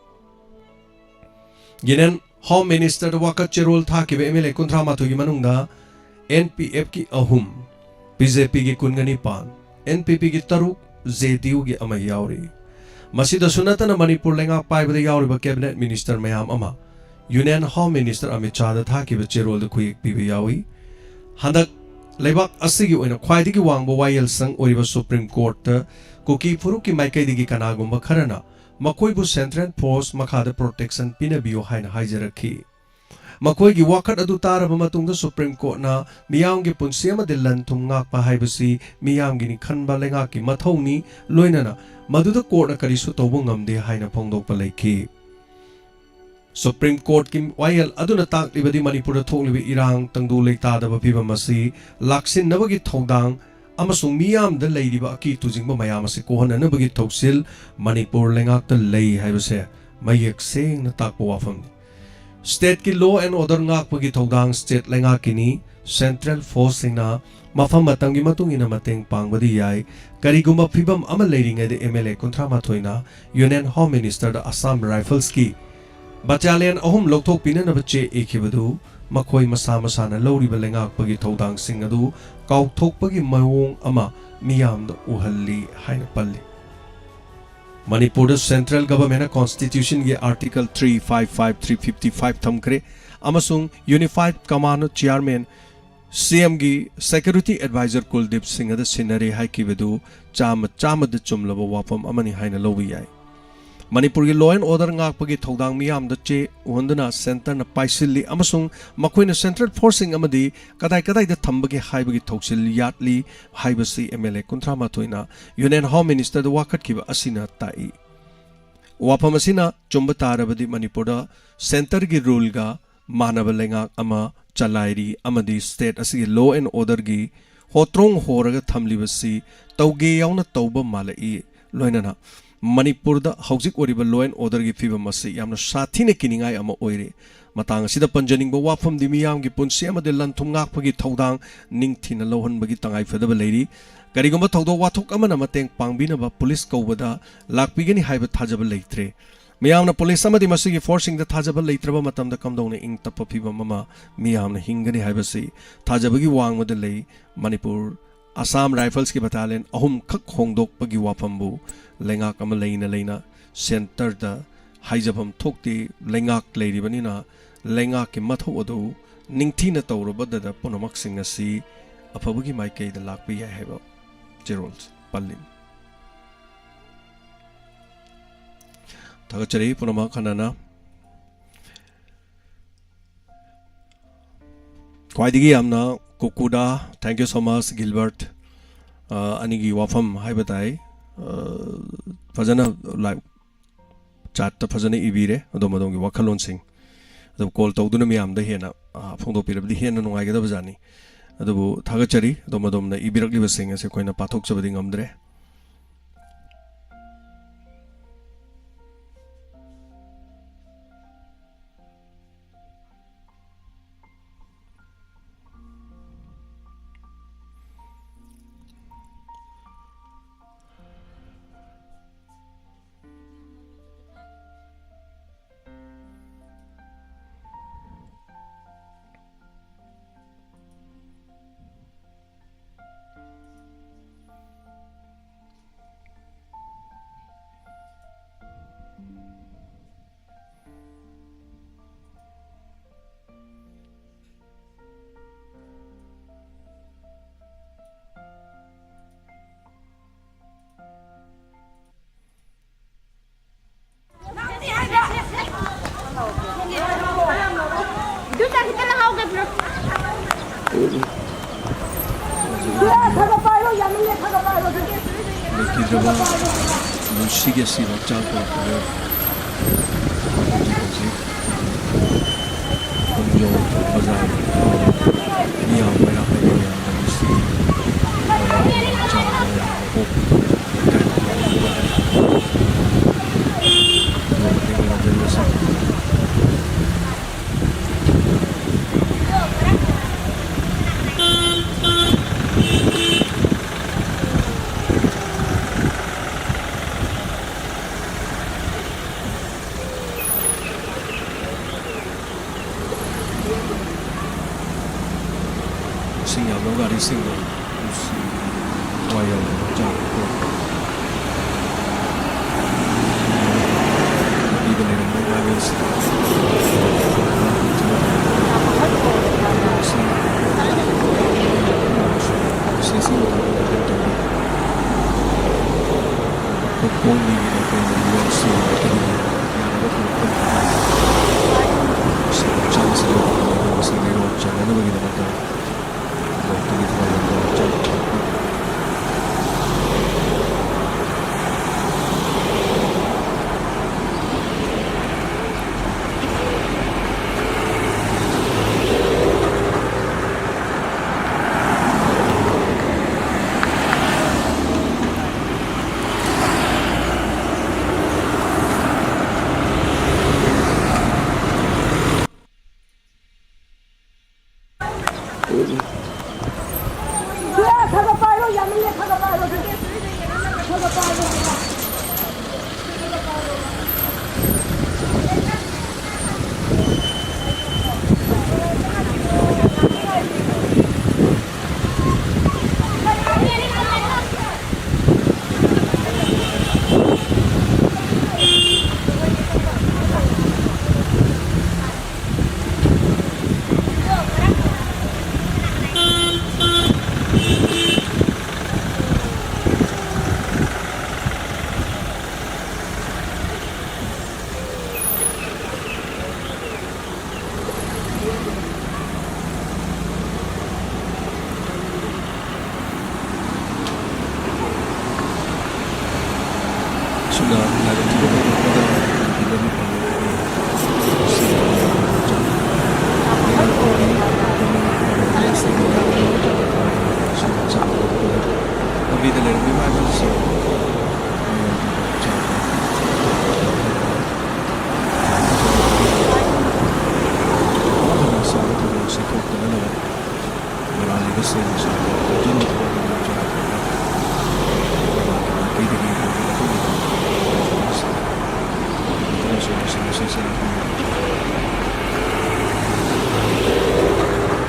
ꯌꯨꯅꯤꯌꯟ ꯍꯣꯝ ꯃꯤꯅꯤꯁꯇꯔꯗ ꯋꯥꯀꯠ ꯆꯦꯔꯣꯜ ꯊꯥꯈꯤꯕ ꯑꯦꯝ ꯑꯦꯜ ꯑꯦ ꯀꯨꯟꯊ꯭ꯔꯥ ꯃꯥꯊꯣꯏꯒꯤ ꯃꯅꯨꯡꯗ ꯑꯦꯟ ꯄꯤ ꯑꯦꯐꯀꯤ ꯑꯍꯨꯝ, ꯕꯤ ꯖꯦ ꯄꯤꯒꯤ ꯀꯨꯟꯒ ꯅꯤꯄꯥꯟ, ꯑꯦꯟ ꯄꯤ ꯄꯤꯒꯤ ꯇꯔꯨꯛ, ꯖꯦ ꯗꯤ ꯌꯨꯒꯤ ꯑꯃ ꯌꯥꯎꯔꯤ꯫ ꯃꯁꯤꯗꯁꯨ ꯅꯠꯇꯅ ꯃꯅꯤꯄꯨꯔ ꯂꯩꯉꯥꯛ ꯄꯥꯏꯕꯗ ꯌꯥꯎꯔꯤꯕ ꯀꯦꯕꯤꯅꯦꯠ ꯃꯤꯅꯤꯁꯇꯔ ꯃꯌꯥꯝ ꯑꯃ ꯌꯨꯅꯤꯌꯟ ꯍꯣꯝ ꯃꯤꯅꯤꯁꯇꯔ ꯑꯃꯤꯠ ꯁꯥꯍꯗ ꯊꯥꯈꯤꯕ ꯆꯦꯔꯣꯜꯗ ꯈꯨꯌꯦꯛ ꯄꯤꯕ ꯌꯥꯎꯏ꯫ ꯍꯟꯗꯛ ꯂꯩꯕꯥꯛ ꯑꯁꯤꯒꯤ ꯑꯣꯏꯅ ꯈ꯭ꯋꯥꯏꯗꯒꯤ ꯋꯥꯡꯕ ꯋꯥꯌꯦꯜꯁꯪ ꯑꯣꯏꯔꯤꯕ ꯁꯨꯄ꯭ꯔꯤꯝ ꯀꯣꯔꯠꯇ ꯀꯨꯀꯤ ꯐꯨꯔꯨꯞꯀꯤ ꯃꯥꯏꯀꯩꯗꯒꯤ ꯀꯅꯥꯒꯨꯝꯕ ꯈꯔꯅ ꯃꯈꯣꯏꯕꯨ ꯁꯦꯟꯇ꯭ꯔꯦꯜ ꯐꯣꯔꯁ ꯃꯈꯥꯗ ꯄ꯭ꯔꯣꯇꯦꯛꯁꯟ ꯄꯤꯅꯕꯤꯌꯨ ꯍꯥꯏꯅ ꯍꯥꯏꯖꯔꯛꯈꯤ꯫ ꯃꯈꯣꯏꯒꯤ ꯋꯥꯀꯠ ꯑꯗꯨ ꯇꯥꯔꯕ ꯃꯇꯨꯡꯗ ꯁꯨꯄ꯭ꯔꯤꯝ ꯀꯣꯔꯠꯅ ꯃꯤꯌꯥꯝꯒꯤ ꯄꯨꯟꯁꯤ ꯑꯃꯗꯤ ꯂꯟ ꯊꯨꯝ ꯉꯥꯛꯄ ꯍꯥꯏꯕꯁꯤ ꯃꯤꯌꯥꯝꯒꯤꯅꯤ ꯈꯟꯕ ꯂꯩꯉꯥꯛꯀꯤ ꯃꯊꯧꯅꯤ, ꯂꯣꯏꯅꯅ ꯃꯗꯨꯗ ꯀꯣꯔꯠꯅ ꯀꯔꯤꯁꯨ ꯇꯧꯕ ꯉꯝꯗꯦ ꯍꯥꯏꯅ ꯐꯣꯡꯗꯣꯛꯄ ꯂꯩꯈꯤ꯫ ꯁꯨꯄ꯭ꯔꯤꯝ ꯀꯣꯔꯠꯀꯤ ꯋꯥꯌꯦꯜ ꯑꯗꯨꯅ ꯇꯥꯛꯂꯤꯕꯗꯤ ꯃꯅꯤꯄꯨꯔꯗ ꯊꯣꯛꯂꯤꯕ ꯏꯔꯥꯡ, ꯇꯪꯗꯨ ꯂꯩꯇꯥꯗꯕ ꯐꯤꯕꯝ ꯑꯁꯤ ꯂꯥꯛꯁꯤꯟꯅꯕꯒꯤ ꯊꯧꯗꯥꯡ ꯑꯃꯁꯨꯡ ꯃꯤꯌꯥꯝꯗ ꯂꯩꯔꯤꯕ ꯑꯀꯤ ꯇꯨꯖꯤꯡꯕ ꯃꯌꯥꯝ ꯑꯁꯤ ꯀꯣꯛꯍꯟꯅꯅꯕꯒꯤ ꯊꯧꯁꯤꯜ ꯃꯅꯤꯄꯨꯔ ꯂꯩꯉꯥꯛꯇ ꯂꯩ ꯍꯥꯏꯕꯁꯦ ꯃꯌꯦꯛ ꯁꯦꯡꯅ ꯇꯥꯛꯄ ꯋꯥꯐꯝꯅꯤ꯫ ꯁ꯭ꯇꯦꯠꯀꯤ law and order ꯉꯥꯛꯄꯒꯤ ꯊꯧꯗꯥꯡ ꯁ꯭ꯇꯦꯠ ꯂꯩꯉꯥꯛꯀꯤꯅꯤ꯫ ꯁꯦꯟꯇ꯭ꯔꯦꯜ ꯐꯣꯔꯁꯁꯤꯡꯅ ꯃꯐꯝ ꯃꯇꯝꯒꯤ ꯃꯇꯨꯡ ꯏꯟꯅ ꯃꯇꯦꯡ ꯄꯥꯡꯕꯗꯤ ꯌꯥꯏ꯫ ꯀꯔꯤꯒꯨꯝꯕ ꯐꯤꯕꯝ ꯑꯃ ꯂꯩꯔꯤꯉꯩꯗ ꯑꯦꯝ ꯑꯦꯜ ꯑꯦ ꯀꯨꯟꯊ꯭ꯔꯥ ꯃꯥꯊꯣꯏꯅ ꯌꯨꯅꯤꯌꯟ ꯍꯣꯝ ꯃꯤꯅꯤꯁꯇꯔꯗ ꯑꯁꯥꯝ ꯔꯥꯏꯐꯜꯁꯀꯤ ꯕꯠꯇꯥꯂꯤꯌꯟ ꯑꯍꯨꯝ ꯂꯧꯊꯣꯛꯄꯤꯅꯅꯕ ꯆꯦ ꯏꯈꯤꯕꯗꯨ ꯃꯈꯣꯏ ꯃꯁꯥ ꯃꯁꯥꯅ ꯂꯧꯔꯤꯕ ꯂꯩꯉꯥꯛꯄꯒꯤ ꯊꯧꯗꯥꯡꯁꯤꯡ ꯑꯗꯨ ꯀꯥꯎꯊꯣꯛꯄꯒꯤ ꯃꯑꯣꯡ ꯑꯃ ꯃꯤꯌꯥꯝꯗ ꯎꯍꯜꯂꯤ ꯍꯥꯏꯅ ꯄꯜꯂꯤ꯫ ꯃꯅꯤꯄꯨꯔꯗ ꯁꯦꯟꯇ꯭ꯔꯦꯜ ꯒꯚꯔꯟꯃꯦꯟꯠꯅ ꯀꯣꯟꯁꯇꯤꯇ꯭ꯌꯨꯁꯟꯒꯤ article three five five, three fifty five ꯊꯝꯈ꯭ꯔꯦ ꯑꯃꯁꯨꯡ ꯌꯨꯅꯤꯐꯥꯏꯗ ꯀꯃꯥꯟꯗ ꯆꯤꯌꯥꯔꯃꯦꯟ ꯁꯤ ꯑꯦꯝꯒꯤ ꯁꯦꯀ꯭ꯌꯨꯔꯤꯇꯤ ꯑꯦꯗꯚꯥꯏꯖꯔ ꯀꯨꯜꯗꯤꯞ ꯁꯤꯡꯍꯗ ꯁꯤꯟꯅꯔꯦ ꯍꯥꯏꯈꯤꯕꯗꯨ ꯆꯥꯝꯃ ꯆꯥꯝꯃꯗ ꯆꯨꯝꯂꯕ ꯋꯥꯐꯝ ꯑꯃꯅꯤ ꯍꯥꯏꯅ ꯂꯧꯕ ꯌꯥꯏ꯫ ꯃꯅꯤꯄꯨꯔꯒꯤ law and order ꯉꯥꯛꯄꯒꯤ ꯊꯧꯗꯥꯡ ꯃꯤꯌꯥꯝꯗ ꯆꯦ ꯎꯍꯟꯗꯨꯅ ꯁꯦꯟꯇꯔꯅ ꯄꯥꯏꯁꯤꯜꯂꯤ ꯑꯃꯁꯨꯡ ꯃꯈꯣꯏꯅ ꯁꯦꯟꯇ꯭ꯔꯦꯜ ꯐꯣꯔꯁꯁꯤꯡ ꯑꯃꯗꯤ ꯀꯗꯥꯏ ꯀꯗꯥꯏꯗ ꯊꯝꯕꯒꯦ ꯍꯥꯏꯕꯒꯤ ꯊꯧꯁꯤꯜ ꯌꯥꯠꯂꯤ ꯍꯥꯏꯕꯁꯤ ꯑꯦꯝ ꯑꯦꯜ ꯑꯦ ꯀꯨꯟꯊ꯭ꯔꯥ ꯃꯥꯊꯣꯏꯅ ꯌꯨꯅꯤꯌꯟ ꯍꯣꯝ ꯃꯤꯅꯤꯁꯇꯔꯗ ꯋꯥꯀꯠꯈꯤꯕ ꯑꯁꯤꯅ ꯇꯥꯛꯏ꯫ ꯋꯥꯐꯝ ꯑꯁꯤꯅ ꯆꯨꯝꯕ ꯇꯥꯔꯕꯗꯤ ꯃꯅꯤꯄꯨꯔꯗ centreꯒꯤ ruleꯒ ꯃꯥꯟꯅꯕ ꯂꯩꯉꯥꯛ ꯑꯃ ꯆꯂꯥꯏꯔꯤ ꯑꯃꯗꯤ state ꯑꯁꯤꯒꯤ law and orderꯒꯤ ꯍꯣꯇ꯭ꯔꯣꯡ ꯍꯣꯔꯒ ꯊꯝꯂꯤꯕꯁꯤ ꯇꯧꯒꯦ ꯌꯥꯎꯅ ꯇꯧꯕ ꯃꯥꯜꯂꯛꯏ꯫ ꯂꯣꯏꯅꯅ ꯃꯅꯤꯄꯨꯔꯗ ꯍꯧꯖꯤꯛ ꯑꯣꯏꯔꯤꯕ law and orderꯒꯤ ꯐꯤꯕꯝ ꯑꯁꯤ ꯌꯥꯝꯅ ꯁꯥꯊꯤꯅ ꯀꯤꯅꯤꯡꯉꯥꯏ ꯑꯃ ꯑꯣꯏꯔꯤ꯫ ꯃꯇꯥꯡ ꯑꯁꯤꯗ ꯄꯟꯖꯅꯤꯡꯕ ꯋꯥꯐꯝꯗꯤ ꯃꯤꯌꯥꯝꯒꯤ ꯄꯨꯟꯁꯤ ꯑꯃꯗꯤ ꯂꯟ-ꯊꯨꯝ ꯉꯥꯛꯄꯒꯤ ꯊꯧꯗꯥꯡ ꯅꯤꯡꯊꯤꯅ ꯂꯧꯍꯟꯕꯒꯤ ꯇꯉꯥꯏꯐꯗꯕ ꯂꯩꯔꯤ꯫ ꯀꯔꯤꯒꯨꯝꯕ ꯊꯧꯗꯣꯛ ꯋꯥꯊꯣꯛ ꯑꯃꯅ ꯃꯇꯦꯡ ꯄꯥꯡꯕꯤꯅꯕ ꯄꯨꯂꯤꯁ ꯀꯧꯕꯗ ꯂꯥꯛꯄꯤꯒꯅꯤ ꯍꯥꯏꯕ ꯊꯥꯖꯕ ꯂꯩꯇ꯭ꯔꯦ꯫ ꯃꯤꯌꯥꯝꯅ ꯄꯨꯂꯤꯁ ꯑꯃꯗꯤ ꯃꯁꯤꯒꯤ forceꯁꯤꯡꯗ ꯊꯥꯖꯕ ꯂꯩꯇ꯭ꯔꯕ ꯃꯇꯝꯗ ꯀꯝꯗꯧꯅ ꯏꯪ ꯇꯞꯄ ꯐꯤꯕꯝ ꯑꯃ ꯃꯤꯌꯥꯝꯅ ꯍꯤꯡꯒꯅꯤ ꯍꯥꯏꯕꯁꯤ ꯊꯥꯖꯕꯒꯤ ꯋꯥꯡꯃꯗ ꯂꯩ꯫ ꯃꯅꯤꯄꯨꯔ Assam Riflesꯀꯤ battalion ꯑꯍꯨꯝꯈꯛ ꯍꯣꯡꯗꯣꯛꯄꯒꯤ ꯋꯥꯐꯝꯕꯨ ꯂꯩꯉꯥꯛ ꯑꯃ ꯂꯩꯅ ꯂꯩꯅ centreꯗ ꯍꯥꯏꯖꯐꯝ ꯊꯣꯛꯇꯦ꯫ ꯂꯩꯉꯥꯛ ꯂꯩꯔꯤꯕꯅꯤꯅ ꯂꯩꯉꯥꯛꯀꯤ ꯃꯊꯧ ꯑꯗꯨ ꯅꯤꯡꯊꯤꯅ ꯇꯧꯔꯕꯗꯗ ꯄꯨꯝꯅꯃꯛꯁꯤꯡ ꯑꯁꯤ ꯑꯐꯕꯒꯤ ꯃꯥꯏꯀꯩꯗ ꯂꯥꯛꯄ ꯌꯥꯏ ꯍꯥꯏꯕ ꯆꯦꯔꯣꯜ ꯄꯜꯂꯤ꯫ ꯊꯥꯒꯠꯆꯔꯤ ꯄꯨꯝꯅꯃꯛ ꯍꯟꯅꯅ꯫ ꯈ꯭ꯋꯥꯏꯗꯒꯤ ꯌꯥꯝꯅ ꯀꯨꯀꯨꯗꯥ, thank you so much, Gilbert, ꯑ, ꯑꯅꯤꯒꯤ ꯋꯥꯐꯝ ꯍꯥꯏꯕ ꯇꯥꯏ꯫ ꯑ, ꯐꯖꯅ live chatꯇ ꯐꯖꯅ ꯏꯕꯤꯔꯦ ꯑꯗꯣꯝ ꯑꯗꯣꯝꯒꯤ ꯋꯥꯈꯜꯂꯣꯟꯁꯤꯡ꯫ ꯑꯗꯨ call ꯇꯧꯗꯨꯅ ꯃꯤꯌꯥꯝꯗ ꯍꯦꯟꯅ, ꯑ, ꯐꯣꯡꯗꯣꯛꯄꯤꯔꯕꯗꯤ ꯍꯦꯟꯅ ꯅꯨꯡꯉꯥꯏꯒꯗꯕꯖꯥꯠꯅꯤ꯫ ꯑꯗꯨꯕꯨ ꯊꯥꯒꯠꯆꯔꯤ ꯑꯗꯣꯝ ꯑꯗꯣꯝꯅ ꯏꯕꯤꯔꯛꯂꯤꯕꯁꯤꯡ ꯑꯁꯤ ꯑꯩꯈꯣꯏꯅ ꯄꯥꯊꯣꯛꯆꯕꯗꯤ ꯉꯝꯗ꯭ꯔꯦ꯫ ꯂꯩꯈꯤꯗ꯭ꯔꯕ ꯅꯨꯡꯁꯤꯒꯤ ꯑꯁꯤꯕ ꯍꯛꯆꯥꯡ ꯄꯨꯔꯛꯄꯗ ꯍꯧꯖꯤꯛ ꯍꯧꯖꯤꯛ ꯈꯣꯡꯖꯣꯝ ꯕꯖꯥꯔ ꯃꯤ ꯌꯥꯝꯕ ꯌꯥꯝꯕ ꯃꯌꯥꯝꯅ ꯅꯨꯡꯁꯤ ꯍꯛꯆꯥꯡ ꯃꯌꯥꯝ ꯑꯃ ꯄꯣꯛꯄꯗ ꯏꯀꯥꯏ ꯈꯨꯝꯅꯕ ꯈꯨꯗꯣꯡ ꯊꯤꯕ ꯂꯥꯟꯖꯦꯟꯕꯁꯤꯡ ꯁꯤꯡ ꯌꯥꯝꯂꯕ ꯒꯥꯔꯤꯁꯤꯡꯅ ꯅꯨꯡꯁꯤ ꯊꯋꯥꯏ ꯌꯥꯎꯅ ꯍꯛꯆꯥꯡ ꯄꯤꯕ ꯂꯩꯔꯝꯕ ꯉꯥꯏꯕꯁꯤꯡ ꯄꯣꯛꯄꯣꯝꯒꯤ ꯃꯥꯏꯀꯩꯗ ꯌꯨ ꯑꯦꯟ ꯁꯤ ꯃꯥꯏꯀꯩꯗꯒꯤ ꯌꯥꯅꯕ ꯄꯨꯔꯛꯄ ꯃꯁꯤ ꯍꯛꯆꯥꯡꯁꯤ ꯌꯧꯍꯟꯕ ꯃꯁꯤ ꯂꯩꯔꯣꯡ ꯆꯟꯅꯅꯕꯒꯤꯗꯃꯛꯇ ꯃꯣꯔꯇꯒꯤ ꯊꯋꯥꯏ ꯌꯥꯎꯕ ꯍꯛꯆꯥꯡ ꯄꯨꯔꯛꯄ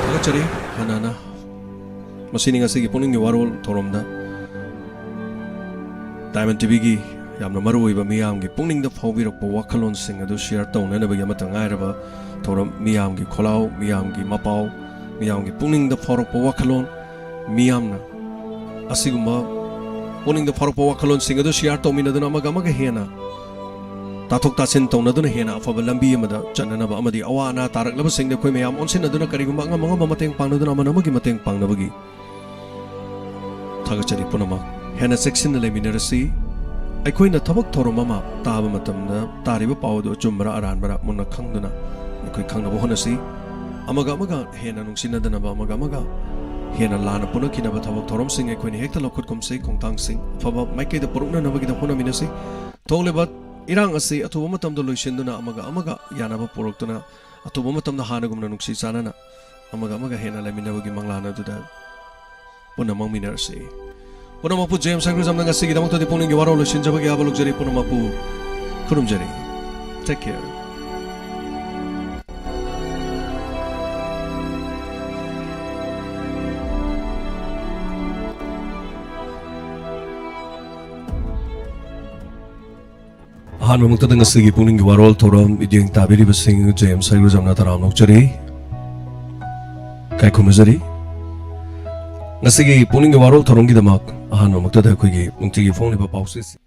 ꯊꯥꯒꯠꯆꯔꯤ ꯍꯥꯟꯅꯅ꯫ ꯃꯁꯤꯅꯤ ꯉꯁꯤꯒꯤ ꯄꯨꯛꯅꯤꯡꯒꯤ ꯋꯥꯔꯣꯜ ꯊꯧꯔꯝꯗ Diamond ꯇꯤꯚꯤꯒꯤ ꯌꯥꯝꯅ ꯃꯔꯨꯑꯣꯏꯕ ꯃꯤꯌꯥꯝꯒꯤ ꯄꯨꯛꯅꯤꯡꯗ ꯐꯥꯎꯕꯤꯔꯛꯄ ꯋꯥꯈꯜꯂꯣꯟꯁꯤꯡ ꯑꯗꯨ ꯁꯤꯌꯔ ꯇꯧꯅꯅꯕꯒꯤ ꯑꯃꯠꯇ ꯉꯥꯏꯔꯕ ꯊꯧꯔꯝ, ꯃꯤꯌꯥꯝꯒꯤ ꯈꯣꯜꯂꯥꯎ, ꯃꯤꯌꯥꯝꯒꯤ ꯃꯄꯥꯎ, ꯃꯤꯌꯥꯝꯒꯤ ꯄꯨꯛꯅꯤꯡꯗ ꯐꯥꯎꯔꯛꯄ ꯋꯥꯈꯜꯂꯣꯟ, ꯃꯤꯌꯥꯝꯅ ꯑꯁꯤꯒꯨꯝꯕ ꯄꯨꯛꯅꯤꯡꯗ ꯐꯥꯎꯔꯛꯄ ꯋꯥꯈꯜꯂꯣꯟꯁꯤꯡ ꯑꯗꯨ ꯁꯤꯌꯥꯔ ꯇꯧꯃꯤꯟꯅꯗꯨꯅ ꯑꯃꯒ ꯑꯃꯒ ꯍꯦꯟꯅ ꯇꯥꯊꯣꯛ ꯇꯥꯁꯤꯟ ꯇꯧꯅꯗꯨꯅ ꯍꯦꯟꯅ ꯑꯐꯕ ꯂꯝꯕꯤ ꯑꯃꯗ ꯆꯠꯅꯅꯕ ꯑꯃꯗꯤ ꯑꯋꯥ ꯑꯅꯥ ꯇꯥꯔꯛꯂꯕꯁꯤꯡꯗ ꯑꯩꯈꯣꯏ ꯃꯌꯥꯝ ꯑꯣꯟꯁꯤꯟꯅꯗꯨꯅ ꯀꯔꯤꯒꯨꯝꯕ ꯑꯉꯝ ꯑꯉꯝꯕ ꯃꯇꯦꯡ ꯄꯥꯡꯅꯗꯨꯅ ꯑꯃꯅ ꯑꯃꯒꯤ ꯃꯇꯦꯡ ꯄꯥꯡꯅꯕꯒꯤ ꯊꯥꯒꯠꯆꯔꯤ ꯄꯨꯝꯅꯃꯛ꯫ ꯍꯦꯟꯅ ꯆꯦꯛꯁꯤꯟꯅ ꯂꯩꯃꯤꯟꯅꯔꯁꯤ꯫ ꯑꯩꯈꯣꯏꯅ ꯊꯕꯛ ꯊꯧꯔꯝ ꯑꯃ ꯇꯥꯕ ꯃꯇꯝꯗ ꯇꯥꯔꯤꯕ ꯄꯥꯎ ꯑꯗꯨ ꯑꯆꯨꯝꯕꯔꯥ ꯑꯔꯥꯟꯕꯔꯥ ꯃꯨꯟꯅ ꯈꯪꯗꯨꯅ ꯑꯩꯈꯣꯏ ꯈꯪꯅꯕ ꯍꯣꯠꯅꯁꯤ꯫ ꯑꯃꯒ ꯑꯃꯒ ꯍꯦꯟꯅ ꯅꯨꯡꯁꯤꯅꯗꯅꯕ, ꯑꯃꯒ ꯑꯃꯒ ꯍꯦꯟꯅ ꯂꯥꯟꯅ ꯄꯨꯅꯈꯤꯅꯕ ꯊꯕꯛ ꯊꯧꯔꯝꯁꯤꯡ ꯑꯩꯈꯣꯏꯅ ꯍꯦꯛꯇ ꯂꯧꯈꯠꯀꯨꯝꯁꯤ꯫ ꯈꯣꯡꯊꯥꯡꯁꯤꯡ ꯑꯐꯕ ꯃꯥꯏꯀꯩꯗ ꯄꯨꯔꯛꯅꯅꯕꯒꯤꯗꯃꯛ ꯍꯣꯠꯅꯃꯤꯟꯅꯁꯤ꯫ ꯊꯣꯛꯂꯤꯕ ꯏꯔꯥꯡ ꯑꯁꯤ ꯑꯊꯨꯕ ꯃꯇꯝꯗ ꯂꯣꯏꯁꯤꯟꯗꯨꯅ ꯑꯃꯒ ꯑꯃꯒ ꯌꯥꯅꯕ ꯄꯨꯔꯛꯇꯨꯅ ꯑꯊꯨꯕ ꯃꯇꯝꯗ ꯍꯥꯟꯅꯒꯨꯝꯅ ꯅꯨꯡꯁꯤ ꯆꯥꯟꯅꯅ ꯑꯃꯒ ꯑꯃꯒ ꯍꯦꯟꯅ ꯂꯩꯃꯤꯟꯅꯕꯒꯤ ꯃꯪꯂꯥꯟ ꯑꯗꯨꯗ ꯄꯨꯟꯅ ꯃꯪꯃꯤꯟꯅꯔꯁꯤ꯫ ꯄꯨꯝꯅꯃꯛꯄꯨ ꯖꯦꯝꯁ ꯁꯥꯏꯀ꯭ꯔꯤꯖꯝꯅ ꯉꯁꯤꯒꯤꯗꯃꯛꯇꯗꯤ ꯄꯨꯛꯅꯤꯡꯒꯤ ꯋꯥꯔꯣꯜ ꯂꯣꯏꯁꯤꯟꯖꯕꯒꯤ ꯑꯌꯥꯕ ꯂꯧꯖꯔꯤ꯫ ꯄꯨꯝꯅꯃꯛꯄꯨ ꯈꯨꯔꯨꯝꯖꯔꯤ꯫ Take care. ꯑꯍꯥꯟꯕꯃꯛꯇꯗ ꯉꯁꯤꯒꯤ ꯄꯨꯛꯅꯤꯡꯒꯤ ꯋꯥꯔꯣꯜ ꯊꯧꯔꯝ ꯃꯤꯠꯌꯦꯡ ꯇꯥꯕꯤꯔꯤꯕꯁꯤꯡ ꯖꯦꯝꯁ ꯁꯥꯏꯀ꯭ꯔꯤꯖꯝꯅ ꯇꯔꯥꯝꯅ ꯑꯣꯛꯆꯔꯤ, ꯏꯀꯥꯏ ꯈꯨꯝꯅꯖꯔꯤ꯫ ꯉꯁꯤꯒꯤ ꯄꯨꯛꯅꯤꯡꯒꯤ ꯋꯥꯔꯣꯜ ꯊꯧꯔꯝꯒꯤꯗꯃꯛ ꯑꯍꯥꯟꯕꯃꯛꯇꯗ ꯑꯩꯈꯣꯏꯒꯤ ꯅꯨꯡꯇꯤꯒꯤ ꯐꯣꯡꯂꯤꯕ ꯄꯥꯎꯆꯦꯁꯤꯡ